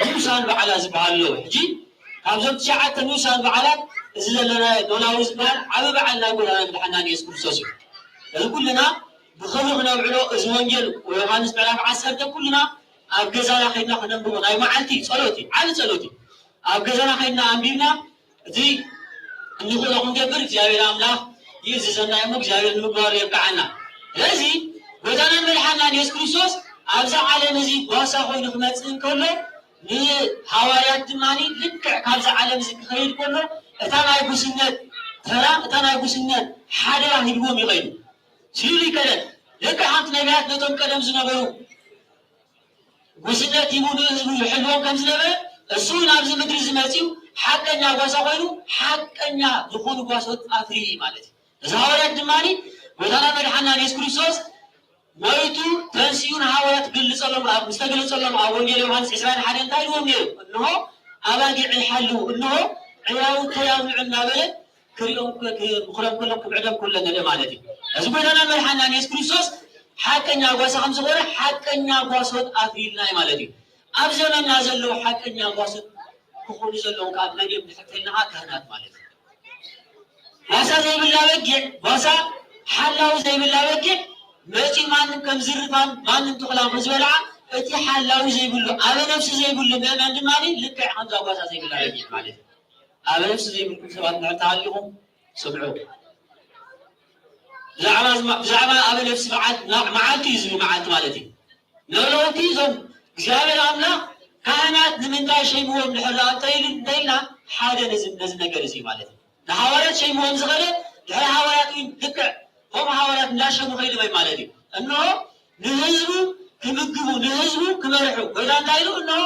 ንኡሳን በዓላት ዝበሃሉ ኣለዉ። ሕጂ ካብዞም ትሽዓተ ንኡሳን በዓላት እዚ ዘለናዮ ኖላዊ ዝበሃል ዓቢ በዓል ናይ ጎይታናን መድሓናን የሱስ ክርስቶስ እዩ። እዚ ኩልና ብኽብሪ ክነብዕሎ፣ እዚ ወንጌል ዮሃንስ ምዕራፍ ዓሰርተ ኩልና ኣብ ገዛና ከይድና ክነንብቦ ናይ መዓልቲ ጸሎት እዩ፣ ዓቢ ጸሎት እዩ። ኣብ ገዛና ከይድና ኣንቢብና እቲ እንኽእሎ ክንገብር እግዚኣብሔር ኣምላኽ ይእዝዘና እሞ እግዚኣብሔር ንምግባሩ የብቅዓና። ስለዚ ጎይታናን መድሓናን የሱስ ክርስቶስ ኣብዛ ዓለም እዚ ጓሳ ኮይኑ ክመጽእ እንከሎ፣ ንሃዋርያት ድማ ልክዕ ካብዛ ዓለም እዚ ክኸይድ ከሎ እታ ናይ ጉስነት ተራ፣ እታ ናይ ጉስነት ሓደራ ሂብዎም ይኸይዱ። ሲሉ ይከደን። ልክዕ ከምቲ ነቢያት ነቶም ቀደም ዝነበሩ ጉስነት ሂቡ ንህዝቡ ይሕልዎም ከም ዝነበረ፣ እሱ እውን ኣብዚ ምድሪ እዚ መጺኡ ሓቀኛ ጓሳ ኮይኑ ሓቀኛ ዝኾኑ ጓሶት ኣፍርዩ እዩ ማለት እዩ። እዚ ሃዋርያት ድማ ጎይታና መድሓና የሱስ ክርስቶስ ሞይቱ ተንሲኡ ንሃዋርያት ክገልጸሎም፣ ኣብ ዝተገለጸሎም ኣብ ወንጌል ዮሃንስ ዕስራን ሓደን እንታይ ኢልዎም ነይሩ? እንሆ ኣባጊዕ ይሓልው፣ እንሆ ዕራውተይ ኣብልዑ እናበለ ክሪኦም ከ-፣ ክምኽሮም ከሎ ክምዕዶም ከሎ ንርኢ ማለት እዩ። እዚ ጎይታና መድሓና የሱስ ክርስቶስ ሓቀኛ ጓሳ ከም ዝኾነ ሓቀኛ ጓሶት ኣፍሪልና እዩ ማለት እዩ። ኣብ ዘመንና ዘለዉ ሓቀኛ ጓሶት ክኾኑ ዘለዎም ካብ መን እዮም ንሕተልና ካህናት ማለት እዩ። ጓሳ ዘይብላ በጊዕ፣ ጓሳ ሓላዊ ዘይብላ በጊዕ መፂኡ ማንም ከም ዝርፋን ማንም ትኹላም ዝበልዓ እቲ ሓላዊ ዘይብሉ ኣበ ነፍሲ ዘይብሉ ምእመን ድማ ልክዕ ከምዛ ጓሳ ዘይብላ በጊዕ ማለት እዩ። ኣበ ነፍሲ ዘይብልኩም ሰባት እንድሕር ተሃሊኹም ስምዑ። ብዛዕባ ዝማ-፣ ብዛዕባ ኣበ ነፍሲ መዓልቲ፣ መዓልቲ እዩ ዝብል መዓልቲ ማለት እዩ። ኖላውቲ እዞም እግዚኣብሔር ኣምላኽ ካህናት ንምንታይ ሸይምዎም ድሕር ደኣ እንተኢሉ፣ እንተኢልና ሓደ ነዚ፣ ነዚ ነገር እዚ ማለት እዩ። ንሃዋርያት ሸይምዎም ዝኸደ ድሕሪ ሃዋርያት እውን ልክዕ ከምኡ ሃዋርያት እንዳሸሙ ከይዱ ወይ ማለት እዩ። እንሆ ንህዝቡ ክምግቡ፣ ንህዝቡ ክመርሑ። ጎይታ እንታይ ኢሉ? እንሆ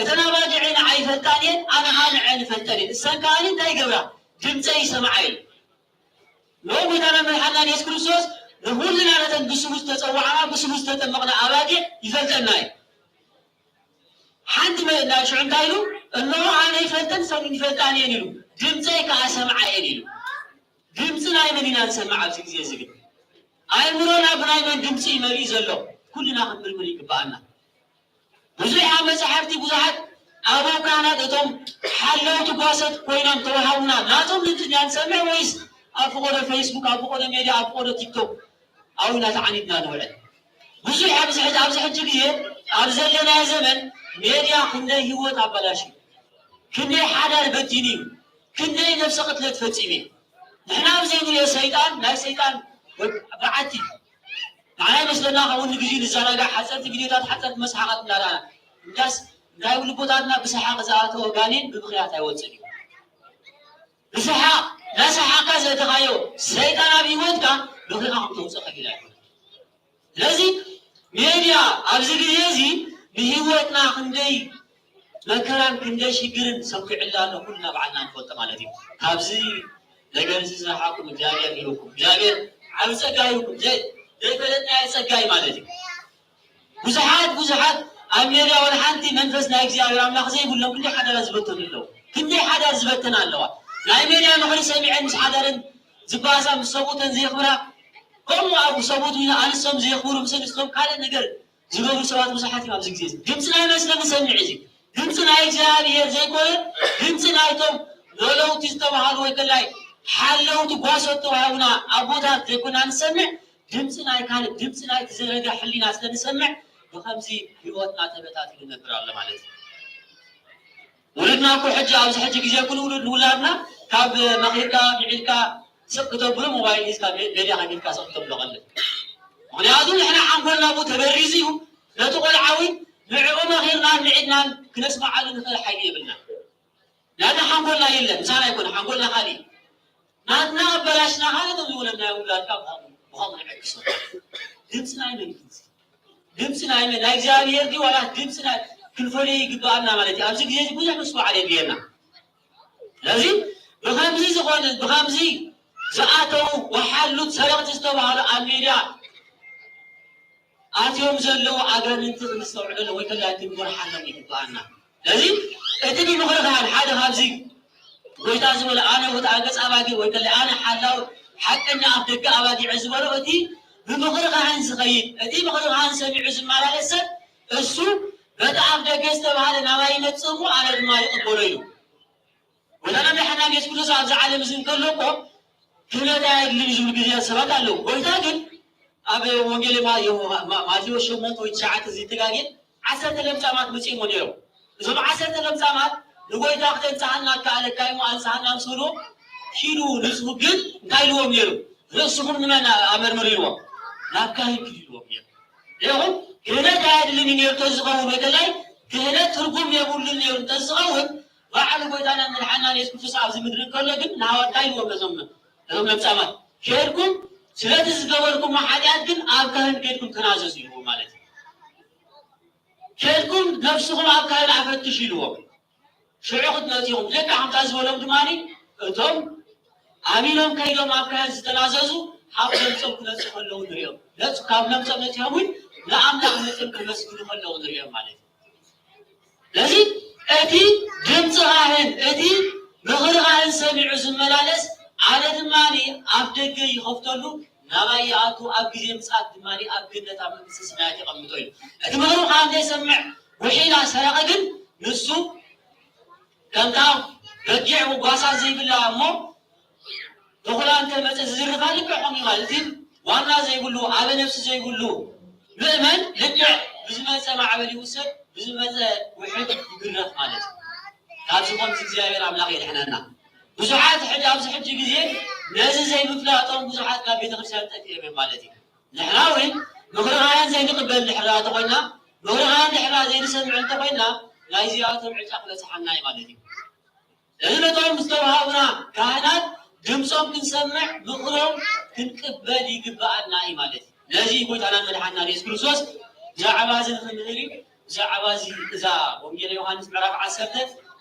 እተን ኣባጊዐይ ንዓይ ይፈልጣን እየን፣ ኣነ ኸዓ ንዐን እፈልጠን እየን። እሰን ከኣ እንታይ ይገብራ? ድምፀይ ይሰምዓ ኢሉ። ኖ ጎይታና መድሓና የሱስ ክርስቶስ ንኹልና ነተን ብስሙ ዝተጸዋዕና፣ ብስሙ ዝተጠመቕና ኣባጊዕ ይፈልጠና እዩ። ሓንቲ መ-፣ ናይ ሽዑ እንታይ ኢሉ? እንሆ ኣነ ይፈልጠን፣ እሰን ይፈልጣን እየን ኢሉ። ድምፀይ ከኣ ሰምዓ እየን ኢሉ። ድምፂ ናይ መን ኢና ንሰምዕ ኣብዚ ግዜ እዚ ግን? ኣእምሮና ብናይ መን ድምፂ እዩ መሊኡ ዘሎ? ኩልና ክንምርምር ይግብኣና። ብዙሕ ኣብ መጻሕፍቲ ብዙሓት ኣበው ካህናት እቶም ሓለውቲ ጓሶት ኮይኖም ተዋሃቡና። ናቶም ድምፂ ድና ንሰምዕ ወይስ ኣብ ፍቆዶ ፌስቡክ፣ ኣብ ፍቆዶ ሜድያ፣ ኣብ ፍቆዶ ቲክቶክ ኣብኡ ኢና ተዓኒድና ንውዕል? ብዙሕ ኣብዚ ሕጂ፣ ኣብዚ ሕጂ ግዜ ኣብ ዘለናዮ ዘመን ሜድያ ክንደይ ህይወት ኣበላሽዩ፣ ክንደይ ሓዳር በቲኑ እዩ፣ ክንደይ ነፍሰ ቅትለት ፈጺሙ እዩ። ንሕና ኣብ ዘይንሪኦ ሰይጣን፣ ናይ ሰይጣን ወድ-፣ በዓቲ ንዓና ይመስለና፣ ከምኡ ንግዜኡ ንዘናጋዕ፣ ሓፀርቲ ቪድዮታት፣ ሓፀርቲ መስሓቓት እናረኣና። እንዳስ-፣ እንታይ ይብሉ ኣቦታትና፣ ብሰሓቕ ዝኣተወ ጋኔን ብብኽያት ኣይወፅእን እዩ። ብሰሓቕ፣ እናሰሓቕካ ዘእተኻዮ ሰይጣን ኣብ ህይወትካ፣ ብኺኻ ከም ተውፅእ ከቢድ ኣይኮነን። ስለዚ ሜድያ ኣብዚ ግዜ እዚ ንህይወትና ክንደይ መከራን ክንደይ ሽግርን ሰኪዕላ ኣሎ፣ ኩልና ባዕልና ንፈልጦ ማለት እዩ። ካብዚ ነገር እዚ ዝረሓቕኩም እግዚኣብሔር ይህብኩም። እግዚኣብሔር ዓቢ ጸጋ ይህብኩም። ዘይ-፣ ዘይፈለጥናዮ ጸጋ እዩ ማለት እዩ። ብዙሓት፣ ብዙሓት ኣብ ሜድያ ወላ ሓንቲ መንፈስ ናይ እግዚኣብሔር ኣምላኽ ዘይብሎም ክንደይ ሓዳራት ዝበተኑ ኣለዉ። ክንደይ ሓዳር ዝበተና ኣለዋ። ናይ ሜድያ ምኽሪ ሰሚዐን ምስ ሓዳረን ዝበኣሳ፣ ምስ ሰብኡተን ዘየኽብራ፣ ከምኡ ኣብ ሰብኡት ኣንስቶም ዘየኽብሩ፣ ምስ ኣንስቶም ካልእ ነገር ዝገብሩ ሰባት ብዙሓት እዮም ኣብዚ ግዜ እዚ። ድምፂ ናይ መስለ ንሰምዕ እዚ። ድምፂ ናይ እግዚኣብሔር ዘይኮነ፣ ድምፂ ናይቶም ኖለውቲ ዝተባሃሉ ወይ ከላይ ሓለውቲ ጓሶት ተዋህቡና ኣቦታት ዘይኮና ንሰምዕ፣ ድምፂ ናይ ካልእ፣ ድምፂ ናይ ዝረጋ ሕሊና ስለ ንሰምዕ፣ ብኸምዚ ህይወትና ተበታቲኑ ይነብር ኣሎ ማለት እዩ። ውሉድና እኮ ሕጂ ኣብዚ ሕጂ ግዜ ኩሉ ውሉድ ንውላድና ካብ መኺርካ፣ ምዒድካ፣ ስቕ ክተብሎ ሞባይል ሒዝካ ሜ-፣ ሜድያ ከፊትካ ስቕ ክተብሎ ቀልል። ምኽንያቱ ንሕና ሓንጎልና ብኡ ተበሪዙ እዩ። ነቲ ቆልዓ እውን ንዕኡ መኺርናን ምዒድናን ክነስምዓሉ ንኽእል ሓይሊ የብልና። ናትና ሓንጎልና የለን፣ ምሳና ኣይኮነ፣ ሓንጎልና ካልእ እዩ። ናትና ኣበላሽና ካልእ ነቶም ዝወለድናዮም ውላድካ ብኸምኡ፣ ብኸምኡ ንዕግሶም። ድምፂ ናይ መን እዩ? ድምፂ ናይ መን? ናይ እግዚኣብሔር ድዩ ዋላ ድምፂ ናይ ክንፈልዮ ይግብኣና ማለት እዩ። ኣብዚ ግዜ እዚ ብዙሕ ምስትውዓል የድልየና። ስለዚ ብኸምዚ ዝኾነ፣ ብኸምዚ ዝኣተዉ ወሓሉት ሰረቕቲ ዝተባህሉ ኣብ ሜድያ ኣትዮም ዘለዉ ኣጋንንቲ ክንስተውዕለሉ ወይ ከላ ክንጎርሓሎም ይግብኣና። ስለዚ እቲ ብምኽሪ ካህን ሓደ ካብዚ ጎይታ ዝበሎ ኣነ ወትኣ ገጽ ኣባጊዕ ወይ ከለ ኣነ ሓላው ሓቀኛ ኣፍ ደገ ኣባጊዕ ዝበሎ እቲ ብምኽሪ ካህን ዝኸይድ እቲ ምኽሪ ካህን ሰሚዑ ዝመላለስ ሰብ እሱ በቲ ኣፍ ደገ ዝተባህለ ናባይ ይመጽእ እሞ ኣነ ድማ ይቕበሎ ኢሉ። ጎይታና መድሓና ኢየሱስ ክርስቶስ ኣብዚ ዓለም እዚ እንከሎ እኮ ክህነት ኣየድልን ዝብሉ ግዜ ሰባት ኣለዉ። ጎይታ ግን ኣብ ወንጌል ማ- ዮ- ማ- ማቴዎስ ሸሞንተ ወይ ትሽዓተ ዘይተጋግየ ዓሰርተ ለምጻማት መጺኦሞ ነይሮም። እዞም ዓሰርተ ለምጻማት ንጎይታ ክተንጽሃና ከኣለካ እሞ ኣንጽሃና ምስ በልዎ ኪዱ ንጹህ ግን እንታይ ኢልዎም ነይሩ? ርእስኹም ንመን ኣመርምሩ ኢልዎም ናብ ካህን ኪዱ ኢልዎም ነይሩ። ኢኹም ክህነት ኣየድልን እዩ ነይሩ ተዝኸውን ወይ ከላይ ክህነት ትርጉም የብሉን ነይሩ እንተዝኸውን ባዕሉ ጎይታና መድሓና ኢየሱስ ክርስቶስ ኣብዚ ምድሪ እንከሎ ግን ንሃዋ እንታይ ኢልዎም ነዞም እዞም ለምጻማት ከድኩም ስለቲ ዝገበርኩም ሓጢኣት ግን ኣብ ካህን ከድኩም ተናዘዙ ኢልዎም ማለት እዩ። ከድኩም ነፍስኹም ኣብ ካህን ኣፈትሹ ኢልዎም ሽዑ ክትመጽኹም ልካ ከምታ ዝበሎም ድማ እቶም ኣሚኖም ከይዶም ኣብ ካህን ዝተናዘዙ ካብ ለምጾም ክነጹ ከለዉ ንሪኦም ነጹ ካብ ለምጾም ነጺሆም እውን ንኣምላኽ መጽኦም ከመስግኑ ከለዉ ንሪኦም ማለት እዩ። ስለዚ እቲ ድምፂ ካህን እቲ ምኽሪ ካህን ሰሚዑ ዝመላለስ ኣነ ድማ ኣፍ ደገ ይኸፍተሉ ናባይ ይኣቱ ኣብ ግዜ ምፅኣት ድማ ኣብ ገነት ኣብ መንግስተ ሰማያት ይቐምጦ እዩ። እቲ ምኽሪ ካህን ዘይሰምዕ ውሒላ ሰረቐ ግን ንሱ ከምታ በጊዕ ጓሳ ዘይብላ እሞ ተኹላ እንተ መፀ ዝዝርፋ ልክዕ ከምኡ ማለት እቲ ዋና ዘይብሉ ኣበ ነፍሲ ዘይብሉ ምእመን ልክዕ ብዝመፀ ማዕበል ይውሰድ ብዝመፀ ውሕድ ይግረፍ ማለት እዩ። ካብዚ ከምዚ እግዚኣብሔር ኣምላኽ የድሕነና። ብዙሓት ሕጂ ኣብዚ ሕጂ ግዜ ነዚ ዘይምፍላጦም ብዙሓት ካብ ቤተክርስትያን ጠፊኦም እዮም ማለት እዩ። ንሕና እውን ምኽሪ ካህን ዘይንቕበል ድሕራ ተኾይና ምኽሪ ካህን ድሕራ ዘይንሰምዕ እንተኾይና ናይዚኣቶም ዕጫ ክበፅሓና እዩ ማለት እዩ። እዚ ነቶም ዝተዋሃቡና ካህናት ድምፆም ክንሰምዕ ምኽሮም ክንቅበል ይግብኣና እዩ ማለት እዩ። ነዚ ጎይታናን መድሓንናን የሱስ ክርስቶስ ብዛዕባ እዚ ንክንምህር እዩ። ብዛዕባ እዚ እዛ ወንጌል ዮሃንስ ምዕራፍ ዓሰርተ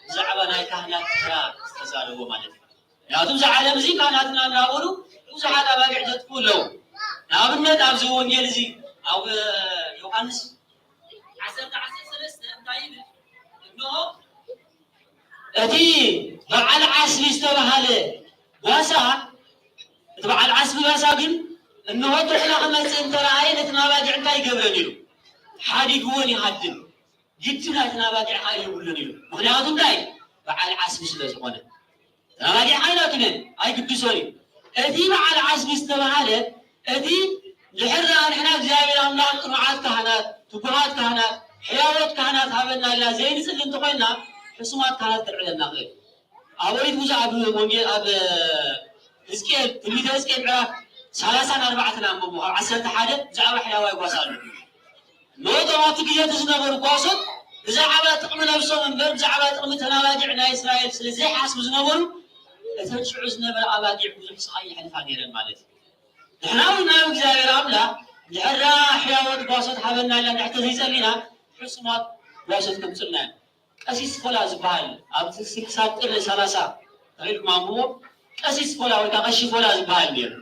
ብዛዕባ ናይ ካህናት ተራ ዝተዛረቦ ማለት እዩ። ምክንያቱ እዚ ዓለም እዚ ካህናትና እናበሉ ብዙሓት ኣባጊዕ ዘጥፍኡ ኣለዉ። ንኣብነት ኣብዚ ወንጌል እዚ ኣብ ዮሃንስ ዓሰርተ ዓሰርተ ሰለስተ እንታይ ይብል? እንሆ እቲ በዓል ዓስቢ ዝተባሃለ ጓሳ እቲ በዓል ዓስቢ ጓሳ ግን እንሆ ተኹላ ክመፅእ እንተረኣየ ነቲ ናባጊዕ እንታይ ይገብረን ኢሉ ሓዲግዎን ይሃድን ግዲ ናይቲ ናባጊዕ ከዓ የብሉን ኢሉ ምክንያቱ እንታይ በዓል ዓስቢ ስለ ዝኾነ ናባጊዕ ኣይናቱን እየን ኣይግድሶን እዩ እቲ በዓል ዓስቢ ዝተባሃለ እቲ ድሕር ደኣ ንሕና እግዚኣብሔር ኣምላኽ ቅኑዓት ካህናት ትጉሃት ካህናት ሕያዎት ካህናት ሃበና ኢልና ዘይንጽሊ እንተኾይንና ሕሱማት ካህናት ከልዕለና ክእል ኣብ ኦሪት ሙሴ ኣብ ወንጌል ኣብ ህዝቅኤል ትንቢተ ህዝቅኤል ምዕራፍ ሰላሳን ኣርባዕተን ኣንብቡ ካብ ዓሰርተ ሓደ ብዛዕባ ሕያዋይ ጓሳ ኣሎ እነሆ እቶም ኣብቲ ግዜ እቲ ዝነበሩ ጓሶት ብዛዕባ ጥቕሚ ነብሶም እምበር ብዛዕባ ጥቕሚ ተናባጊዕ ናይ እስራኤል ስለ ዘይሓስቡ ዝነበሩ እተን ሽዑ ዝነበረ ኣባጊዕ ብዙሕ ስቓይ የሕልፋ ነይረን ማለት እዩ። ንሕና እውን ናብ እግዚኣብሔር ኣምላኽ ድሕራ ሕያወት ጓሶት ሃበና ኢልና እንድሕር ተዘይጸሊና ሕሱማት ጓሶት ከምጽልና እዮም። ቀሲስ ፎላ ዝበሃል ኣብ ስንክሳር ጥሪ ሰላሳ ተኺልኩም ኣንብቦ። ቀሲስ ፎላ ወይ ከዓ ቀሺ ፎላ ዝበሃል ነይሩ።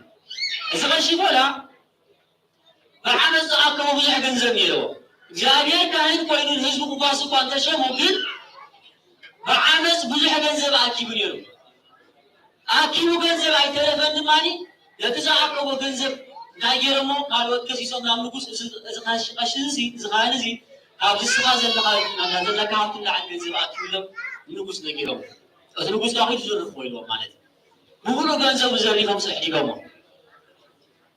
እዚ ቀሺ ፎላ ብዓመፅ ዝኣከቦ ብዙሕ ገንዘብ ነይርዎ። እግዚኣብሔር ካህን ኮይኑ ንህዝቡ ክጓስ እኳ እንተሸሙ ግን ብዓመፅ ብዙሕ ገንዘብ ኣኪቡ ነይሩ። ኣኪቡ ገንዘብ ኣይተረፈን ድማ ነቲ ዝኣከቦ ገንዘብ እንታይ ገይሮሞ ካልኦት ከሲሶም ናብ ንጉስ እዚ ቀሺ እዚ ካህን እዚ ካብዚ ስኻ ዘለካ ናብዛ ዘለካ ሃብቲ ንላዕሊ ገንዘብ ኣኪቡ ኢሎም ንንጉስ ነጊሮም እቲ ንጉስ ዳኺድ ዝርፍ ኮይልዎም ማለት እዩ። ብሙሉእ ገንዘቡ ዘሪፎም ስሕዲጎሞ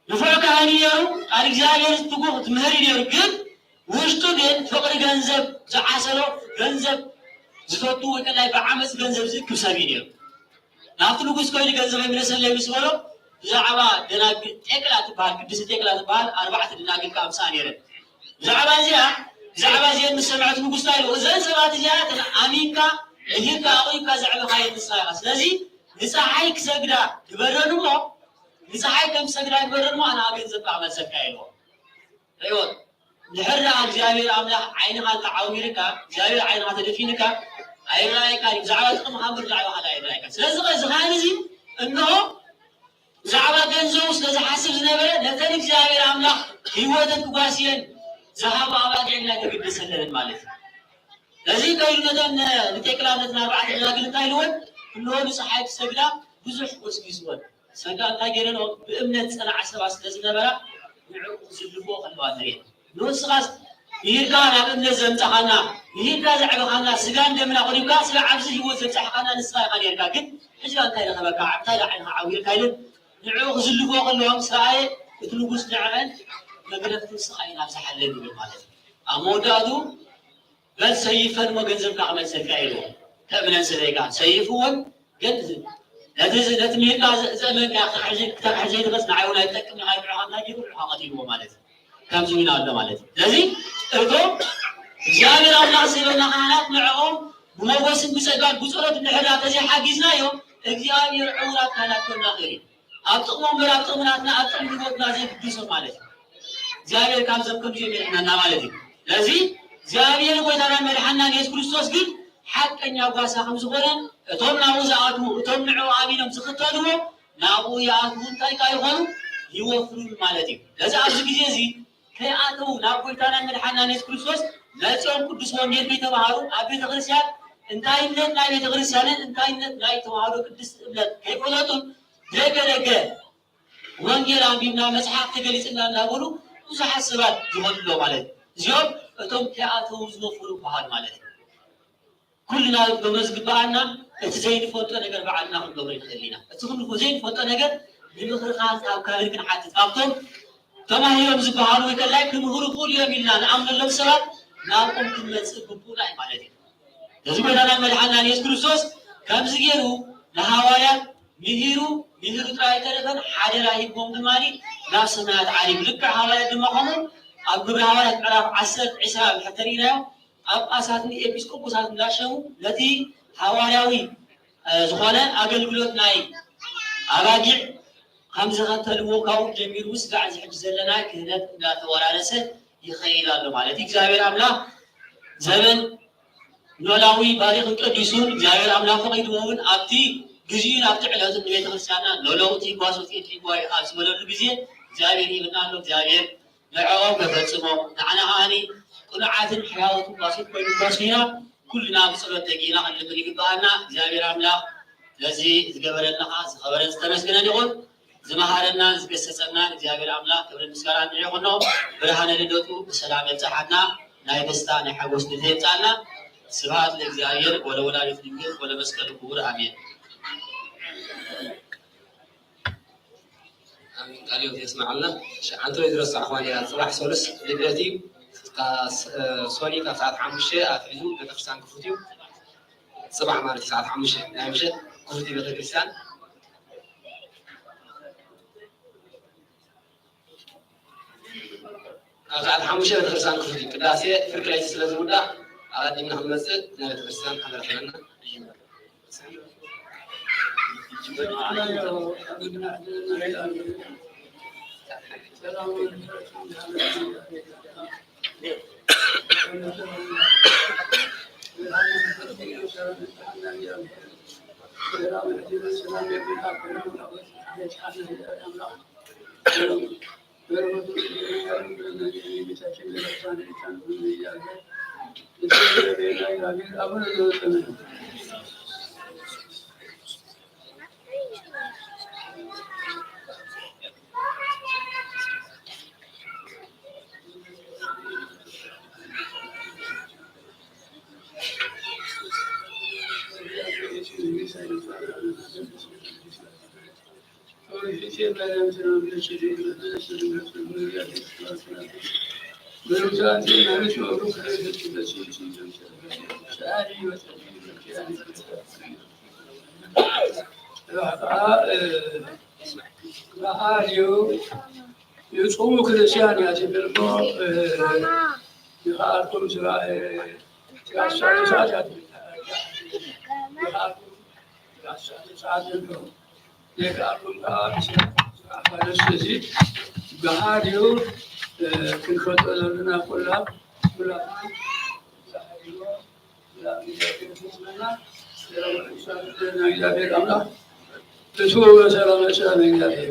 ንፉዕ ካህን ነይሩ፣ ቃል እግዚኣብሔር ዝትጉህ ዝምህር እዩ ነይሩ። ግን ውሽጡ ግን ፍቕሪ ገንዘብ ዝዓሰሎ፣ ገንዘብ ዝፈቱ ወይ ከላይ ብዓመፅ ገንዘብ ዝእክብ ሰብ እዩ ነይሩ። ናብቲ ንጉስ ኮይኑ ገንዘብ ኣይምለሰለይ ምስ በሎ ብዛዕባ ደናግል ጤቅላ ትበሃል ቅድስቲ ጤቅላ ትበሃል ኣርባዕተ ደናግል ከኣ ምሳኣ ነይረን። ብዛዕባ እዚኣ ብዛዕባ እዚአን ምስ ሰምዐት ንጉስ እንታይ ኢሉ እዘን ሰባት እዚኣተን ኣሚንካ ምሂርካ ኣቑሪብካ ዘዕበኻየን ንስኻ ኢኻ። ስለዚ ንፀሓይ ክሰግዳ ግበረን እሞ ንፀሓይ ከም ዝሰግዳ ግበረን እሞ ኣነ ገንዘብካ ክመልሰካ ኢልዎ። ርእይዎ ድሕር ደኣ እግዚኣብሔር ኣምላኽ ዓይንኻ እንተዓዊርካ እግዚኣብሔር ዓይንኻ ተደፊንካ ኣይረኣየካ እዩ። ብዛዕባ ጥቕምኻ እምበር ብዛዕባ ካልእ ኣይረኣየካ። ስለዚ ኸ እዚ ኻህን እዚ እንሆ ብዛዕባ ገንዘቡ ስለ ዝሓስብ ዝነበረ ነተን እግዚኣብሔር ኣምላኽ ህይወተን ክጓስየን ዝሃቦ ኣባጊዕ ኣይተገደሰለንን ማለት እዩ። ነዚ እንታይ ኢሉ ነተን ንቴክላ ነተን ኣርባዕተ ደናግል እንታይ ኢልወን? እንሆ ንፀሓይ ክሰግዳ ብዙሕ ጎስጒስወን። ሰጋ እንታይ ገይረንኦ? ብእምነት ዝጸንዓ ሰባት ስለ ዝነበራ ንዕኡ ክዝልፍዎ ከለዋ ንርኢ። ንስኻስ ምሂርካ ናብ እምነት ዘምጻኻና፣ ምሂርካ ዘዕበኻና፣ ስጋን ደምና ኮኒንካ ስለ ኣብዚ ህይወት ዘብጻሕካና ንስኻ ኢኻ ነርካ። ግን ሕጂ እንታይ ረኸበካ? እንታይ ደኣ ዓይንኻ ዓዊርካ? ኢለን ንዕኡ ክዝልፍዎ ከለዎም ስራኣየ እቲ ንጉስ ንዕቐን መግረፍቲ ንስኻ ኢና ኣብዝሓለን ይብል ማለት እዩ። ኣብ መወዳእቱ በል ሰይፈን እሞ ገንዘብካ ክመልሰልካ ኢልዎ። ተእምነን ሰበይካ ሰይፍዎን ግን ነቲ ነቲ ምሂርካ ዘእመንካ ክተሕዚ ክተሕዚ ድረስ ንዓይ እውን ኣይጠቅም ንዓይ ንዕኻ እንታይ ገይሩ ንዕኻ ቀቲልዎ ማለት እዩ። ከምዚ እውን ኣሎ ማለት እዩ። ስለዚ እቶም እግዚኣብሔር ኣምላኽ ዝህበና ካህናት ንዕኦም ብሞገስን ብጸጋን ብጸሎት እንድሕር ተዘይሓጊዝናዮም እግዚኣብሔር ዕውራት ካህናት ክህበና ይኽእል እዩ። ኣብ ጥቕሞም እምበር ኣብ ጥቕሚ ናትና ኣብ ጥቕሚ ህይወትና ዘይግድሶም ማለት እዩ። እግዚኣብሔር ካብዞም ከምዚኦም የድሕነና ማለት እዩ። ስለዚ እግዚኣብሔር ጎይታናን መድሓናን የሱስ ክርስቶስ ግን ሓቀኛ ጓሳ ከም ዝኾነ እቶም ናብኡ ዝኣትዉ እቶም ንዕኡ ኣሚኖም ዝኽተልዎ ናብኡ ይኣትዉ እንታይ ከኣ ይኾኑ ይወፍሩሉ ማለት እዩ። ስለዚ ኣብዚ ግዜ እዚ ከይኣተዉ ናብ ጎይታናን መድሓናን የሱስ ክርስቶስ መጺኦም ቅዱስ ወንጌል ከይተባሃሩ ኣብ ቤተ ክርስቲያን እንታይነት ናይ ቤተ ክርስቲያንን እንታይነት ናይ ተዋህዶ ቅድስት እምነት ከይፈለጡን ደገ ደገ ወንጌል ኣንቢብና መጽሓፍ ተገሊጽልና እናበሉ ብዙሓት ሰባት ይኾኑ ኣለዉ ማለት እዩ። እዚኦም እቶም ከይኣተዉ ዝወፍሩ ይበሃሉ ማለት እዩ። ኩልና ክንገብሮ ዝግበኣና እቲ ዘይንፈልጦ ነገር ባዕልና ክንገብሮ ይኽእል ኢና። እቲ ክንፎ ዘይንፈልጦ ነገር ንምኽርኻር ካብ ካህን ክንሓትት ካብቶም ተማሂሮም ዝበሃሉ ወይ ከላይ ክምህሩ ክኽእሉ እዮም ኢልና ንኣምነሎም ሰባት ናብኦም ክንመጽእ ግቡእና እዩ ማለት እዩ። እዚ ጎይታናን መድሓናን የሱስ ክርስቶስ ከምዚ ገይሩ ንሃዋርያት ምሂሩ ምሂሩ ጥራይ ኣይተረፈን ሓደራ ሂብዎም ድማ ናብ ሰማያት ዓሪጉ። ልክዕ ሃዋርያት ድማ ከምኡ ኣብ ግብረ ሃዋርያት ምዕራፍ ዓሰርተ ዕስራ እንድሕር ተሪኢናዮ ጳጳሳትን ኤጲስቆጶሳትን እንዳሸሙ ነቲ ሃዋርያዊ ዝኾነ ኣገልግሎት ናይ ኣባጊዕ ከም ዝኸተልዎ ካብኡ ጀሚሩ ስጋዕ እዚ ሕጂ ዘለና ክህነት እንዳተወራረሰ ይኸይድ ኣሎ ማለት እዩ። እግዚኣብሔር ኣምላኽ ዘመን ኖላዊ ባሪኽን ቀዲሱን እግዚኣብሔር ኣምላኽ ፈቒድዎ እውን ኣብቲ ግዜኡን ኣብቲ ዕለቱን ንቤተ ክርስቲያንና ኖለውቲ ጓሶት ኤድሊ ጓይ ኣብ ዝበለሉ ግዜ እግዚኣብሔር ይብልና ኣሎ። እግዚኣብሔር ንዕኦም ከፈጽሞም ንዓና ከዓኒ ቅኑዓትን ሕያዎትን ጓሶት ኮይኑ ተስፊና ኩልና ብጸሎት ደጊና ክንልምን ይግብኣና። እግዚኣብሔር ኣምላኽ ነዚ ዝገበረልና ከዓ ዝኸበረን ዝተመስገነን ይኹን። ዝመሃረናን ዝገሰጸናን እግዚኣብሔር ኣምላኽ ክብርን ምስጋናን ንዕኡ ይኹኖ። ብርሃነ ልደቱ ብሰላም የብጽሓና። ናይ ደስታ ናይ ሓጎስ ልደት የብጽኣና። ስብሐት ለእግዚኣብሔር ወለወላዲቱ ድንግል ወለመስቀሉ ክቡር ኣሜን። ኣሜን። ቃለ ሕይወት የስምዓልና። ሸዓንተ ወይ ዝረሳዕኹዋ ነይራ፣ ጽባሕ ሰሉስ ልደት እዩ። ካብ ስ-፣ ሶኒ ካብ ሰዓት ሓሙሽተ ኣትሒዙ ቤተክርስትያን ክፉት እዩ። ጽባሕ ማለት እዩ፣ ሰዓት ሓሙሽተ ናይ ምሸት ክፉት እዩ ቤተክርስትያን። ኣብ ሰዓት ሓሙሽተ ቤተክርስትያን ክፉት እዩ። ቅዳሴ ፍርቂ ለይቲ ስለ ዝውዳእ ኣቐዲምና ክንመጽእ ናይ ቤተክርስትያን ሓደራ ሓደራና። ብሓዲኡ ይጹሙ ክርስቲያን እያ ትብል እሞ፣ እ፣ ይኸኣልኩም ስራ፣ እ፣ ስራ ሰዓት እያ ትብል። ይኸኣልኩም ስራ ሰዓት ዘሎ። ዘይከኣልኩም ከዓ ስራሕ ማለት እዚ ብሓዲኡ፣ እ፣ ክንፈልጦ ዘለና ኩላ፣ ኩላትና ብሓዲኡ እግዚኣብሔር ኣምላኽ እቱ በሰላም ሰላም እግዚኣብሔር